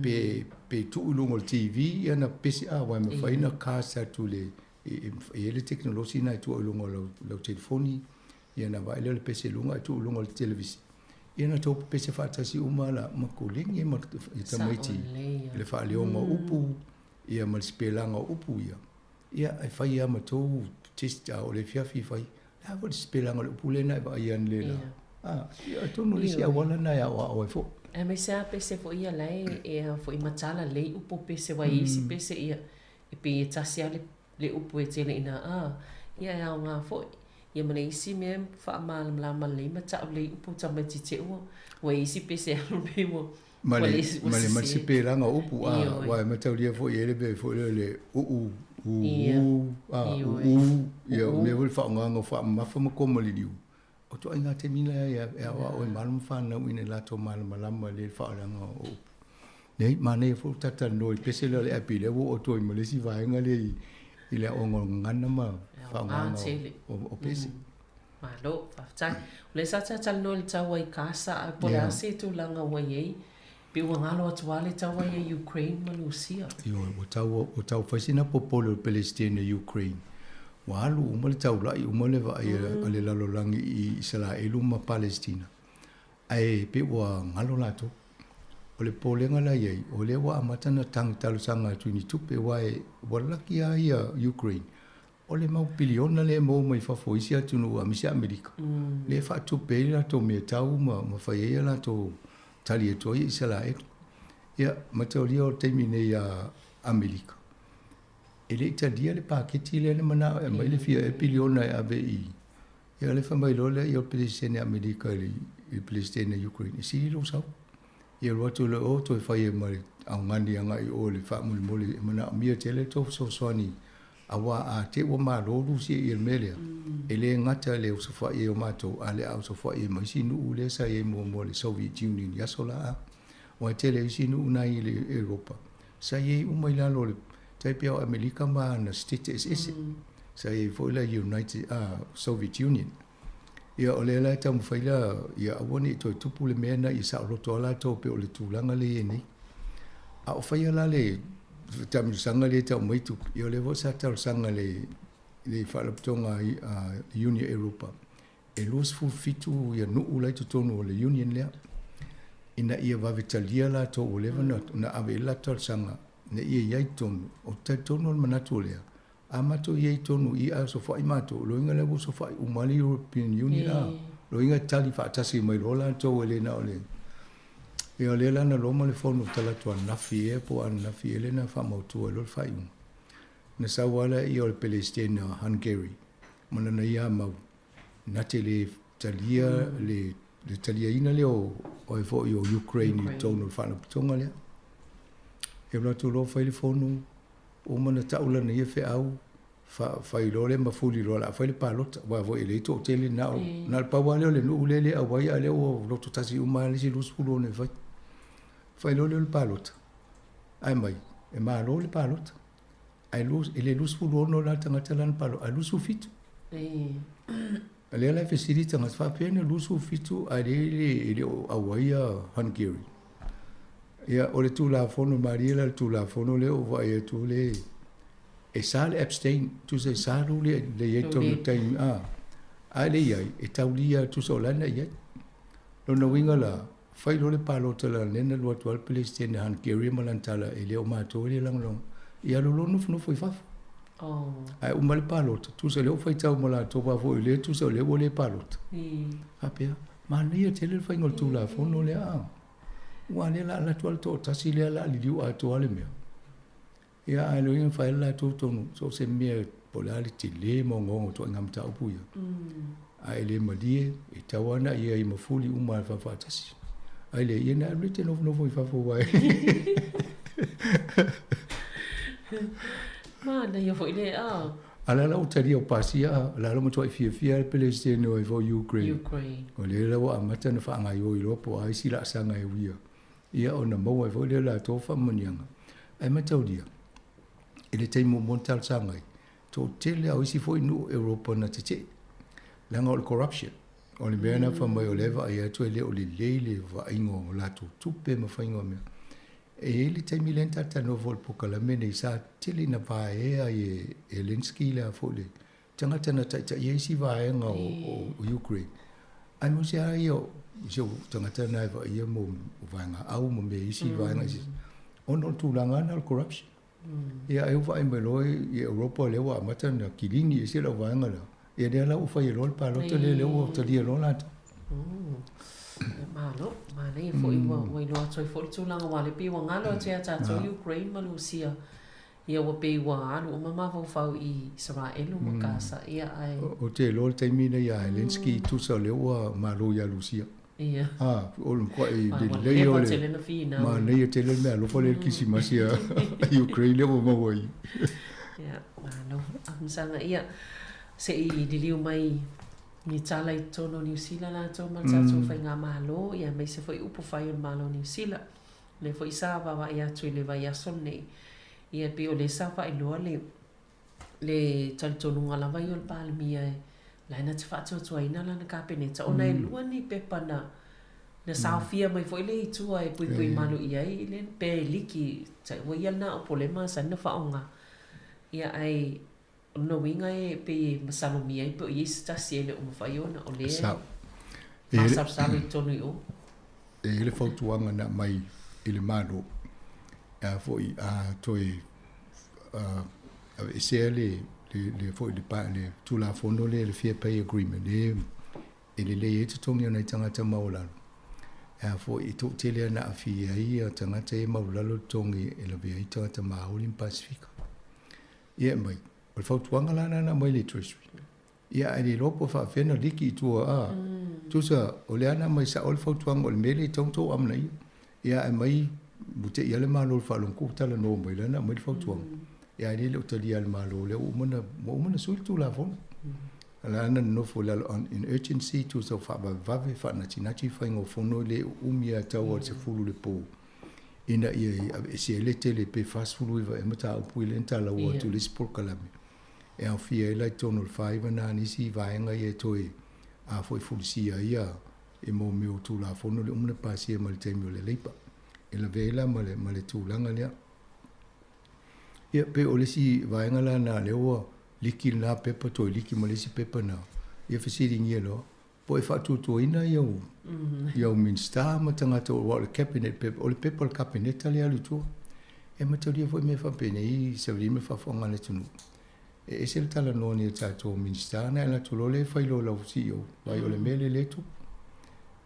S19: pe, pe tuu i luga o le TV ia na pese a, aua e mafai ona cast atu i le, e i ai le tekonolosi lena e tuu ai i luga o lau, lau telefoni, ia ona vaai lea o le pese i luga ae tuu i luga o le televise. Ia na tou pepese faatasi uma la ma koleni ma i tamaiti i le faaleoga o upu ia ma le sipelaga o upu ia. Ia e fai lava ma tou test a o le afiafi e fai, le a foi le sipelaga o le upu lea na e vaai ane la. A, ia atonu o le isi auala lena e aoao ai foi.
S5: Aemaise lava pese foi ia la e e a foi matala lelei upu o pese aua e i ai isi pese ia e pei e tasi lava le le upu e tele ina a, ia e aoga foi. Ia ma le isi mea e faamalamalama lelei ma ta'u lelei upu tamaiti te ua, ua i isi pese alu pei ua,
S19: Ma le, ma le, ma le sipelaga o upu, a, aua e mataulia foi e i ai le mea foi lea o le uu, u, u, a, u, u, ia, o mea foi le faaaogaina o faamamafa ma koma liliu. O ituaiga taimi la e aoao ai ma alo ma fanau ina ia latou malamalama i le faaaogaina o upu. Nei, manaia foi le talatalanoa i le pese lea o le api lea ua oo atu ai ma le isi vaega lea i le aoga o gagana ma faaaogaina o pese.
S5: Malo, faafetai. O lea sa talatalanoa i le taua i Gaza ae po o le a se tulaga ua i ai, pei ua galo atu lava le taua ia i Ukraine ma Lusia.
S19: Ioe, ua tau, ua tau fai sina popole o le Pelesitene i Ukraine. Ua alu uma le taula'i uma le vaai a le lalolagi i Isaraelu ma Palestina. Ae pei ua galo latou. O le popolega la i ai, o lea ua amata ona tagi talosaga atu i ni tupe, aua ua laki lava ia Ukraine, o le mau piliona lea e maua mai fafo i isi atunuu aemaise Amerika, lea e faatupe ai latou meatau ma fai ai a latou tali atu ai i Isaraelu. Ia, mataulia o le taimi nei ia Amerika, e le i talia le paketi lea na manao e aumai le fia ea piliona e ave i Ia le fai mai loa lea o le Peresetene a Amerika i le Peresetene a Ukraine, e sili lou sau. Ia alu atu loa o toe fai ai ma le augani agai i o i le faamolemole e manaomia tele le tou fesoasoani aua a te i ua malo Rusia i le mea lea, e le gata i le osofai ai o matou, a o le a osofai ai ma isi nuu lea sa i ai muamua le Soviet Union i aso la a. Aua e tele isi nuu na i le Europa sa i ai uma i lalo o le tai pei o Amerika ma ana Setete Eseese. Sa i ai foi la United, Soviet Union. Ia o lea la e taumafai la ia aua ne i toe tupu le mea lena ia saoloto lava latou pei o le tulaga lea e i ai nei. A o faia la le taamilosaga lea e tau mai tupe, ia o lea foi sa talosaga le le Faalapotopotoga a le Union Europa e 27 ia nuu la i totonu o le Union lea ina ia vave talia latou ua leva ona ave i ai le latou talosaga ina ia i ai i totonu. Ou te talitonu o le manatu o lea, a matou i ai i totonu i i ae osofai matou, o lona uiga lea ua osofai uma lava le European Union a, o lona uiga e tali faatasi mai loa latou e le na o le Ia o lea la na loma le fono talaatu ananafi ea po o ananafi ea lea na faamautu ai loa le faaiuga. Na sau lava lea o le Peresetene o Hungary ma lana ia mau na te le talia le le taliaina lea o o foi o Ukraine i totonu o le Faalapotopotoga lea. E alu atu loa fai le fono, uma ona tau lana ia feau, Fai loa lea ma fuli loa o le a fai le palota, aua foi e leai toatele na o, na o le pau lava lea o le nuu lea e le auai a o lea ua loto tasi uma lava le isi 26 e fai. Fai loa lea o le palota, ae mai, e malo le palota. Ae e le 26 la tagata la na palota, ae 27. A lea la e fesili tagata, faapefea na 27 ae lea e le o auai ia Hungary. Ia, o le Tulafono, malie la le Tulafono lea ua vaai atu le e sa le abstain, tusa e sa lou le le i ai tonu taimi, a, a le i ai, e taulia tusa o la na i ai. Lona uiga la, fai loa le palota la lea na alu atu ai le Peresetene Hungary ma lana tala e le o matou e le lagolago, ia alu loa nofonofo i fafo.
S5: Oh.
S19: Ae uma le palota, tusa lea ua faitau ma latou aua foi o lea tusa o lea ua le palota. Faapea, manaia tele le faiga o le Tulafono lea a. Aua lea la alu atu lava le toatasi lea la liliu atoa le mea. Ia ae loia fai le latou tonu so o se mea po o le a le tele ma ogaoga o ituaiga mataupu ia. Ae e le malie, e tau lava ona ia i mafuli uma lava faafaatasi. Ai lea, ia na alu e te nofonofo i fafo aua e
S5: Manaia foi le a.
S19: A la la ua talia o pasia a la la matuai fiafia le Peresetene o ai foi Ukraine.
S5: Ukraine.
S19: O lea la ua amata ona faagaoioi loa po o a isi laasaga e uia ia ona maua ai foi lea o latou faamanuiaga. Ae mataulia, i le taimi muamua na talosaga ai, toatele lava o isi foi nuu o Europa na tetee, leaga o le corruption. O le mea lena fai mai o lea e vaai atu e le o lelei le vaaiga o latou tupe ma faiga o mea. E i ai le taimi lea na talatalanoa foi i le polokalame lenei, sa tele ina vaea ai e Zelensky le a foi le tagata na taitaia isi vaega o Ukraine. Ae mo se a ia o si ou tagata na e vaaia mo vaega au ma mea isi vaega isi, ona o le tulaga lava lena o le corruption. Ia ai ua vaai mai loa i Europa lea ua amata ona kilini ese lau vaega lea. Ia lea la ua fai ai loa le palota lea, lea ua talia loa latou.
S5: Malo, manaia foi ua ua iloa atu ai foi le tulaga aua o lea pei ua galo atu ia tatou Ukraine ma Lusia. Ia ua pei ua alu uma mafaufau i Isaraelu ma Kasa, ia ae.
S19: Ou te iloa le taimi lenei ia Zelensky tusa o lea ua malo ia Lusia.
S5: Ia.
S19: A, o le matuai lelei o le manaia tele le meaalofa lea i le Kirisimasi a Ukraine lea ua maua ai.
S5: Ia, malo. Amusaga, ia, se i liliu mai ni tala i totonu o Niu Sila latou ma le tatou faigamalo, ia aemaise foi upu fai o le Malo o Niu Sila. Lea foi sa vaavaai atu i le vaiaso lenei, ia e pei o lea sa faailoa le le talitonuga lava ia o le Palemia e la na te faatuatuaina lana Kapeneta ona e lua ni pepa na na saofia mai foi le i tua e puipui malu i ai le pe liki ua ia lena o pole masani na faaaoga. Ia ae o lona uiga e pei e masalomia ai pe o i ai se tasi e le o mafai ona o lea e masalosalo i totonu i o.
S19: E i ai le fautuaga na aumai i le Malo, a foi a toe aveesea le le foi le le Tulafono lea le Fair Pay Agreement e e lelei ai totogi o nai tagata maualalo. A foi e toatele ana aafia ai ia tagata ia e maualalo totogi e lavea ai tagata Māori ma Pasifika. Ia e mai, o le fautuaga la lena na aumai i le Treasury, ia ae le iloa po o faapefea ona liki i tua a. Tusa o lea na aumai sao le fautuaga o le mea lea e tatau ona outou amanaia. Ia ae mai ua te i lava le Malo i le faalogo ua talanoa mai la na aumai le fautuaga. Ia ae le o talia e le Malo lea ua uma ona ua uma ona sui le Tulafono. O la na nonofo i lalo in urgency tusa o faavavevave faanatinati faiga o fono e le uumi lava tau o le 10 i le po. Ina ia aveese ai le tele pe 49 ea mataupu i lea na talaua atu i le isi polokalame e aofia ai la i totonu o le 49 na nisi vaega ia e toe a foi fulisia ai ia e mo mea o Tulafono lea uma na pasia mai le taimi o le Labour e lavea ai la ma le ma le tulaga lea. Ia pei o le isi vaega la na lea ua liki lena pepa toe liki ma le isi pepa na ia fesiligia loa po e faatuatuaina i au i au Minisita ma tagata aua o le Cabinet paper, o le pepa o le Kapeneta lea e alu i tua. E mataulia foi mea faapenei i savili ma faafofoga a le atunuu. E ese le talanoa nei a tatou Minisita ona e alu atu loa lea e fai loa e lau CEO, vaai o le mea lea lea e tupu.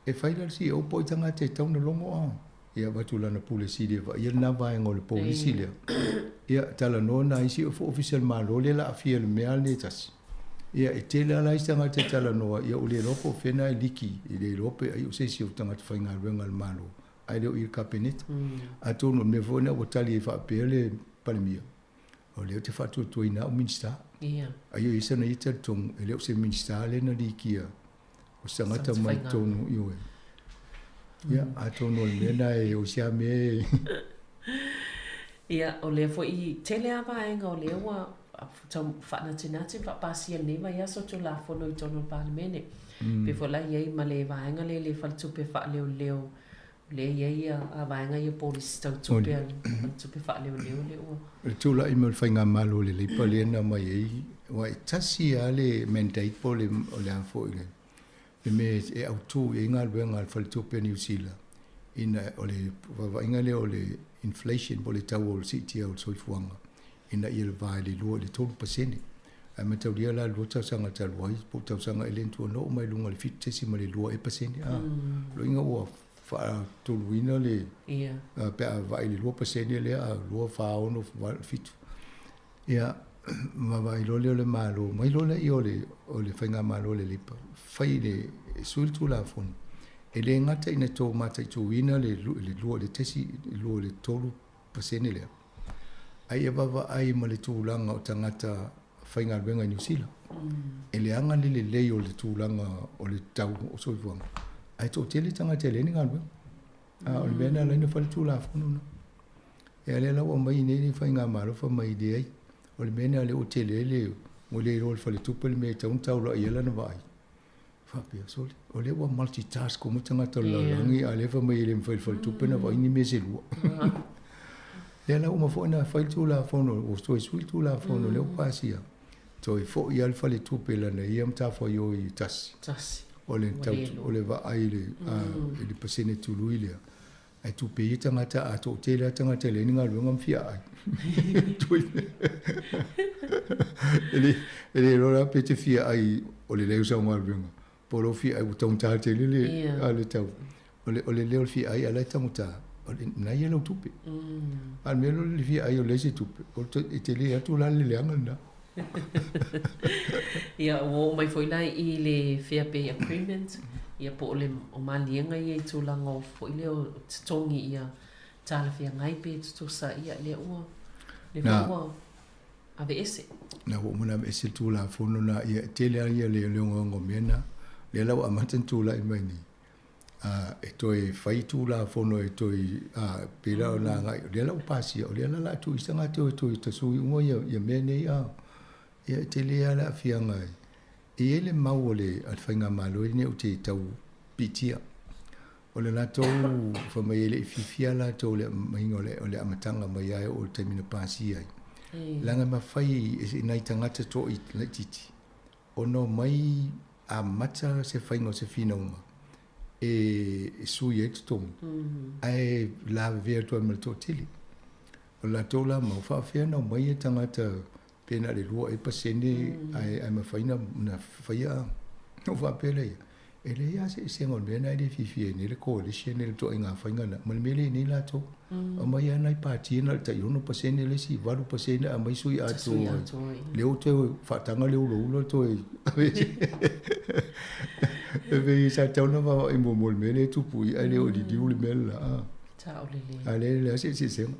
S19: E fai la le CEO po o ai tagata e tatau ona logo a? Ia avatu lana pule sili e vaaia lena vaega o le polisi lea. Ia talanoa nai isi ofisa o le Malo lea o le a aafia i le mea lenei e tasi. Ia e tele lava la isi tagata e talanoa, ia ua le iloa po o fea na e liki, e le iloa pe ai o se isi o tagata faigaluega a le Malo, ae le o i le Kapeneta. Atonu o le mea foi lena ua tali ai faapea le Palemia. O lea ou te faatuatuaina au Minisita.
S5: Ia.
S19: Ai o ia sana ia talitonu, e le o se Minisita lea na likia, o se tagata mai totonu, ioe. Ia, atonu o le mea lena e, o se a mea e.
S5: Ia, o lea foi i tele lava vaega o lea ua tau faanatinati ma faapasia i lenei vaiaso Tulafono i totonu o le Palemene. Pei foi la i ai ma le vaega lea i le Faletupe Faaleoleo lea e i ai ia vaega ia polisi tau tupe a le Faletupe Faaleoleo lea ua.
S19: O le tulai mai o le Faigamalo o le Leipa lea na aumai ai, aua e tasi lava le mandate po o le, o le a foi le, le mea e autu i ai galuega a le Faletupe a Niu Sila, ina o le vaavaaiga lea o le inflation po o le tau o le siitia o le soifuaga ina ia va i le 2 i le 3%. Ae mataulia la le 2 tausaga talu ai po o tausaga e le na oo mai i luga o le 7.2 ea pasene. A, loiga ua faatoluina le pe a vaai i le 2% lea a 2, 4, 6, 8, 7. Ia, vaavaai loa lea o le Malo, mai loa lea o le, o le Faigamalo a le Leipa, fai le, sui le Tulafono, e le gata ina tou mataituina le, le 2, le tesi, 2 i le 3% lea, a ia vaavaai ma le tulaga o tagata faigaluega i Niu Sila. E leaga le lelei o le tulaga o le tau o soifuaga, ae toatele tagata e leai ni galuega. A o le mea lena e ala ai ona fai le Tulafono lena. Ia lea la ua aumai nei le faigamalo fai mai leai, o le mea lena lea ua tele ai le ua le iloa e le faletupe le mea e tatau ona taulai i ai lana vaai. Faapea, sole, o lea ua multitask uma tagata o le lalolagi a o lea fai mai e le mafai e le faletupe ona vaai ni mea se lua. Lea la ua uma foi ona fai le Tulafono, ua toe sui le Tulafono lea ua pasia, toe foi lava le faletupe i lana ia matafaioi e tasi.
S5: Tasi.
S19: O le, o le vaai i le, i le pasene tului lea. Ae tupe ia tagata a toatele lava tagata e leai ni galuega ma fia ai. E le e le iloa la pe te fia ai o le leai o sau galuega po o lou fia ai ua taugata tele le a le tau. O le o le leo o le fia ai a o la e taugata o le na ia lau tupe. A o le mea lea o le fia ai o leai se tupe o le e tele atu la le leaga lena.
S5: Ia, ua oo mai foi la i le Fair Pay Agreement, ia po o le o maliega ia i tulaga o foi lea o totogi ia talafeagai pe tutusa, ia lea ua lea foi ua aveese.
S19: Na ua uma ona aveese le Tulafono na, ia e tele lava ia le ogaoga o mea na, lea la ua amata ona tulai mai nei. A e toe fai Tulafono e toe, a pei la ona agai, o lea la ua pasia, o lea la o le a tuu i isi tagata e toe tasui uma ia, ia mea nei, a. Ia e tele lava le aafiaga e, e i ai le mau a le, a le Faigamalo lenei ou te tau piitia. O le latou, fai mai e le i fiafia latou i le aumaiga o le, o le amataga mai lava e oo i le taimi na pasia ai. Leaga e mafai e nai tagata toa laitiiti ona omai amata se faiga o se finauga e sui ai totogi, ae lavevea atu ai ma le toatele. O le latou la mau, faafefea ona omai tagata pe na o le 2 ea pasene ae mafai ona faia. Ona ou faapea lea ia, e leai lava se eseesega o le mea lena e le fiafia ai nei le coalition i le ituaiga faiga lena, ma le mea lea e i ai nei latou. Aumai lava nai pati na o le tai 6% le isi 8% aumai sui atoa ai. Lea ua toe faataga le ulaula toe ave E pei sa tatau ona vaavaai muamua i le mea lea e tupu i i ae le o liliu le mea le la. A o lea e leai se eseesega.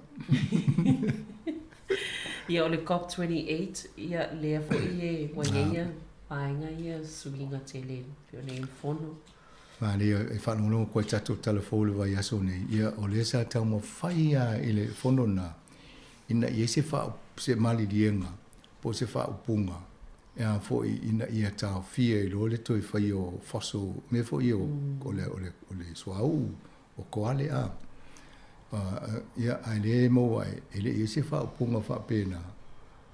S5: Ia o le COP 28, ia lea foi e ua i ai ia vaega ia suiga tele pei ona i ai le fono.
S19: Malie e faalogologo koe tatou tala fou i le vaiaso nei, ia o lea sa taumafai lava i le fono lena ina ia i ai se faa, se maliliega po o se faaupuga e a foi ina ia taofia ai loa le toe faia o fossil, mea foi ia o, o le, o le, o le suauu, o koale a. Ia, ae lea e maua ai, e le i ai se faaupuga faapena,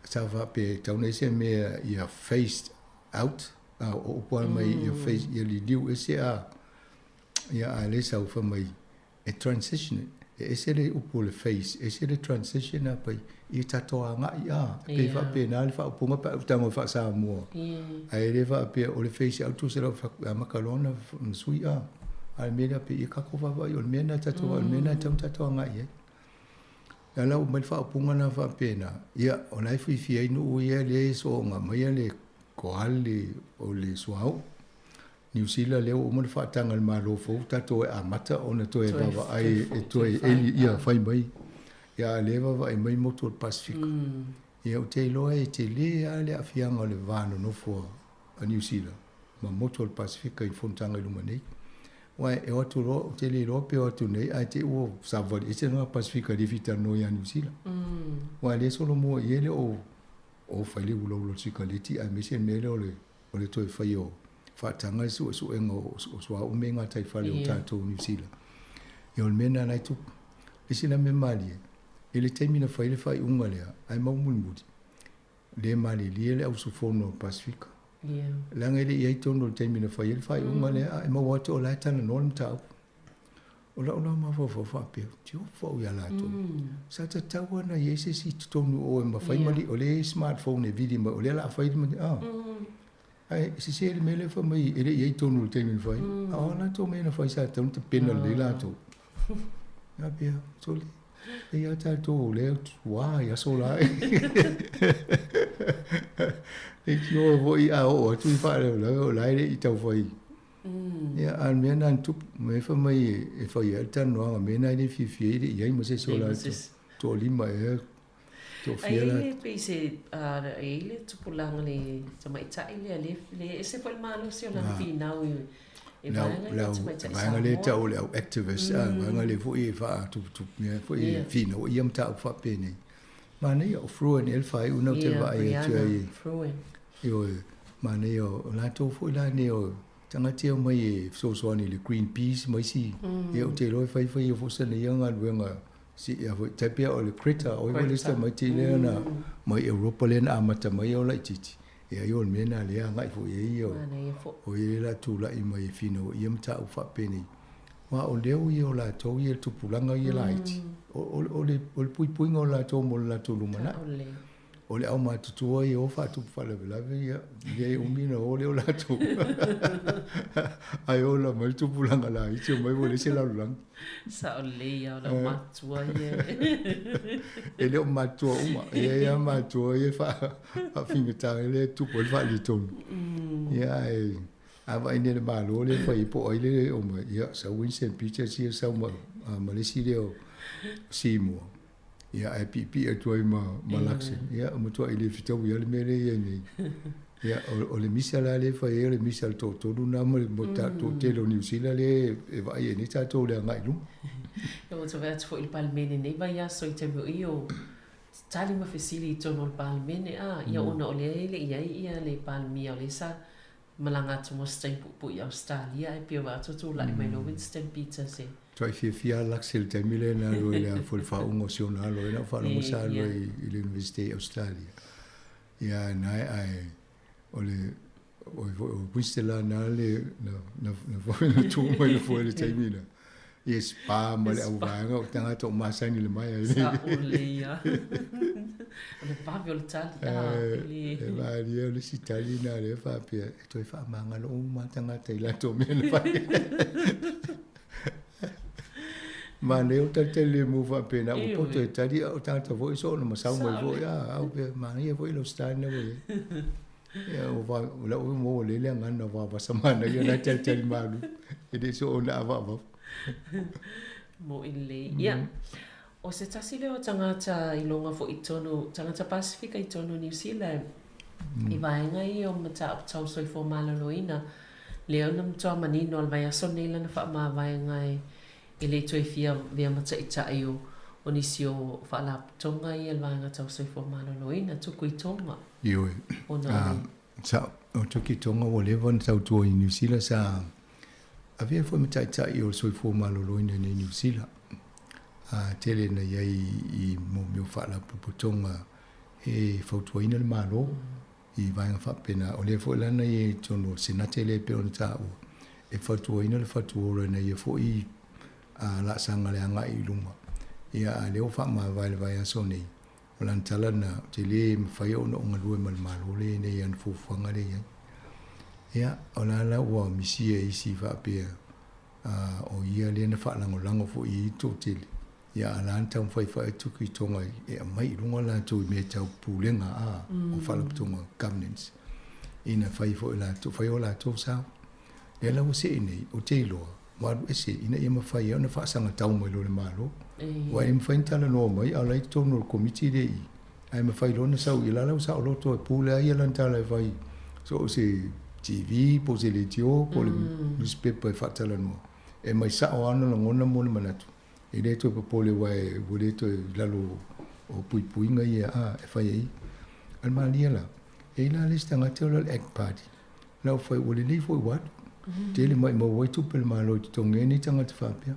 S19: sa faapea e tatau ona i ai se mea ia phased out, a o upu lava mai ia phase, ia liliu ese a, ia a le sau fai mai e transition it. E ese le upu o le phase, ese le transition a pai ia tatou agai a, e pei faapena le faaupuga pe a ou tago i faa-Samoa. Ae le faapea o le phase out se lau e amata loa ona sui a. A o le mea lea pei ia tatou vaavaai o le mea lena tatou vaai o le mea lena e tatau ona tatou agai i ai. Lea la ua aumai le faaupuga lena faapena, ia o la e fiafia ai nuu ia lea e soona aumaia le koale o le suauu. Niu Sila lea ua uma ona faataga e le Malo fou tatou e amata ona toe vaavaai e toe eli ia fai mai. Ia a o lea e vaavaai mai motu o le Pasefika. Ia ou te iloa e telē lava le aafiaga o le va nonofo a Niu Sila ma motu o le Pasefika i le fonotaga i luma nei. Aua e o atu loa, ou te le iloa pe o atu nei ae te i ua savavali ese le tagata Pasefika e le fia talanoa ia Niu Sila. Aua o lea e solomua i ai le o o fai le ulaula o le sikaleti aemaise le mea lea o le o le toe faia o faataga le suesuega o o suauu ma gataifale o tatou i Niu Sila. Ia o le mea lena la e tupu. Le isi la mea malie, i le taimi na fai ai le faaiuga lea, ae mau mulimuli, le malilie le auusufono o le Pasefika. Leaga e le i ai tonu i le taimi na fai ai le faaiuga lea, a e maua atu o la e talanoa le mataupu. O lau la mafaufau faapea, tiofa au ia latou. Sa tatau lava ona i ai se isi i totonu o e mafai ma o lea e i ai smartphone e vili mai, o lea o le a fai le a. Ae sese le mea lea fai mai e le i ai tonu i le taimi na fai. A o a latou mea na fai sa tatau ona tapena lelei latou. A pea, sole, e ia tatou o lea ua i aso la. E tio foi a oo atu i faalavelave o la e le i tau fai. Ia, a o le mea lena na tupu, mea fai mai e fai ai le talanoaga, mea na e le fiafia ai le i ai ma se isi o latou. Toalima ea
S5: Ai le pei se e i le tupulaga le tamaitai lea le le ese foi le malosi o lana finau i e vaega ia tamaitai
S19: Samoa. Vaega lea tau o le au activist a vaega lea foi e faatuputupu mea foi e finau ia mataupu faapenei. Manaia o Fruin ea le faaiu na ou te vaai atu ai.
S5: Fruin.
S19: Ioe, manaia o latou foi la nei o tagata ia omai e fesoasoani i le Greenpeace ma isi, ia ou te iloa e fai fai ia foi sana ia galuega Si ia foi tai pea o le Greta, o ia le tamaiti lea na mai Europa lea na amata mai o laitiiti. Ia ai o le mea na lea agai foi i ai ia o ia la tulai mai e finau ia mataupu faapenei. Aua o leo ia o latou ia le tupulaga ia laiti, o le puipuiga o latou mo le latou lumanai. O le aumatutua ia o faatupu faalavelave ia, le umi ona o lea o latou. Ae ola mai le tupulaga laiti omai ua leai se lalolagi.
S5: Sao lelei lava o le aumatutua ia.
S19: E le o matutua uma, e i ai lava matua ia e faafaigata lea e tupu ai le faaletonu. Ia ae a vaai nei i le Malo lea e fai ai po o ai lea e omai, ia sau Winston Peters ia sau ma le isi lea o Seymour. Ia ae piipii atu ai ma, ma Luxon. Ia ua matuai le fetaui lava le mea lea e i ai nei. Ia o, o le misa la lea e fai ai o le misa a le toatolu na ma le toatele o Niu Sila lea e vaai ai nei tatou i le agai i luma.
S5: Ia ua toe atu foi i le Palemene nei vaiaso i taimi o i o tali ma fesili i totonu o le Palemene a, ia ona o lea e le i i ai ia le Palemia o lea sa malaga atu mo se taimi puupuu i Ausetalia ae pei ua atu tulai mai loa Winston Peters e
S19: Matuai fiafia lava Lux i le taimi lea na alu ai i le foi faauuga o si ona alo ai na ou faalogo sa alu ai i le Universite i Australia. Ia na ae o le o foi o Winston la na le na na na foi na tu mai le foi le taimi na. Ia spa ma le auvaega o tagata o masani i le maea.
S5: Sa o le ia. O le vave o le tali.
S19: E malie o le isi tali na lea faapea e toe faamagalo uma tagata i latou mea na fai. Manaia o talitali lemu faapena ua poto e tali a o tagata foi soona masau mai foi a au pea manaia foi lau style na ua i ai. Ia o va o lau mo ua lele agana vavasa manaia na talitali malu e le soona avaavau.
S5: Moʻi lelei. Ia, o se tasi lea o tagata iloga foi i totonu, tagata Pasefika i totonu o Niu Sila i vaega ia o mataupu tau soifua maloloina, lea na matua manino a le vaiaso lenei lana faamavaega e le toe fia avea ma taitai o nisi o faalapotopotoga ia i le vaega tau soifua maloloina, tuku i Tonga.
S19: Ioe. Ona o le. Sa, o Tuki Tonga ua leva ona tautua i Niu Sila, sa avea foi ma taitai o le soifua maloloina i Niu Sila. A tele na i ai i mo mea o faalapotopotoga e fautuaina le Malo i vaega faapena. O lea foi la na i ai i totonu o le Senate lea e pei ona taua, e fautuaina le fatuola ina ia foi laasaga le agai i luma. Ia, a o lea ua faamavae i le vaiaso nei, o lana tala lena, ou te le mafai ona ou galue ma le Malo lea i nei ana fuafuaga lea e i ai. Ia, o la la ua misia e isi faapea, o ia lea na faalagolago foi i ai le toatele. Ia a la na taumafai foi a Tuki Tonga e aumai i luga latou i mea tau pulega a o faalapotopotoga governance ina fai foi latou fai o latou sao. Lea la ua see nei ou te iloa ua alu ese ina ia mafai ai ona faasagatau mai loa le Malo. Aua e le mafai ona talanoa mai a o la e i totonu o le Komiti lea i. Ae mafai loa ona sau i lalo saoloto e pule ai ia lana tala e fai so o se TV po o se leitio po o le newspaper e faatalanoa. E aumai sao lava ona lagona ma ona manatu. E le toe popole aua ua le toe i lalo o puipuiga ia a e fai ai. A o le malie la, e i ai la le isi tagata o le Act Party, la ua fai ua lelei foi ua alu. Tele maumau ai tupe a le Malo i totogi ai nei tagata faapea.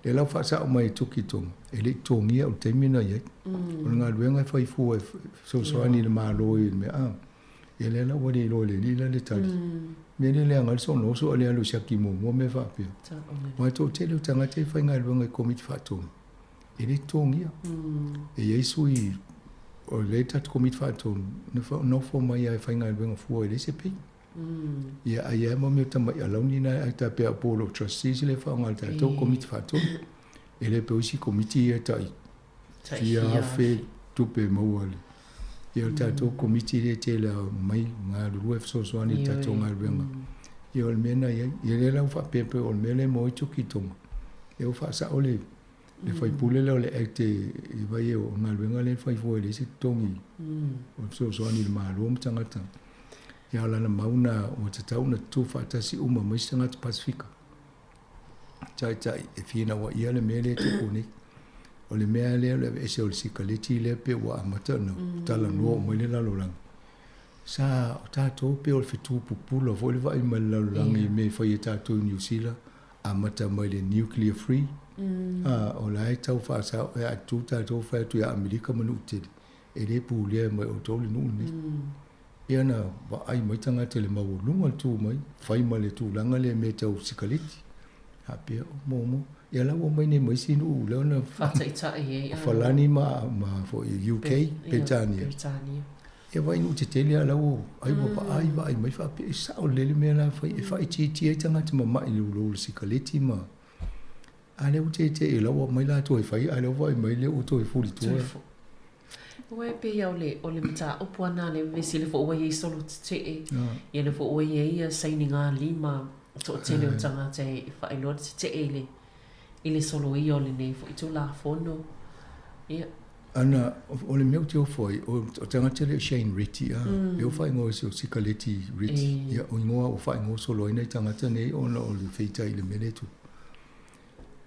S19: Lea la ua faasao mai e Tuki Tonga, e le i totogia o le taimi na i ai. O le galuega e fai fua e fesoasoani i le Malo i le mea a. Ia lea la ua le iloa e le alii la le tali. Mea lea leaga ai le soona oso a le alu e siaki muamua mea faapea. Aua e toatele o tagata e faigaluega i Komiti Faatonu, e le totogia. E i ai sui o le tatou Komiti Faatonu na nofo mai lava e faigaluega fua e leai se pay. Ia ai lava ma mea o tamai alauni na e tai pei o Board of Trustees lea e faaaoga e le tatou Komiti Faatonu. E le pei o isi komiti ia e tai fia afe tupe e maua le ia o le tatou komiti lea e tele lava mai galulue e fesoasoani i le tatou galuega. Ia o le mea lena e i ai. Ia lea la ua faapea pei o le mea lea e maua ai Tuki Tonga, lea ua faasao le le faipule lea o le Act e vaai o le galuega lea e fai fua e leai se totogi o le fesoasoani i le Malo ma tagata. Ia o lana mau lena ua tatau ona tutu faatasi uma ma isi tagata Pasefika. Taitai e finauaia le mea lea e tupu nei. O le mea lea o le aveese o le sikaleti lea pei ua amata ona talanoa uma i le lalolagi. Sa o tatou pei o le fetu pupula foi le vaai mai le lalolagi i mea e fai e tatou i Niu Sila, amata mai le nuclear free, a o la e tau faasao e a tu tatou fai atu ia Amerika ma nuu tele, e le pulea mai outou le nuu lenei. Ia na vaai mai tagata i le maualuga o le tu mai, fai ma le tulaga lea i mea tau sikaleti. Faapea, o momo. Ia la ua omai nei ma isi nuu lea ona
S5: Faataitai ai.
S19: Falani ma ma foi UK, Peretania.
S5: Peretania.
S19: Ia vaai nuu tetele a la ua ai ua vaai vaai mai faapea e sao lelei le mea la e fai e faaitiitia ai tagata mama'i i le ulo o le sikaleti ma a lea ua tete'e la ua aumai latou e fai a lea ua vaai mai lea ua toe fuli tua.
S5: Aua e pei o le o le mataupu lava lena lea vevesi lea foi ua i ai solo tetee, ia lea foi ua i ai ia sainiga lima toatele o tagata e faailoa le tetee i le i le soloia o lenei foi Tulafono. Ia.
S19: Ana, o le mea ou te ofo ai, o tagata lea o Shane Reti, a, lea ua faaigoa o Sikaleti Reti, ia, o igoa ua faaigoa solo ai nai tagata nei ona o le feitai i le mea lea e tupu.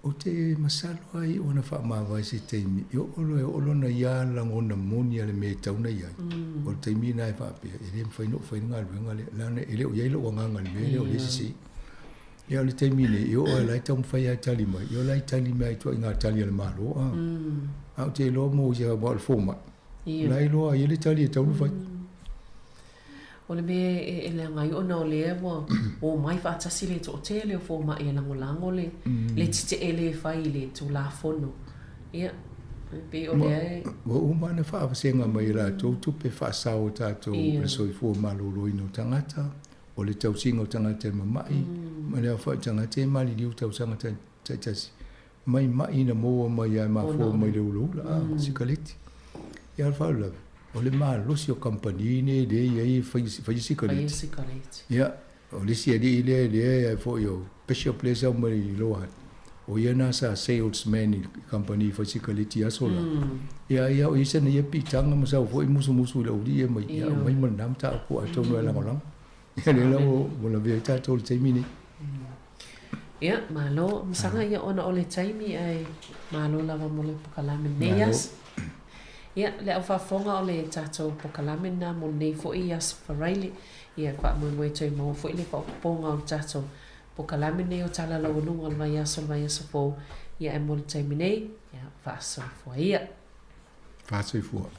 S19: Ou te masalo ai ona faamavae i se taimi, e oo loa e oo lona ia lagona moni a le mea e tatau ona i ai, o le taimi lena e faapea, e le mafai ona ou faia le galuega lea, leaga e le o i ai lou agaga i le mea lea o lea e sese. Ia o le taimi nei, e oo lava la e taumafai lava e tali mai, ia o la e tali mai lava i ituaiga tali a le Malo, a. Ae ou te iloa mo ia aua o le fomai, o la e iloa ai le tali e tatau ona fai.
S5: O le mea e leaga ai ona o lea ua omai faatasi le toatele o fomai e lagolago le le tetee le fai i le Tulafono. Ia, e pei o lea e.
S19: Ua uma ona faavasega mai e latou tupe faasao a tatou i le soifua maloloina o tagata, o le tausiga o tagata e mama'i, ma le aofai o tagata e maliliu i tausaga taitasi, mai ma'i na maua mai lava e mafua mai le ulaula, a, sikaleti. Ia, o le faalavelave, o le malosi o kamupani nei lea e i ai e faia sikaleti. Ia, o le isi alii lea lea foi o Bishop lea e sau mai i Lower Hutt, o ia lena sa salesman i kamupani fai sikaleti i aso la. Ia, ia o ia sana ia piitaga ma sau foi musumusu i le aualii ia mai, ia aumai ma lena mataupu atonu e lagolago. Ia lea la ua lavea ai tatou i le taimi nei.
S5: Ia, malo. Masaga ia ona o le taimi ae malo lava mo le pokalame lenei aso. Ia, le au faafofoga o le tatou pokalame lena mo lenei foi aso Faraile. Ia, e faamoemoe toe maua foi le faaopoopoga o le tatou pokalame lenei o Tala Laualuga o le Vaiaso o le Vaiaso Fou. Ia, ae mo le taimi nei, ia, faasoifua ia.
S19: Faasoifua.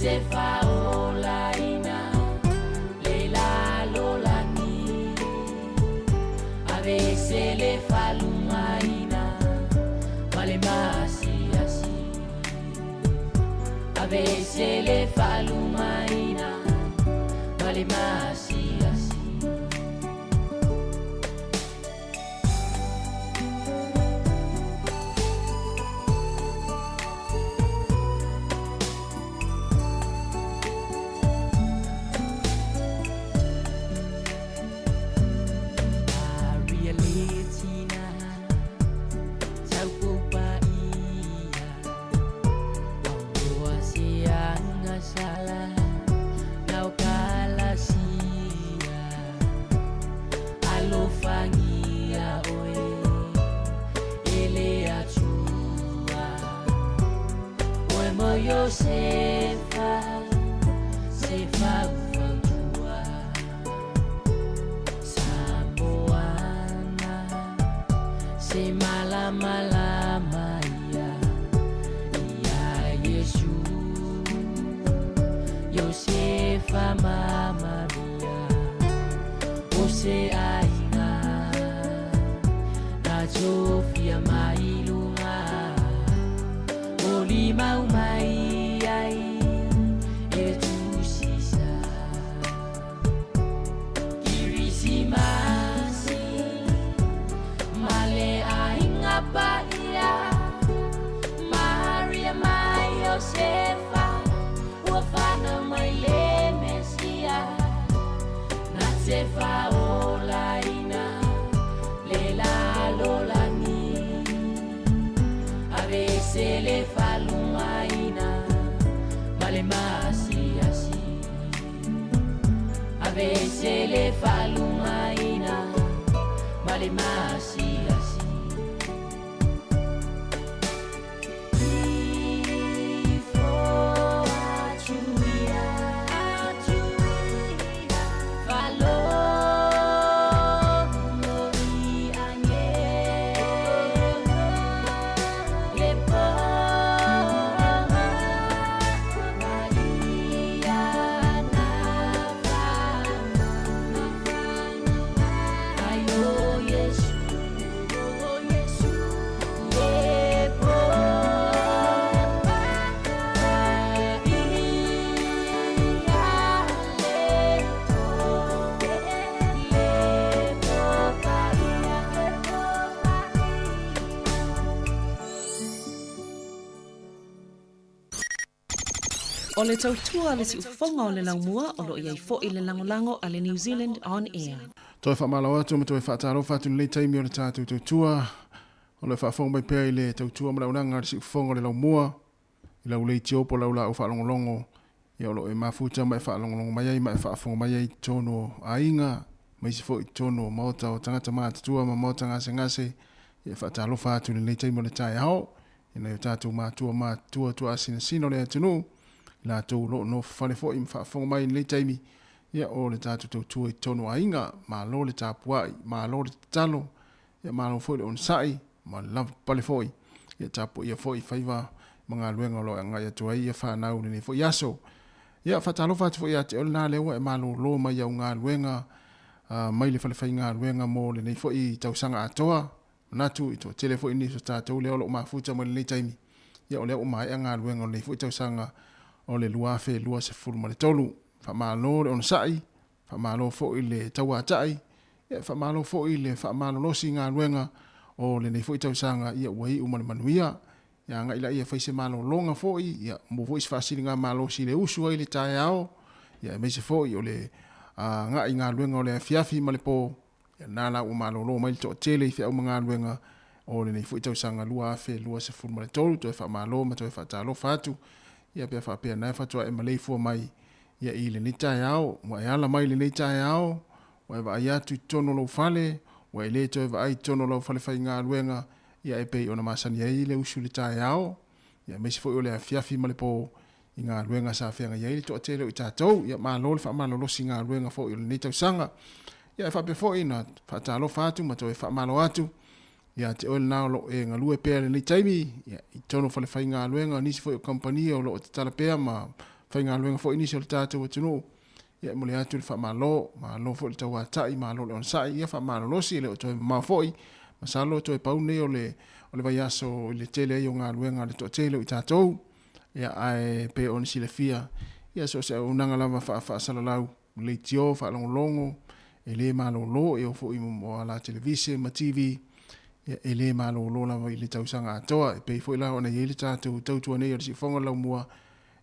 S20: Sefa ola. le faufautua Samoana se malamalama ia ia Iesu Iosefa ma Maria o se aiga na tofia mai luga o limau mai ai e le tusisa Kirisimasi ma le aiga paia Maria ma Iosefa ua fanau mai le Mesia na te faolaina le lalolagi avese le falugaina ma le masiasi avese le falugaina ma le masiasi Ifo atu ia falogo i agelu le po Maria na fanau ai o Iesu le po Paia le po le po paia
S5: O le tautua a le siufofoga o le laumua o lo o i ai foi le lagolago a le New Zealand On Air.
S4: Toe faamalo atu ma toe faatalofa atu i lenei taimi o le tatou tautua. O lo o faafofoga mai pea i le tautua ma le auaunaga a le siufofoga o le laumua i lau leitio po o lau laau faalogologo ia o lo o e mafuta ma e faalogologo mai ai ma e faafofoga mai ai i totonu o aiga ma isi foi i totonu o maota o tagata matutua ma maota gasegase. Ia e faatalofa atu i lenei taimi o le taeao i nai o tatou matua matutua tuaasinasina o le atunuu i latou o lo o nofo fale foi ma faafofoga mai i lenei taimi ia o le tatou tautua i totonu o aiga. Malo le tapuai, malo le tatalo, ia malo foi le onosai ma le lavapapale foi. Ia tapuaia foi faiva ma galuega o lo o agai atu ai ia fanau i lenei foi aso. Ia faatalofa atu foi ia te oe lena lea ua e malolo mai au galuega mai le fale faigaluega mo lenei foi tausaga atoa. Manatu i toatele foi nisi o tatou lea o lo o mafuta mai lenei taimi, ia o lea ua maea galuega o lenei foi tausaga o le 2023. Faamalo le onosai, faamalo foi le tauatai, ia faamalo foi le faamalolosi i galuega o lenei foi tausaga, ia ua iu ma le manuia. Ia agai laia e fai se malologa foi, ia maua foi se faasiligamalosi i le usu ai i le taeao, ia aemaise foi o le agai i galuega o le afiafi ma le po. Ia na la ua malolo mai le toatele i feau ma galuega o lenei foi tausaga 2023. Toe faamalo ma toe faatalofa atu, ia pea faapea na e faatoa e maleifua mai ia i lenei taeao. Ua e ala mai i lenei taeao, ua e vaai atu i totonu o lou fale, ua e le toe vaai i totonu o lau fale faigaluega, ia e pei ona masani ai le usu i le taeao, ia aemaise foi o le afiafi ma le po i galuega sa feagai ai le toatele o i tatou. Ia malo le faamalolosi i galuega foi o lenei tausaga. Ia e faapea foi ona faatalofa atu ma toe faamalo atu ia te oe lena o lo o e galue pea i lenei taimi, ia, i totonu o falefaigaluega, nisi foi o kamupani o lo o tatala pea ma faigaluega foi nisi o le tatou atunuu. Ia e momoli atu le faamalo, malo foi le tauatai, malo le onosai, ia faamalolosi e le o toe mamao foi. Masalo toe pau nei o le o le vaiaso i le tele ai o galuega a le toatele o i tatou. Ia ae pei ona silafia, ia so o se auaunaga lava faafaasalalau, leitio, faalogologo, e le malolo, e oo foi mo ala televise ma TV, ia e le malolo lava i le tausaga atoa. E pei foi la ona i ai le tatou tautua nei o le Siufofoga o le Laumua,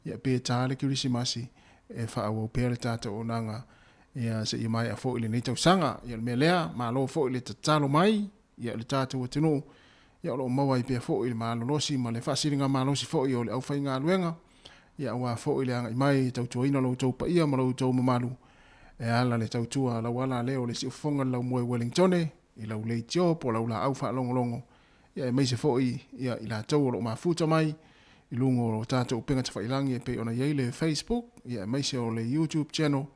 S4: ia pe ta le Kerisimasi, e faaauau pea le tatou auaunaga ia seia maea foi lenei tausaga. Ia o le mea lea, malo foi le tatalo mai ia le tatou atunuu, ia o lo o maua ai pea foi le malolosi ma le faasiligamalosi foi o le aufaigaluega, ia aua foi le agai mai e tautuaina lo outou paia ma lo outou mamalu e ala le tautua lau ala lea o le siufofoga o le laumua i Wellingtone, i lau leitio po o lau laau faalogologo, ia aemaise foi ia i latou o lo o mafuta mai. i luga o tatou upega tafailagi e pei ona i ai le Facebook, ia aemaise o le YouTube channel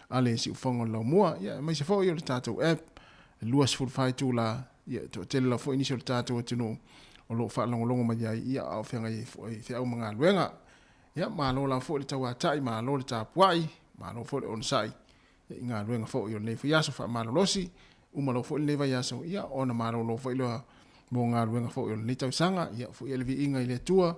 S4: a le Siufofoga o le Laumua, ia aemaise foi o le tatou app e 24 itula, ia e toatele lava foi nisi o le tatou atunuu o lo o faalogologo mai ai, ia a o feagai ai foi i feau ma galuega. Ia malo lava foi le tauatai, malo le tapuai, malo foi le onosai ia i galuega foi o lenei foi aso faamalolosi, uma loa foi lenei vaiaso, ia ona malolo foi lea mo galuega foi o lenei tausaga, ia foi le viiga i le Atua,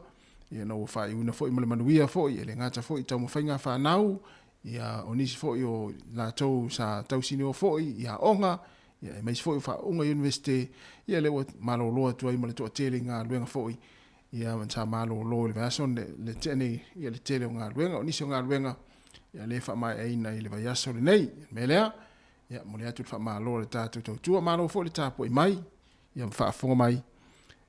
S4: ia na ua faaiuina foi ma le manuia foi, e le gata foi i taumafaiga a fanau, ia o nisi foi o latou sa tausinio foi i aoga, ia aemaise foi o faauuga i Iunivesite, ia lea ua malolo atu ai ma le toatele i galuega foi, ia sa malolo i le vaiaso le tea nei, ia le tele o galuega, o nisi o galuega, ia lea e faamaeaina i le vaiaso lenei. O le mea lea, ia momoli atu le faamalo a le tatou tautua, malo foi le tapuai mai, ia ma faafofoga mai,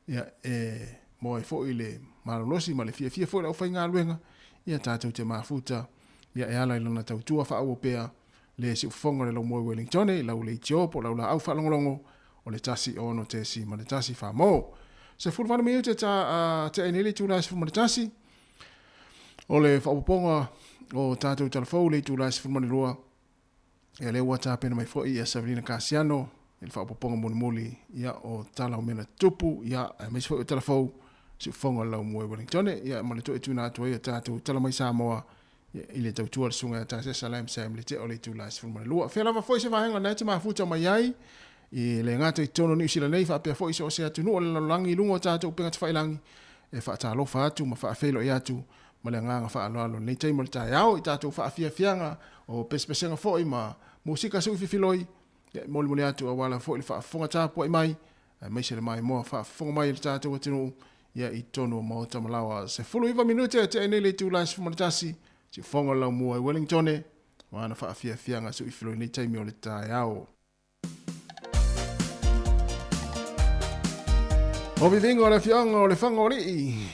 S4: ia e maua ai foi le malolosi ma le fiafia foi o le aufaigaluega, ia tatou te mafuta, ia e ala i lana tautua faaauau pea le siufofoga o le Laumua i Wellingtone, i lau leitio po o lau laau faalogologo o le 1 6.1 famo. 18 minute ta tea nei le itula e 11 o le faaopoopoga o tatou talafou le itula e 12. Ia lea ua tapena mai foi ia Savelina Kasiano i le faaopoopoga mulimuli ia o tala o mea na tutupu ia aemaise foi o talafou siufofoga o le Laumua i Wellingtone ia ma le toe tuuina atu ai o tatou tala mai Samoa ia, i le tautua a le susuga ia Tasesa Lam Sam le tea o le itula e 12. Fea lava foi se vaega na e te mafuta mai ai i le gata i totonu o Niu Sila nei faapea foi so o se atunuu o le lalolagi i luga o tatou upega tafailagi e faatalofa atu ma faafeiloai atu ma le agaga faaaloalo i lenei taimi o le taeao i tatou faafiafiaga o pesepesega foi ma musika suififiloi ia e molimoli atu aua lava foi le faafofoga tapuai mai aemaise le maimoa faafofoga mai e le tatou atunuu ia i totonu o maota ma laoa. 19 minute e tea nei le itula e 11 siufofoga o le Laumua i Wellingtone ma ana faafiafiaga suifiloi i lenei taimi o le taeao. O viviga o le afioaga o Lefaga o Alii.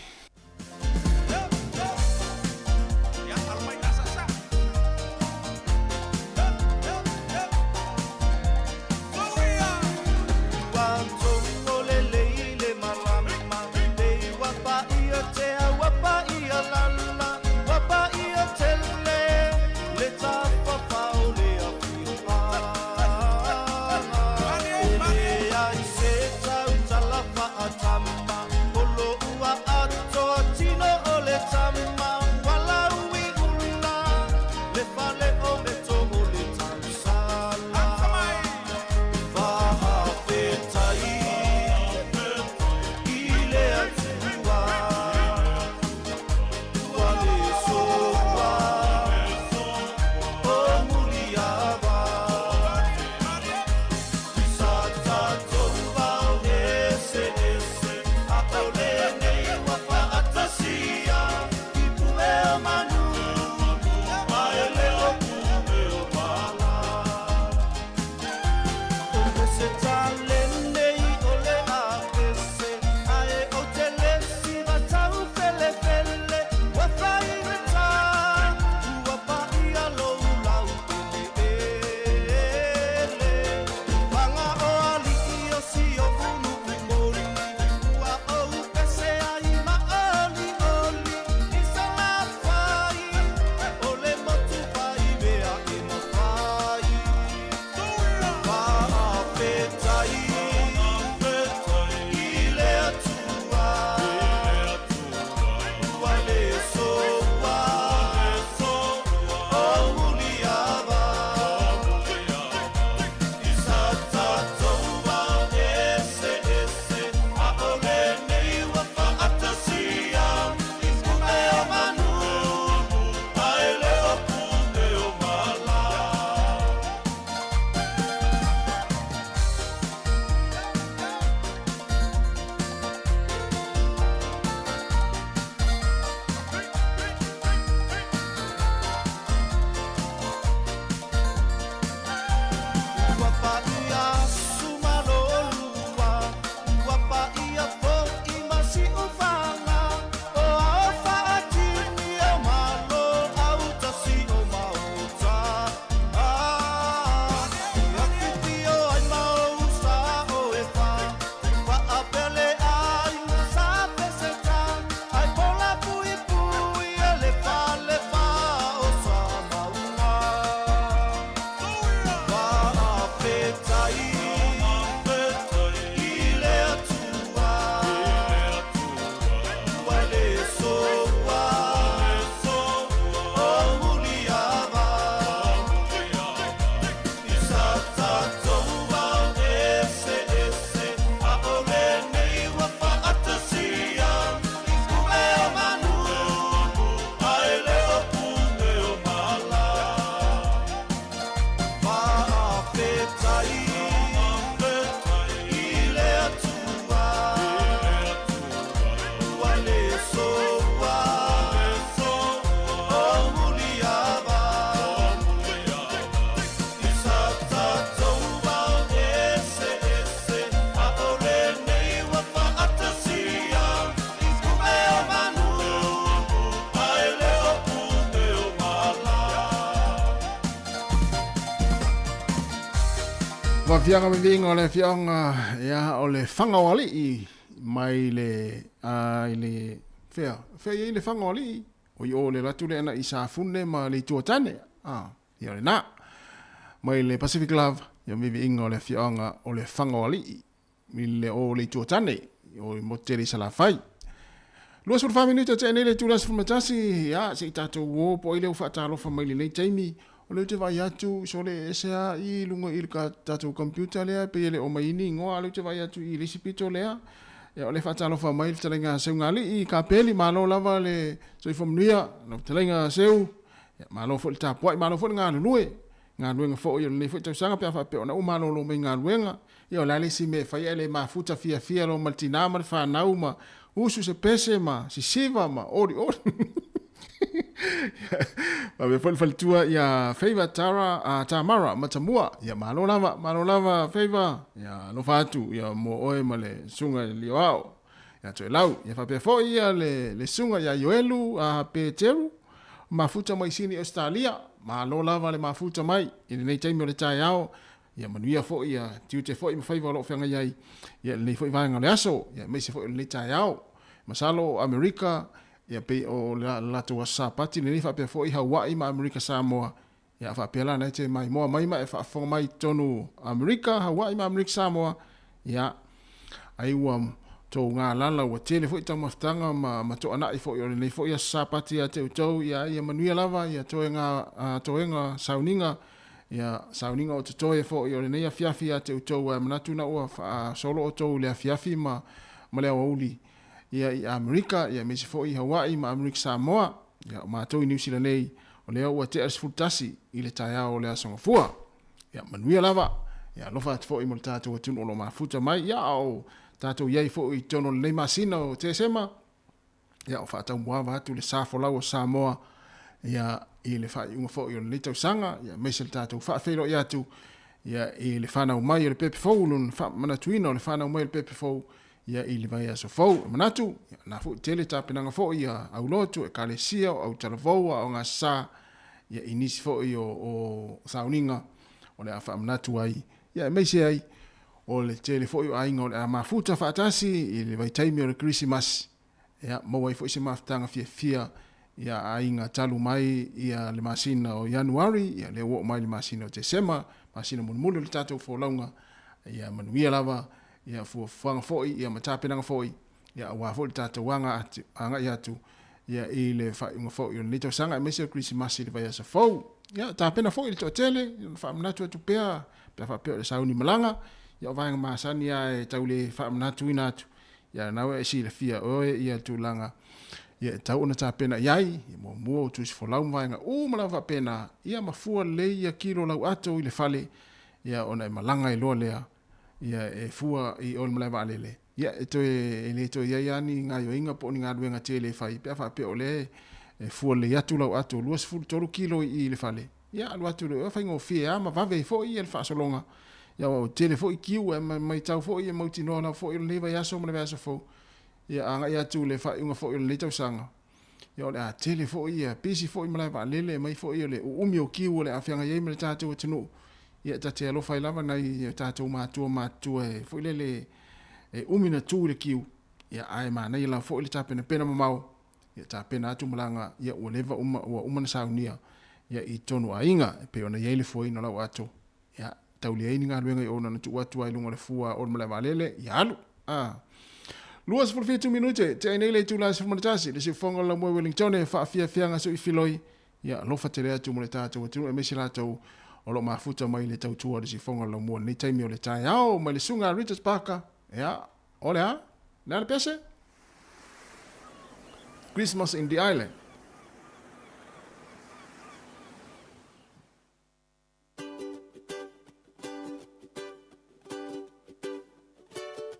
S4: Faafiaga ma viiga o le afioaga ia o le Faga o Alii mai le a i le fea fea i ai le Faga o Alii o i o le alu atu lea agai i Safune ma le Itu o Tane a ia o lena mai le Pacific Love ia viiviiga o le afioaga o le Faga o Alii i le o le Itu o Tane o i motu tele i Salafai. 24 minute tea nei le itula 11, ia, se i tatou o po o ai lea ua faatalofa mai i lenei taimi. O lea ou te vaai atu, sole e ese lava i luga i le tatou computer lea, pei e le o aumai ai ni igoa, a o lea ou te vaai atu i le isi pito lea. Ia, o lea e faatalofa mai le fetalaiga a Seugalii Kapeli, malo lava le soifua manuia, lau fetalaiga Seu, ia, malo foi le tapuai, malo foi le galulue. Galuega foi o lenei foi tausaga pe a faapea ona ua malolo mai galuega. Ia o le a le isi mea e fai ae le mafuta fiafia loa ma le tina ma le fanau ma usu se pese ma sisiva ma olioli. Faapea foi le faletua ia Favour Tara a Tamara Matamua. Ia malo lava, malo lava Favour. Ia alofa atu ia mo oe ma le susuga i le Lioao. Ia Toelau. Ia faapea foi ia le le susuga ia Ioelu a Peteru mafuta mai Sini Ausetalia. Malo lava le mafuta mai i lenei taimi o le taeao. Ia manuia foi ia tiute foi ma faiva o lo o feagai ai ia lenei foi vaega o le aso, ia aemaise foi o lenei taeao. Masalo o Amerika ia pei o le latou aso Sapati lenei faapea foi Hawaii ma Amerika Samoa. Ia faapea la na e te maimoa mai ma e faafofoga mai i totonu Amerika, Hawaii ma Amerika Samoa, ia ai ua tou galala ua tele foi taumafataga ma, ma toanai foi o lenei foi aso Sapati ia te outou, ia, ia manuia lava ia toega, toega sauniga, ia sauniga o totoe foi o lenei afiafi ia te outou, ae manatu na ua faasolo outou i le afiafi ma, ma le aoauli ia i Amerika, ia aemaise foi i Hawaii ma Amerika Samoa. Ia, o matou i Niu Sila nei, o lea ua tea le 11 i le taeao o le Aso Gafua. Ia, manuia lava. Ia, alofa atu foi mo le tatou atunuu o lo o mafuta mai. Ia, a o tatou i ai foi i totonu o lenei masina o Tesema, ia, o faataumuaava atu le sa folau o Samoa, ia, i le faaiuga foi o lenei tausaga, ia, aemaise le tatou faafeiloai atu, ia, i le fanau mai o le pepe fou, lona faamanatuina o le fanau mai o le pepe fou, ia i le vaiaso fou. E manatu, ia, na foi tele tapenaga foi ia aulotu, ekalesia, o autalavou, a o gasasa, ia i nisi foi o, o sauniga o le a faamanatu ai, ia aemaise ai o le tele foi o aiga o le a mafuta faatasi i le vaitaimi o le Kerisimasi, ia maua ai foi se mafutaga fiafia ia aiga talu mai ia le masina o Ianuari, ia lea ua oo mai le masina o Tesema, masina mulimuli o le tatou folauga, ia manuia lava ia fuafuaga foi ia ma tapenaga foi ia aua foi le tatou aga atu, agai atu ia i le faaiuga foi o lenei tausaga aemaise o Kerisimasi i le vaiaso fou. Ia tapena foi le toatele, ia faamanatu atu pea pe a faapea o le sauni malaga, ia o vaega masani lava e tau le faamanatuina atu, ia lena ua e silafia oe ia tulaga ia e tau ona tapena i ai, ia muamua o tusi folau ma vaega uma lava faapena, ia ma fua lelei ia kilo lau ato i le fale, ia ona e malaga ai loa lea ia e fua i o i le malae vaalele, ia e toe e le toe i ai lava ni gaoioiga po o ni galuega tele e fai pe a faapea o lea e fua lelei atu lau ato 23 kilo i i le fale, ia alu atu loa faigofie lava ma vave ai foi le faasologa. Ia aua ua tele foi kiu ae matau foi e mautinoa lava foi o lenei vaiaso ma le vaiaso fou, ia agai atu i le faaiuga foi o lenei tausaga, ia o le a tele foi ia pisi foi malae vaalele aumai foi o le uumi o kiu o le a feagai ai ma le tatou atunuu. Ia ta te alofa ai lava nai o tatou matua matutua e foi lele e umi na tu i le kiu, ia ae manaia lava foi le tapenapena mamao, ia tapena atu malaga ia ua leva uma ua uma na saunia ia i totonu o aiga e pei ona i ai le fuaina o lau ato. Ia taulia ai ni galuega i ona na tuu atu ai i luga o le fua o le malae vaalele, ia alu. A. 27 minute, tea ai nei le itula e 11, le siufofoga o le laumua i Wellingtone, faafiafiaga suifiloi, ia alofa tele atu mo le tatou atunuu aemaise latou o lo o mafuta mai le tautua o le siufofoga o le laumua i lenei taimi o le taeao mai le susuga a Richard Parker. Ia, o le a? Le a le pese? Christmas in the Island.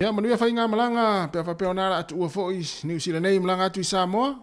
S4: Ia, manuia faigamalaga, pe a faapea o na la tuua foi Niu Sila nei malaga atu i Samoa.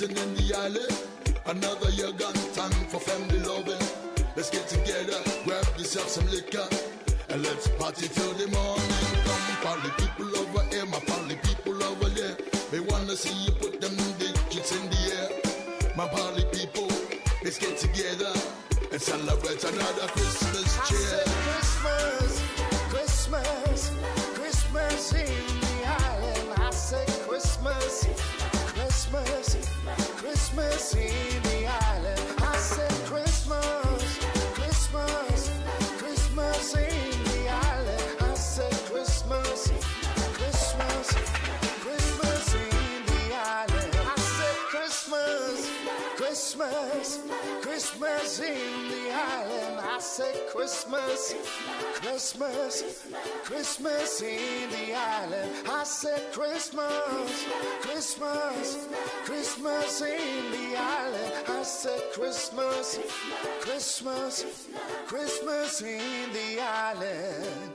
S7: Celebrating in the alley. Another year gone, time for family loving. Let's get together, grab yourself some liquor, and let's party till the morning. Come, party people over here, my party people over there. They wanna see you put them digits in the air. My party people, let's get together and celebrate another Christmas
S3: I
S7: cheer.
S3: said Christmas, Christmas, Christmas in the island. I said Christmas, Christmas, Christmas in the island. I said Christmas, Christmas, Christmas in the island. I said Christmas, Christmas, Christmas in the island. I said Christmas, Christmas, Christmas in the island. I said Christmas, Christmas, Christmas in the island. I said Christmas, Christmas, Christmas in the island. I said Christmas, Christmas, Christmas in the island.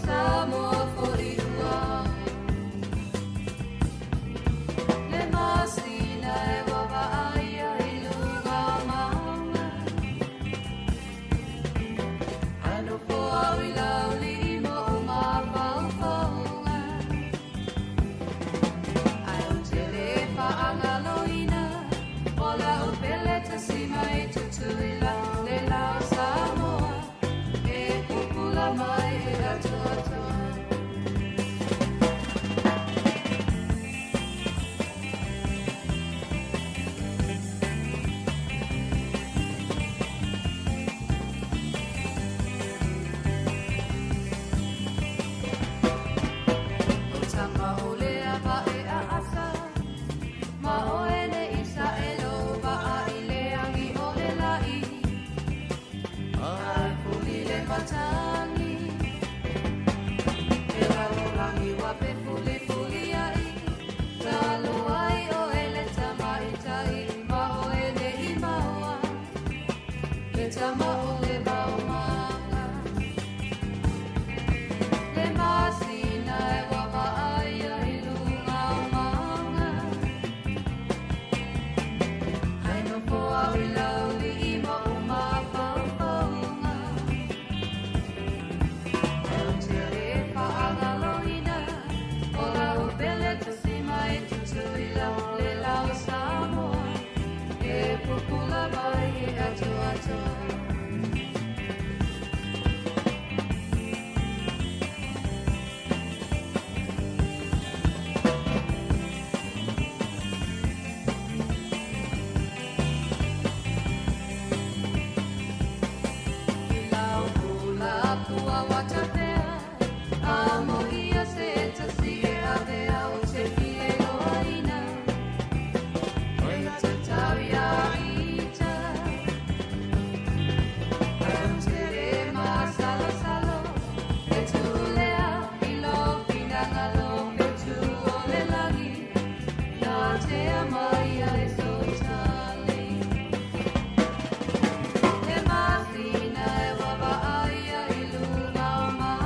S20: Samoa fo ua Le masina e wawa aia i lunga o maunga Ano po au i lauli i mo o mafaufauga Ai o te le paangaloina O la o pele tasima i tutuila Le lao Samoa E pupula mai e atoatoa. O tama o lea va e a asa Ma o ele isa e lo va a i le angi o le lai Ai fuli le matangi E la o langi wa pe fuli fuli ai La lo ai o ele tama i tai Ma o ele i maua Le tama o le mau manga Le masina e wawa aia i lunga o maunga Ai no po au i lauli i mo o mafaufauga E o te le whaangaloina O la o pele tasima e tutuila Le lao Samoa E pupula mai e atoatoa. Lau hula pua watafea Amo ia se tasi e avea o te fie loaina E te tau ia ita E te re masalosalo E tūlea i lo finangalo Pe tū o le lagi Nā te amaia e sotale Le masina e wawa aia i lunga o maunga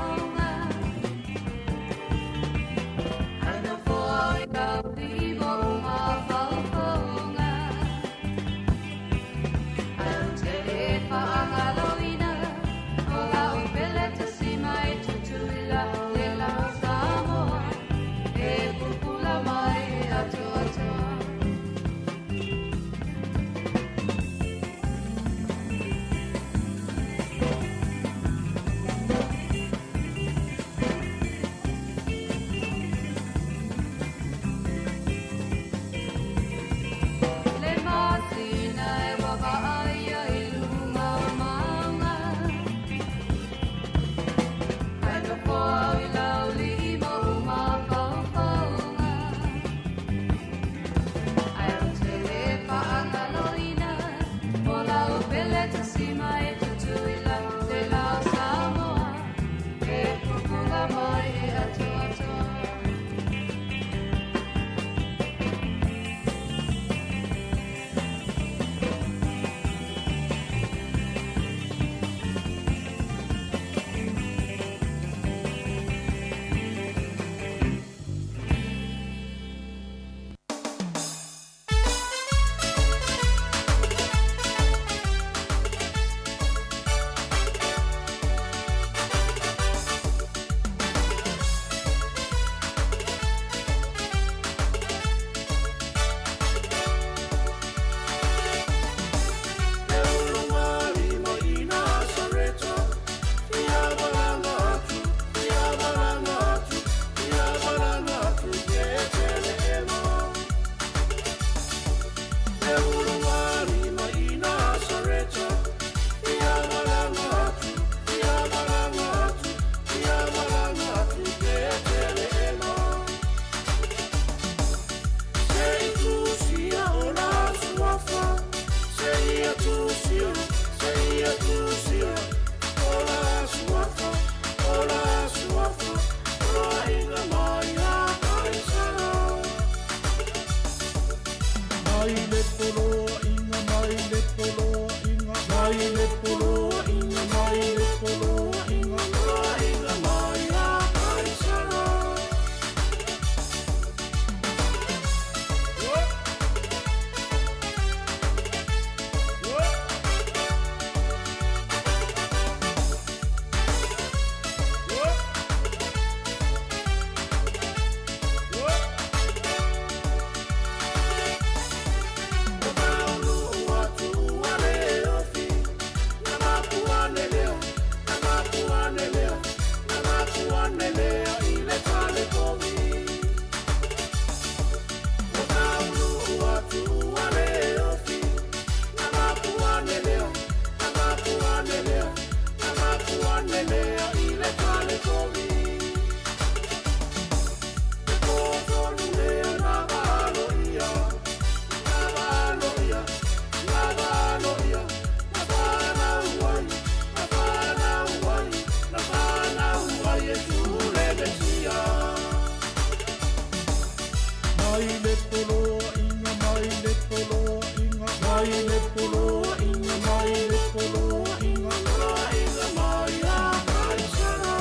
S7: poloaiga mai le poloaiga mai le poloaiga mai le poloaiga poloaiga mai a Kaisara.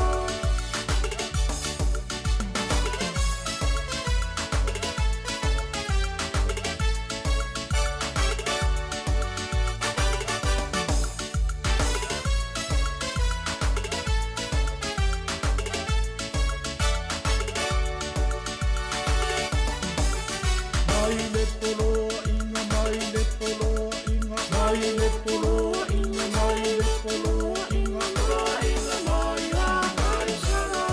S7: Mai le poloaiga mai le poloaiga mai le poloaiga mai le poloaiga poloaiga mai a Kaisara.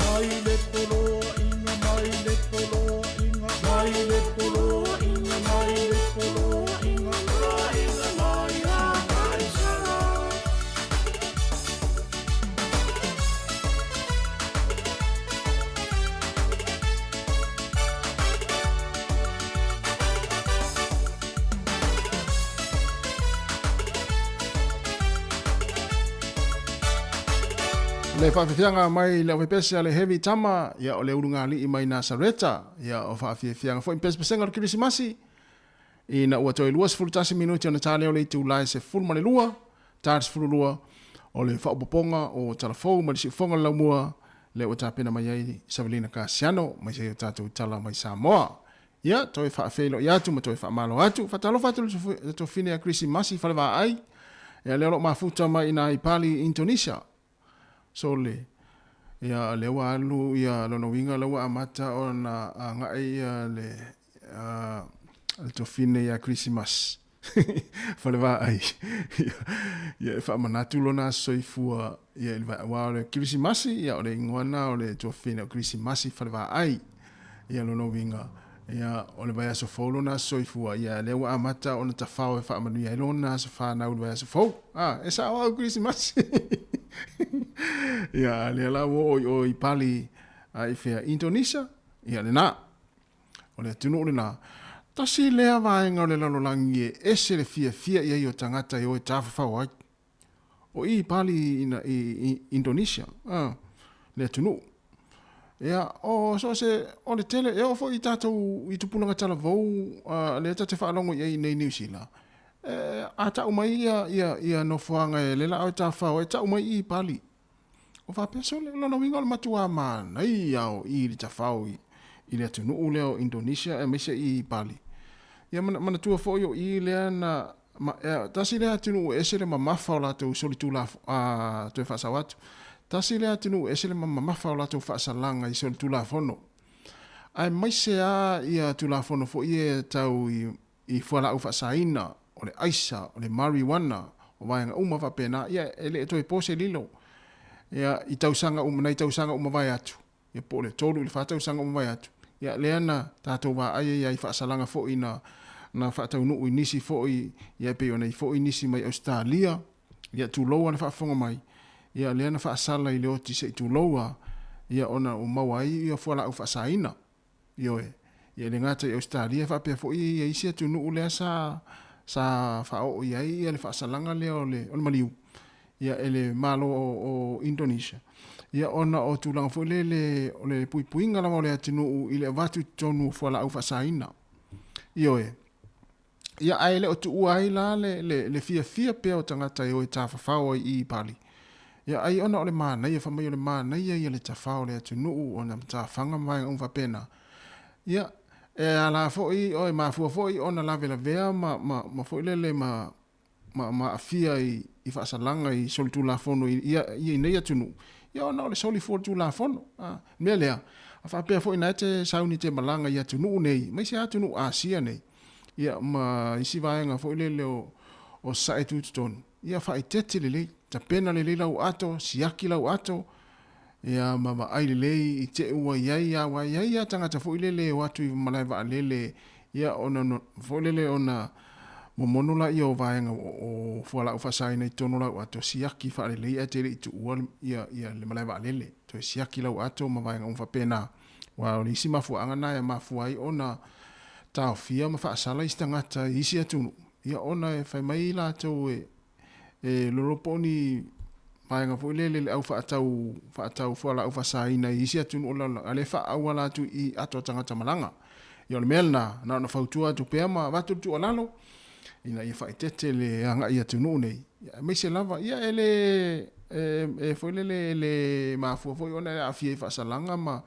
S7: Mai le poloaiga mai le poloaiga mai le poloaiga mai le poloaiga poloaiga mai a Kaisara.
S4: Le faafiafiaga mai le aufaipeese a le Heavy Tama, ia o le ulugalii mai Nasareta, ia o faafiafiaga foi pesepesega o le Kerisimasi, ina ua toe 21 minuti ona ta lea o le itula e 12, ta le 12, o le faaopoopoga o tala fou mai le siufofoga o le laumua, lea ua tapena mai ai Savelina Kasiano mai se o tatou tala mai Samoa. Ia, toe faafeiloai atu ma toe faamalo atu. Faatalofa atu le tofine a Kerisimasi Falevaai, ia lea o lo o mafuta mai ina i Pali, Indonesia. So le, ia lea ua alu ia lona uiga lea ua amata ona agai ia le, le tofine ia Kerisimasi Falevaai. Ia e faamanatu lona aso soifua ia i le aua o le Kerisimasi, ia o le igoa na o le tuafafine o Kerisimasi Falevaai. Ia lona uiga, ia o le vaiaso fou lona aso soifua, ia lea ua amata ona tafao e faamanuia ai lona aso fanau i le vaiaso fou. Ah, e sao au Kerisimasi. Ia lea la ua oo i o i Pali i fea Indonesia, ia lena. O le atunuu lena. Tasi lea vaega o le lalolagi e ese le fiafia i ai o tagata e o e tafafao ai. O i Pali i, i, i Indonesia, le atunuu. Ia, o so se, o le tele, e oo foi i tātou i tupulaga talavou, lea ta te faalogo i ai nei Niu Sila, e, a tau mai ia, ia, ia nofoaga e le la o e tafafao ai, e tau mai i Pali. O faapea sole, lona uiga o le matuā manaia o i le tafao i, i le atunuu lea o Indonesia aemaise i Bali. Ia manatua foi o i lea na ma, e, tasi lea atunuu e ese le mamafa o latou solitulafo, a, toe faasao atu, tasi lea atunuu e ese le mamafa o latou faasalaga i solitulafono. Aemaise lava ia Tulafono foi ia e tau i, i fualaau faasaina, o le aisa, o le marijuana, o vaega uma faapena, ia e le toe po se lilo. Ia, i tausaga uma, nai tausaga uma vae atu, ia po o le 3 i le 4 tausaga uma vae atu, ia lea na tatou vaai ai i faasalaga foi na, na faataunuu i nisi foi, ia e pei ona i foi nisi mai Ausetalia, ia tulou a le faafofoga mai, ia lea na faasala i le oti se i tulou a, ia ona ua maua ai ia fualaau faasaina. Ioe. Ia e le gata i Ausetalia faapea foi ia isi atunuu lea sa sa faaoo i ai ia le faasalaga lea o le o le maliu ia e le Malo o, o Indonesia. Ia ona o tulaga foi lele o le puipuiga lava o le atunuu i le avatu i totonu o fualaau faasaina. Ioe. Ia ae le o tuua ai la le, le, le fiafia pea o tagata e o e tafafao ai i Bali. Ia ai ona o le manaia, fai mai o le manaia ia le tafao o le atunuu ona matafaga ma vaega uma faapena. Ia, e ala foi, o e mafua foi ona lavelavea ma, ma, ma foi lele ma, ma, ma aafia i, i faasalaga i solitulafono i, ia, ia i nei atunuu, ia ona o le solifuatulafono. A, mea lea, a faapea foi na e te sauni te malaga i atunuu nei, mai se atunuu Asia nei, ia ma isi vaega foi lele o, o sae tutotonu, ia faaeteete lelei, tapena lelei lau ato, siaki lau ato, ia ma vaai lelei i te ua i ai, aua e i ai lava tagata foi lele e o atu i malae vaalele, ia ona foi lele ona momono laia o vaega o fualaau faasaina i totonu o lau ato, siaki faalelei ae te le i tuua ia, ia le malae vaalele. Toe siaki lau ato ma vaega uma faapena. Aua o le isi mafuaaga lena e mafua ai ona taofia ma faasala isi tagata i isi atunuu, ia ona e fai mai latou e, e lolo po o ni vaega foi lele le au faatau faatau fualaau faasaina i isi atunuu o le lalolagi, a o lea e faaauala atu i ato a tagata malaga. Ia o le mea lena, na ona fautua atu pea ma avatu le tuualalo ina ia faaeteete le agai i atunuu nei, ia aemaise lava, ia e le e, e foi lele e le mafua foi ona e aafia i faasalaga ma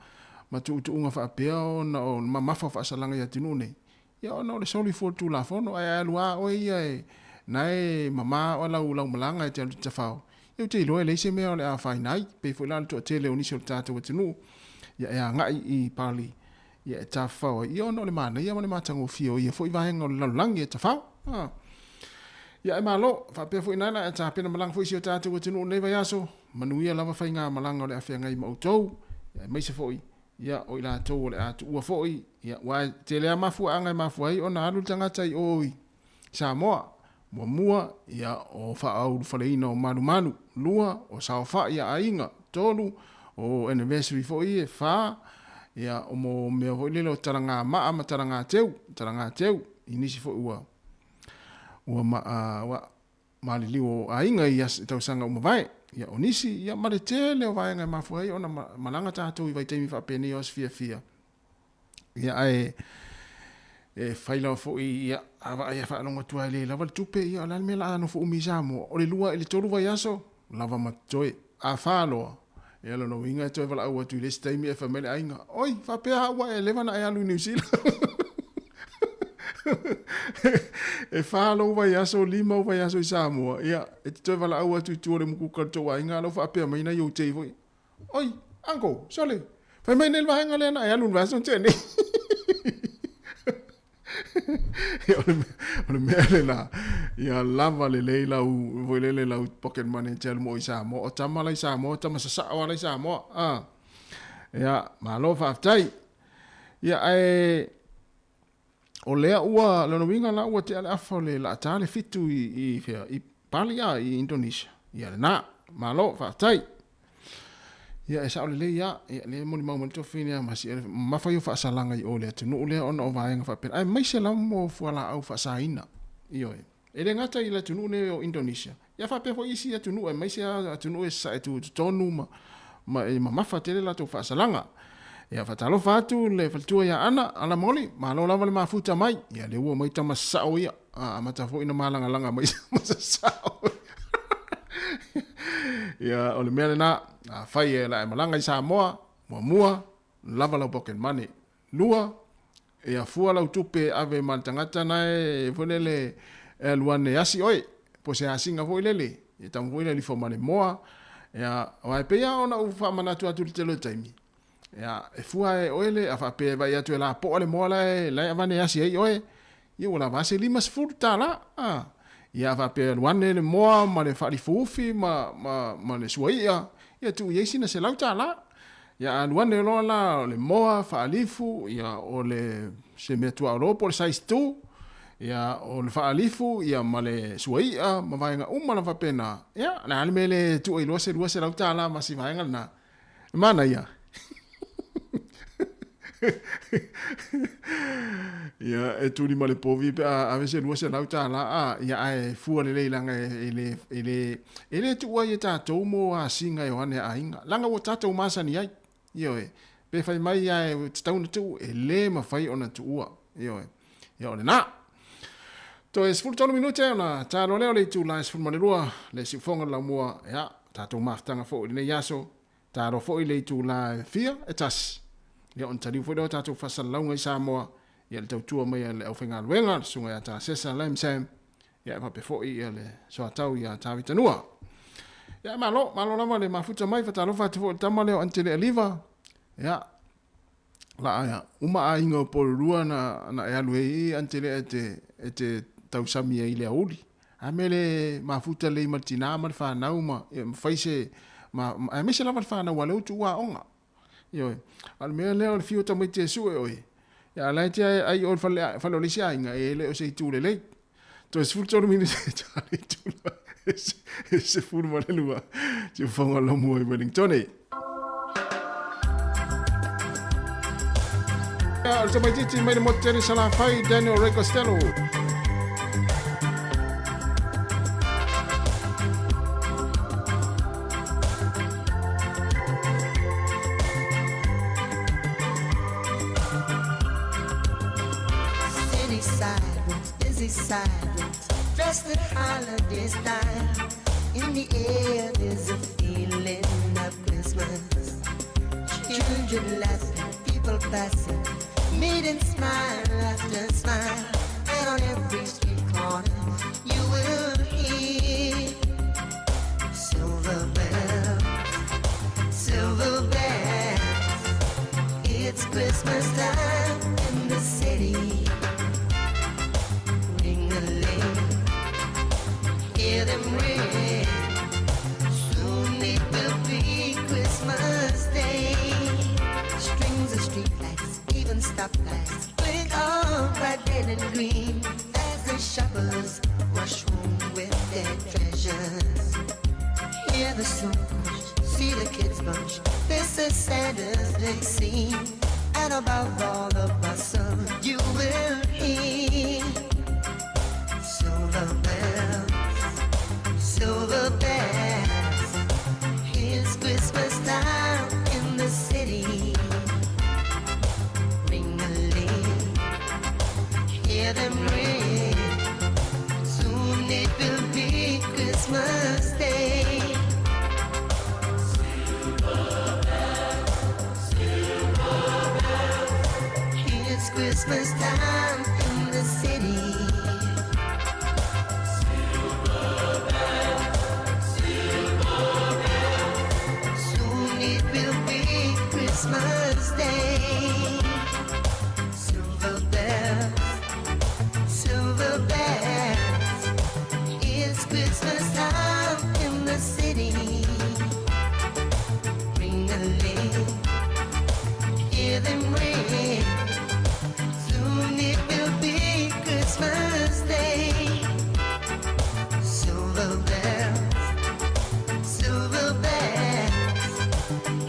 S4: ma tuutuuga faapea ona o le mamafa o faasalaga i atunuu nei, ia ona o le soli fua o le Tulafono, ae alu lava oe ia e na e mama oe lau lau malaga e te alu i te tafao, ia ou te iloa e leai se mea o le a afaina ai, pei foi la o le toatele o nisi o le tatou atunuu, ia e agai i Pali, ia e tafafao ai, ia ona o le manaia ma le matagofie o ia foi vaega o le lalolagi e tafao. A. Ia e malo, faapea foi na e tapena malaga foi si o tatou atunuu i lenei vaiaso, manuia lava faigamalaga o le a feagai ma outou, ia aemaise foi ia o i latou o le a tuua foi, ia aua e tele lava mafuaaga e mafua ai ona alu le tagata i o i Samoa. Muamua, ia o faaulufaleina o malumalu. Lua, o saofai a aiga. Tolu, o anniversary foi e. Fa, ia o mo mea foi lele o talaga maa ma talaga teu, talaga teu i nisi foi ua ua ma ua maliliu o aiga i as, tausaga ua mavae. Ia o nisi, ia ma le tele o vaega e mafua ai ona malaga tatou i vaitaimi faapenei o aso fiafia. Ia ae e fai lava foi ia a vaai a faalogo atu lava e le lava le tupe, ia o le a le mea o le a nofo umi i Samoa? O le lua i le tolu vaiaso, lava ma totoe. A fa loa, ia lona uiga e toe valaau atu i le isi taimi ae fai mai le aiga, Oi, faapea au ua e leva ona e alu i Niu Sila. E fa lou vaiaso, lima ou vaiaso i Samoa, ia, e te toe valaau atu i tua o le mukuka i le tou aiga, a o la ua faapea mai nai ou tei foi, Oi, uncle, sole, fai mai nei le vaega lea na e alu i le vaiaso na tea nei. Ia, o le mea lena, ia lava lelei lau, foi lele lau pocket money e te alu mo i Samoa. O tama la i Samoa, o tama sasao la i Samoa. Ah. Ia, malo faafetai. Ia, ae, o lea ua, lona uiga la ua tea le afa o le laata le fitu i, i, fea, i Bali a, i Indonesia. Ia lena, malo, faafetai. Ia, e sao lelei lava, ia, lea e molimau mai le tuafafine ia Masi, e mamafa ia o faasalaga i o i le atunuu lea ona o vaega faapena, aemaise lava mo fualaau faasaina. Ioe. E le gata i le atunuu nei o Indonesia, ia faapea foi isi atunuu aemaise lava atunuu e sasae tutotonu ma, ma e mamafa tele latou faasalaga. Ia, faatalofa atu le faletua ia Ana, Alamoli, malo lava le mafuta mai. Ia, lea ua omai tama sasao ia. A amata foi ona malagalaga mai ma sasao. Ia, o le mea lena, afai e la e malaga i Samoa, muamua, lava lau pocket money. Lua, ia fua lau tupe e ave ma le tagata na e foi lele e alu ane e asi oe, po o se asiga foi lele, ia tama foi le alifo ma le moa. Ia, aua e pei lava ona ou faamanatu atu i le tele o taimi, ia, e fua e oe le, a faapea e vaai atu e lapoa le moa la e, la e avane e asi ai oe, ia ua lava se $50, a. Ia a faapea e alu ane le moa ma le faalifuufi ma, ma, ma le suaia, ia tuu i ai sina $100. Ia a alu ane loa la o le moa faalifu, ia o le se mea tuaolo po o le size 2, ia o le faalifu ia ma le suaia ma vaega uma lava faapena, ia o le a le mea e le tuu ai loa se $200 ma si vaega lena. E manaia. Ia, e tuli ma le povi pe a ave se $200 a, ia ae fua lelei leaga e le, e le, e le tuua ai e tatou mo asiga e o ane a aiga. Leaga ua tatou masani ai. Ioe. Pe fai mai ae ua tatau ona tuu, e le mafai ona tuua. Ioe. Ia o lena. Toe 13 minute ona ta loa lea o le itula e 12 le siufoga o le laumua. Ia, tatou mafutaga foi i lenei aso. Talo foi le itula e fia, e tasi. Ia ona taliu foi lea o tatou faasalalauga i Samoa, ia le tautua mai a le aufaigaluega, le susuga ia Tasesa Lam Sam, ia e faapea foi ia le soatau ia Tavita Nua. Ia malo, malo lava le mafuta mai, faatalofa atu foi i le tama lea o Anitele Aliva. Ia, la ia, uma aiga o Porirua na, na e alu ai Anitele e te, e te tausami ai i le aoauli. A mea le mafuta lelei ma le tinā ma le fanau ma, ia, ma fai se, ma, ma, aemaise lava le fanau a lea ua tuu aoga. Ioe. A o le mea lea o le fiu o tamaiti e sue oe, ia a la e te ai oe i le fale, fale o le isi aiga, e le o se itu lelei. Toe 13 minute e ta le itula e 12 siufofoga o Laumua i Wellington. O le tamaitiiti mai le motu tele Salafai, Daniel Ray Costello.
S3: the holiday style. In the air, there's a feeling of Christmas. Children laughing, people passing, meeting smile after smile. And on every street corner, you will hear silver bells, silver bells. It's Christmas time in the city. Ring a ling, hear them ring. Soon it will be Christmas Day. Strings of streetlights, even stoplights, blink all bright red and green as the shoppers rush home with their treasures. Hear the snow crunch, see the kids bunch. This is Santa's big scene, and above all the bustle, you will hear silver bells, silver bells. It's Christmas time in the city. Ring a ling, hear them ring. Soon it will be Christmas Day. It's Christmas time in the city. Soon it will be Christmas Day. Silver bells, silver bells. It's Christmas time in the city. Ring a ling, hear them ring. Soon it will be Christmas Day. Silver bells, silver bells.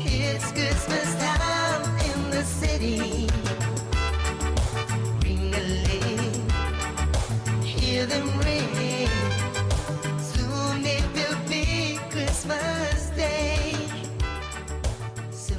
S3: It's Christmas time in the city. Ring a ling, hear them ring. Soon it will be Christmas Day.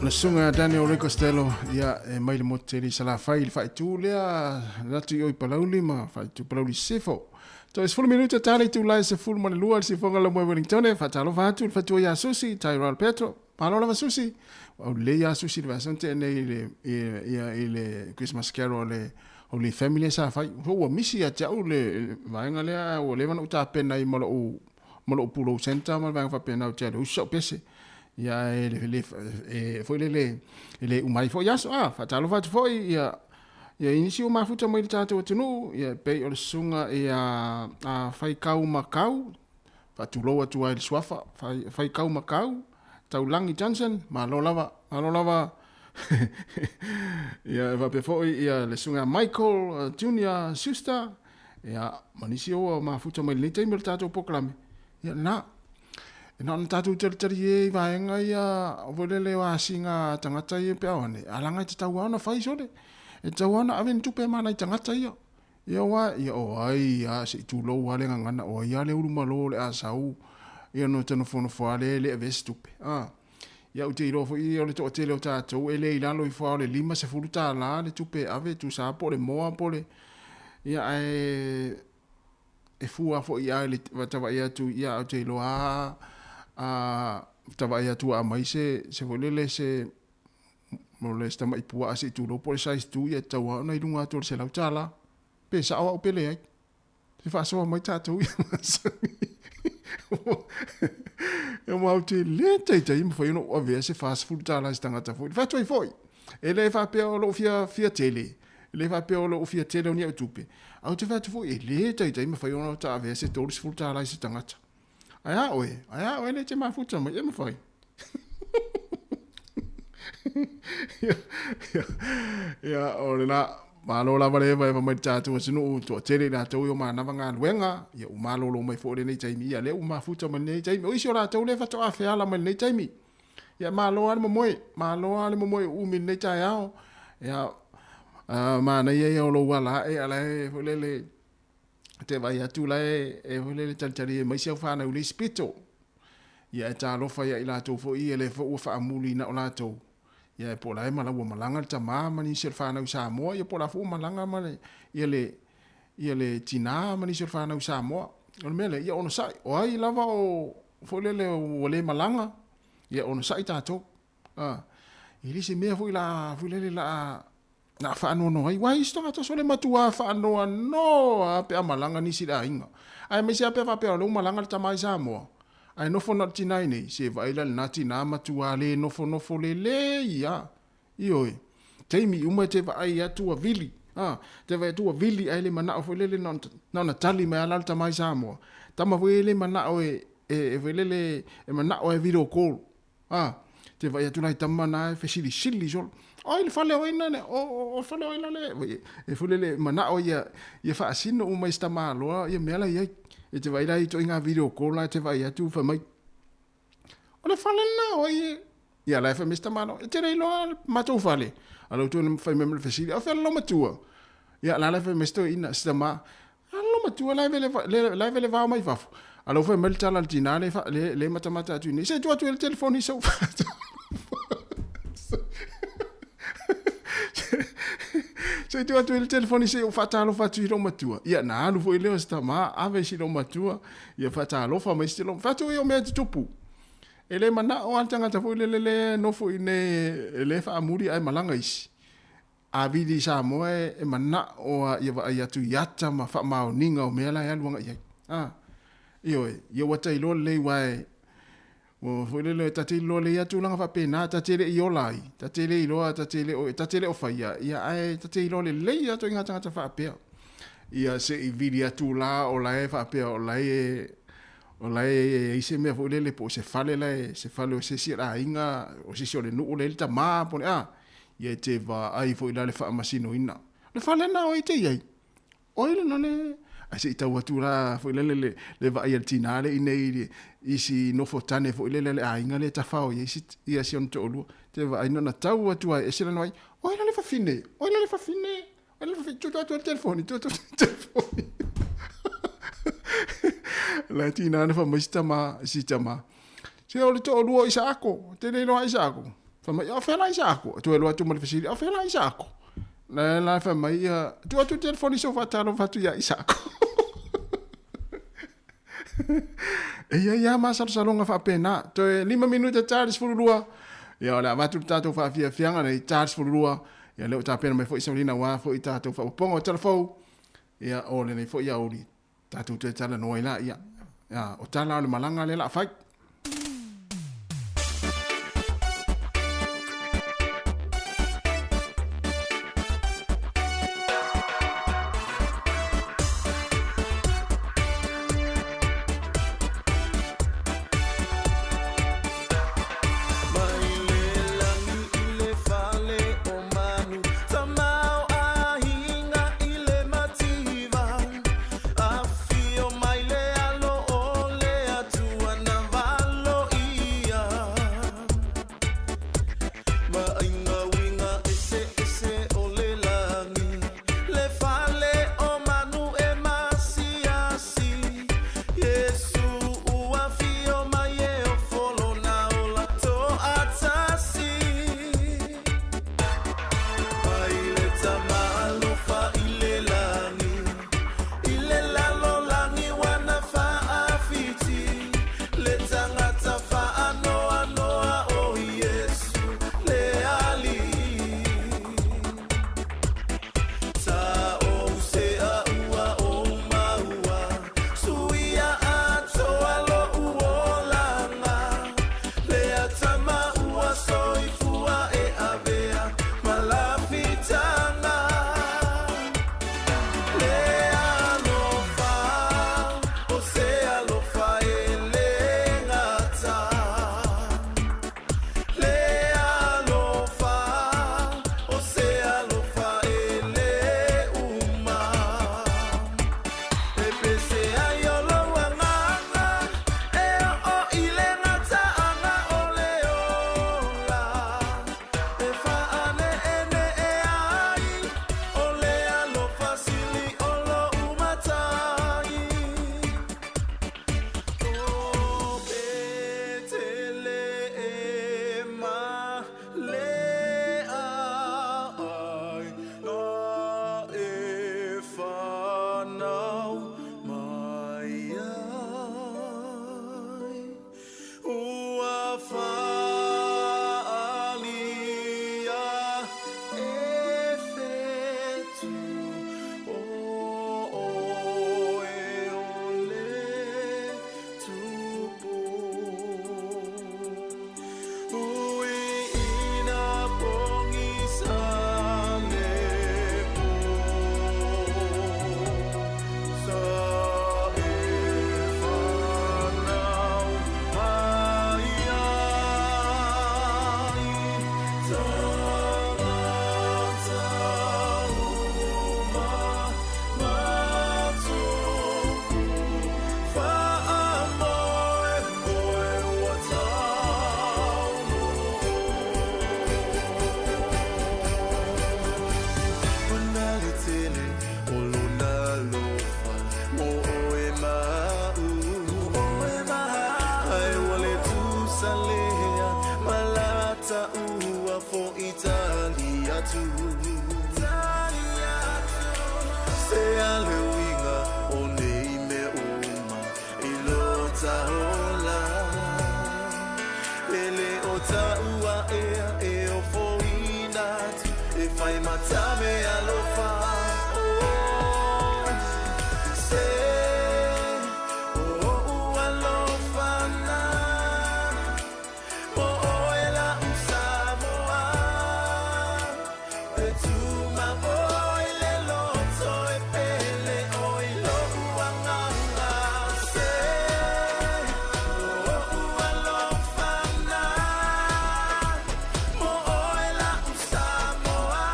S4: Le susuga Daniel Ray Costello, ia, e mai le motu tele i Salafai i le faaitu lea le atu i o i Palauli ma faaitu Palauli Sisifo. Toe 10 minute tala itula e 12 le sifoga la moe Wellington, faatalofa atu le fatua ia Susi, Tyrell Petro. Malo lava Susi. Ua aulelei ia Susi i le vaiaso na tea nei i le, ia, i le Christmas Carol a le Holy Family sa fai. Ua misi ia te au le vaega lea, ua leva ona ou tapena ai ma lou, ma lou pulou centre ma le vaega faapena ou te alu usu sau pese. Ia e le, e foi lele, e le uma ai foi aso, a, faatalofa atu foi ia, ia i nisi ua mafuta mai i le tatou atunuu, ia e pei o le susuga ia a Faikau Makau, faatulou atu ai i le suafa, Faikau Makau, Taulagi Johnson, malo lava, malo lava. Ia e faapea foi ia le susuga Michael Junior Schuster, ia ma nisi ua mafuta mai i lenei taimi o le tatou polokalame. Ia lena. E na ona tatou talitalie i vaega ia foi lele o asiga a tagata ia pe a ane, a laga e tatau lava ona fai sole. E tatau lava ona ave ni tupe ma nai tagata ia. Ia aua, ia o ai a se i tulou lava le gagana, o ai lava le ulu malo o le a sau, ia ona ta nofonofo lava lea e le avea se tupe. A. Ia ou te iloa foi o le toatele o tatou e le i lalo ifo lava o le $50 le tupe e ave, tusa lava po o le moa po o le, ia ae e fua foi a i le tavaai atu ia ou te iloa a a tavaai atu a aumai se se foi lele se mo le se tamai puaa se i tulou po o le size 2 ia e tatau lava ona i luga atu o le $100. Pe sao au pe leai. Se faasoa mai tatou ia masani. E mau te le taitai mawhai ona ou avea se $40 i se tagata foi. Le fai atu ai foi. E le faapea o lou fia, fia tele. E le faapea o lou fia tele o ni au tupe. Ae ou te fai atu foi, e le taitai mawhai ona ta avea se $30 i se tagata. Ae a oe, ae a oe le te mafuta mai, e mawhai. Ia, ia, ia, o le la, malo lava le evaeva mai le tatou atunuu, toatele i latou i o manava galuega, ia ua malolo mai foi lenei taimi, ia lea ua mafuta mai lenei taimi. O isi o latou lea faatoa feala mai lenei taimi. Ia malo lava le momoe, malo lava le momoe uumi i lenei taeao. Ia, manaia ia o lou ala ae, ala e foi lele, te vaai atu la e foi lele talitali mai si au fanau i le isi pito. Ia e talofa ia i latou foi ia lea foi ua faamuli na o latou. Ia e po o la e mala ua malaga le tama ma nisi o le fanau i Samoa, ia po o la foi ua malaga ma le, ia le, ia le tinā ma nisi o le fanau i Samoa. O le mea lea, ia onosai. O ai lava o foi lele ua le malaga, ia onosai tatou. A, e le se mea foi la foi lele la la faanoanoa ai. Uae isi tagata sole matua faanoanoa a pe a malaga nisi i le aiga. Aemaise a pe a faapea o lea ua malaga le tama i Samoa, ae nofo na o le tina i nei, se vaai la lena tina matua le nofonofo lelei a. Ioe. Taimi uma e te vaai atu ua vili, a, te vaai atu ua vili ae le manao foi lele na ona tali mai a la le tama i Samoa. Tama foi e le manao e, e, e foi lele e manao e video call. A, te vaai atu la i tama na e fesilisili solo. Oi le fale o ai na, o, o fale o ai la le, e foi lele manao ia, ia faasino uma i si tamaloa ia mea la i ai. E te vaai la i ituaiga video call la e te vaai atu fai mai, O le fale lena o ai e. Ia la e fai mai si tamaloa, e te le iloa le matou fale. A lou toe fai mai ma le fesili, o fea le laumatua? Ia la la e fai mai si toeaina, si tama, a le laumatua la e vele, la e vele vao mai fafo. A lou fai mai le tala a le tina le, le, le matamata atu i nei, se i tuu atu i le telefoni sau Se i tuu atu i le telefoni se i ou faatalofa atu i lou matua. Ia, na alu foi lea o si tama, ave si lou matua, ia faatalofa mai si lou, fai atu ia o mea e tutupu. E le manao lava le tagata foi lele lea e nofo i inei e le faamuli ae malaga isi. A vili i Samoa e manao lava ia vaai atu i ata ma faamaoniga o mea la e alu agai i ai. A, ioe, ia ua tailoa lelei aua e Ua foi lele, ta te iloa lelei lava tulaga faapena, ta te le i ola ai, ta te le iloa, ta te le o, ta te le o faia, ia ae ta te iloa lelei lava ituaiga tagata faapea. Ia se i vili atu la o la e faapea o la e, o la e i ai se mea foi lele po o se fale la e, se fale o se isi o le aiga, o se isi o le nuu la e i ai le tama po o le a, ia e te vaai foi la le faamasinoina. O le fale lena o ai e te i ai? O ai lena le ae se i tau atu la foi lele le, le vaai a le tinā le i nei i si nofo tane foi lele a le aiga le tafao i ai si, ia si ona toalua. Te vaai na ona tau atu ai ese lana vaai, o ai la le fafine, o ai la le fafine, o ai la le fafine, tuu atu ai le telefoni, tuu atu ai le telefoni. La e tinā na fai mai si tama, si tama, se o le toalua o Isaako, te le iloa Isaako. Fai mai, o fea la Isaako? Toe alu atu ma le fesili, o fea la Isaako? La la fai mai ia, tuu atu le telefoni se i ou faatalofa atu ia Isaako. E i ai lava masalosaloga faapena. Toe 5 minute ta le 12, ia o le a avatu le tatou faafiafiaga nei ta le 12, ia lea ua tapena mai foi Saulina aua foi tatou faaopoopoga o Talafou, ia o lenei foi aoauli tatou toe talanoa ai la, ia, ia o tala o le malaga lea o le a fai.
S3: taua ea e ofoina atu e fai matame alofa. Oh, se o o'u alofa na mo oe la u Samoa. E tuma oi le loto e pele oi lo'u agaga. Se o o'u alofa na mo oe la u Samoa.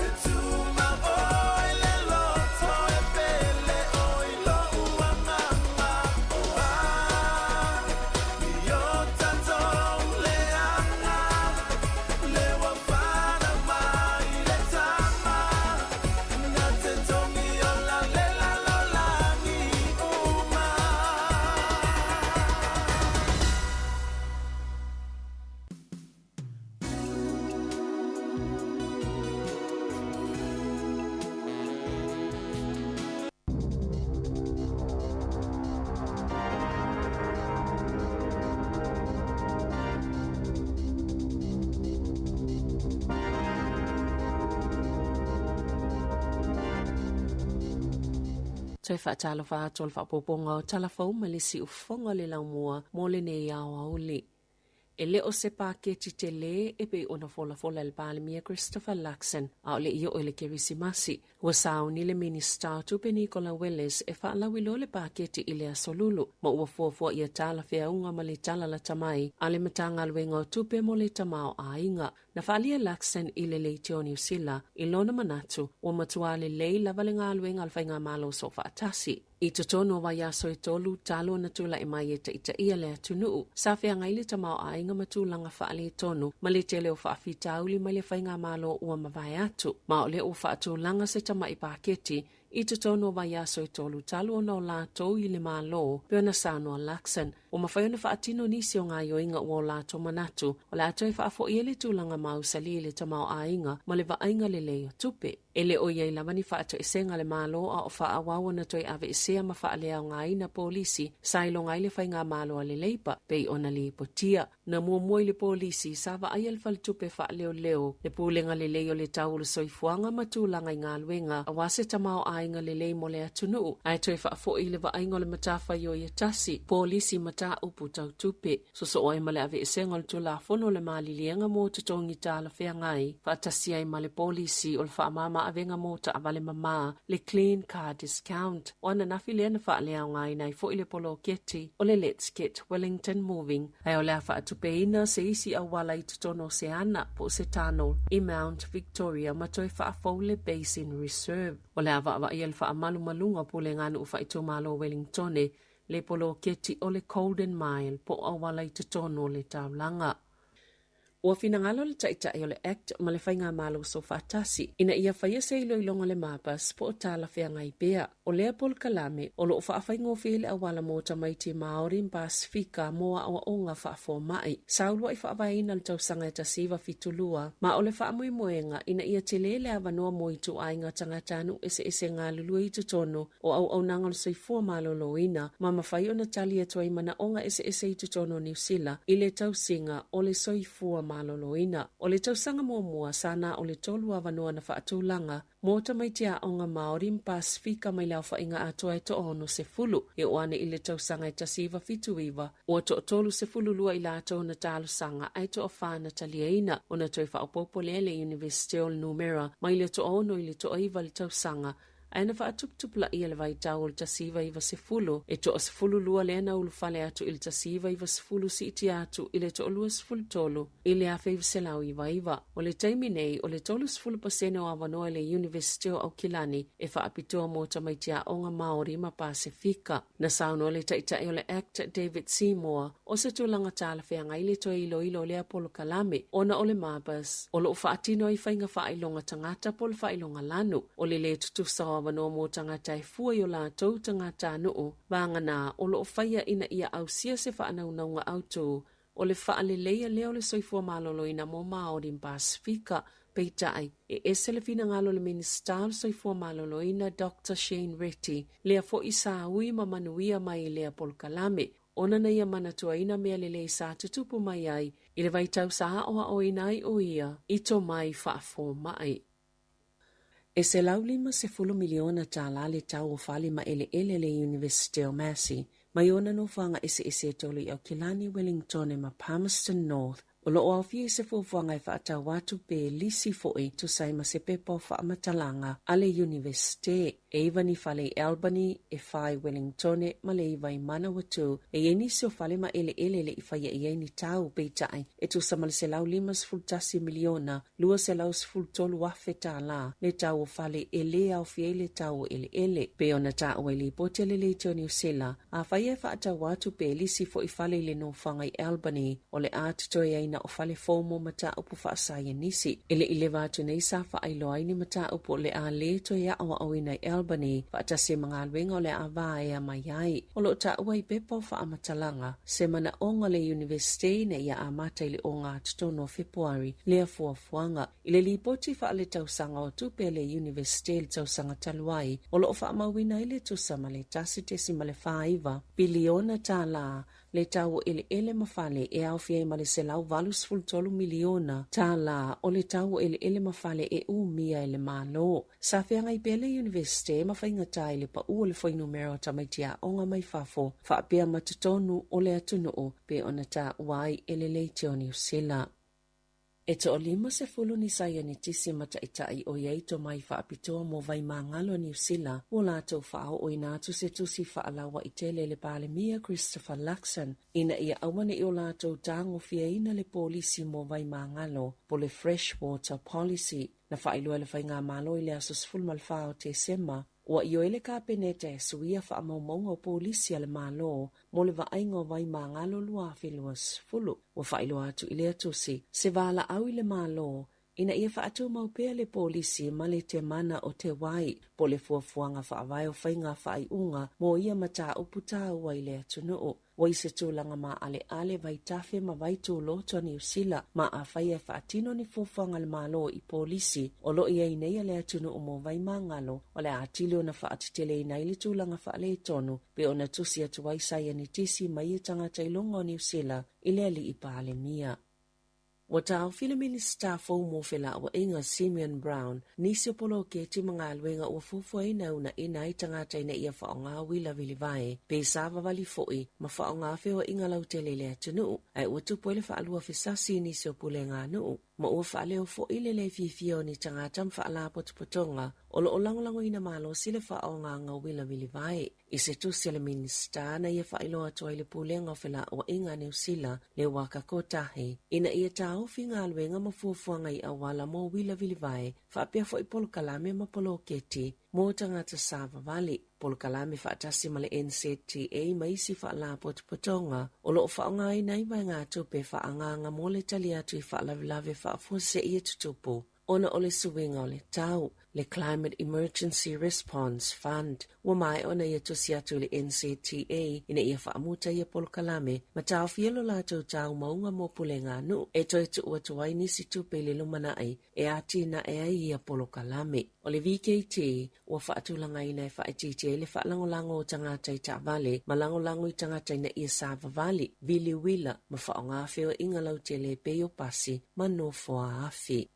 S3: E tuma oi le loto e pele oi lo'u agaga. Oh, ah, i o tatou leaga le ua fana mai le tama na te tongi o la le la lo lagi uma.
S5: Toe faatalofa atu o le faaopoopoga o Tala Fou ma le Siufofoga o le Laumua mo lenei aoauli. E le o se paketi telē e pei ona folafola e le Palemia Christopher Luxon, a o le i oo i le Kerisimasi. Ua sauni le Minista o Tupe Nicola Willis e faalauiloa le paketi i le Aso Lulu, ma ua fuafua ia talafeauga ma le tala lata mai a le Matagaluega o Tupe mo le Tamaoaiga. Na faaalia Luxon i le Leitio Niu Sila i lona manatu ua matua lelei lava le galuega a le Faigamalo Soofaatasi. I totonu o vaiaso e tolu talu ona tulai mai e taitaia le atunuu, sa feagai le tamaoaiga ma tulaga faaletonu ma le tele o faafitauli mai le faigamalo ua mavae atu, ma o lea ua faatulaga se tamai paketi i totonu o vaiaso e tolu talu ona o latou i le Malo, pei ona saunoa Luxon. Ua mafai ona faatino nisi o gaoioiga ua o latou manatu o le a toe faafoi ai le tulaga mausali i le tamaoaiga ma le vaaiga lelei o tupe. E le o i ai lava ni faatoesega a le Malo a o faaauau ona toe aveesea ma faaleaogaina polisi sa iloga ai le faigamalo a le Labour pei ona lipotia. Na muamua i le polisi sa vaaia le faletupe faaleoleo, le pulega lelei o le tau o le soifuaga ma tulaga i galuega aua se tamaoaiga lelei mo le atunuu, ae toe faafoi i le vaaiga o le matafaioi e tasi, polisi mataupu tau tupe. Sosoo ai ma le aveesega o le Tulafono o le Maliliega mo Totogi Talafeagai, faatasi ai ma le Polisi o le Faamama-avega mo Taavale Mamā, le Clean Car Discount. O ananafi lea na faaleaogaina ai foi le poloketi o le Let's Get Wellington Moving, ae o le a faatupeina se isi auala i totonu o se ana po o se tunnel i Mount Victoria ma toe faafou le Basin Reserve. O le a vaavaaia le faamalumaluga o Puleganuu Faaitumalo o Wellingtone le poloketi o le Golden Mile po o auala i totonu o le taulaga. Ua finagalo le Taitai o le act ma le Faigamalo Soofaatasi ina ia faia se iloiloga o le MABAS po o talafeagai pea. O lea polokalame o lo o faafaigofie le auala mo tamaiti Māori ma Pasifika mo aoaoga faafomai. Sa uluai faavaeina i le tausaga e 1972 ma o le faamoemoega ina ia tele le avanoa mo ituaiga tagatanuu eseese galulue i totonu o auaunaga o le soifua maloloina ma mafai ona tali atu ai manaoga eseese i totonu o Niu Sila i le tausiga o le soifua maloloina. O le tausaga muamua sa na o le tolu avanoa na faatulaga mo tamaiti aoga Māori ma Pasifika mai le aofaiga atoa e toa-60. E oo ane i le tausaga e 1979, ua toa-32 i latou na talosaga ae toa-fa na taliaina. Ona toe faaopoopo lea i le Iunivesite o le Numera mai le toa-6 i le toa-9 le tausaga Ae na faatuputupulaia le vaitau o le 1990, e toa-12 lea na ulufale atu i le 1990 siitia atu i le toa-23 i le 1999. O le taimi nei, o le 30 pasene o avanoa i le Iunivesite o Aukilani e faapitoa mo tamaiti aoga Māori ma Pasefika. Na saunoa le Taitai o le act David Seymour, o se tulaga talafeagai le toe iloilo o lea polokalame ona o le MABAS o lo o faatino ai faiga faailoga tagata po o le faailoga lanu. O le lē tutusa o avanoa mo tagata e fua i o latou tagatanuu vagana o lo o faia ina ia ausia se faanaunauga autū o le faaleleia lea o le soifua maloloina mo Māori ma Pasifika. Peitai, e ese le finagalo o le Minisita o le Soifua Maloloina Doctor Shane Reti, lea foi sa ui ma manuia mai i lea polokalame. ona na ia manatuaina mea lelei sa tutupu mai ai i le vaitau sa aʻoaʻoina ai ʻo ia i tomai faafomaʻi. E $150 miliona tālā le tau o fale ma ʻeleʻele a le Iunivesite o Massey mai ona nofoaga eseese e tolu i Aukilani, Wellingtone ma Palmerston North. O lo o aofia i se fuafuaga e faatau atu pe lisi foʻi tusa ai ma se pepa o faamatalaga a le Iunivesite. E iwa ni fale i Albany, e fa i Wellingtone ma le iwa i Manawatu. E i ai nisi o fale ma ʻeleʻele le i faia i ai ni tau, peitai, e tusa ma le $151 miliona $213,000 tālā le tau o fale e lē aofia ai le tau o ʻeleʻele. Pei ona taua i lipoti a le Leitio Niu Sila, afai e faatau atu pe lisi foʻi fale i le nofoaga i Albany, o le a totoe ai na o fale fou mo mataupu faasaienisi. E le i leva atu nei sa faailoa ai ni mataupu o le a lē toe aʻoaʻoina i Albany, faatasi ai ma galuega o le a vaea mai ai. O lo o taua i pepa o faamatalaga, se manaʻoga o le Iunivesite ina ia amata i le ogatotonu o Fepuari lea fuafuaga. I le lipoti faaletausaga o tupe a le Iunivesite i le tausaga talu ai, o lo o faamauina ai le tusa ma le $1.49 piliona tālā le tau o eleele ma fale e aofia ai ma le $183 miliona tālā o le tau o eleele ma fale e umia e le Malo. Sa feagai pea le Iunivesite ma faigata i le paʻu o le fuainumera o tamaiti aoga mai fafo faapea ma totonu o le atunuu pei ona taua ai e le Leitio Niu Sila. E toa-50 ni saienitisi ma taʻitaʻi ʻo ia ai tomai faapitoa mo Vaimāgalo a Niu Sila ua latou faaooina atu se tusi faalauaʻi tele i le Palemia Christopher Luxon ina ia auaneʻi o latou tagofiaina le polisi mo Vaimāgalo po le Freshwater Policy. Na faailoa e le Faigamalo i le aso 14 o Tesema, ua ioe le Kapeneta e suia faamaumauga o polisi a le Malo mo le vaaiga o Vaimāgalo 2020. Ua faailoa atu i lea tusi, se valaau i le Malo ina ia faatumau pea le polisi ma le temana o te wai, po le fuafuaga faavae o faiga faaiuga mo ia mataupu taua i le atunuu. Ua i se tulaga maaleale vaitafe ma vaituloto a Niu Sila ma afai e faatino ni fuafuaga a le Malo i polisi o lo o i ai nei a le atunuu mo Vaimāgalo, o le a atili ona faateteleina ai le tulaga faaletonu pei ona tusi atu ai saienitisi ma ia tagata iloga o Niu Sila i le Alii Palemia. Ua taofi le Minisita fou mo Felauaiga Simeon Brown nisi o poloketi ma galuega ua fuafuaina e uunaina ai tagata ina ia faaaoga uila vilivae pe savavali foi ma faaaoga feoaiga lautele i le atunuu, ae ua tupu ai le faalua fesasi i nisi o pulega nuu ma ua faaleo foi le lē fiafia o ni tagata ma faalapotopotoga o lo o lagolagoina malosi le faaaogaga o uila vilivae. I se tusi a le Minisita na ia faailoa atu ai le Pulega o Felauaiga a Niu Sila le Waka Kotahi ina ia taofi galuega ma fuafuaga i auala mo uila vilivae faapea foi polokalame ma poloketi mo tagata savavali, polokalame faatasi ma le NZTA ma isi faalapotopotoga o lo o faaaogaina ai vaegatupe faaagaaga mo le tali atu i faalavelave faafuasei e tutupu ona o le suiga o le tau, le Climate Emergency Response Fund. Ua maea ona ia tusi atu i le NZTA ina ia faamuta ia polokalame ma taofia lo latou taumauga mo pulega nuu e toe tuu atu ai nisi tupe i le lumanai e atinae ai ia polokalame. O le VKT ua faatulagaina e faaitiitia ai le faalagolago o tagata i taavale ma lagolago i tagata ina ia savavali, vili uila ma faaaoga feoaiga lautele e pei o pasi ma nofoa afi.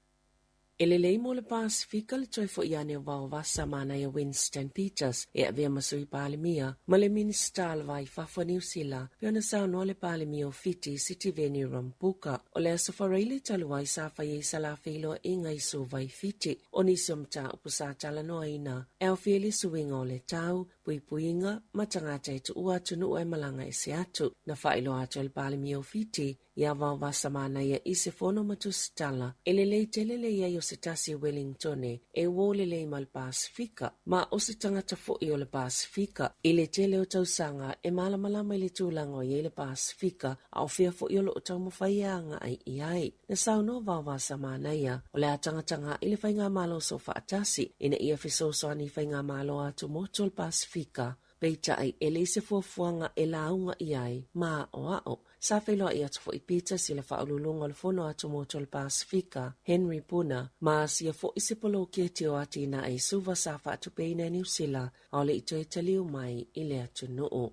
S5: E lelei mo le Pasifika le toe foʻi ane o Vaovasa manaia Winston Peters e avea ma sui Palemia ma le Minisita o le Va i Fafo a Niu Sila pei ona saunoa le Palemia o Fiti Sitiveni Rabuka. O le aso Faraile talu ai sa fai ai sa la feiloaiga i Suva i Fiti. O nisi o mataupu sa talanoaina e aofia i le suiga o le tau, puipuiga ma tagata e tuua atunuu ae malaga ese atu. Na faailoa atu e le Palemia o Fiti ia Vaovasa Manaia i se fono ma tusitala e lelei tele le i ai o se tasi i Wellingtone e uō lelei ma le Pasifika, ma o se tagata foʻi o le Pasifika. I le tele o tausaga e malamalama i le tulaga o i ai le Pasifika, a o fea foʻi o lo o taumafai e agai i ai. Na saunoa Vaovasa Manaia, o le a tagataga i le Faigamalo Soofaatasi ina ia fesoasoani i Faigamalo atumotu o le Pasifika, peitai e leai se fuafuaga e lauga i ai ma aʻoaʻo. Sa feiloai atu foʻi Peters i le faauluuluga o le Fono Atumotu o le Pasifika, Henry Puna, ma asia foʻi se poloketi o atinae i Suva sa faatupeina e Niu Sila a o le i toe taliu mai i le atunuu.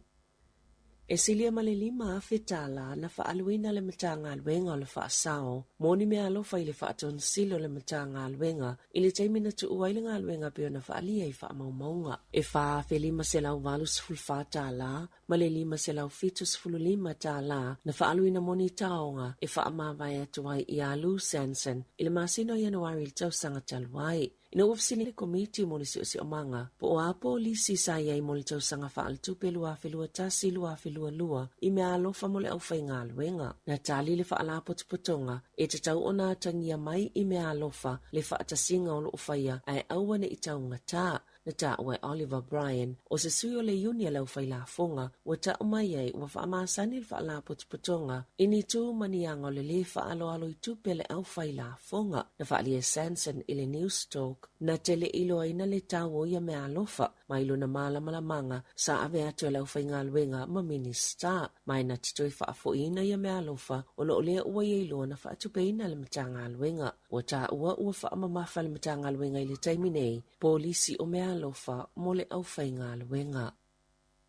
S5: E silia ma le $5,000 tala na faaaluina le Matagaluega o le Faasao mo ni meaalofa i le Faatonesili o le Matagaluega i le taimi na tuu ai le galuega pei ona faaalia i faamaumauga. E $4,584 tala ma le $575 tala na faaaluina mo ni taoga e faamavae atu ai iā Lou Sanson i le masina o Ianuari i le tausaga talu ai. Ina ua fesili le Komiti mo le Siosiomaga po o a polisi sa i ai mo le tausaga faaletupe 2021/2022 i meaalofa mo le aufaigaluega, na tali le Faalapotopotoga e tatau ona atagia mai i meaalofa le faatasiga o lo o faia ae aua ne i taugatā. Na taua e Oliver Bryan, o se sui o le iuni a le aufailafoga, ua tau mai ai ua faamasani le Faalapotopotoga i ni tu ma ni aga o le lē faaaloalo i tupe a le aufailafoga. Na faaalia e Sanson i le Newstalk, na te le iloaina le tau o ia meaalofa mai lona malamalamaga sa ave atu e le aufaigaluega ma Minisita, ma e na te toe faafoiina ia meaalofa ona o lea ua ia iloa na faatupeina le Matagaluega. Ua taua ua faamamafa le Matagaluega i le taimi nei, polisi o meaalofa mo le aufaigaluega.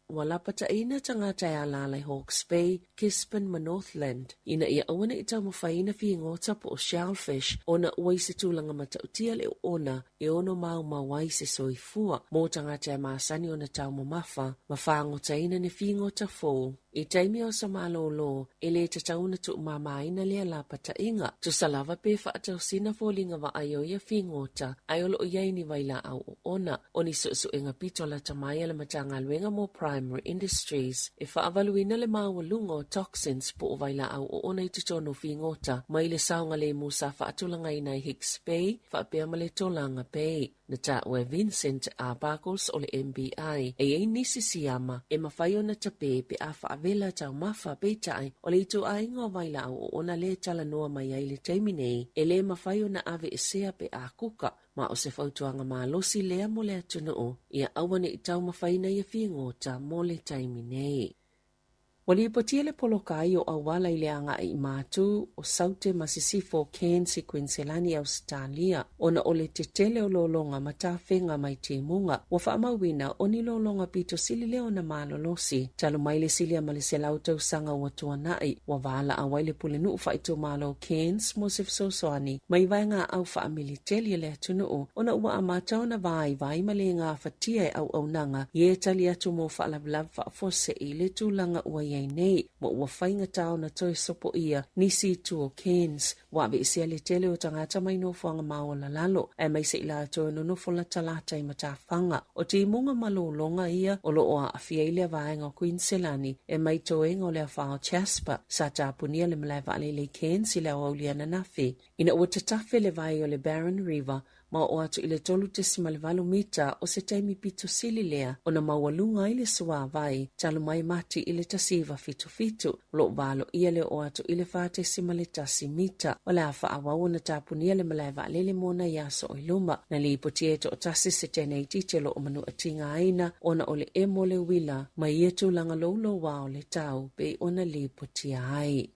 S5: Ua lapataiina tagata e alaala i Hawke's Bay, Gisborne ma Northland ina ia aua ne i taumafaiina figota po o shellfish ona ua i se tulaga matautia le oona e ono maumau ai se soifua mo tagata e masani ona taumamafa ma fagotaina ni figota fou. I taimi o aso malōlō, e lē tatau ona tuumāmāina lea lapataiga. Tusa lava pe faatausina foliga vaai o ia figota ae o lo o i ai ni vailaau oona. O ni suesuega pito lata mai a le Matagaluega mo Primary Industries e faavaluina le maualuga o toxins po o vailaau oona i totonu o figota mai le saogalemu sa faatulagaina i Hicks Bay faapea ma le Tolaga Bay. Na taua e Vincent A. Buckles o le MBI e i ai nisi siama e mafai ona tape pe a faavela taumafa peitai o le ituaiga o vailaau oona lea e talanoa mai ai i le taimi nei e lē mafai ona aveesea pe a kuka ma o se fautuaga malosi lea mo le atunuu ia aua ne i taumafaina ia figota mo le taimi nei. Ua lipotia le poloka ai o auala i le agai i Matu, o Saute ma Sisifo o Cairns i Kuiniselani i Ausetalia ona o le tetele o lologa ma tafega mai timuga. Ua faamauina o ni lologa pito sili lea ona malolosi talu mai le silia ma le 100 tausaga ua tuanai. Ua valaau ai le pulenuu faaitumalo o Cairns mo se fesoasoani mai vaegaau faamiliteli a le atunuu ona ua amata ona vaivai ma le gafatia e auaunaga ia e tali atu mo faalavelave faafuasei le tulaga ua i ai nei ma ua faigata ona toe sopoia nisi itu o Cairns. Ua aveesea le tele o tagata mai nofoaga maoalalalo aemaise i latou e nonofo latalata i matafaga. O timuga ma lologa ia o lo o aafia ai lea vaega o Kuiniselani e mai toega o le afa o Jasper sa tapunia le malae vaalele i Cairns i le aoauli ananafi ina ua tatafe le vai o le Barron River ma oo atu i le 3.8 mita o se taimi pito sili lea ona maualuga ai le suāwai talu mai Mati i le 1977. O lo o valoia le oo atu i le 4.1 mita. O le a faaauau ona tapunia le malae vaalele mo nai aso o i luma. Na lipotia e toatasi se teine itiiti o lo o manuatigaina ona o le emo o le uila ma ia tulaga louloua o le tau pei ona lipotia ai.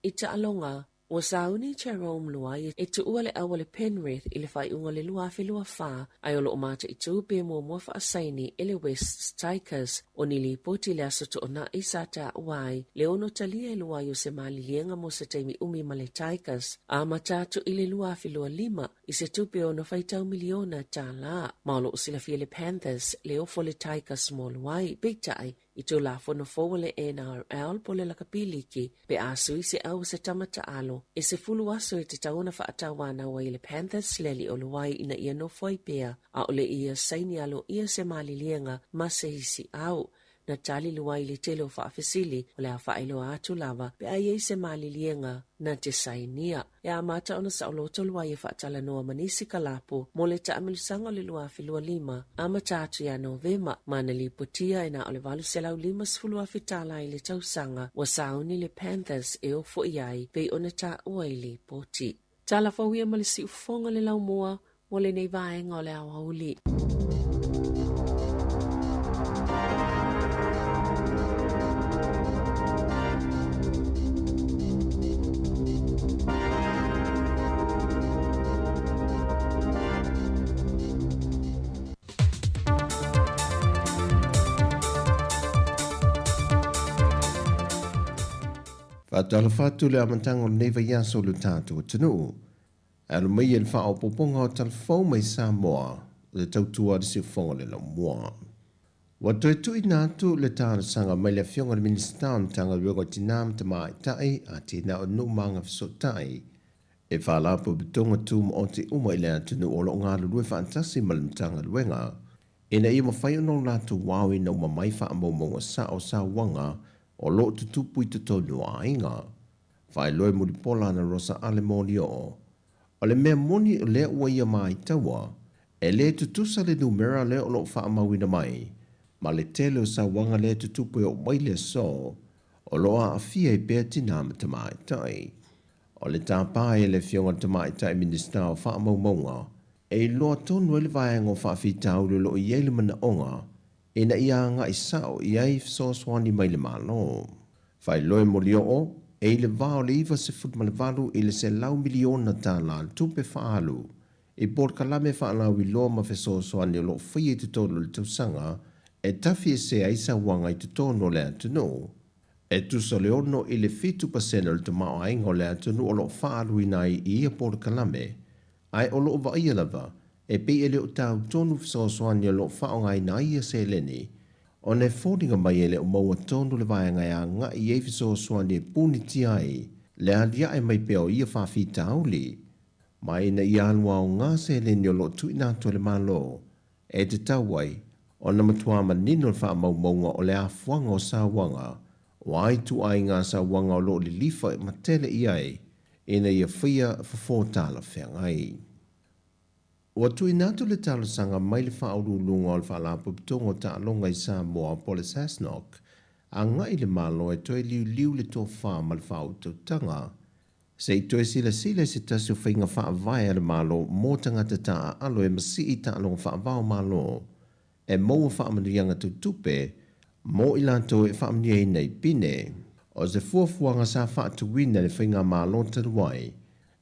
S5: I taaloga, Ua sauni Jerome Luai e tuua le au a le Penrith i le faaiuga o le 2024, ae o lo o mataitū pe muamua faasaini e le Wests Tigers. O ni lipoti i le aso Toonai sa taua ai le ono talia e Luai o se maliliega mo se taimi umi ma le Tigers, amata atu i le 2025 i se tupe e ono faitau miliona tālā. Ma o lo o silafia le Panthers le ofo le Tigers mo Luai, peitai, I Tulafono fou a le NRL po o le lakapi liki, pe a sui se au o se tama taalo, e 10 aso e tatau ona faatauanau ai e le Panthers le alii o Luai ina ia nofo ai pea, ʻaʻole ia saini aloaia se maliliega ma se isi au. Na tali Luai i le tele o faafesili, o le a faailoa atu lava pe a i ai se maliliega na te sainia. E amata ona saoloto Luai e faatalanoa ma nisi kalapu mo le taamilosaga o le 2025, amata atu ia Novema, ma na lipotia e na o le $850,000 tālā i le tausaga ua sauni le Panthers e ofo i ai pei ona taua i lipoti. Tala fou ia ma le siufofoga le laumua mo lenei vaega o le aoauli.
S8: Faatalofa atu i le amataga o lenei vaiaso i lo tatou atunuu. E alo mai i le faaopoopoga o Talafou mai Samoa o le tautua a le siufofoga o le laumua. Ua toe tuuina atu le talosaga mai le Afioga i le Minisita o le Matagaluega o Tina ma Tamaitai, Atinae o Nuu ma Agafesootai, e Faalapotopotoga Tumaoti uma i le atunuu o lo o galulue faatasi ma le Matagaluega ina ia mafai ona o latou aoina uma mai faamaumauga sao sauaga o lo o tutupu i totonu o aiga. Faailoa e Mulipola ana Rosa Ale Molioo, O le mea moni o lea ua ia maitaua, e lē tutusa le numera lea o lo o faamauina mai, ma le tele o sauaga lea e tutupu e oo mai le aso, o lo o aafia ai pea tinā ma tamaitai. O le tapa ai a le Afioga i le Tamaitai Minisita o Faamaumauga, e iloa tonu ai le vaega o faafitauli o lo o i ai le manaoga ina ia agai sao i ai fesoasoani mai le Malo. Faailoa e Molioo, e i le va o le 98 i le 100 miliona tala le tupe faaalu i polokalame faalauiloa ma fesoasoani o lo o faia i totonu o le tausaga e tafiesea ai sauaga i totonu o le atunuu. E tusa le 6 i le 7 pasene o le tamaoaiga o le atunuu o lo o faaaluina ai i ia polokalame, ae o lo o vaaia lava e pei e le o tau tonu fesoasoani o lo o faaaogaina ai ia seleni, ona e foliga mai e le o maua tonu le vaega e agai i ai fesoasoani e punitia ai le aliae mai pea o ia faafitauli. Ma ina ia alu aoga seleni o lo o tuuina atu e le Malo, e tatau ai ona matuā manino le faamaumauga o le afuaga o sauaga, o a ituaiga sauaga o lo o lilifa ma tele i ai ina ia faia fofo talafeagai. Ua tuuina atu le talosaga mai le Faauluuluga o le Faalapotopotoga o Taaloga i Samoa po o le SASNOC agai i le Malo e toe liuliu le tofa ma le faautautaga se i toe silasila i se tasi o faiga faavae a le Malo mo tagata taaalo e masii taaloga faava-o-Malo e maua faamanuiaga tau tupe mo i latou e faamanuiaina i pine. O se fuafuaga sa faatuina e le Faigamalo talu ai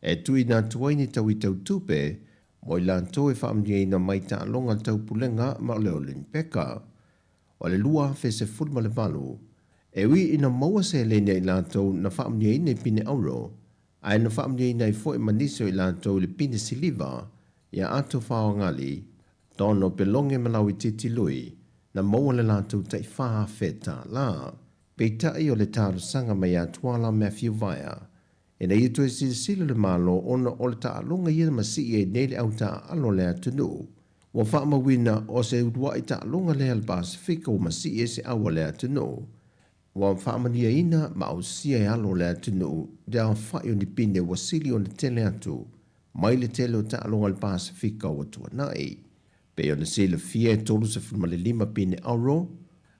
S8: e tuuina atu ai ni taui tau tupe mo i latou e faamanuiaina mai taaloga taupulega ma le Olimpeka o le 2018, e ui ina maua seleni a i latou na faamanuiaina i pine auro, ae na faamanuiaina ai foi ma nisi o i latou i le pine siliva ia Ato Faoagali, Tono Pelonge ma Lauitiiti Lui, na maua le latou tai $4,000. Peitai o le talosaga mai ia Tuala Matthew Vaea, ina ia toe silasila le Malo ona o le taaloga ia na masii ai nei le au taaalo o le atunuu. Ua faamauina o se uluai taaloga lea a le Pasefika ua masii ai se au a le atunuu. Ua faamanuiaina ma ausia e alo o le atunuu le aofai o ni pine ua sili ona tele atu mai le tele o taaloga a le Pasefika ua tuanai. Pei ona silafia e 35 pine auro,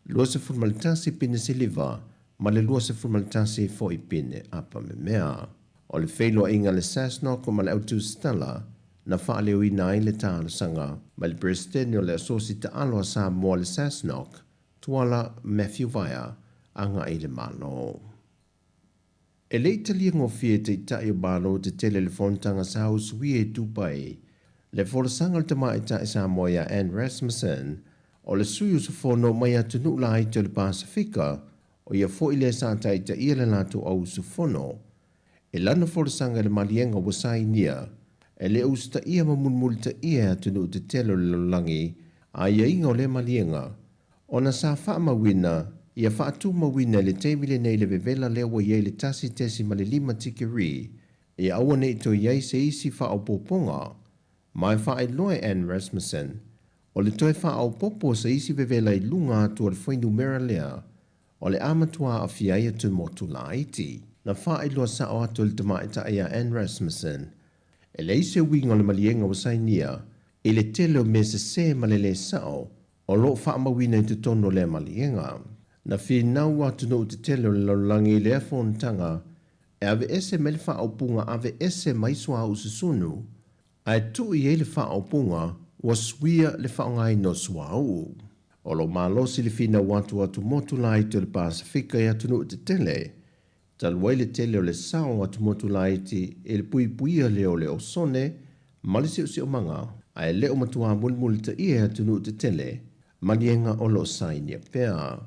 S8: 21 pine siliva ma le 21 foi pine apamemea. O le feiloaiga a le SASNOC ma le Autusitala na faaleoina ai le talosaga mai le Peresetene o le Asosi Taalo a Samoa le SASNOC, Tuala Matthew Vaea, agai i le Malo. E le i talia gofie e Taitai o Malo tetele le fonotaga sa usuia i Dubai le folasaga a le tamaitai Samoa ia Ann Rasmussen, o le sui usufono mai atunuu laiti o le Pasefika, o ia foi lea sa taitaia le latou au usufono. I lana folasaga i le maliega ua sainia, e le o usitaia ma mulimulitaia e atunuu tetele o le lalolagi aiaiga o lea maliega, ona sa faamauina ia faatumauina i le taimi lenei le vevela lea ua i ai le 1.5 tikeri ia aua ne i toe i ai se isi faaopoopoga. Ma e faailoa e Ann Rasmussen, o le toe faaopoopo o se isi vevela i luga atu o le fuainumera lea, o le a matua aafia ai atu motu laiti. Na faailoa sao atu e le tamaitai ia Ann Rasmussen, e leai se uiga o le maliega ua sainia i le tele o mea sesē ma le lē sao o lo o faamauina i totonu o lea maliega. Na finau atunuu tetele o le lalolagi i lea fonotaga e aveese mai le faaupuga aveese mai suauu susunu, ae tuu i ai le faaupuga ua suia le faaaogaina o suauu. O lo o malosi le finau atu atumotu laiti o le Pasefika i atunuu tetele, talu ai le tele o le sao o atumotu laiti i le puipuia lea o le osone ma le siosiomaga, ae le o matuā mulimulitaia e atunuu tetele maliega o lo o sainia pea.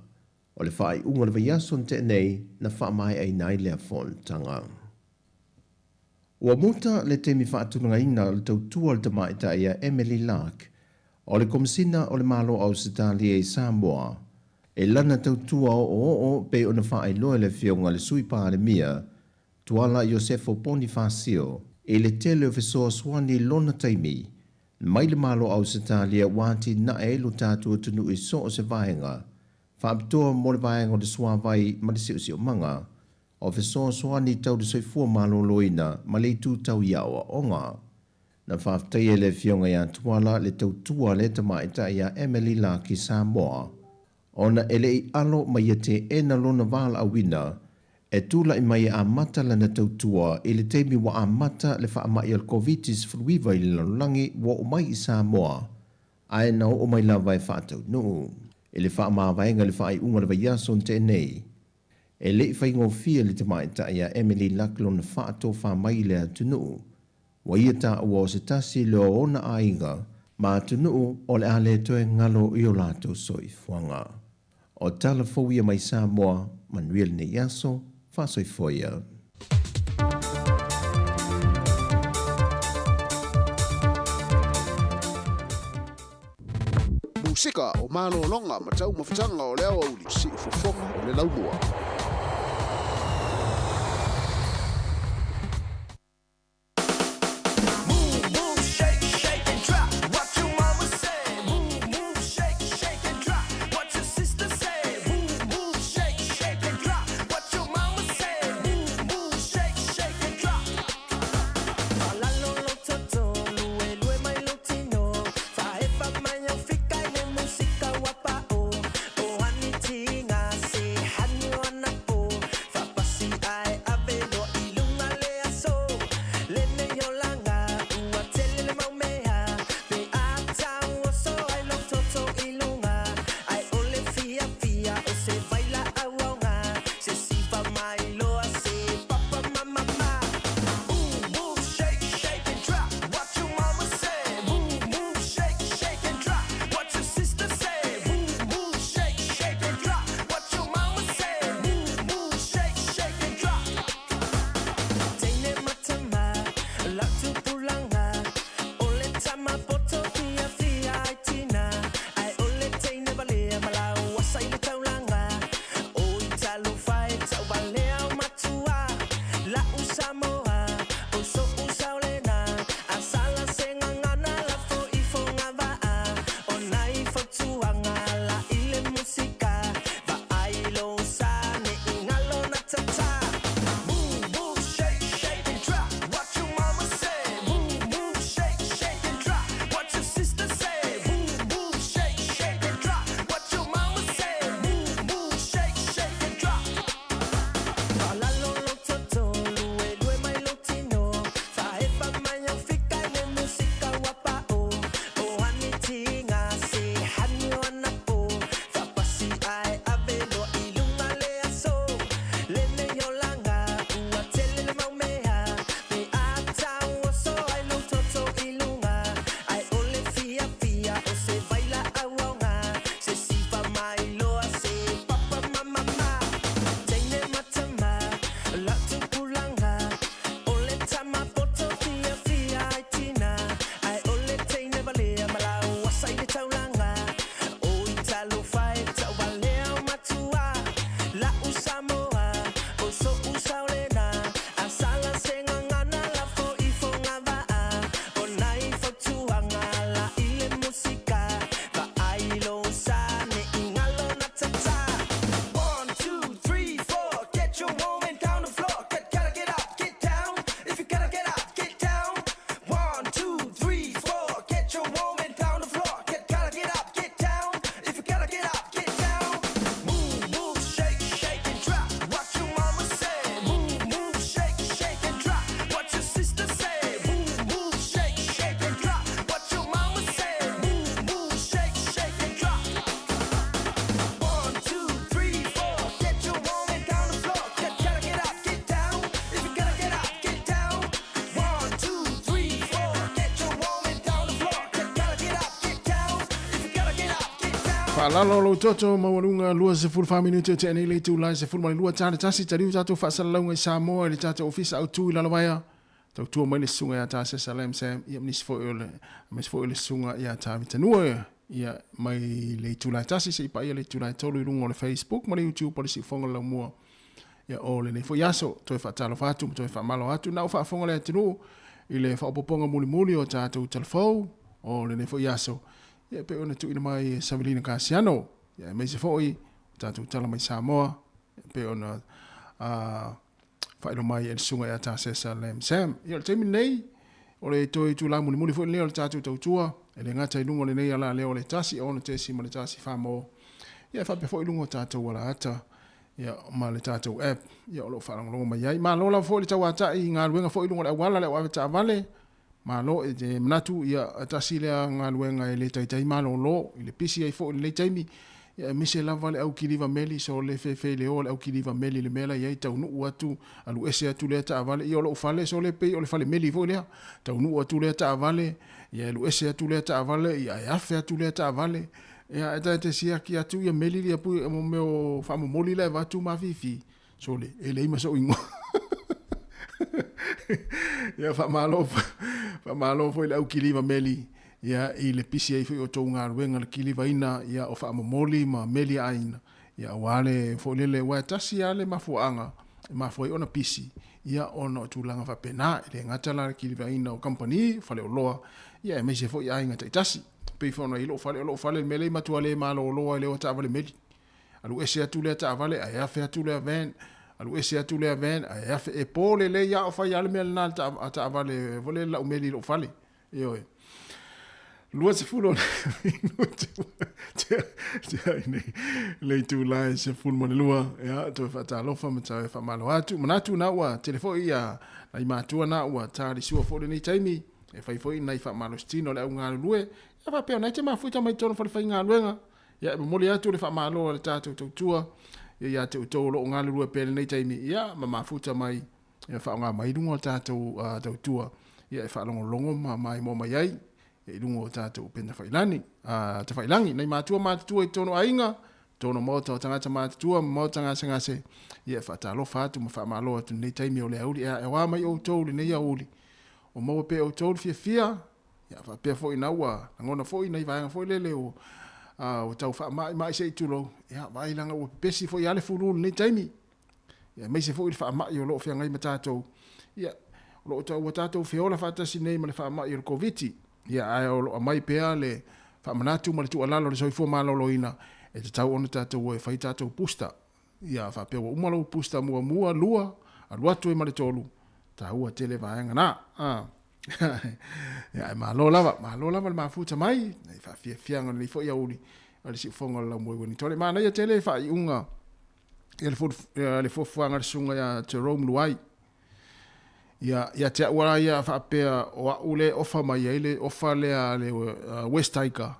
S8: O le faaiuga o le vaiaso na tea nei na faamaeaina ai lea fonotaga. Ua muta le taimi faatulagaina o le tautua a le tamaitai ia Emily Lark o le Komesina o le Malo o Ausetalia i Samoa e lana tautua oooo pei ona faailoa e le Afioga i le Sui Palemia Tuala Iosefo Ponifasio i le tele o fesoasoani i lona taimi mai le Malo o Ausetalia ua atinae ai lo tatou atunuu i so o se vaega faapitoa mo le vaega o le suavai ma le siosiomaga o fesoasoani tau le soifua maloloina ma le itu tau i aoaoga. Na faafetaia e le Afioga ia Tuala le tautua a lea tamaitai ia Emily Laki Samoa ona e le i alo ma ia teena lona valaauina e tulai mai e amata lana tautua i le taimi ua amata le faamai o le Koviti-19 i le lalolagi ua oo mai i Samoa ae na oo mai lava e faataunuu i le faamavaega i le faaiuga o le vaiaso na tea nei. E le i faigofie le tamaitai ia Emily Luck lona faatofa mai i le atunuu. Ua ia taua o se tasi lea o ona aiga ma atunuu o le a le toe galo i o latou soifuaga. O tala fou ia mai Samoa, manuia lenei aso, faasoifua ia.
S9: Musika o malologa ma taumafataga o le aoauli, siufofoga o le laumua.
S4: Faalalo lou toto maualuga 24 minute o tea nei le itula e 12 ta le tasi taliu tatou faasalalauga i Samoa i le tatou ofisa autu i Lalovaea tautua mai le susuga ia Tasesa Lam Sam ia ma nisi foi o le aemaise foi o le susuga ia Tavitanua ia mai le itula e tasi seia paia le itula e tolu i luga o le Facebook ma le YouTube o le Siufofoga o le Laumua ia o lenei foi aso toe faatalofa atu ma toe faamalo atu na o faafofoga le atunuu i le faaopoopoga mulimuli o tatou talafou o lenei foi aso ia e pei ona tuuina mai e Savelina Kasiano ia aemaise foi o tatou tala mai Samoa e pei ona faailoa mai e le susuga ia Tasesa Lam Sam. Ia o le taimi lenei o le toe itula mulimuli foi lenei o le tatou tautua e le gata i luga o lenei ala lea o le 1 6.1 mo ia e faapea foi i luga o tatou alaata ia ma le tatou app ia o lo o faalogologo mai ai. Malo lava foi le tauatai i galuega foi i luga o le auala le au avetaavale. Malo e te manatu ia tasi lea galuega e le taitai malolo i le pisi ai foi i lenei taimi ia aemaise lava le au kiliva meli so le fefe le o le au kiliva meli i le mea la i ai taunuu atu alu ese atu lea taavale ia o lou fale so le pei o le fale meli foi lea taunuu atu lea taavale ia alu ese atu lea taavale ia e afe atu lea taavale ia e ta te siaki atu ia meli ia pui mo mea o faamomoli la e avatu ma afifi Sole, e leai ma sou igoa. Ia faamalo, faamalo foi le au kiliva meli ia i le pisi ai foi o tou galuega le kilivaina ia o faamomoli ma meli a aiga ia aua le foi lele aua e tasi lava le mafuaaga e mafua ai ona pisi ia ona o tulaga faapena e le gata la le kilivaina o kamupani, faleoloa ia aemaise foi aiga taitasi. Pei foi ona i ai lou fale, o lou fale i le mea lea e matua le malolo lava i le o a taavale meli. Alu ese atu lea taavale ae afe atu lea van, alu ese atu lea van ae afe, e po lelei lava o fai lava le mea lena a taavale foi lele lau meli i lou fale. Ioe. 20 minute tea ai nei le itula e 12, ia, toe faatalofa ma toe faamalo atu. Manatu na ua tele foi ia nai matua na ua talisua foi lenei taimi e fai foi nai faamalositino a le au galulue. Ia faapea ona e te mafuita mai totonu o falefaigaluega. Ia, e momoli atu le faamalo a le tatou tautua ia ia te outou o lo o galulue pea i lenei taimi, ia, ma mafuta mai, ia faaaoga mai luga o le tatou tautua, ia e faalogologo ma maimoa mai ai i luga o tatou upega tafailagi. Tafailagi, nai matua matutua i totonu o aiga, totonu o maota o tagata matutua ma maota gasegase, ia e faatalofa atu ma faamalo atu i lenei taimi o le aoauli. E aoa mai outou i lenei aoauli, o maua pea e outou le fiafia, Ia faapea foi na ua lagona foi nai vaega foi lele ua ua tau faamaimai se i tulou, ia vaai leaga ua pepesi foi lava le fulu i lenei taimi. Ia aemaise foi le faamai o lo o feagai ma tatou. Ia o lo o tau ua tatou feola faatasi nei ma le faamai o le Koviti. Ia ae o lo o aumai pea le faamanatu ma le tuualalo a le soifua maloloina e tatau ona tatou o e fai tatou booster. Ia faapea ua uma lou booster muamua, lua, alu atu ai ma le tolu, taua tele vaega na. A. Ia, ae malo lava, malo lava le mafuta mai, nei faafiafiaga o lenei foi aoauli o le siufofoga o le laumua i Uenitoa. Manaia tele faaiuga ia le fuafuaga a le susuga ia Jerome Luai. Ia, ia te au lava ia faapea o au le ofa mai ai le ofa lea a le West Tiger,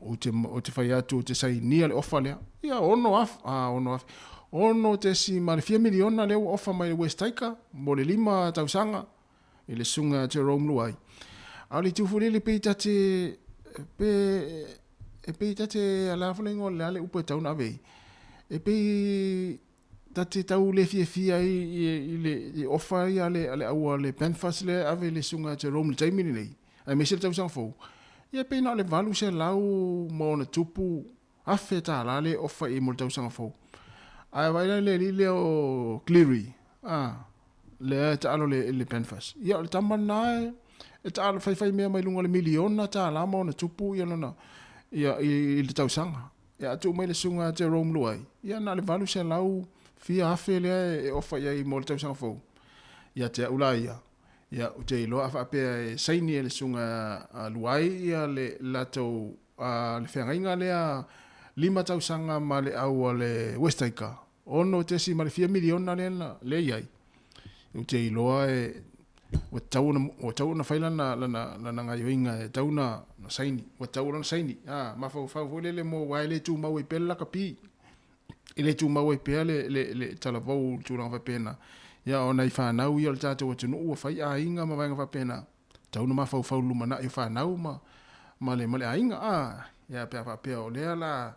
S4: ou te, ou te fai atu ou te sainia le ofa lea. Ia, ono af, a, ono af, ono tesi ma le fia miliona lea ua ofa mai le West Tiger mo le 5 tausaga i le susuga Jerome Luai. A o le itu foi lele pei ta te, pe, e pei ta te, a le a foi le igoa o le a le upu e tatau ona ave i ai, e pei ta te tau le fiafia ai i le i ofa ia a le, a le au a le Banfas lea e ave i le susuga Jerome i le taimi lenei, aemaise le tausaga fou, ia pei na o le 800 ma ona tupu afe tālā lea e ofa i ai mo le tausaga fou. Ae vaai la i le alii lea o Cleary, a, lea e taalo i le Banfas. Ia o le tama lena e, e taalo faifai mea mai luga o le miliona tālā ma ona tupu ia lona, ia, i, i le tausaga. Ia a tuu mai le susuga ia Jerome Luai, ia na o le 800 fia afe lea e ofa i ai mo le tausaga fou. Ia te au la ia, ia ou te iloa a faapea e saini e le susuga a Luai ia le latou a le feagaiga lea 5 tausaga ma le au a le Westacre, ono tesi ma le fia miliona lea na lea i ai. Ou te iloa e ua tatau ona ua tatau ona fai lana lana lana gaioiga e tatau ona na saini, ua tatau ona saini. A mafaufau foi lele mo aua e le tumau ai pea le lakapi. E le tumau ai pea le le le talavou i tulaga faapena. Ia o nai fanau ia o le tatou atunuu ua fai aiga ma vaega faapena. Tatau ona mafaufau i le lumanai o fanau ma ma le ma le aiga. A Ia pe a faapea o lea la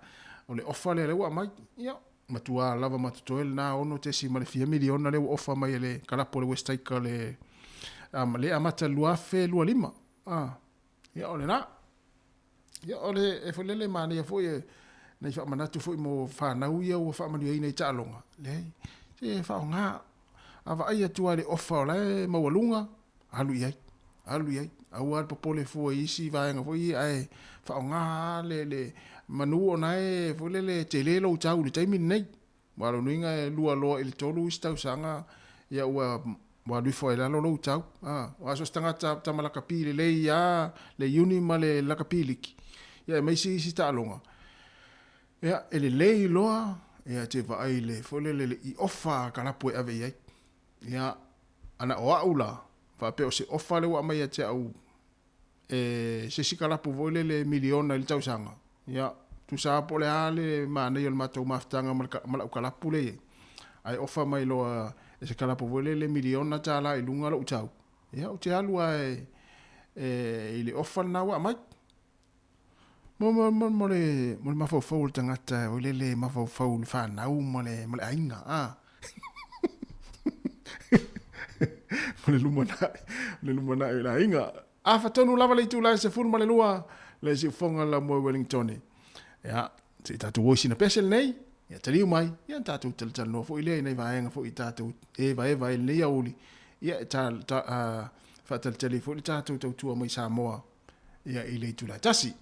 S4: o le ofa lea lea ua aumai, ia, matua lava ma totoe lena ono tesi ma le fia miliona lea ua ofa mai e le kalapu o le West Acre le le amata i le 2025. A, ia o lena. Ia o le e foi lele manaia foi e nai faamanatu foi mo fanau ia ua faamanuiaina i taaloga, leai, se faaaoga. A vaai atu lava i le ofa o la e maualuga, alu i ai, alu i ai. Aua le popole fua i isi vaega foi ia, ae faaaoga lava le, le manu o na e foi lele tele lou tau i le taimi lenei. Aua o lona uiga e lua loa i le tolu isi tausaga, ia ua, ua alu ifo ai i lalo lou tau. A, aua so o se tagata tama lakapi lelei lava le uni ma le lakapi liki, ia aemaise isi taaloga, ia e lelei loa, ia e te vaai i le foi lele i le iofa a kalapu e ave i ai. Ia, ana o au la, faapea o se ofa lea ua aumai ia te au e se isi kalapu foi lele miliona i le tausaga, ia, tusa lava po o le a le manaia o le matou mafutaga ma lau kalapu lea e i ai, ae ofa mai loa e se kalapu foi lele miliona tala i luga lou tau, ia, ou te alu lava e, i le ofa lena ua aumai. Mo, mo, mo, mo le, mo le mafaufau o le tagata foi lele e mafaufau i le fanau ma le, ma le aiga, a. Mo le lumanai, le lumanai o le aiga. Afa tonu lava le itula e 12 le siufoga la moe Wellingtone. Ia, se i tatou o i sina pese lenei, ia taliu mai, ia tatou talatalanoa foi lea i nai vaega foi i tatou evaeva ai lenei aoauli, ia e ta, ta, faatalitali ai foi le tatou tautua mai Samoa ia i le itula e tasi.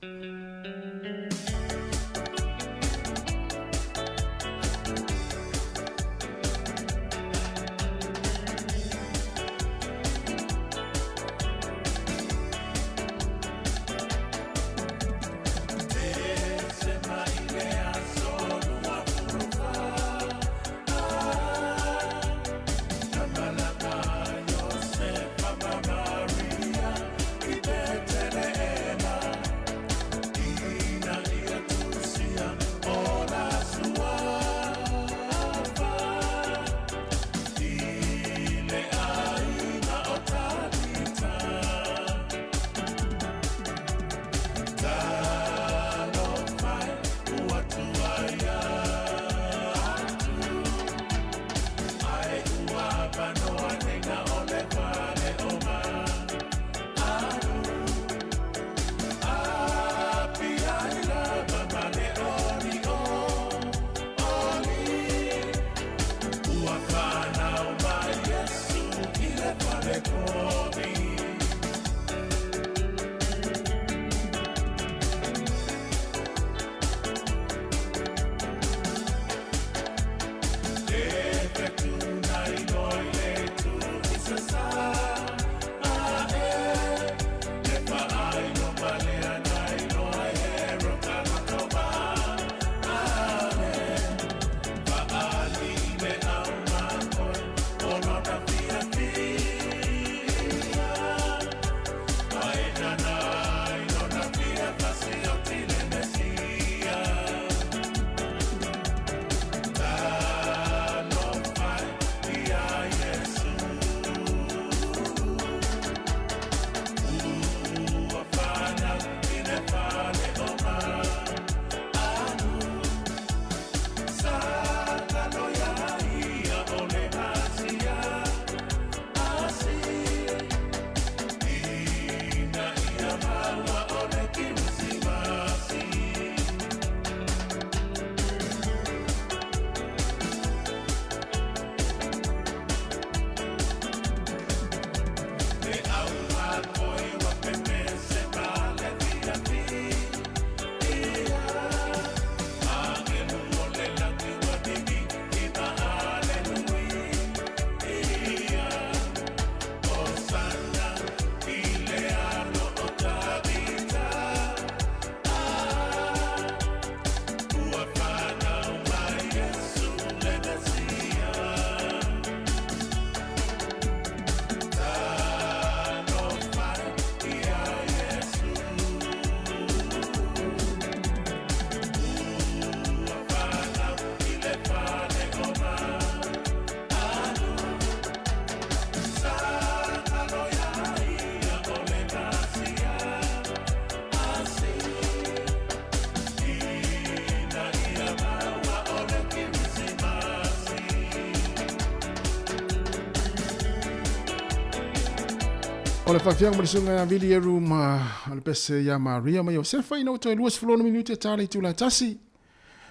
S4: O le faafiaga ma le susuga ia Vili Eru ma le pese ia Maria ma Iosefa ina ua toe 26 minute e ta le itula e tasi.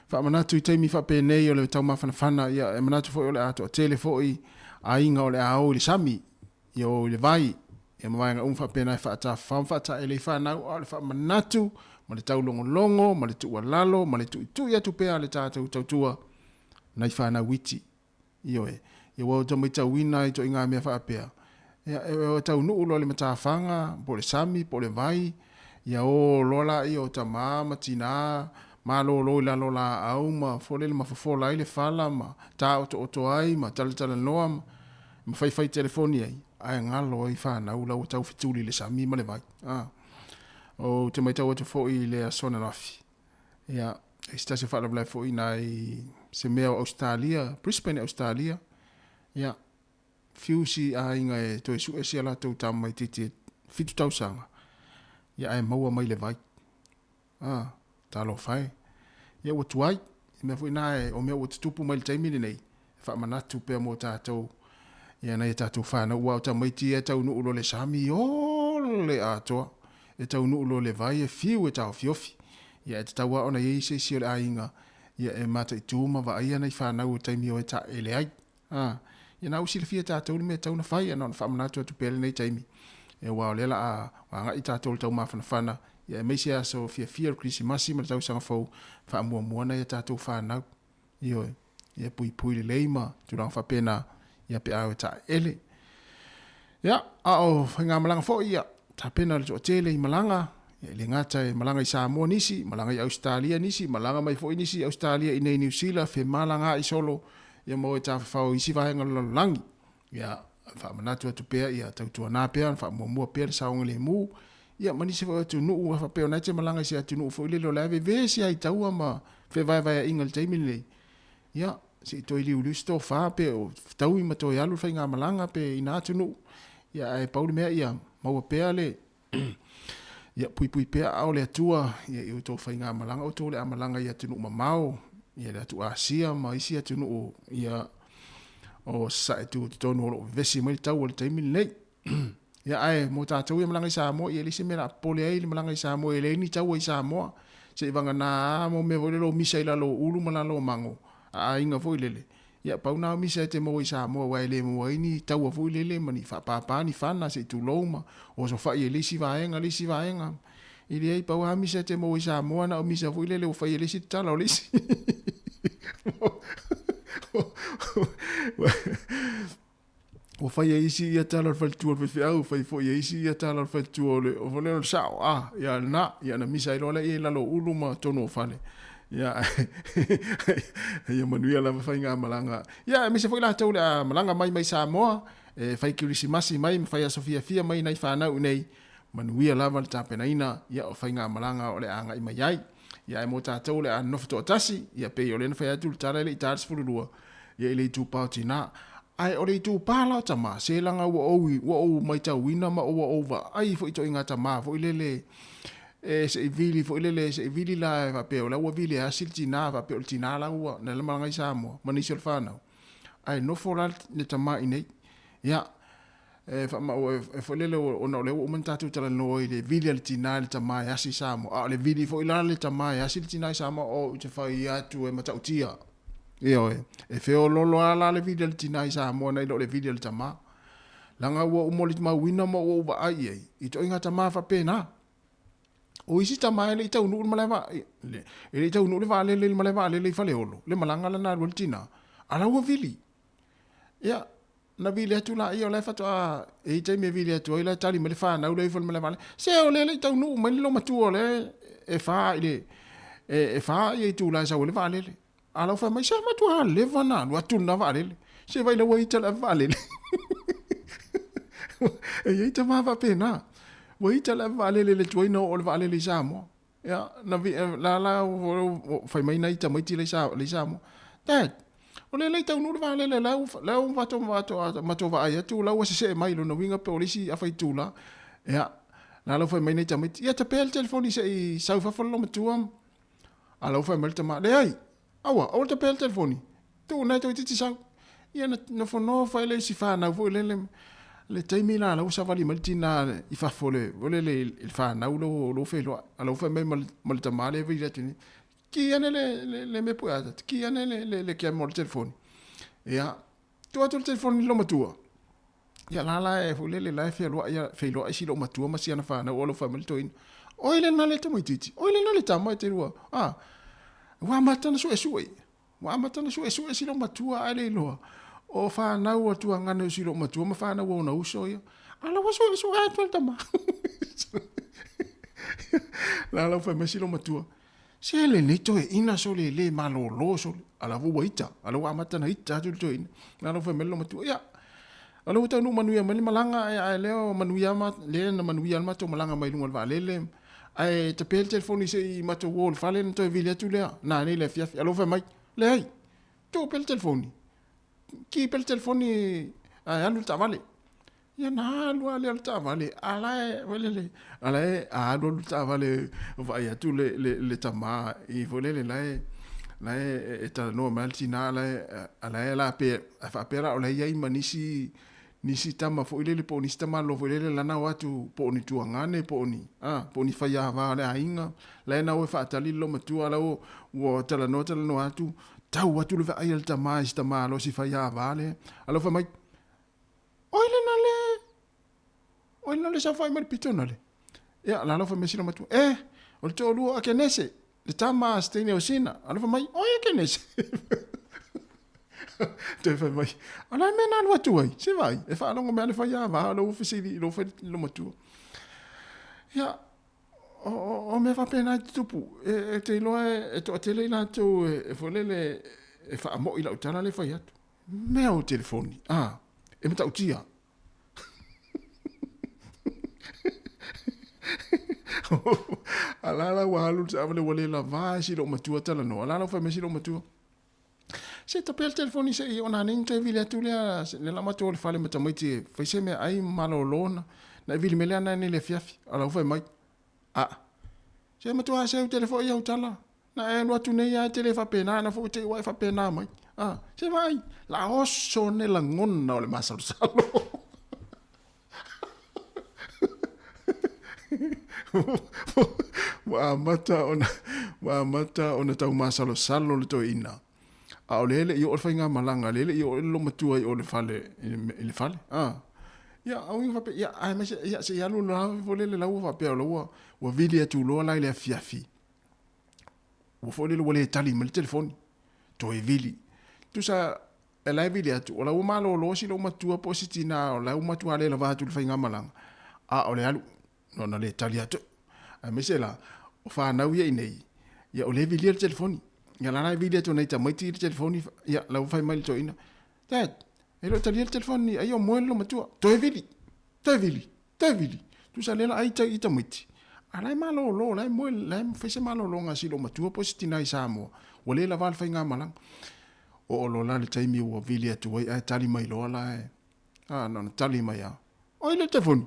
S4: Faamanatu i taimi faapenei o le taumafanafana, ia e manatu foi o le a toatele foi aiga o le a o i le sami, ia o i le vai, ia ma vaega uma faapena e faatafafao ma faataele i fanau, a o le faamanatu ma le taulogologo ma le tuualalo ma le tuitui atu pea a le tatou tautua nai fanau iti. Ioe. Ia ua ota matauina i ituaiga mea faapea, ia, e taunuu loa i le matafaga, po o le sami, po o le vai, ia o loa laia o tama ma tina, malolo i lalo o laau ma folele ma fofola ai le fala ma taotooto ai ma talatalanoa ma, ma faifai telefoni ai, ae galo ai fanau la ua tau fetuli i le sami ma le vai. A. Ou te matau atu foi i le aso ananafi, Ia, e se tasi o faalavelave foi ina i se mea o Ausetalia, Brisbane, Ausetalia, ia, fiu si aiga e toe sue si a latou tama itiiti e 7 tausaga, ia ae maua mai le vai. Ah, talofa e. Ia ua tuai, i mea foi na e, o mea ua tutupu mai le taimi lenei, e faamanatu pea mo tatou, ia nai a tatou fanau, aua o tamaiti ia e taunuu loa le sami, ole atoa, e taunuu loa le vai e fiu e taofiofi. Ia e tatau lava ona i ai se isi o le aiga, ia e mataitu ma vaaia nai fanau i taimi o e taele ai. A, ia na ua silafia e tatou le mea e tatau ona fai, ia na ona faamanatu atu pea lenei taimi, ia aua o lea la a agai tatou i le taumafanafana, ia aemaise aso fiafia o le Kerisimasi ma le tausaga fou, faamuamua nai a tatou fanau. Ioe, ia puipui lelei ma tulaga faapena, ia pe a o e taele. Ia, a o faigamalaga foi, ia, tapena le toatele i malaga, ia, e le gata e malaga i Samoa nisi, malaga i Ausetalia nisi, malaga mai foi nisi i Ausetalia i nei Niu Sila, femalaga i solo, ia ma o e tafafao i isi vaega o le lalolagi. Ia, faamanatu atu pea, ia tautuana pea, faamuamua pea le saogalemu, ia ma nisi foi o atunuu, a faapea o na e te malaga i se atunuu foi lele o la e vevesi lava i taua ma fevaevaeaiga i le taimi lenei, ia, se i toe liuliu se tofa pe o fetaui ma toe alu le faigamalaga pe i na atunuu, ia ae pau le mea ia maua pea le ia puipui pea aao o le Atua ia i outou faigamalaga, outou o le a malaga i atunuu mamao, ia le atu Asia ma isi atunuu ia o sasae tu totonu o lo o vevesi mai le tau o le taimi lenei. Ia ae mo tatou ia malaga i Samoa, ia e leai se mea o le a popole ai le malaga i Samoa, e leai ni taua i Samoa. Se i vagana lava mo mea foi lele o misa i lalo o ulu ma lalo o mago, a aiga foi lele. Ia pau na o misa e te maua i Samoa aua e le maua ai ni taua foi lele ma ni faapāpā ni fana se i tulou ma osofai e le isi vaega le isi vaega. E leai, pau lava misa e te maua i Samoa na o misa foi lele ua fai e le isi tatala o le isi. Ua fai e isi ia tala o le faletua o le faifeau, fai foi e isi ia tala o le faletua o le, o le sao, ah, ia lena, ia na misa ai loa lea i lalo o ulu ma tonu o fale. Ia, ia manuia lava faigamalaga. Ia, aemaise foi latou o le a malaga mai mai Samoa, e fai kerisimasi mai ma fai aso fiafia mai nai fanau i nei, manuia lava le tapenaina, ia, o faigamalaga o le a agai mai ai. Ia, ae mo tatou o le a nonofo toatasi, ia, pei o lea na fai atu le tala e le i ta le 12, ia i le itupa o tinā. Ae o le itupa la o tamā, se leaga ua ou, ua ou maitauina ma ua ou vaai foi i ituaiga tamā foi lele, e se i vili foi lele, se i vili la e faapea o la ua vili e asi le tinā, faapea o le tinā la ua, na le malaga i Samoa, ma nisi o le fanau. Ae nofo la le tamā i inei. Ia, e faamau, e foi lele ona o lea ua uma ona tatou talanoa i le vili a le tinā i le tamā e asi i Samoa, a o le vili foi la le tamā e asi le tinā i Samoa, oh, ou te fai atu e matautia. Ioe, e feoloolo lava la le vili a le tinā i Samoa nai lo le vili a le tamā. Leaga ua ou molimauina ma ua ou vaai i ai, i ituaiga tamā faapena. O isi tamā e le i taunuu le malae vaa, e le i taunuu le vaalele i le malae vaalele i Faleolo, le malaga lana alu ai le tinā, a la ua vili. Ia, na vili atu laia, o la e faatoa, e i ai taimi e vili atu ai, la e tali mai le fanau lea ifo i le malae vaalele, se o lea e le i taunuu mai le loomatua o lea e fa i le, e fa ia itula e sau ai le vaalele. A lau fai mai, se matua leva na alu atu lena vaalele. Se vai lau ita le ave vaalele. E i ai tama faapena. Ua ita le ave vaalele le tuai na oo le vaalele i Samoa. Ia, na vi, la la fai mai nai tamaiti le sa le Samoa. Dad, o le le taunuu le vaalele la u la u vato vato mato vaai atu la ua sesee mai lona uiga pe o le isi afa itula. Ia, la lau fai mai nai tamaiti, ia tapea le telefoni se i sau fafo le matua. A lau fai mai le tama, leai, aua, aua le tapea le telefoni, tuu na e toeitiiti sau. Ia na nofonofo ai le isi fanau foi lele. Le taimi la lau savali mai le tina i fafo le le le le fanau lo lo feiloai a lau fai mai ma le tama le vili atu nei ki ane le le le mea pue a ki ane le le le kia mo le telefoni ia tuu atu le telefoni i lo matua ia la la e foi lele la e fealoai ia feiloai si lou matua ma si ana fanau o lau fai mai le toeaina oi le na le tamaitiiti oi le na le tama e te lua a ua amata ona suesue Ua amata ona suesue si loomatua ae le iloa o fanau a tuagane o si loomatua ma fanau a ona uso ia. A la ua suesue atu e le tama. La la ua fai mai si loomatua, se lenei toeaina sole le malolo sole. A la ua ita, a la ua amata ona ita atu le toeaina. La la ua fai mai le loomatua, ia, a la ua taunuu manuia mai le malaga, ae lea o manuia ma, lea na manuia le matou malaga mai luga o le vaalele. Ae tape le telefoni se i matou o i le fale ona toe vili atu lea nanei i le afiafi. Alo fai mai, leai, tuu pea le telefoni, ki pea le telefoni ae alu i le taavale. Ia na alu lava lea o le taavale, a la e, foi lele, a la e a alu alu le taavale vaai atu le, le, le tama i foi lele la e, la e, e talanoa mai le tina, a la e, a la e la pe, a faapea la o la e i ai ma nisi nisi tama foi lele po o nisi tamālolo foi lele lana o atu po o ni tuagane po o ni a po o ni faiāvā o le aiga la e na o e faatali le loomatua la ua ua talanoa talanoa atu tau atu le vaai a le tamā i si tamālo si faiāvā lea alofa mai oi lena le oi lena le saofai mai le pito na le ia la alofa mai si loomatua e o le toalua o Akenese Le tama a se teine o Sina, alofa mai, oi e Kenese. Toe fai mai, o le a mea na alu atu ai, se vai, e faalogo mai a le faiava o lou fesili i lou fai lo matua. Ia, o, o, o mea faapena e tutupu, e, e te iloa e, e toatele i latou e, e foi lele e faamo'i lau tala le fai atu. Mea o telefoni, a, e matautia. A la la ua alu le taavale ua le lavā e si loomatua talanoa. A la la ua fai mai si loomatua, Se tape le telefoni se i ona nei na toe vili atu lea le la matou o le fale ma tamaiti e fai se meaai ma malolo na na e vili mai lea nei i le afiafi. A la ua fai mai, A, se matua seu tele foi au tala. Na e alu atu nei a e te le faapena, na foi te i ua e faapena mai. A, se vaai, la oso ne lagona o le masalosalo. Ua amata ona, ua amata ona taumasalosalo le toeaina. A o lea e le i oo le faigamalaga, lea e le i oo le loomatua i o le fale, i le fale. A, ia, au i faapea, ia, aemaise, ia, se i alu la foi lele la ua faapea o la ua, ua vili atu loa la i le afiafi. Ua foi lele ua le tali mai le telefoni. Toe vili. Tusa, e la e vili atu, o la ua malolo si loomatua po o si tinā, o la ua matua le lava atu i le faigamalaga. A o le alu, ona le tali atu. Aemaise la, o fanau ia i nei, ia o lea e vilia le telefoni. Ia la la e vili atu e nai tamaiti le telefoni, ia la ua fai mai le toeaina, Dad, e le o talia le telefoni, ai o moe le loomatua. Toe vili, toe vili, toe vili. Tusa lea la ai i tamaiti, a la e malolo, la e moe, la e fai se malologa a si loomatua po o si tina i Samoa, ua le lava le faigamalaga. Oo loa la le taimi ua vili atu ai ae tali mai loa la e, a, na ona tali mai lava, Oi le telefoni.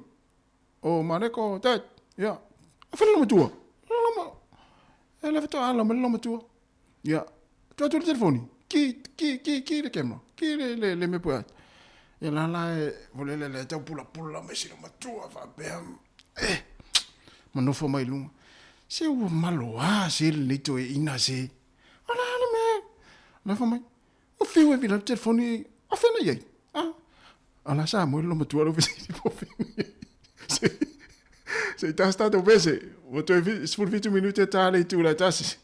S4: O Mareko, Dad, ia, a fai le loomatua. Loma, e le faatoa ala mai le loomatua. Ia, tuu atu le telefoni, ki, ki, ki, ki le camera, ki le, le, le mea poe atu. Ia la la e, volele le tau pulapula mai si loomatua faapea, eh, ma nofo mai luga. Se ua maloā se lenei toeaina se. O le a le mea? La fai mai, O fiu e vila le telefoni, o fea na i ai? Ah, a la sa moe le loomatua lau fesili po o fea na i ai. Se, se i tasi tatou pese, ua toe 17 minute e ta le itu la e tasi.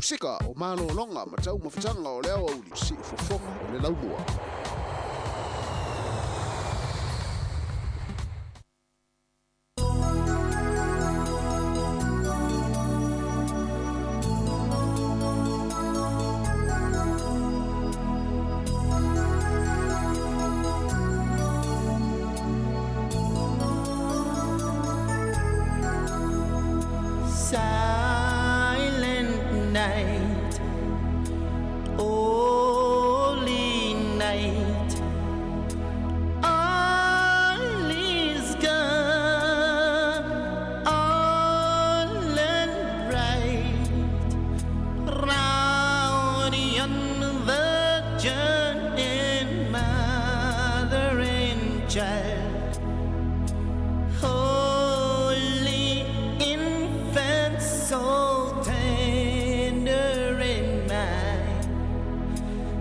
S9: Musika o malologa ma taumafataga o le aoauli siufofoga o le laumua.
S3: Silent night, holy night, all is gone, all and bright, round yon virgin and mother and child. Holy infant, so tender and mild,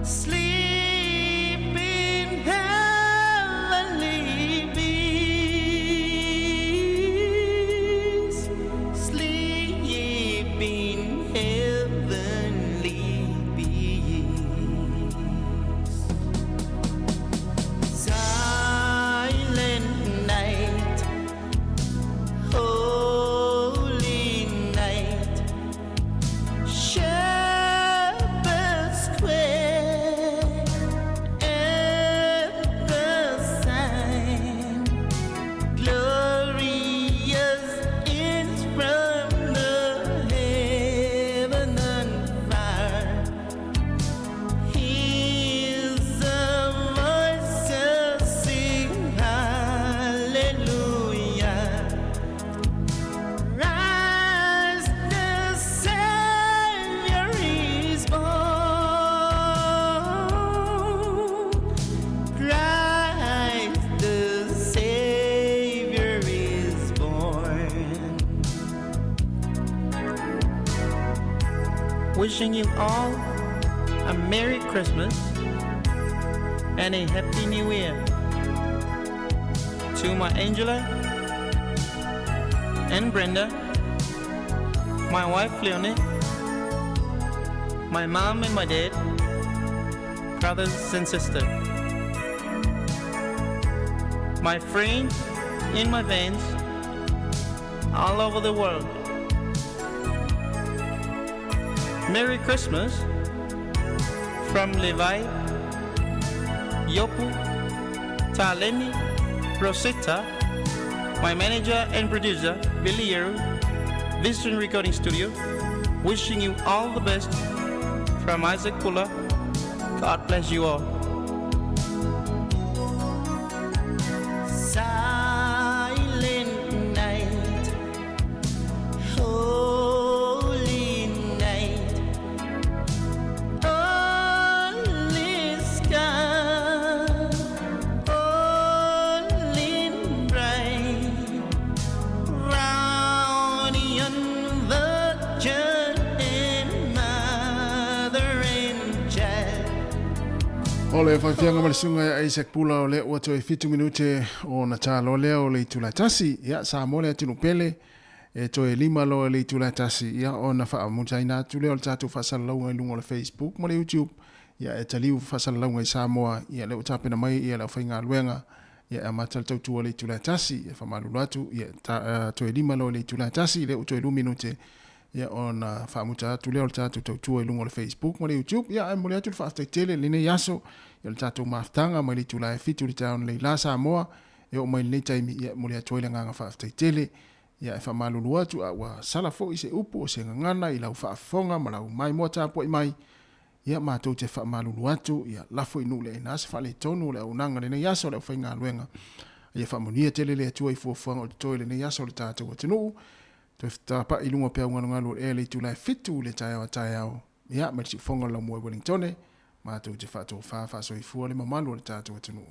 S3: sleep in heavenly peace, sleep in heavenly peace. Silent night, holy night, shepherds quake at the sign, glorious is from the heaven and fire. Hears the voices sing hallelujah. Rise, the Savior is born. Christ the Savior is born.
S21: Wishing you all a Merry Christmas and a Happy New Year. To my Angela and Brenda, my wife Leonie, my mom and my dad, brothers and sisters, my friends and my fans all over the world. Merry Christmas from Levi, Yopu, Taleni, Rosetta, my manager and producer, Billy Yeru, Vision Recording Studio, wishing you all the best from Isaac Pula. God bless you all.
S3: Silent night, holy night, all is gone, all in bright, round yon virgin and mother and child.
S4: O le faifianga ma le suga ia Isaac Pula o lea ua toe fitu minute ona tā loa lea o le itula e tasi. Ia, Samoa le atunuu pele, e toe lima loa le itula e tasi, ia ona faamutaina atu lea o le tatou faasalalauga i luga o le Facebook ma le YouTube, ia e taliu faasalalauga i Samoa, ia lea ua tapena mai ia le aufaigaluega, ia e amata le tautua i le itula e tasi, ia faamalulu atu, ia ta, toe lima loa le itula e tasi, lea ua toe lua minute, ia ona faamuta atu lea o le tatou tautua i luga o le Facebook ma le YouTube. Ia ae momoli atu le faafetai tele i lenei aso ia le tatou mafutaga mai le itula e fitu i le taeao nei la Samoa e oo mai i lenei taimi ia e momoli atu ai le agaga faafetai tele. Ia e faamalulu atu a ua sala foi se upu o se gagana i lau faafofoga ma lau maimoa tapuai mai ia matou te faamalulu atu ia lafo i nuu le aina se faaletonu o le auaunaga i lenei aso o le aufaigaluega. Ia faamanuia tele le Atua i fuafuaga o totoe i lenei aso o le tatou atunuu. Toe tapa'i i luga o peau galugalu o le ea i le itula e fitu i le taeao a taeao, ia, mai le siufofoga o le laumua i Wellingtone, matou te faatofa faasoifua le mamalu o le tatou atunuu.